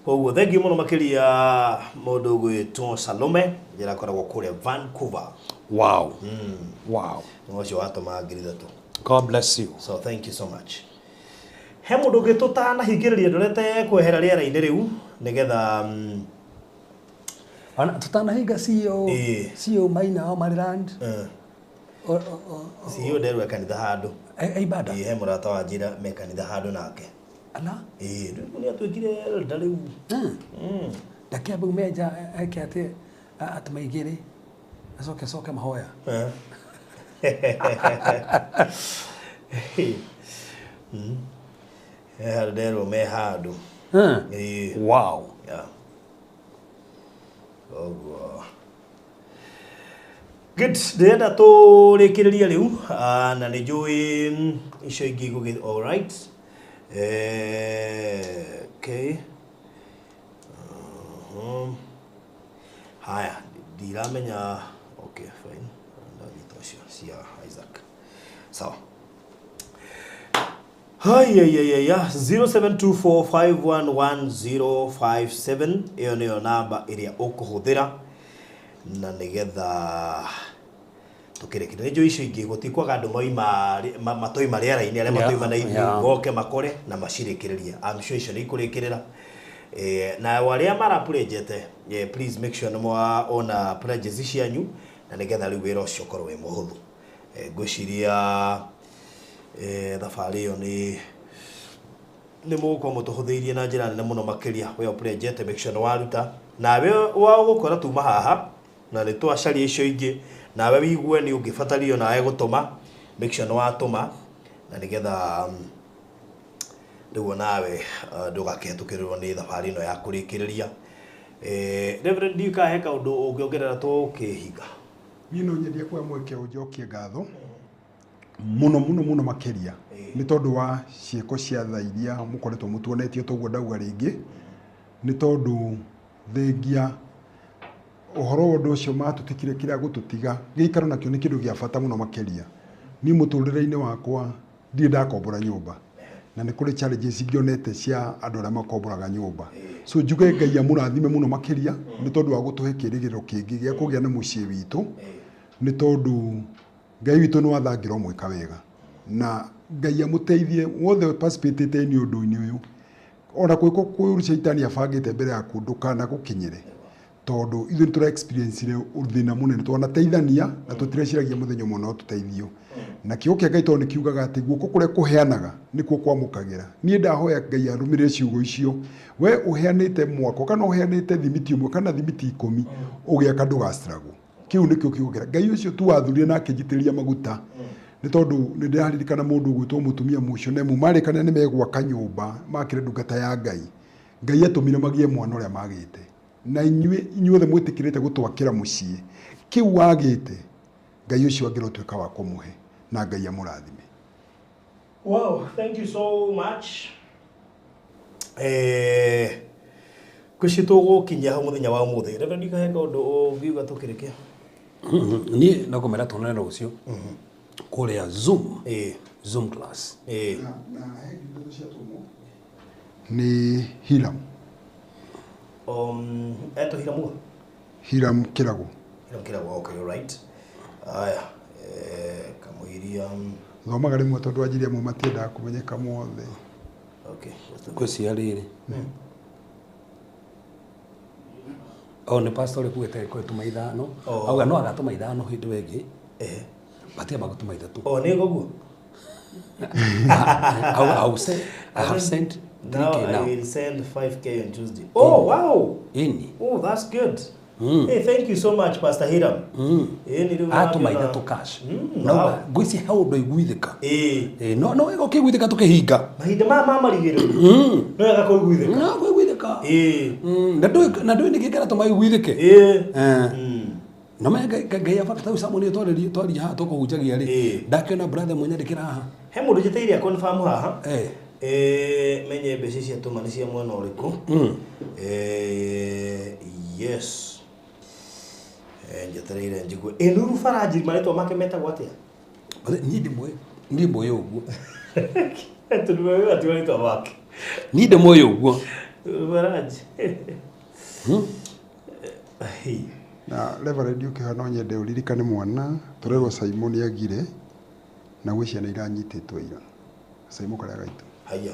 Koguo thengiũ mũno makĩria mũndũ ũgwĩtwo Salome njĩra akoragwo kũrĩa Vancouver. Wow. Wow. Ũcio watũma ngiri ithatũ. God bless you. So thank you so much. He mũndũ ũngĩ tũtanahingĩrĩria ndorete kwehera rĩera-inĩ rĩu nĩgetha tũtanahinga CEO CEO Maina wa Maryland. CEO nderwo e kanitha handũ. Ibada. He mũrata wa njĩra me kanitha handũ nake. Ala? Rĩu nĩ atuĩkire elder rĩu. Ndakĩamba ume nja eke atĩ atũma igĩrĩ acoke coke mahoya. Handũ nderwo me handũ. Wow. Yeah. Koguo good, ndĩrenda tũrĩkĩrĩrie rĩu na nĩ njũĩ icio ingĩ igũgĩ all right. Okay. Haya, ndiramenya. Okay, fine. Ndanyita ũcio cia Isaac. Sawa. Haya, 0724511057 ĩyo nĩyo namba ĩrĩa ũkũhũthĩra na nĩgetha tũkĩrĩkĩrĩria. Nĩ njũĩ icio ingĩ gũtikwaga andũ moima matoima rĩera-inĩ arĩa matoima na ithuĩ moke makore na macirĩkĩrĩrie. I'm sure icio nĩ ikũrĩkĩrĩra. Na arĩa marapurĩnjete, please make sure nĩ mwaona pledges cianyu na nĩgetha rĩu wĩra ũcio ũkorwo wĩ mũhũthũ. Ngwĩciria thabarĩ ĩyo nĩ mũgũkorwo mũtũhũthĩirie na njĩra nene mũno makĩria. We ũpurĩnjete, make sure nĩ waruta nawe wa gũkora tuma haha na nĩ twacaria icio ingĩ nawe wigue nĩ ũngĩbatario nawe gũtũma, make sure nĩ watũma na nĩgetha rĩu nawe ndũgakĩhetũkĩrĩrwo nĩ thabarĩ ĩno ya kũrĩkĩrĩria. Reverend, ndiũĩ kana he kaũndũ ũngĩongerera tũkĩhinga. Niĩ no nyendie kuoya mweke ũnjokie ngatho mũno mũno mũno makĩria nĩ tondũ wa ciĩko cia tha iria mũkoretwo mũtuonetie toguo ndauga rĩngĩ, nĩ tondũ thengia ũhoro wa ũndũ ũcio matũtikire kĩrĩa gũtũtiga gĩikaro nakĩo nĩ kĩndũ gĩa bata mũno makĩria. Niĩ mũtũrĩre-inĩ wakwa ndirĩ ndakombora nyũmba na nĩ kũrĩ challenges ingĩonete cia andũ arĩa makomboraga nyũmba. So njuge Ngai amũrathime mũno makĩria nĩ tondũ wa gũtũhe kĩĩrĩgĩrĩro kĩngĩ gĩa kũgĩa na mũciĩ witũ, nĩ tondũ Ngai witũ nĩ wathangĩra ũmwĩka wega na Ngai amũteithie wothe participate nĩ ũndũ-inĩ ũyũ ona gwĩkwo kũũru caitani abangĩte mbere yaku ndũkanagũkinyĩre tondũ ithuĩ nĩ tũra experience thĩna mũnene twanateithania na tũtireciragia mũthenya ũmwe no tũteithio. Na kiugo kĩa Ngai tondũ nĩ kiugaga atĩ guoko kũrĩa kũheanaga nĩkuo kwamũkagĩra. Niĩ ndahoya Ngai arũmĩrĩre ciugo icio, we ũheanĩte mwako kana ũheanĩte thimiti ũmwe kana thimiti 10 ũgĩaka ndũgastruggle. Kĩu nĩkĩo kiugo kĩrĩa Ngai ũcio tu wathurire na akĩnjitĩrĩria maguta nĩ tondũ nĩ ndĩraririkana mũndũ ũgwĩtwo mũtumia Mũshunemu marĩkanĩra nĩ megwaka nyũmba makĩre ndungata ya Ngai. Ngai atũmire magĩe mwana ũrĩa magĩte na inyuĩ inyuothe mwĩtĩkĩrĩte gũtwakĩra mũciĩ kĩu wagĩte Ngai ũcio angĩrotuĩka wa kũmũhe na Ngai amũrathime. Wow, thank you so much. Kwĩci tũgũkinyia hau mũthenya wa ũmũthĩ. Reverend Ikahe kaũndũ ũngiuga tũkĩrĩkia? Niĩ no kũmera tuonane rũciũ kũrĩa Zoom. Zoom class. Na he ngiri ciatũmwo nĩ Hiram. Eto Hiramu? Hiram Kĩrago. Hiram Kĩrago, okay, all right. Aya, Iria Thomaga rĩmwe tondũ anjirie amwe matiendaga kũmenyeka mothe. Okay. Ngwĩciria rĩrĩ. O nĩ pastor ũrĩa kwetuma ithano. Auga no agatũma ithano hĩndĩ ĩngĩ. Batia magũtũma ithatũ. Oh, nĩ ũguo. I have sent 3K now. Now I will send 5K on Tuesday. Oh, wow. Ini. Oh, that's good. Hey, thank you so much, Pastor Hiram. Atũma ithatũ cash. No, ngwĩciria he ũndũ iguithĩka. No no wega ũkĩiguithĩka tũkĩhinga. Mahinda maya ma marigĩrĩrio. No wega kũiguithĩka. No kũiguithĩka. Na ndũĩ nĩkĩ kĩratũma iguithĩke. Na me Ngai abata tau Samuel twarĩrie twaria haha tũkũhunjagia rĩ. Ndakĩona brother mũnyandĩkĩra haha. He mũndũ njĩtĩirie confirm haha. Menye mbeca cia tũma nĩ cia mwena ũrĩkũ. Yes. Njetereire njigue. Nuru Faraji marĩtwa make metagwo atĩa? Niĩ ndimũĩ ũguo. Tondũ wewe ati marĩtwa make. Niĩ ndimũĩ ũguo. Nuru Faraji. Na Reverend ũkĩhoya no nyende ũririkane mwana tũrerwo Simon agire na gwĩ ciana iranyitĩtwo ira. Simon karĩa gaitũ. Haya.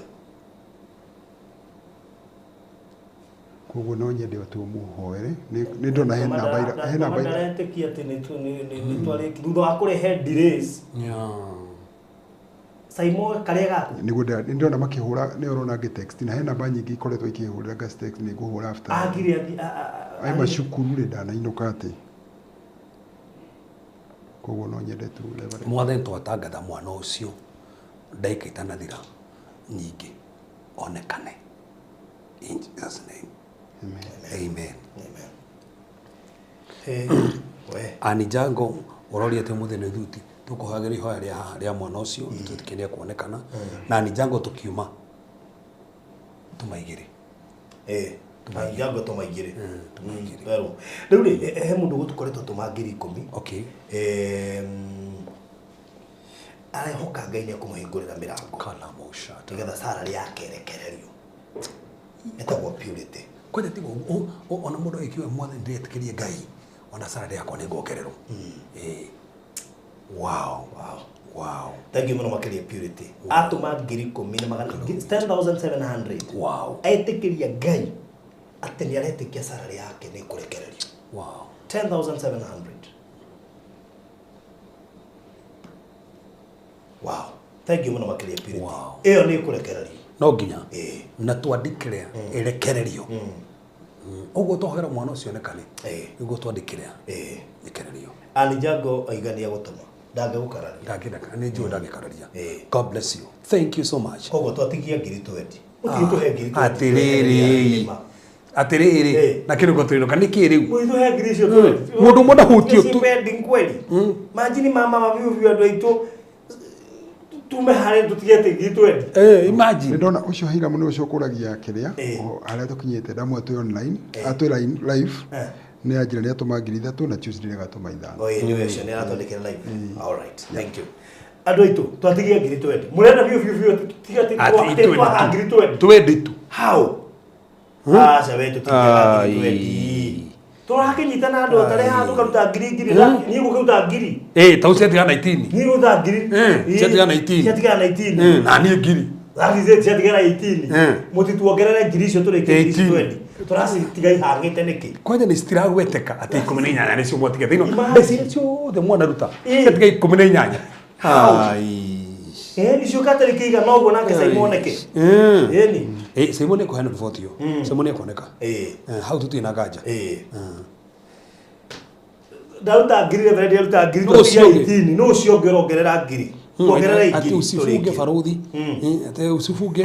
Koguo no nyende tu mũhoere. Nĩ ndona hena namba ira hena namba ira. Ndaretĩkia atĩ nĩ twarĩki thutha wa kũrehe delays. Simon karĩa gaku. Nĩguo ndĩrona makĩhũra nĩ ũrona ngĩ text na hena namba nyingĩ ikoretwo ikĩhũrĩra gas text nĩ ngũhũra after. Agire athi ai macukuru rĩ ndanainũka atĩ. Koguo no nyende tu Reverend. Mwathani twatangatha mwana ũcio ndagĩka itanathira nyingĩ onekane. In Jesus name. Amen. Amen. Ani Jango ũroria atĩ ũmũthĩ nĩ thuti tũkũhoyagĩra ihoya rĩa haha rĩa mwana ũcio tũtikĩrĩa kuonekana na Ani Jango tũkiuma tũmaigĩre. Ani Jango tũmaigĩre. Rĩu rĩ he mũndũ gũtũkoretwo tũma 10,000. Okay. Arehoka Ngai nĩ ekũmũhingũrĩra mĩrango. Kana mũcata. Nĩgetha salary yake ĩrekererio. Etagwo Purity. Kwenda tigo ona mũndũ ĩkiuga mwathani ndĩretĩkĩrie Ngai ona salary yakwa nĩ nguongererwo. Wow. Wow. Wow. Thank you mũno makĩria Purity. Atũma 10,700. Wow. Etĩkĩria Ngai atĩ nĩ aretĩkia salary yake nĩ ĩkũrekererio. Wow. 10,700. Wow. Thank you mũno makĩria Purity. Wow. Ĩyo nĩ ĩkũrekererio. No nginya. Na twandĩkĩre ĩrekererio. Ũguo twahoera mwana ũcio onekane. Nĩguo twandĩkĩre ĩrekererio. Ani Jango aigania gũtũma. Ndangĩgũkararia. Ndangĩkararia. Nĩ njũĩ ndangĩkararia. God bless you. Thank you so much. Koguo twatigia 20,000. Mũtige tũhe 20,000. Atĩrĩrĩ. Atĩrĩrĩ. Na kĩrĩko twĩrũka nĩ kĩ rĩu? Mũitũ he ngiri icio 20. Mũndũ ũmwe ndahutio tu. Pending kweli. Majini mama mabiũ biũ andũ aitũ tume harĩa tũtigete 20,000. Imagine. Ndona ũcio Hiram nĩ ũcio ũkũragia kĩrĩa harĩa tũkinyĩte ndamwe twĩ online atwĩ live nĩ anjĩra nĩ atũma 3,000 na Tuesday nĩ agatũma 5. Oh, nĩ ũcio nĩ aratwandĩkĩra live. All right. Thank you. Andũ aitũ twatigia 20,000. Mũrenda biũ biũ biũ tũtige atĩ twaga 20,000. 20 tu. How? Aca we tũtiga 20,000. Tũrakĩnyitana andũ atarĩ haha tũkaruta 1,000 niĩ ngũkĩruta 1,000. Tau ciatigana 19. Niĩ ngũruta 1,000. Ciatigana 19. Ciatigana 19. Na niĩ 1,000. That is it, ciatigana 18. Mũtituongerere 1,000 icio tũrĩkie 20. Tũracitiga ihang'ĩte nĩkĩ? Kwanja nĩ citiragweteka atĩ 18 nĩcio mwatiga thĩinĩ. Mbeca iria ciothe mwanaruta ciatiga 18. Icio katarĩ kĩigana ũguo nake Simon nĩkĩ? Ĩni. Simon nĩekũheana riboti ĩyo. Simon nĩekuoneka. Hau tũtirĩ na nganja. Ndaruta 1,000 Reverend aruta 1,000 tũtiga 18. No ũcio ũngĩ ũrongerera 1,000. Kuongerera 1,000. Ati usifunge farodhi. Ati usifunge.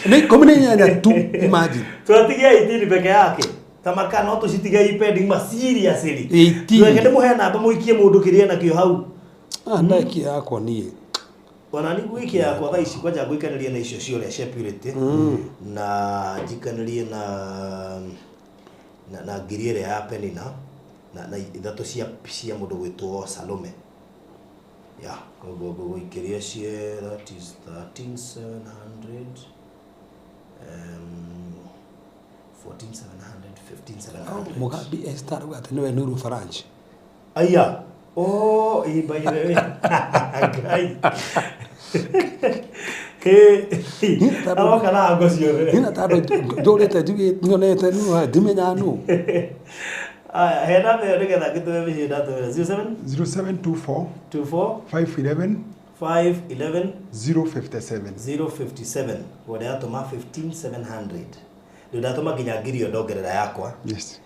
Nĩ 18 tu imagine. Twatigia 18 peke yake. Tamaka no tũcitige pending ma seriously. 18. Reke ndĩmũhe namba mũikie mũndũ kĩrĩa nakĩo hau. Ndaikia yakwa niĩ. Ona nĩ ngũikia yakwa thaa ici kwanja ngũikanĩrie na icio ciothe cia Purity. Na njikanĩrie na 1,000 ĩrĩa ya Penina na ithatũ cia mũndũ gwĩtwo Salome. Yeah, koguo ngũgũikĩria cie that is 13,700 14,700 15,700. Mugambi Esther auga atĩ nĩwe Nuru Faraj. Aya. Oh, ĩ by the way. Ngai. Aroka na ngo ciothe. Nina tandũ njũrĩte njugĩte nyonete nũ ndimenyaga nũ. Aya, he namba ĩyo nĩgetha ngĩtũme mĩciĩ ndatũmĩra 07 0724 24 511 5 11 057. 057. Ũguo ndĩratũma 15700. Rĩu ndatũma nginya ngiri ĩyo ndongerera yakwa. Yes.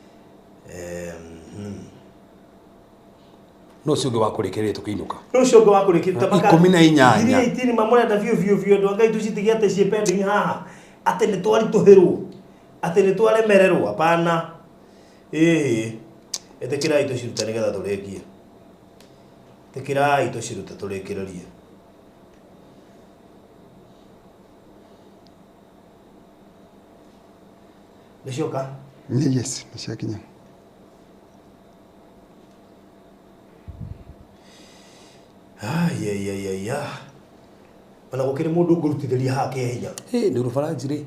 No ũcio ũngĩ wa kũrĩkĩrĩria tũkĩinũka. Rĩu ũcio ũngĩ wa kũrĩkĩrĩria 18. Ngiri 18 mamũrenda biũ biũ biũ andũ a Ngai tũcitige atĩ ciĩ pending haha atĩ nĩ twaritũhĩrwo atĩ nĩ twaremererwo hapana. Ĩhĩ, ĩtĩkĩrai tũcirute nĩgetha tũrĩkie. Ĩtĩkĩrai tũcirute tũrĩkĩrĩrie. Nĩcioka? Yes, nĩ ciakinya. Ayayayaya, ona gũkĩrĩ mũndũ ũngũrutithĩria haha kĩa hinya. Ĩ nĩ Rũbaranji rĩ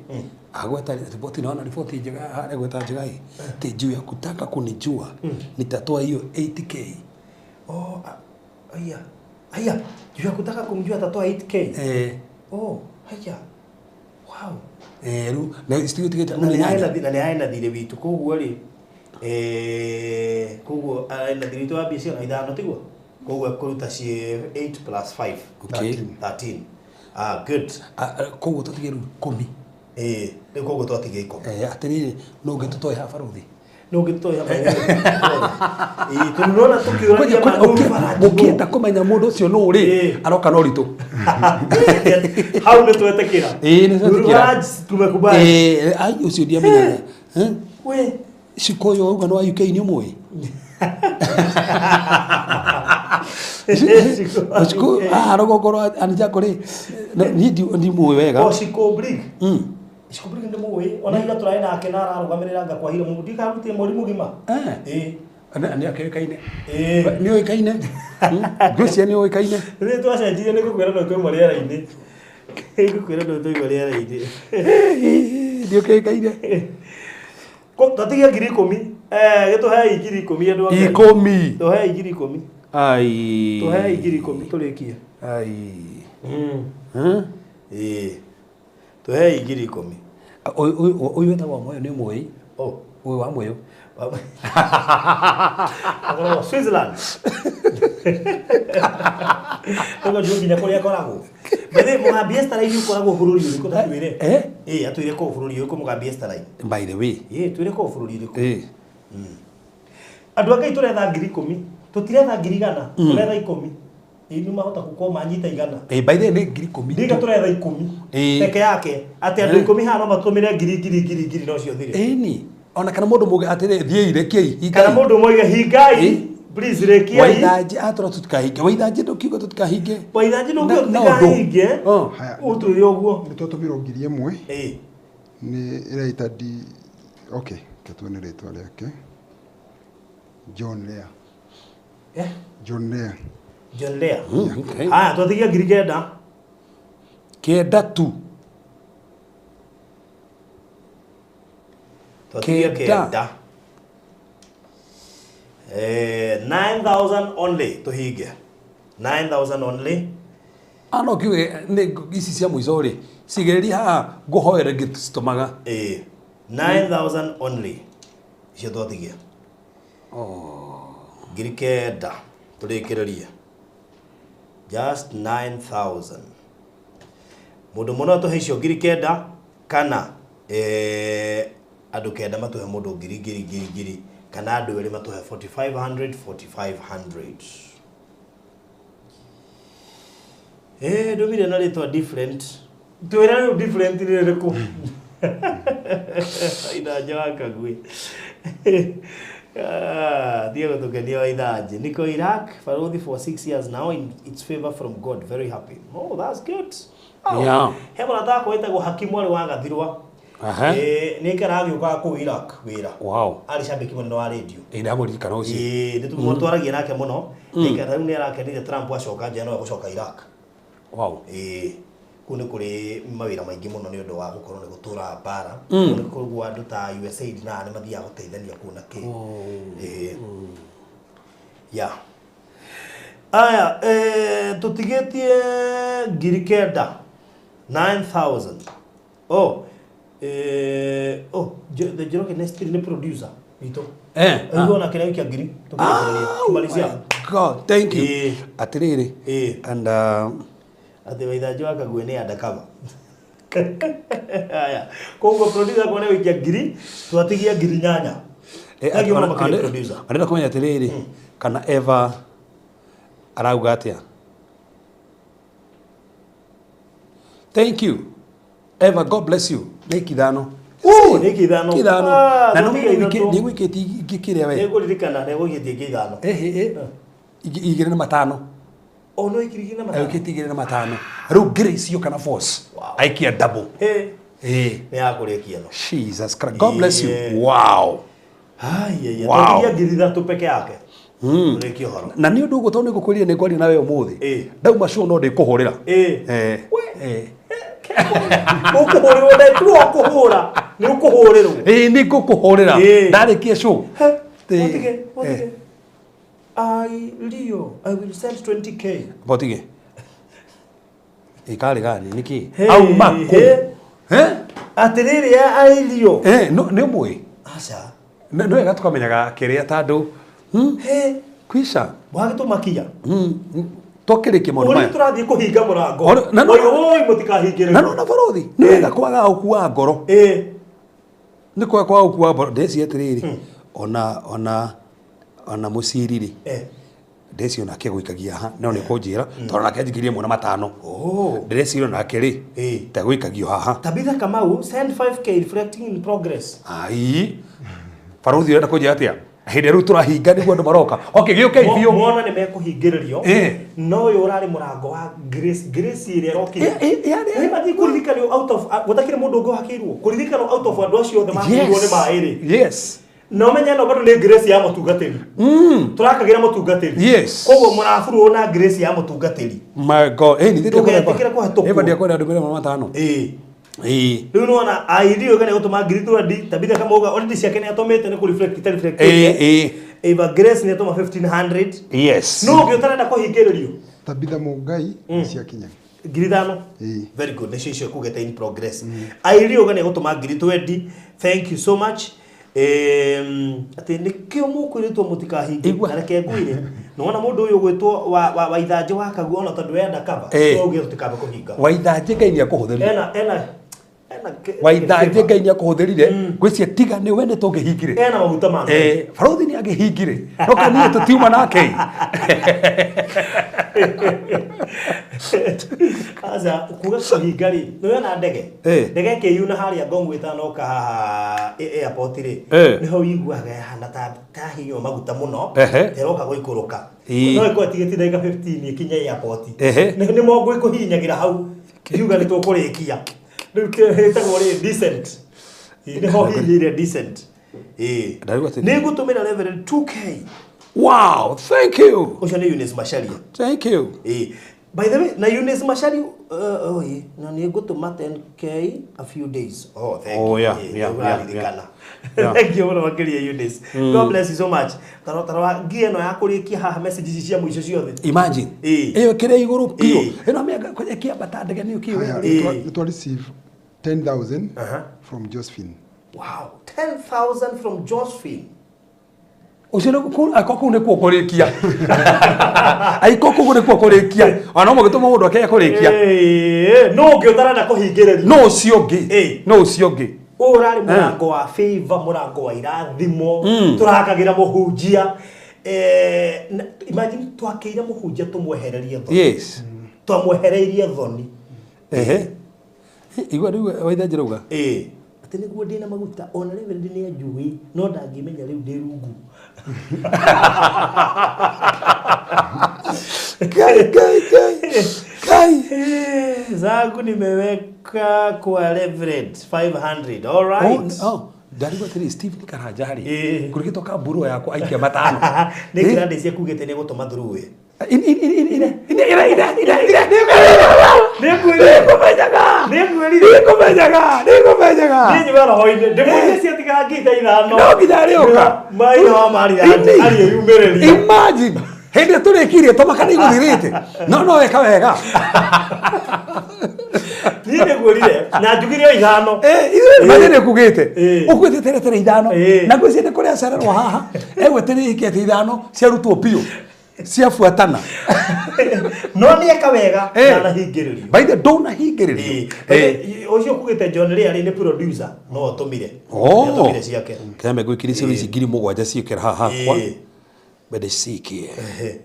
agweta riboti naona riboti njega harĩa gweta njega ĩ ati juu ya kutaka kunijua nitatoa hiyo 8K. Oh, aya aya, juu ya kutaka kumjua atatoa 8K. Eh. Oh, haya, wow. Eh, rĩu na citigĩtigĩte na nĩ arĩ na nĩ arĩ na thirĩ witũ koguo rĩ koguo arĩ na thirĩ witũ wa mbia ciana ithano tiguo, koguo ekũruta ciĩ 8 plus 5. Okay. 13. Ah, good. Koguo tũtige rĩu 10. Ĩĩ, rĩu koguo twatigia 10. Eh, atĩrĩrĩ no ũngĩ tũtoe haha barũthi. No ũngĩ tũtoe haha barũthi. Ĩĩ, tondũ nĩwona tũkĩũrania ma nũ Rũbaranji nũ. Mũkĩenda kũmenya mũndũ ũcio nũ rĩ aroka na ũritũ. Hau nĩ twetĩkĩra. Ĩĩ, nĩ twetĩkĩra. Rũbaranji tumekubali. Ĩĩ, ai ũcio ndiamenyaga. We Ciko ũyũ auga nĩ wa UK nĩ ũmũĩ? Ciko haha rũgongo rwa Anjako rĩ niĩ ndimũĩ wega. O Ciko Brig. Ciko Brig nĩ mũĩ ona ira tũrarĩ nake na ararũgamĩrĩra nga kwa hira mũndũ ndikarutire mweri mũgima. Ĩĩ. Nĩ akĩũĩkaine. Ĩĩ. Nĩ ũĩkaine. Ngwĩciria nĩ ũĩkaine. Rĩrĩa twacenjirie nĩ ngũkwĩra no twauma rĩera-inĩ. Ngũkwĩra no twauma rĩera-inĩ. Nĩ ũkĩũĩkaine. Twatigia ngiri 10. Eh, gĩtũhei ngiri 10 andũ a Ngai. 10. Tũhei ngiri 10. Ai. Tũhei ngiri 10 tũrĩkie. Ai. Ĩĩ. Tũhei ngiri 10. Ũyũ wetagwo Wamuyu nĩ ũmũĩ? Oh. Ũyũ Wamuyu. Akoragwo Switzerland. Koguo ndiũĩ nginya kũrĩa akoragwo. By the way, Mũgambi Esther Line ũkoragwo bũrũri ũrĩkũ ta twĩre? Eh? Ĩĩ, atwĩre kũu bũrũri ũrĩkũ Mũgambi Esther Line. By the way. Ĩĩ, twĩre kũu bũrũri ũrĩkũ. Ĩĩ. Andũ a Ngai tũretha ngiri 10. Tũtiretha ngiri 100, tũretha 10. Ĩĩ, nĩ mahota gũkorwo manyita 100. Ĩĩ, by the way nĩ ngiri 10. Ndiga tũretha 10. Ĩĩ. Peke yake atĩ andũ 10 haha no matũmĩre ngiri ngiri ngiri ngiri no cio thire. Ĩni. Ona kana mũndũ mũge atĩrĩ thiĩi rekiai hingai. Kana mũndũ ũmwe oige hingai. Please rekiai. Waithanji atũra tũtikahinge. Waithanji ndũkiuga tũtikahinge. Waithanji ndũkiuga Na ũndũ. tũtikahinge. Ũtwĩre ũguo. Nĩ twatũmĩrwo ngiri 1. Ĩĩ. Nĩ ĩreita D. Okay, reke tuone rĩtwa rĩake. John Lea. Eh? John Lea. John Lea. Okay. Haya, twatigia ngiri 9. 9 tu. Twatigia 9. 9. 9,000 only tũhinge. 9,000 only. Ano kiuge nĩ ici cia mũico rĩ cigĩrĩria haha ngũhoere ngĩcitũmaga. Ĩĩ. 9,000 only. Icio twatigia. Ngiri 9 tũrĩkĩrĩrie. Just 9,000. Mũndũ mũno atũhe icio ngiri 9 kana andũ 9 matũhe mũndũ ngiri ngiri ngiri ngiri kana andũ erĩ matũhe 4,500 4,500. Eh, ndũmire na rĩtwa different. Twĩra rĩu different nĩ rĩrĩkũ? Waithanji wa Kagui. Thiĩ gũtũkenia Waithanji. Niko Iraq, Baruthi for 6 years now in its favor from God. Very happy. Oh, that's good. Oh. Yeah. He mũrata wakwa wĩtagwo Hakimu arĩ wa Gathirwa. Aha. Nĩ aikaraga agĩũkaga kũu Iraq wĩra. Wow. Arĩ cambĩki mũnene wa radio. Ĩĩ ndamũririkana ũcio. Ĩĩ, nĩ twaragia nake mũno. Nĩ rĩu nĩ arakenire Trump acoka nja no egũcoka Iraq. Wow. Ĩĩ. Kũu nĩ kũrĩ mawĩra maingĩ mũno nĩ ũndũ wa gũkorwo nĩ gũtũra mbara. Kũu nĩ koguo andũ ta USAID na nĩ mathiaga gũteithania kũu na kĩ. Ĩĩ. Yeah. Aya, tũtigĩtie 9,000. 9,000. Oh. Oh, the Njoroge Nestiri nĩ producer witũ. Ũguo ona kĩrĩa gĩkia ngiri tũkĩrĩkĩrĩria. Kũmalizia. God, thank you. Ĩĩ. Atĩrĩrĩ. Ĩĩ. And Atĩ Waithanjĩ wa Kaguĩ nĩ undercover. Aya. Koguo producer akona gũikia ngiri, twatigia 8,000. Thank you mũno makĩria producer. Arenda kũmenya atĩrĩrĩ, kana Eva arauga atĩa? Thank you. Eva, God bless you. Nĩ 5,000. Nĩ 5,000. 5,000. Ah, Na no tũtige ithatũ. nĩ gwĩkĩtie ingĩ kĩrĩa we. Nĩngũririkana nĩgũigĩtie ingĩ 5. 2 na 5. O no 2,500. Aikĩtie 2,500. Rĩu ngiri icio kana force. Aikia double. Nĩ ya kũrĩkia no. Jesus Christ. God bless you. Yeah. Wow. Ai, Wow. tũtigia 3,000 peke yake. Tũrĩkie ũhoro. Na nĩ ũndũ ũguo tondũ nĩ ngũkwĩrire nĩ ngwaria nawe ũmũthĩ. Ndauma show no ndĩkũhũrĩra. Ũkũhũrĩrwo ndaitua ũkũhũra. Nĩ ũkũhũrĩrwo. Ĩĩ nĩ ngũkũhũrĩra. Ndarĩkia show. Mũtige, mũtige. I Leo, I will send 20K. Botige. Ĩkarĩ gani nĩkĩ? Hey, Auma kũ? hey. Atĩrĩrĩ I Leo. Nĩ ũmũĩ? Aca. Nĩ wega tũkamenyaga kĩrĩa tandũ. Kwisha. Wagĩtũmakia. Twakĩrĩkia maũndũ Ũrĩa maya. tũrathiĩ kũhinga mũrango. Na Oi, oi, mũtikahingĩrĩrio. Na nona barothi. Nĩ wega kwaga gũkua ngoro. Nĩ kwaga gũkua ngoro. Ndeci atĩrĩrĩ. Ona mũciri rĩ. Ndeci onake gũikagia ha no nĩ kũnjĩra tondũ nake anjikĩrie 1 na 5. Ndĩreciria onake rĩ ta gũikagio haha. Tabitha Kamau, send 5K reflecting in progress. Ai. Barothi ũrenda kũnjĩra atĩa? Hĩndĩ ĩrĩa rĩu tũrahinga nĩguo andũ maroka. Okay, gĩũkei biũ. Mona nĩ mekũhingĩrĩrio. No ũyũ ũrarĩ mũrango wa Grace, Grace ĩrĩa ĩrokire. Imagine kũririkanio out of gũtakĩrĩ mũndũ ũngĩ wakĩirwo. Kũririkanwo out of andũ acio othe makĩirwo nĩ maĩ rĩ. Yes. Na ũmenye ĩno bado nĩ Grace ya mũtungatĩri. Tũrakagĩra mũtungatĩri. Yes. Koguo mũraburwo na Grace ya mũtungatĩri. My God. Ndũgetĩkĩre kũhetũkwo. Eva ndiakwenda andũ 500. Rĩu nĩwona airio gane gũtũma 20,000 Tabitha Kamau already ciake nĩ atũmĩte nĩ kũ-reflect ita reflect. Eva Grace nĩ atũma 1500. Yes. No ũngĩ ũtarenda kũhingĩrĩrio. Tabitha Mũngai ciakinya. 5,000. Very good. Nĩcio icio kugete in progress. Airio gane gũtũma 20,000. Thank you so much. Atĩ nĩkĩo mũkwĩrĩtwo mũtikahinge. Na reke ngwĩre. Nĩwona mũndũ ũyũ ũgwĩtwo wa Waithanjĩ wa Kaguo ona tondũ we undercover. No uge tũtikambe kũhinga. Waithanjĩ Ngai nĩ akũhũthĩrire. Ena Waithanjĩ Ngai nĩ akũhũthĩrire ngwĩciria tiga nĩ we nĩ tũngĩhingire. Ena maguta ma Barothi nĩ angĩhingire. No kaniĩ tũtiuma nake. Aca kuga kũhinga rĩ nĩ wona ndege. Ndege ĩkĩyuna harĩa Ngong ĩtanoka haha airport rĩ. Nĩho ũiguaga yahana ta tahinywo maguta mũno. Ĩroka gũikũrũka. No ĩkorwo ĩtigĩtie ndagĩka 15 ĩkinye airport. Nĩ mongo ĩkũhihinyagĩra hau. Ngiuga nĩ tũkũrĩkia. Rĩu ĩtagwo rĩ decent. Nĩho hihinyĩire decent. Nĩ ngũtũmĩra Reverend 2K. Wow, thank you. Ũcio nĩ Eunice Macharia. Thank you. By the way, na Eunice Macharia, na nĩ ngũtũma 10K a few days. Oh, thank Oh, you. yeah, yeah, Ũraririkana. yeah. Thank you mũno makĩria Eunice. God bless you so much. Tarora ngia ĩno ya kũrĩkia haha message ici cia mũico ciothe. Imagine. Ĩyo kĩrĩa igũrũ biũ. Ĩno mĩaka ĩkĩambata ndege nĩ ũkĩũĩ. Nĩ twa receive 10,000 from Josephine. Wow, 10,000 from Josephine. Ũcio nĩ aiko kũu nĩkuo kũrĩkia. Aiko kũu nĩkuo kũrĩkia. Ona no mũgĩtũma mũndũ akĩaga kũrĩkia. No ũngĩ ũtarenda kũhingĩrĩrio. No ũcio ũngĩ. No ũcio ũngĩ. Ũyũ ũrarĩ mũrango wa favor, mũrango wa irathimo. Tũrakagĩra mũhunjia. Imagine twakĩire mũhunjia tũmwehererie thoni. Yes. Twamwehereirie thoni. Igua rĩu Waithanjĩ rauga. Atĩ nĩguo ndĩna maguta ona Reverend nĩ anjũĩ no ndangĩmenya rĩu ndĩ rungu. Kai, kai, kai. Kai. Zangu nimeweka kwa Reverend 500. All right. Oh, ndarigwo atĩrĩ Steve nĩ Karanja rĩ kũrĩgĩtwo kamburu yakwa aikia 5. Nĩ kĩrandĩ cia kugĩte nĩ gũtũma through. Nĩngũmenyaga. Nĩnyuga roho-inĩ ndĩmũrie ciatigaga ngita 5. No nginya arĩũka. Maina wa Maria arĩyumĩrĩria. Imagine. Hĩndĩ ĩrĩa tũrĩkirie tũmaka nĩ igũthirĩte. No no weka wega. Niĩ nĩngwĩrire na njugire o ithano. Eh, ithuĩ nĩ nĩ kugĩte. Eh. Ũkuĩte teretere ithano. Eh. Na ngwĩciria nĩ kũrĩa acererwo haha. Egwetereire ikete ithano ciarutwo biũ. Ciabuatana. No nĩeka wega Eh. ndanahingĩrĩrio. By the ndũnahingĩrĩrio. Eh. Ũcio kugĩte John Rĩarĩ nĩ producer no atũmire. Oh. Nĩatũmire ciake. Kĩambe gwĩkĩra icio ici 7,000 ciĩkĩra haha hakwa. Eh. Mbende cikie. Ehe.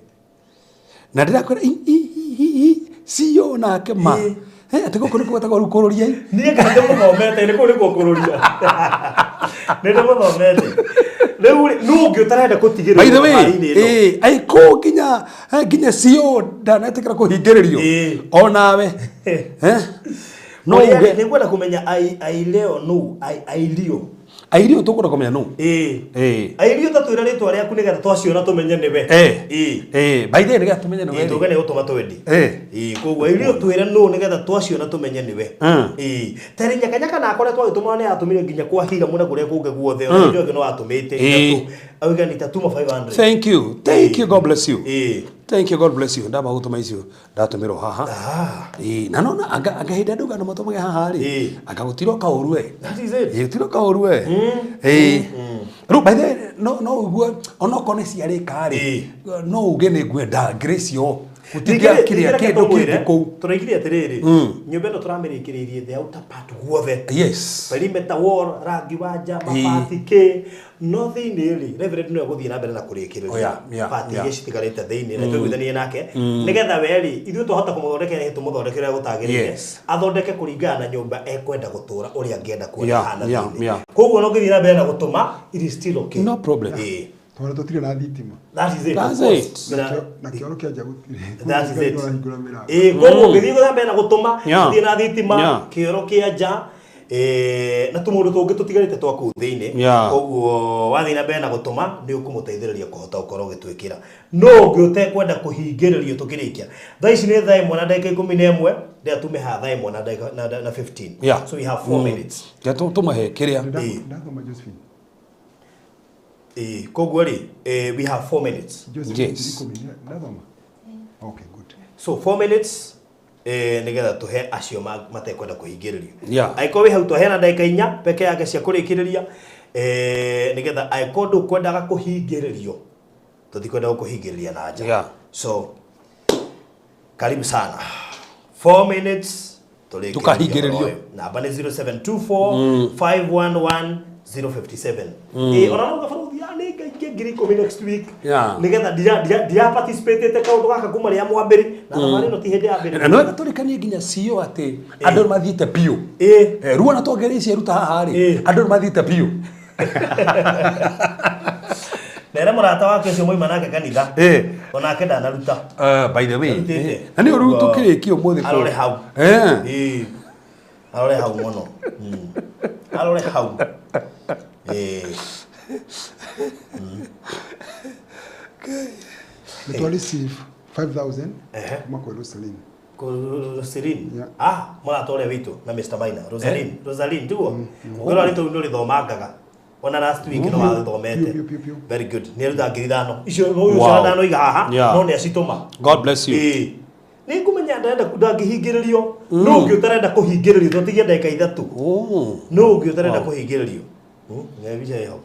Na ndĩrakwĩra i i i i cio nake ma. Eh. Eh, atĩ gũkũ nĩ gwetagwo rĩu kũrũria. Niĩ kana ndĩmũthomete nĩ kũu nĩkuo kũrũria. Nĩ ndĩmũthomete. Rĩu rĩ, nũ ũngĩ ũtarenda kũtigĩrĩrio By the way, thabarĩ-inĩ ĩno? eh, aikũ nginya nginya cio ndanetĩkĩra kũhingĩrĩrio. Eh. O nawe. Eh? No Ũrĩa- uge nĩngwenda kũmenya aileo nũ airio. airio tũkwenda kũmenya nũ. Ĩĩ. Eh. Airio ta twĩra rĩtwa rĩaku nĩgetha twaciona tũmenye nĩwe. Eh. Ĩĩ. Eh, by the way nĩgetha tũmenye nĩ Ĩĩ we. tuge nĩ gũtũma twendi. Eh. Ĩĩ koguo airio twĩre nũ nĩgetha twaciona tũmenye nĩwe. Ĩĩ. Terĩ nyakanyaka na akoretwo agĩtũma nĩ atũmire nginya kwa hira mũno kũrĩa kũngĩ guothe. Ona ũcio ũngĩ no atũmĩte. Ĩĩ. Auga nitatuma 500. Thank you. Thank you. God bless you. Ĩĩ. Thank you. God bless you. Ndamba gũtũma icio ndatũmĩrwo haha. Ah. Ĩĩ, na nona anga anga hĩndĩ andũ ngano matũmage haha rĩ. Ĩĩ. Anga gũtirwo kaũru we. That is it. Ĩĩ, gũtirwo kaũru we. Ĩĩ. Rĩu by the way, no no ũguo onokorwo nĩ ciarĩka rĩ. No uge nĩ ngwenda grace yo. Gũtingĩa kĩrĩa kĩndũ kĩngĩ kũu. Tũraigire atĩrĩrĩ, nyũmba ĩno tũramĩrĩkĩrĩirie the outer part guothe. Yes. Perimeter wall, rangi wa nja, Ĩĩ. mabati kĩ. No thĩinĩ rĩ, Reverend nĩwe ũgũthiĩ na mbere na kũrĩkĩrĩria. Oh, yeah, Part yeah. iria citigarĩte thĩinĩ na tũiguithanie nake. Nĩgetha we rĩ, ithuĩ twahota kũmũthondekera nĩ tũmũthondekere ũrĩa gũtagĩrĩire. Yes. Athondeke kũringana na nyũmba ekwenda gũtũra ũrĩa angĩenda kuona Yeah, hana yeah, thĩinĩ. yeah. Koguo no ngĩthiĩ na mbere na gũtũma, it is still okay. No problem. Ĩĩ. Tondũ tũtirĩ na thitima. That is it. That's of course. it. Na- Na kĩoro kĩa nja gũtirĩ. That is it. Ũrahingũra mĩrango. Ĩĩ, koguo ũngĩthiĩ gũthiĩ mbere na gũtũma, Yeah. gũthiĩ na thitima, Yeah. kĩoro kĩa nja, na tũmaũndũ tũngĩ tũtigarĩte twa kũu thĩinĩ. Yeah. Koguo wathiĩ na mbere na gũtũma nĩ ũkũmũteithĩrĩria kũhota gũkorwo ũgĩtwĩkĩra. No ũngĩ ũtekwenda kũhingĩrĩrio tũkĩrĩkia. Thaa ici nĩ thaa 1 na ndagĩka 11, rĩrĩa tume haha thaa 1 na ndagĩka na 15. Yeah. So we have 4 minutes. Ya tũmahe kĩrĩa. Ĩĩ. Ndathoma Josephine. Ĩĩ, koguo rĩ, we have 4 minutes. Josephine Yes. 10,000. Ndathoma. Okay, good. So 4 minutes nigetha tuhe acio matekwenda kũhingĩrĩrio. Yeah. Angĩkorwo wĩ hau twaheana ndagĩka 4 peke yake cia kũrĩkĩrĩria nigetha angĩkorwo ndũkwendaga kũhingĩrĩrio tũtikwenda gũkũhingĩrĩria na nja. Yeah. So karibu sana. 4 minutes tũrĩkĩrĩrie Tũkahingĩrĩrio. ũhoro ũyũ. Namba nĩ 0724 511 057. Ona no gabaruthi nĩ ngaingĩ 10,000 next week. Yeah. Nigetha ndira participate kaũndũ gaka kuma rĩa mwambĩrĩ na thabarĩ ĩno ti hĩndĩ ya mbere. Na no wega tũrĩkanie nginya cio atĩ andũ nĩ mathiĩte biũ. Ĩĩ. Eh, ruo na twongereire ici eruta haha rĩ, Ĩĩ. andũ nĩ mathiĩte biũ. Nere mũrata wake ũcio moima nake kanitha. Ĩĩ. Onake ndanaruta. By the way, Ndarutĩte. na nĩ ũru tũkĩrĩkia ũmũthĩ kũ- Arore hau. Eh. Ĩĩ. Arore hau mũno. Arore hau. Ĩĩ. Nĩ twa receive 5000 Ehe. kuma kwĩ Rosaline. Rosaline. Yeah. Ah, mũrata ũrĩa witũ na Mr. Maina. Rosaline. Rosaline tiguo. Ngorwo rĩtwa rĩu nĩũrĩthomangaga. Ona last week no wathomete. Piũ, piũ, piũ, piũ. Very good. Nĩ aruta 5,000. Icio ũyũ ũcio Wow. ndanoiga haha Yeah. no nĩ acitũma. God bless you. Ĩĩ. Nĩ ngũmenya ndarenda ndangĩhingĩrĩrio. No ũngĩ ũtarenda kũhingĩrĩrio twatigia ndagĩka 3. Oh. No ũngĩ ũtarenda kũhingĩrĩrio. Nĩ mbica ĩho.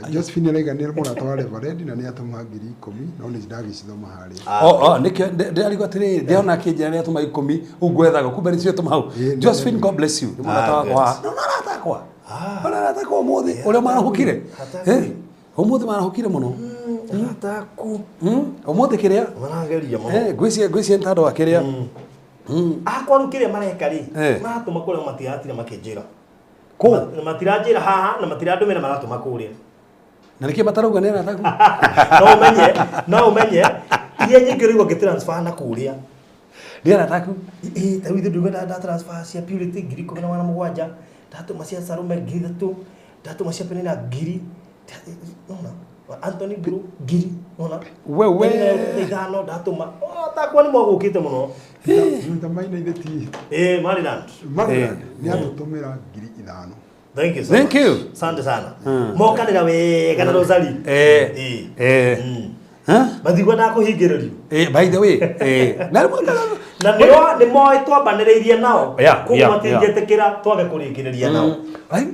Josephine araiga nĩ mũrata wa Reverend na nĩ atũma 10,000 no nĩ ndagĩcithoma harĩa. Oh, oh, nĩkĩo ndĩrarigwo atĩrĩrĩ, ndĩrona akĩnjĩra nĩ atũma 10 ũguo ngwethaga kumbe nĩcio atũma hau. Ĩĩ, nĩ- Josephine, God bless you. Nĩ mũrata Ah, wakwa. good. No, no arata akwa. Ona arata akwa ũmũthĩ ũrĩa marahũkire. Arata Eh, ũmũthĩ marahũkire mũno. Arata aku Ũmũthĩ kĩrĩa? marageria mũno. Eh, ngwĩciria ngwĩciria nĩ tondũ wa kĩrĩa. Akwa rĩu kĩrĩa mareka rĩ, Eh. maratũma kũrĩa matiratira makĩnjĩra. Kũ? Matiranjĩra haha na matirandũmĩra maratũma kũrĩa. Na nĩkĩ matarauga nĩ arata aku? No ũmenye, no ũmenye iria nyingĩ rĩu ngĩtransfer na kũrĩa. Nĩ arata aku? Ĩĩ, ta rĩu ithuĩ nduga nda transfer cia Purity 17,700, ndatũma cia Salome 3,000, ndatũma cia Penina 1,000, nona Anthony Blue 1,000, nona Wewe. Penina 5,000 ndatũma. Oh, takwa nĩ mwagũkĩte mũno. Thutha Maina ithe ti Ĩĩ, Maryland. Maryland nĩ atũtũmĩra 5,000. Thank you so Thank much. you. Asante sana. Mokanĩra wega na Rosalie. Eh. Ĩĩ. Eh. Matigwendaga kũhingĩrĩrio. By the way, na na nĩo nĩ moĩ twambanĩrĩirie nao, koguo matingĩtĩkĩra twage kũrĩkĩrĩria nao.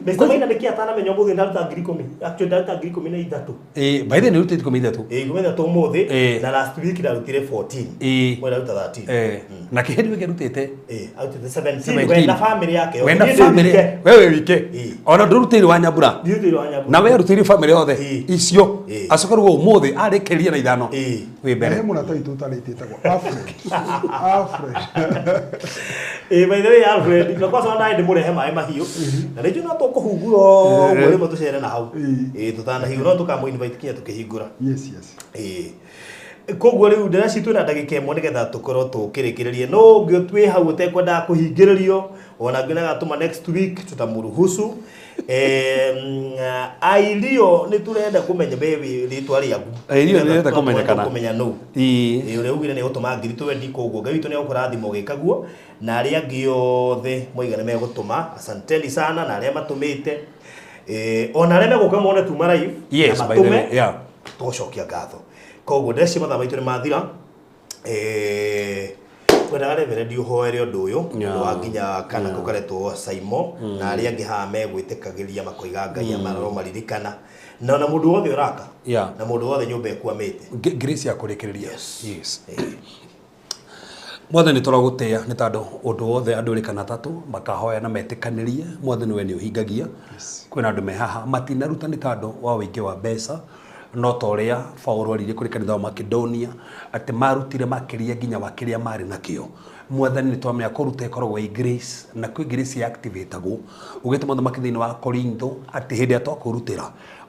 Mr. Maina nĩkĩ atanamenya ũmũthĩ ndaruta 10,000? Actually ndaruta 13,000. By the way, nĩ ũrutĩte 13. Ĩĩ, 13 ũmũthĩ, na last week ndarutire 14. Mwe ndaruta 13. Na kĩhĩndĩ wiki arutĩte? Ĩĩ, arutĩte 17, we na family yake. We na Niĩ ndĩ family. wike. Wewe wike ona ndũrutĩire wa nyambura. Ndiũrutĩire wa nyambura. Na we arutĩire family yothe icio, acoka rĩu ũmũthĩ arĩkĩria na 5 wĩ mbere. He mũrata witũ ũtarĩte etagwo Alfred. Alfred. By the way, Alfred, na kwanza ona ndĩmũrehe maĩ mahiũ na rĩngĩ no tũkũhungura ũguo rĩmwe tũcere na hau. Ĩĩ, tũtanahingũra no tũkamũ invite kinya tũkĩhingũra. Yes. Ĩĩ, koguo rĩu ndĩreci twĩna ndagĩka 1 nĩgetha tũkorwo tũkĩrĩkĩrĩrie. No ũngĩ twĩ hau ũtekwendaga kũhingĩrĩrio, ona ngĩ nagatũma next week tutamũruhusu. Airio nĩ tũrenda kũmenya we rĩtwa rĩaku. Airio nĩ rĩrenda kũmenyekana. Kũmenya nũ. Ĩĩ, ũrĩa ugire nĩ gũtũma 20,000, koguo Ngai witũ nĩ egũkũrathima ũgĩkaguo, na arĩa angĩ othe moiga nĩ megũtũma, asanteni sana, na arĩa matũmĩte, ona arĩa megũka mone tuma live na By the way, matũme, tũgũcokia ngatho. Koguo ndĩreciria mathaa maitũ nĩ mathira. Kwendaga reverend ũhoere ũndũ ũyũ, ũndũ wa nginya kana kau karetwo Saimo, na arĩa angĩ haha megwĩtĩkagĩria makoiga Ngai amaroro maririkana, na ona mũndũ wothe ũraka, na mũndũ wothe nyũmba ĩkwamĩte. Grace ya kũrĩkĩrĩria. Yes. Mwathani, tũragũtĩa nĩ tondũ ũndũ wothe andũ erĩ kana atatũ makahoya na metĩkanĩrie, Mwathani we nĩ ũhingagia. Kwĩna andũ me haha matinaruta nĩ tondũ wa ũingĩ wa mbeca, no ta ũrĩa Paũlũ aririe kũrĩ kanitha wa Makedonia atĩ marutire makĩria nginya wa kĩrĩa marĩ nakĩo. Mwathani, nĩ twamenya kũruta ĩkoragwo ĩ grace, na kwĩ grace ya activatagwo ugĩte mũthamaki thĩinĩ wa Korintho atĩ hĩndĩ ĩrĩa twakũrutĩra,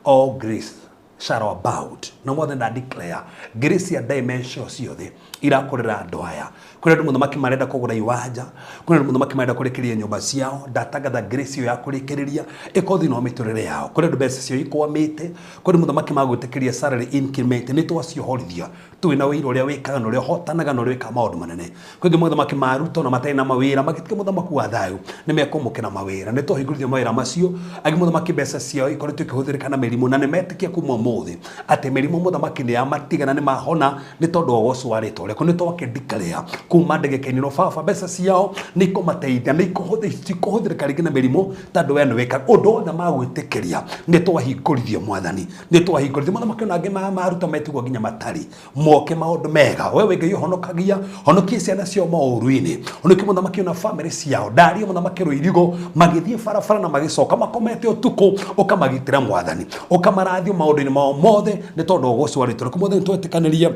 all grace shall abound. Na Mwathani, nda declare grace ya dimension ciothe irakorera andũ aya. Kwĩna andũ mũthamaki marenda kũgũra iwanja, kwĩna andũ mũthamaki marenda kũrĩkĩrĩria nyũmba ciao, ndatangatha grace ĩyo ya kũrĩkĩrĩria ĩkorwo thĩinĩ wa mĩtũrĩre yao. Kwĩna andũ mbeca ciao ikwamĩte, kwĩna mũthamaki magwĩtĩkĩria salary increment, nĩ twaciohorithia twĩna wĩira ũrĩa wĩkaga na ũrĩa ũhotanaga na ũrĩa wĩkaga maũndũ manene. Kwĩ angĩ mũthamaki maruta ona matarĩ na mawĩra, magĩtuĩka mũthamaki wa thayũ nĩ mekwamũkĩra mawĩra, nĩ twahingũrithia mawĩra macio. Angĩ mũthamaki mbeca ciao ikoretwo ikĩhũthĩrĩka na mĩrimũ, na nĩ metĩkia kuma ũmũthĩ atĩ mĩrimũ mũthamaki nĩ yamatigana, nĩ mahona nĩ tondũ wa ũgoco wa rĩtwa rĩaku. Nĩ twakĩndikarea kuma ndagĩka-inĩ ĩno, baba, mbeca ciao nĩ ikũmateithia, nĩ ikũhũthĩrĩka rĩngĩ na mĩrimũ, tondũ we nĩ wĩkaga ũndũ wothe magwĩtĩkĩria. Nĩ twahingũrithio Mwathani, nĩ twahingũrithio mũthamaki, ona angĩ maruta metigwo nginya matarĩ moke maũndũ mega. Wewe Ngai ũhonokagia, honokie ciana ciao maũru-inĩ, honokie mũthamaki ona family ciao, ndarie mũthamaki rũirigo magĩthiĩ barabara na magĩcoka makomete ũtukũ, ũkamagitĩra Mwathani, ũkamarathio maũndũ-inĩ mao mothe nĩ tondũ wa ũgoco wa rĩtwa rĩaku. Mwathani, twetĩkanĩria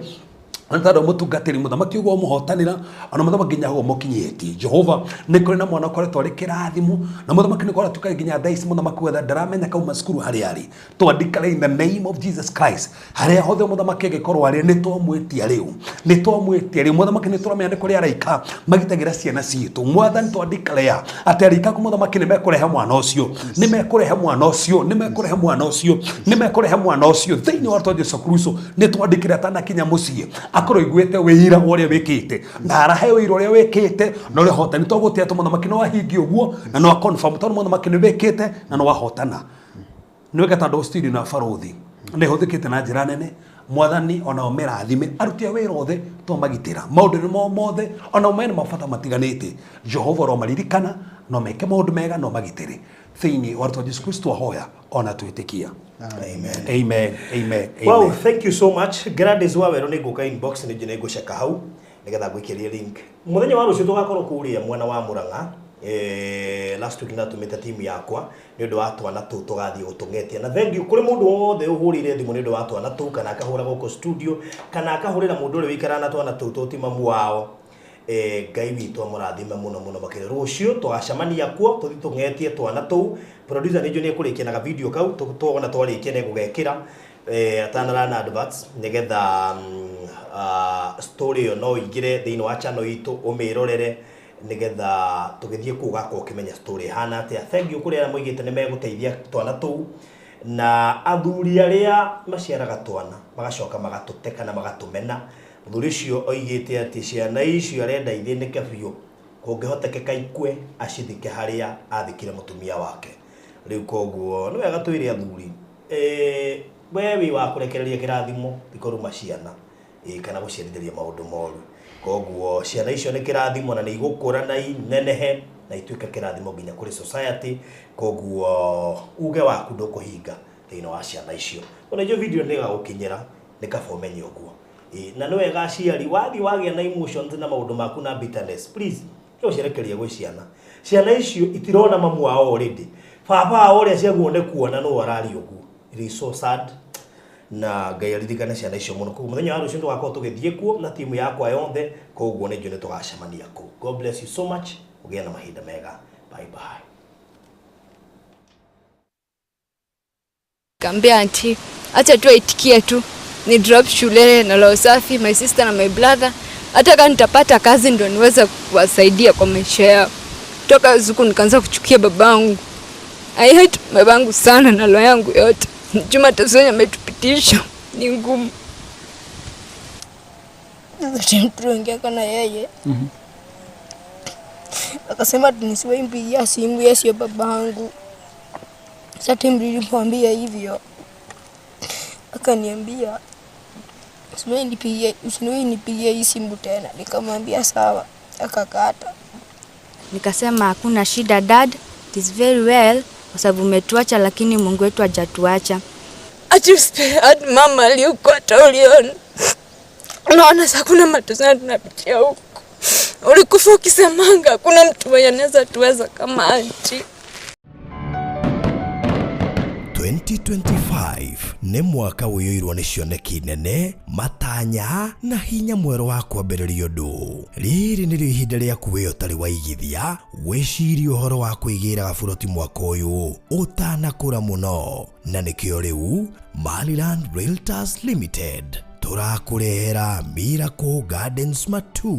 nĩ tondũ mũtungatĩri mũthamaki ũguo mũhotanĩra ona mũthamaki nginya hau mũkinyĩtie. Jehova, nĩ kũrĩ na mwana ũkoretwo arĩ kĩrathimo, na mũthamaki nĩ kũratuĩka nginya thaa ici mũthamaki wetha ndaramenya kauma cukuru harĩa arĩ. Twandĩkare in the name of Jesus Christ, harĩa hothe mũthamaki angĩkorwo arĩ, nĩ twamwĩtia rĩu, nĩ twamwĩtia rĩu mũthamaki. Nĩ tũramenya nĩ kũrĩ araika magitagĩra ciana citũ. Mwathani, twandĩkarea atĩ araika aku mũthamaki nĩ mekũrehe mwana ũcio, nĩ mekũrehe mwana ũcio, nĩ mekũrehe mwana ũcio, nĩ mekũrehe mwana ũcio thĩinĩ wa rĩtwa Jesu Kristo. Nĩ twandĩkĩre atanakinya mũciĩ akorwo iguĩte wĩira ũrĩa wĩkĩte, na arahe wĩira ũrĩa wĩkĩte na ũrĩa hotani. Twagũtĩa atĩ mũthamaki no ahingie ũguo na no confirm, tondũ mũthamaki nĩ wĩkĩte na no wahotana. Nĩ wega tondũ studio na barothi nĩ hũthĩkĩte na njĩra nene. Mwathani, onao merathime aruti a wĩra othe, twamagitĩra maũndũ-inĩ mao mothe, onao mena mabata matiganĩte. Jehova, ũromaririkana no meke maũndũ mega, no magitĩre thĩinĩ wa rĩtwa Jesu Kristo ahoya ona twĩtĩkia. Amen. Amen, amen. Wow, amen. Thank you so much. Gladys Waweru nĩ ngũka inbox, nĩ nĩ ngũceka hau nĩgetha ngwĩkĩrie link. Mũthenya wa rũciũ tũgakorwo kũrĩa mwena wa Murang'a. Last week ndatũmĩte timu yakwa nĩ ũndũ wa twana tũu tũgathiĩ gũtũng'etia, na thank you kũrĩ mũndũ wothe ũhũrĩire thimũ nĩ ũndũ wa twana tũu, kana akahũra gũkũ studio, kana akahũrĩra mũndũ ũrĩa ũikaraga na twana tũu tũ ti mamu wao. Ngai witũ amũrathime mũno mũno makĩria. Rũciũ tũgacemania kuo tũthiĩ tũng'etie twana tũu. Producer nĩ njũĩ nĩ ekũrĩkia na video kau, tuona twarĩkia nĩ egũgekĩra atanarana adverts nĩgetha story ĩyo no ĩingĩre thĩinĩ wa channel itũ ũmĩrorere, nĩgetha tũgĩthiĩ kũu ũgakorwo ũkĩmenya story ĩhana atĩa. Thank you kũrĩ arĩa moigĩte nĩ megũteithia twana tũu, na athuri arĩa maciaraga twana magacoka magatũte kana magatũmena. Mũthuri ũcio oigĩte atĩ ciana icio arenda ithĩnĩke biũ, kũngĩhotekeka ikue, acithike harĩa athikire mũtumia wake. Rĩu koguo nĩ wega twĩre athuri, We wĩ wa kũrekereria kĩrathimo ti kũruma ciana kana gũciarithĩria maũndũ moru. Koguo ciana icio nĩ kĩrathimo na nĩ igũkũra na inenehe na ituĩke kĩrathimo nginya kũrĩ society. Koguo uge waku ndũkũhinga thĩinĩ wa ciana icio. Ona icio video nĩ ĩgagũkinyĩra nĩ kaba ũmenye ũguo. Na nĩ wega aciari wathiĩ wagĩa na emotions na maũndũ maku na bitterness, please ũcirekerie gwĩ ciana. Ciana icio itirona mamu wao already. Baba wao ũrĩa ciaguo nĩ kuona nũ araria ũguo. It is so sad. Na Ngai aririkane ciana icio mũno. Koguo mũthenya wa rũciũ tũgakorwo tũgĩthiĩ kuo na timu yakwa yonthe. Koguo nĩ njũĩ nĩ tũgacemania kũu. God bless you so much. Ũgĩe na mahinda mega. Bye bye. Kaambia auntie, acha tu aitikie tu ni drop shule na roho safi, my sister na my brother, hata kama nitapata kazi ndo niweze kuwasaidia kwa maisha yao. Toka siku nikaanza kuchukia babangu. I hate babangu sana na roho yangu yote. Juma Tasoni ametupitisha ni ngumu. Tuliongea na yeye akasema nisiwahi mpigia simu, yeye sio babangu. Sasa nilipomwambia hivyo akaniambia usiwahi nipigie hii simu tena. Nikamwambia sawa, akakata. Nikasema hakuna shida dad, it is very well kwa sababu umetuacha lakini Mungu wetu hajatuacha. Hadi mama aliyekuwa uliona. Unaona sasa kuna mateso tunapitia huko. Ulikufa ukisemanga hakuna mtu mwenye anaweza tuweza kama auntie. 2025 nĩ mwaka ũiyũirwo nĩ cioneki nene, matanya na hinya mwerũ wa kwambĩrĩria ũndũ. Rĩrĩ nĩrĩo ihinda rĩaku wĩ ũtarĩ waigithia wĩcirie ũhoro wa kwĩgĩra gaburoti mwaka ũyũ ũtanakũra mũno, na nĩkĩo rĩu Maryland Realtors Limited tũrakũrehera Miracle Gardens Matu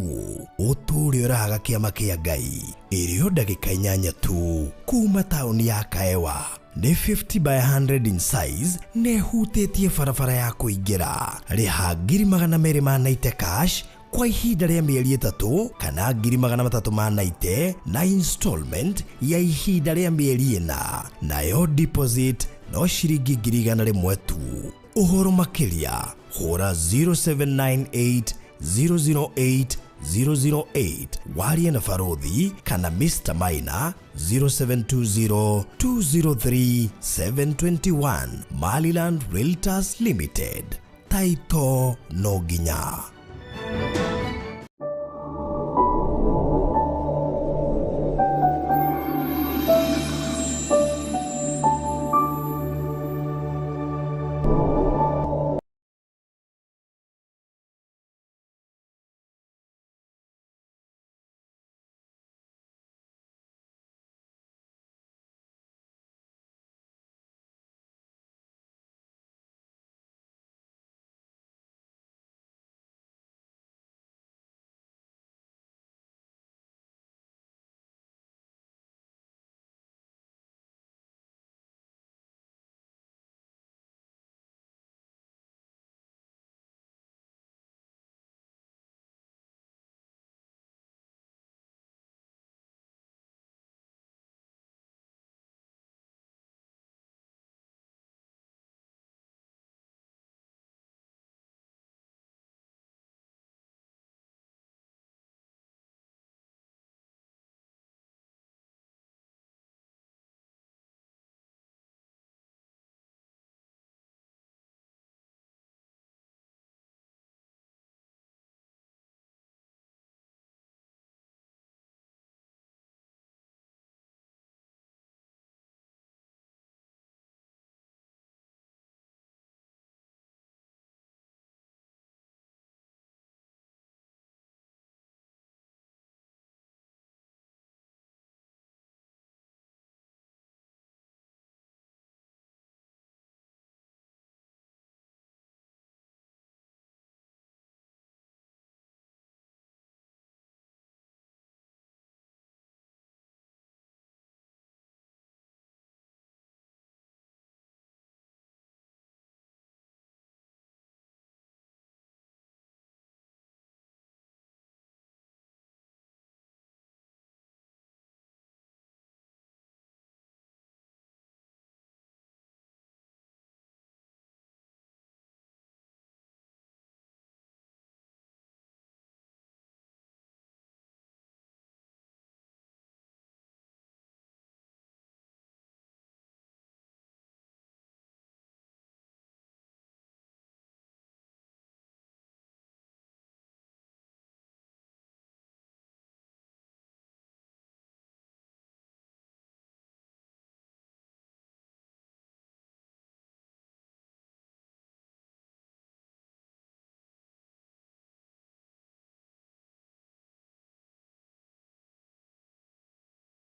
ũtũũre ũrahaga kĩama kĩa Ngai ĩrĩo ndagĩka 8 tu kuma taũni ya Kaewa. Nĩ 50 by 100 in size nĩ hutĩtie barabara ya kũingĩra. Rĩha 290,000 cash kwa ihinda rĩa mĩeri 3 kana 390,000 na installment ya ihinda rĩa mĩeri 4, nayo deposit no ciringi 100,000 tu. Ũhoro makĩria hũra 0798 008 008 warie na Barothi kana Mr. Maina 0720 203 721. Maryland Realtors Limited. Taito no nginya.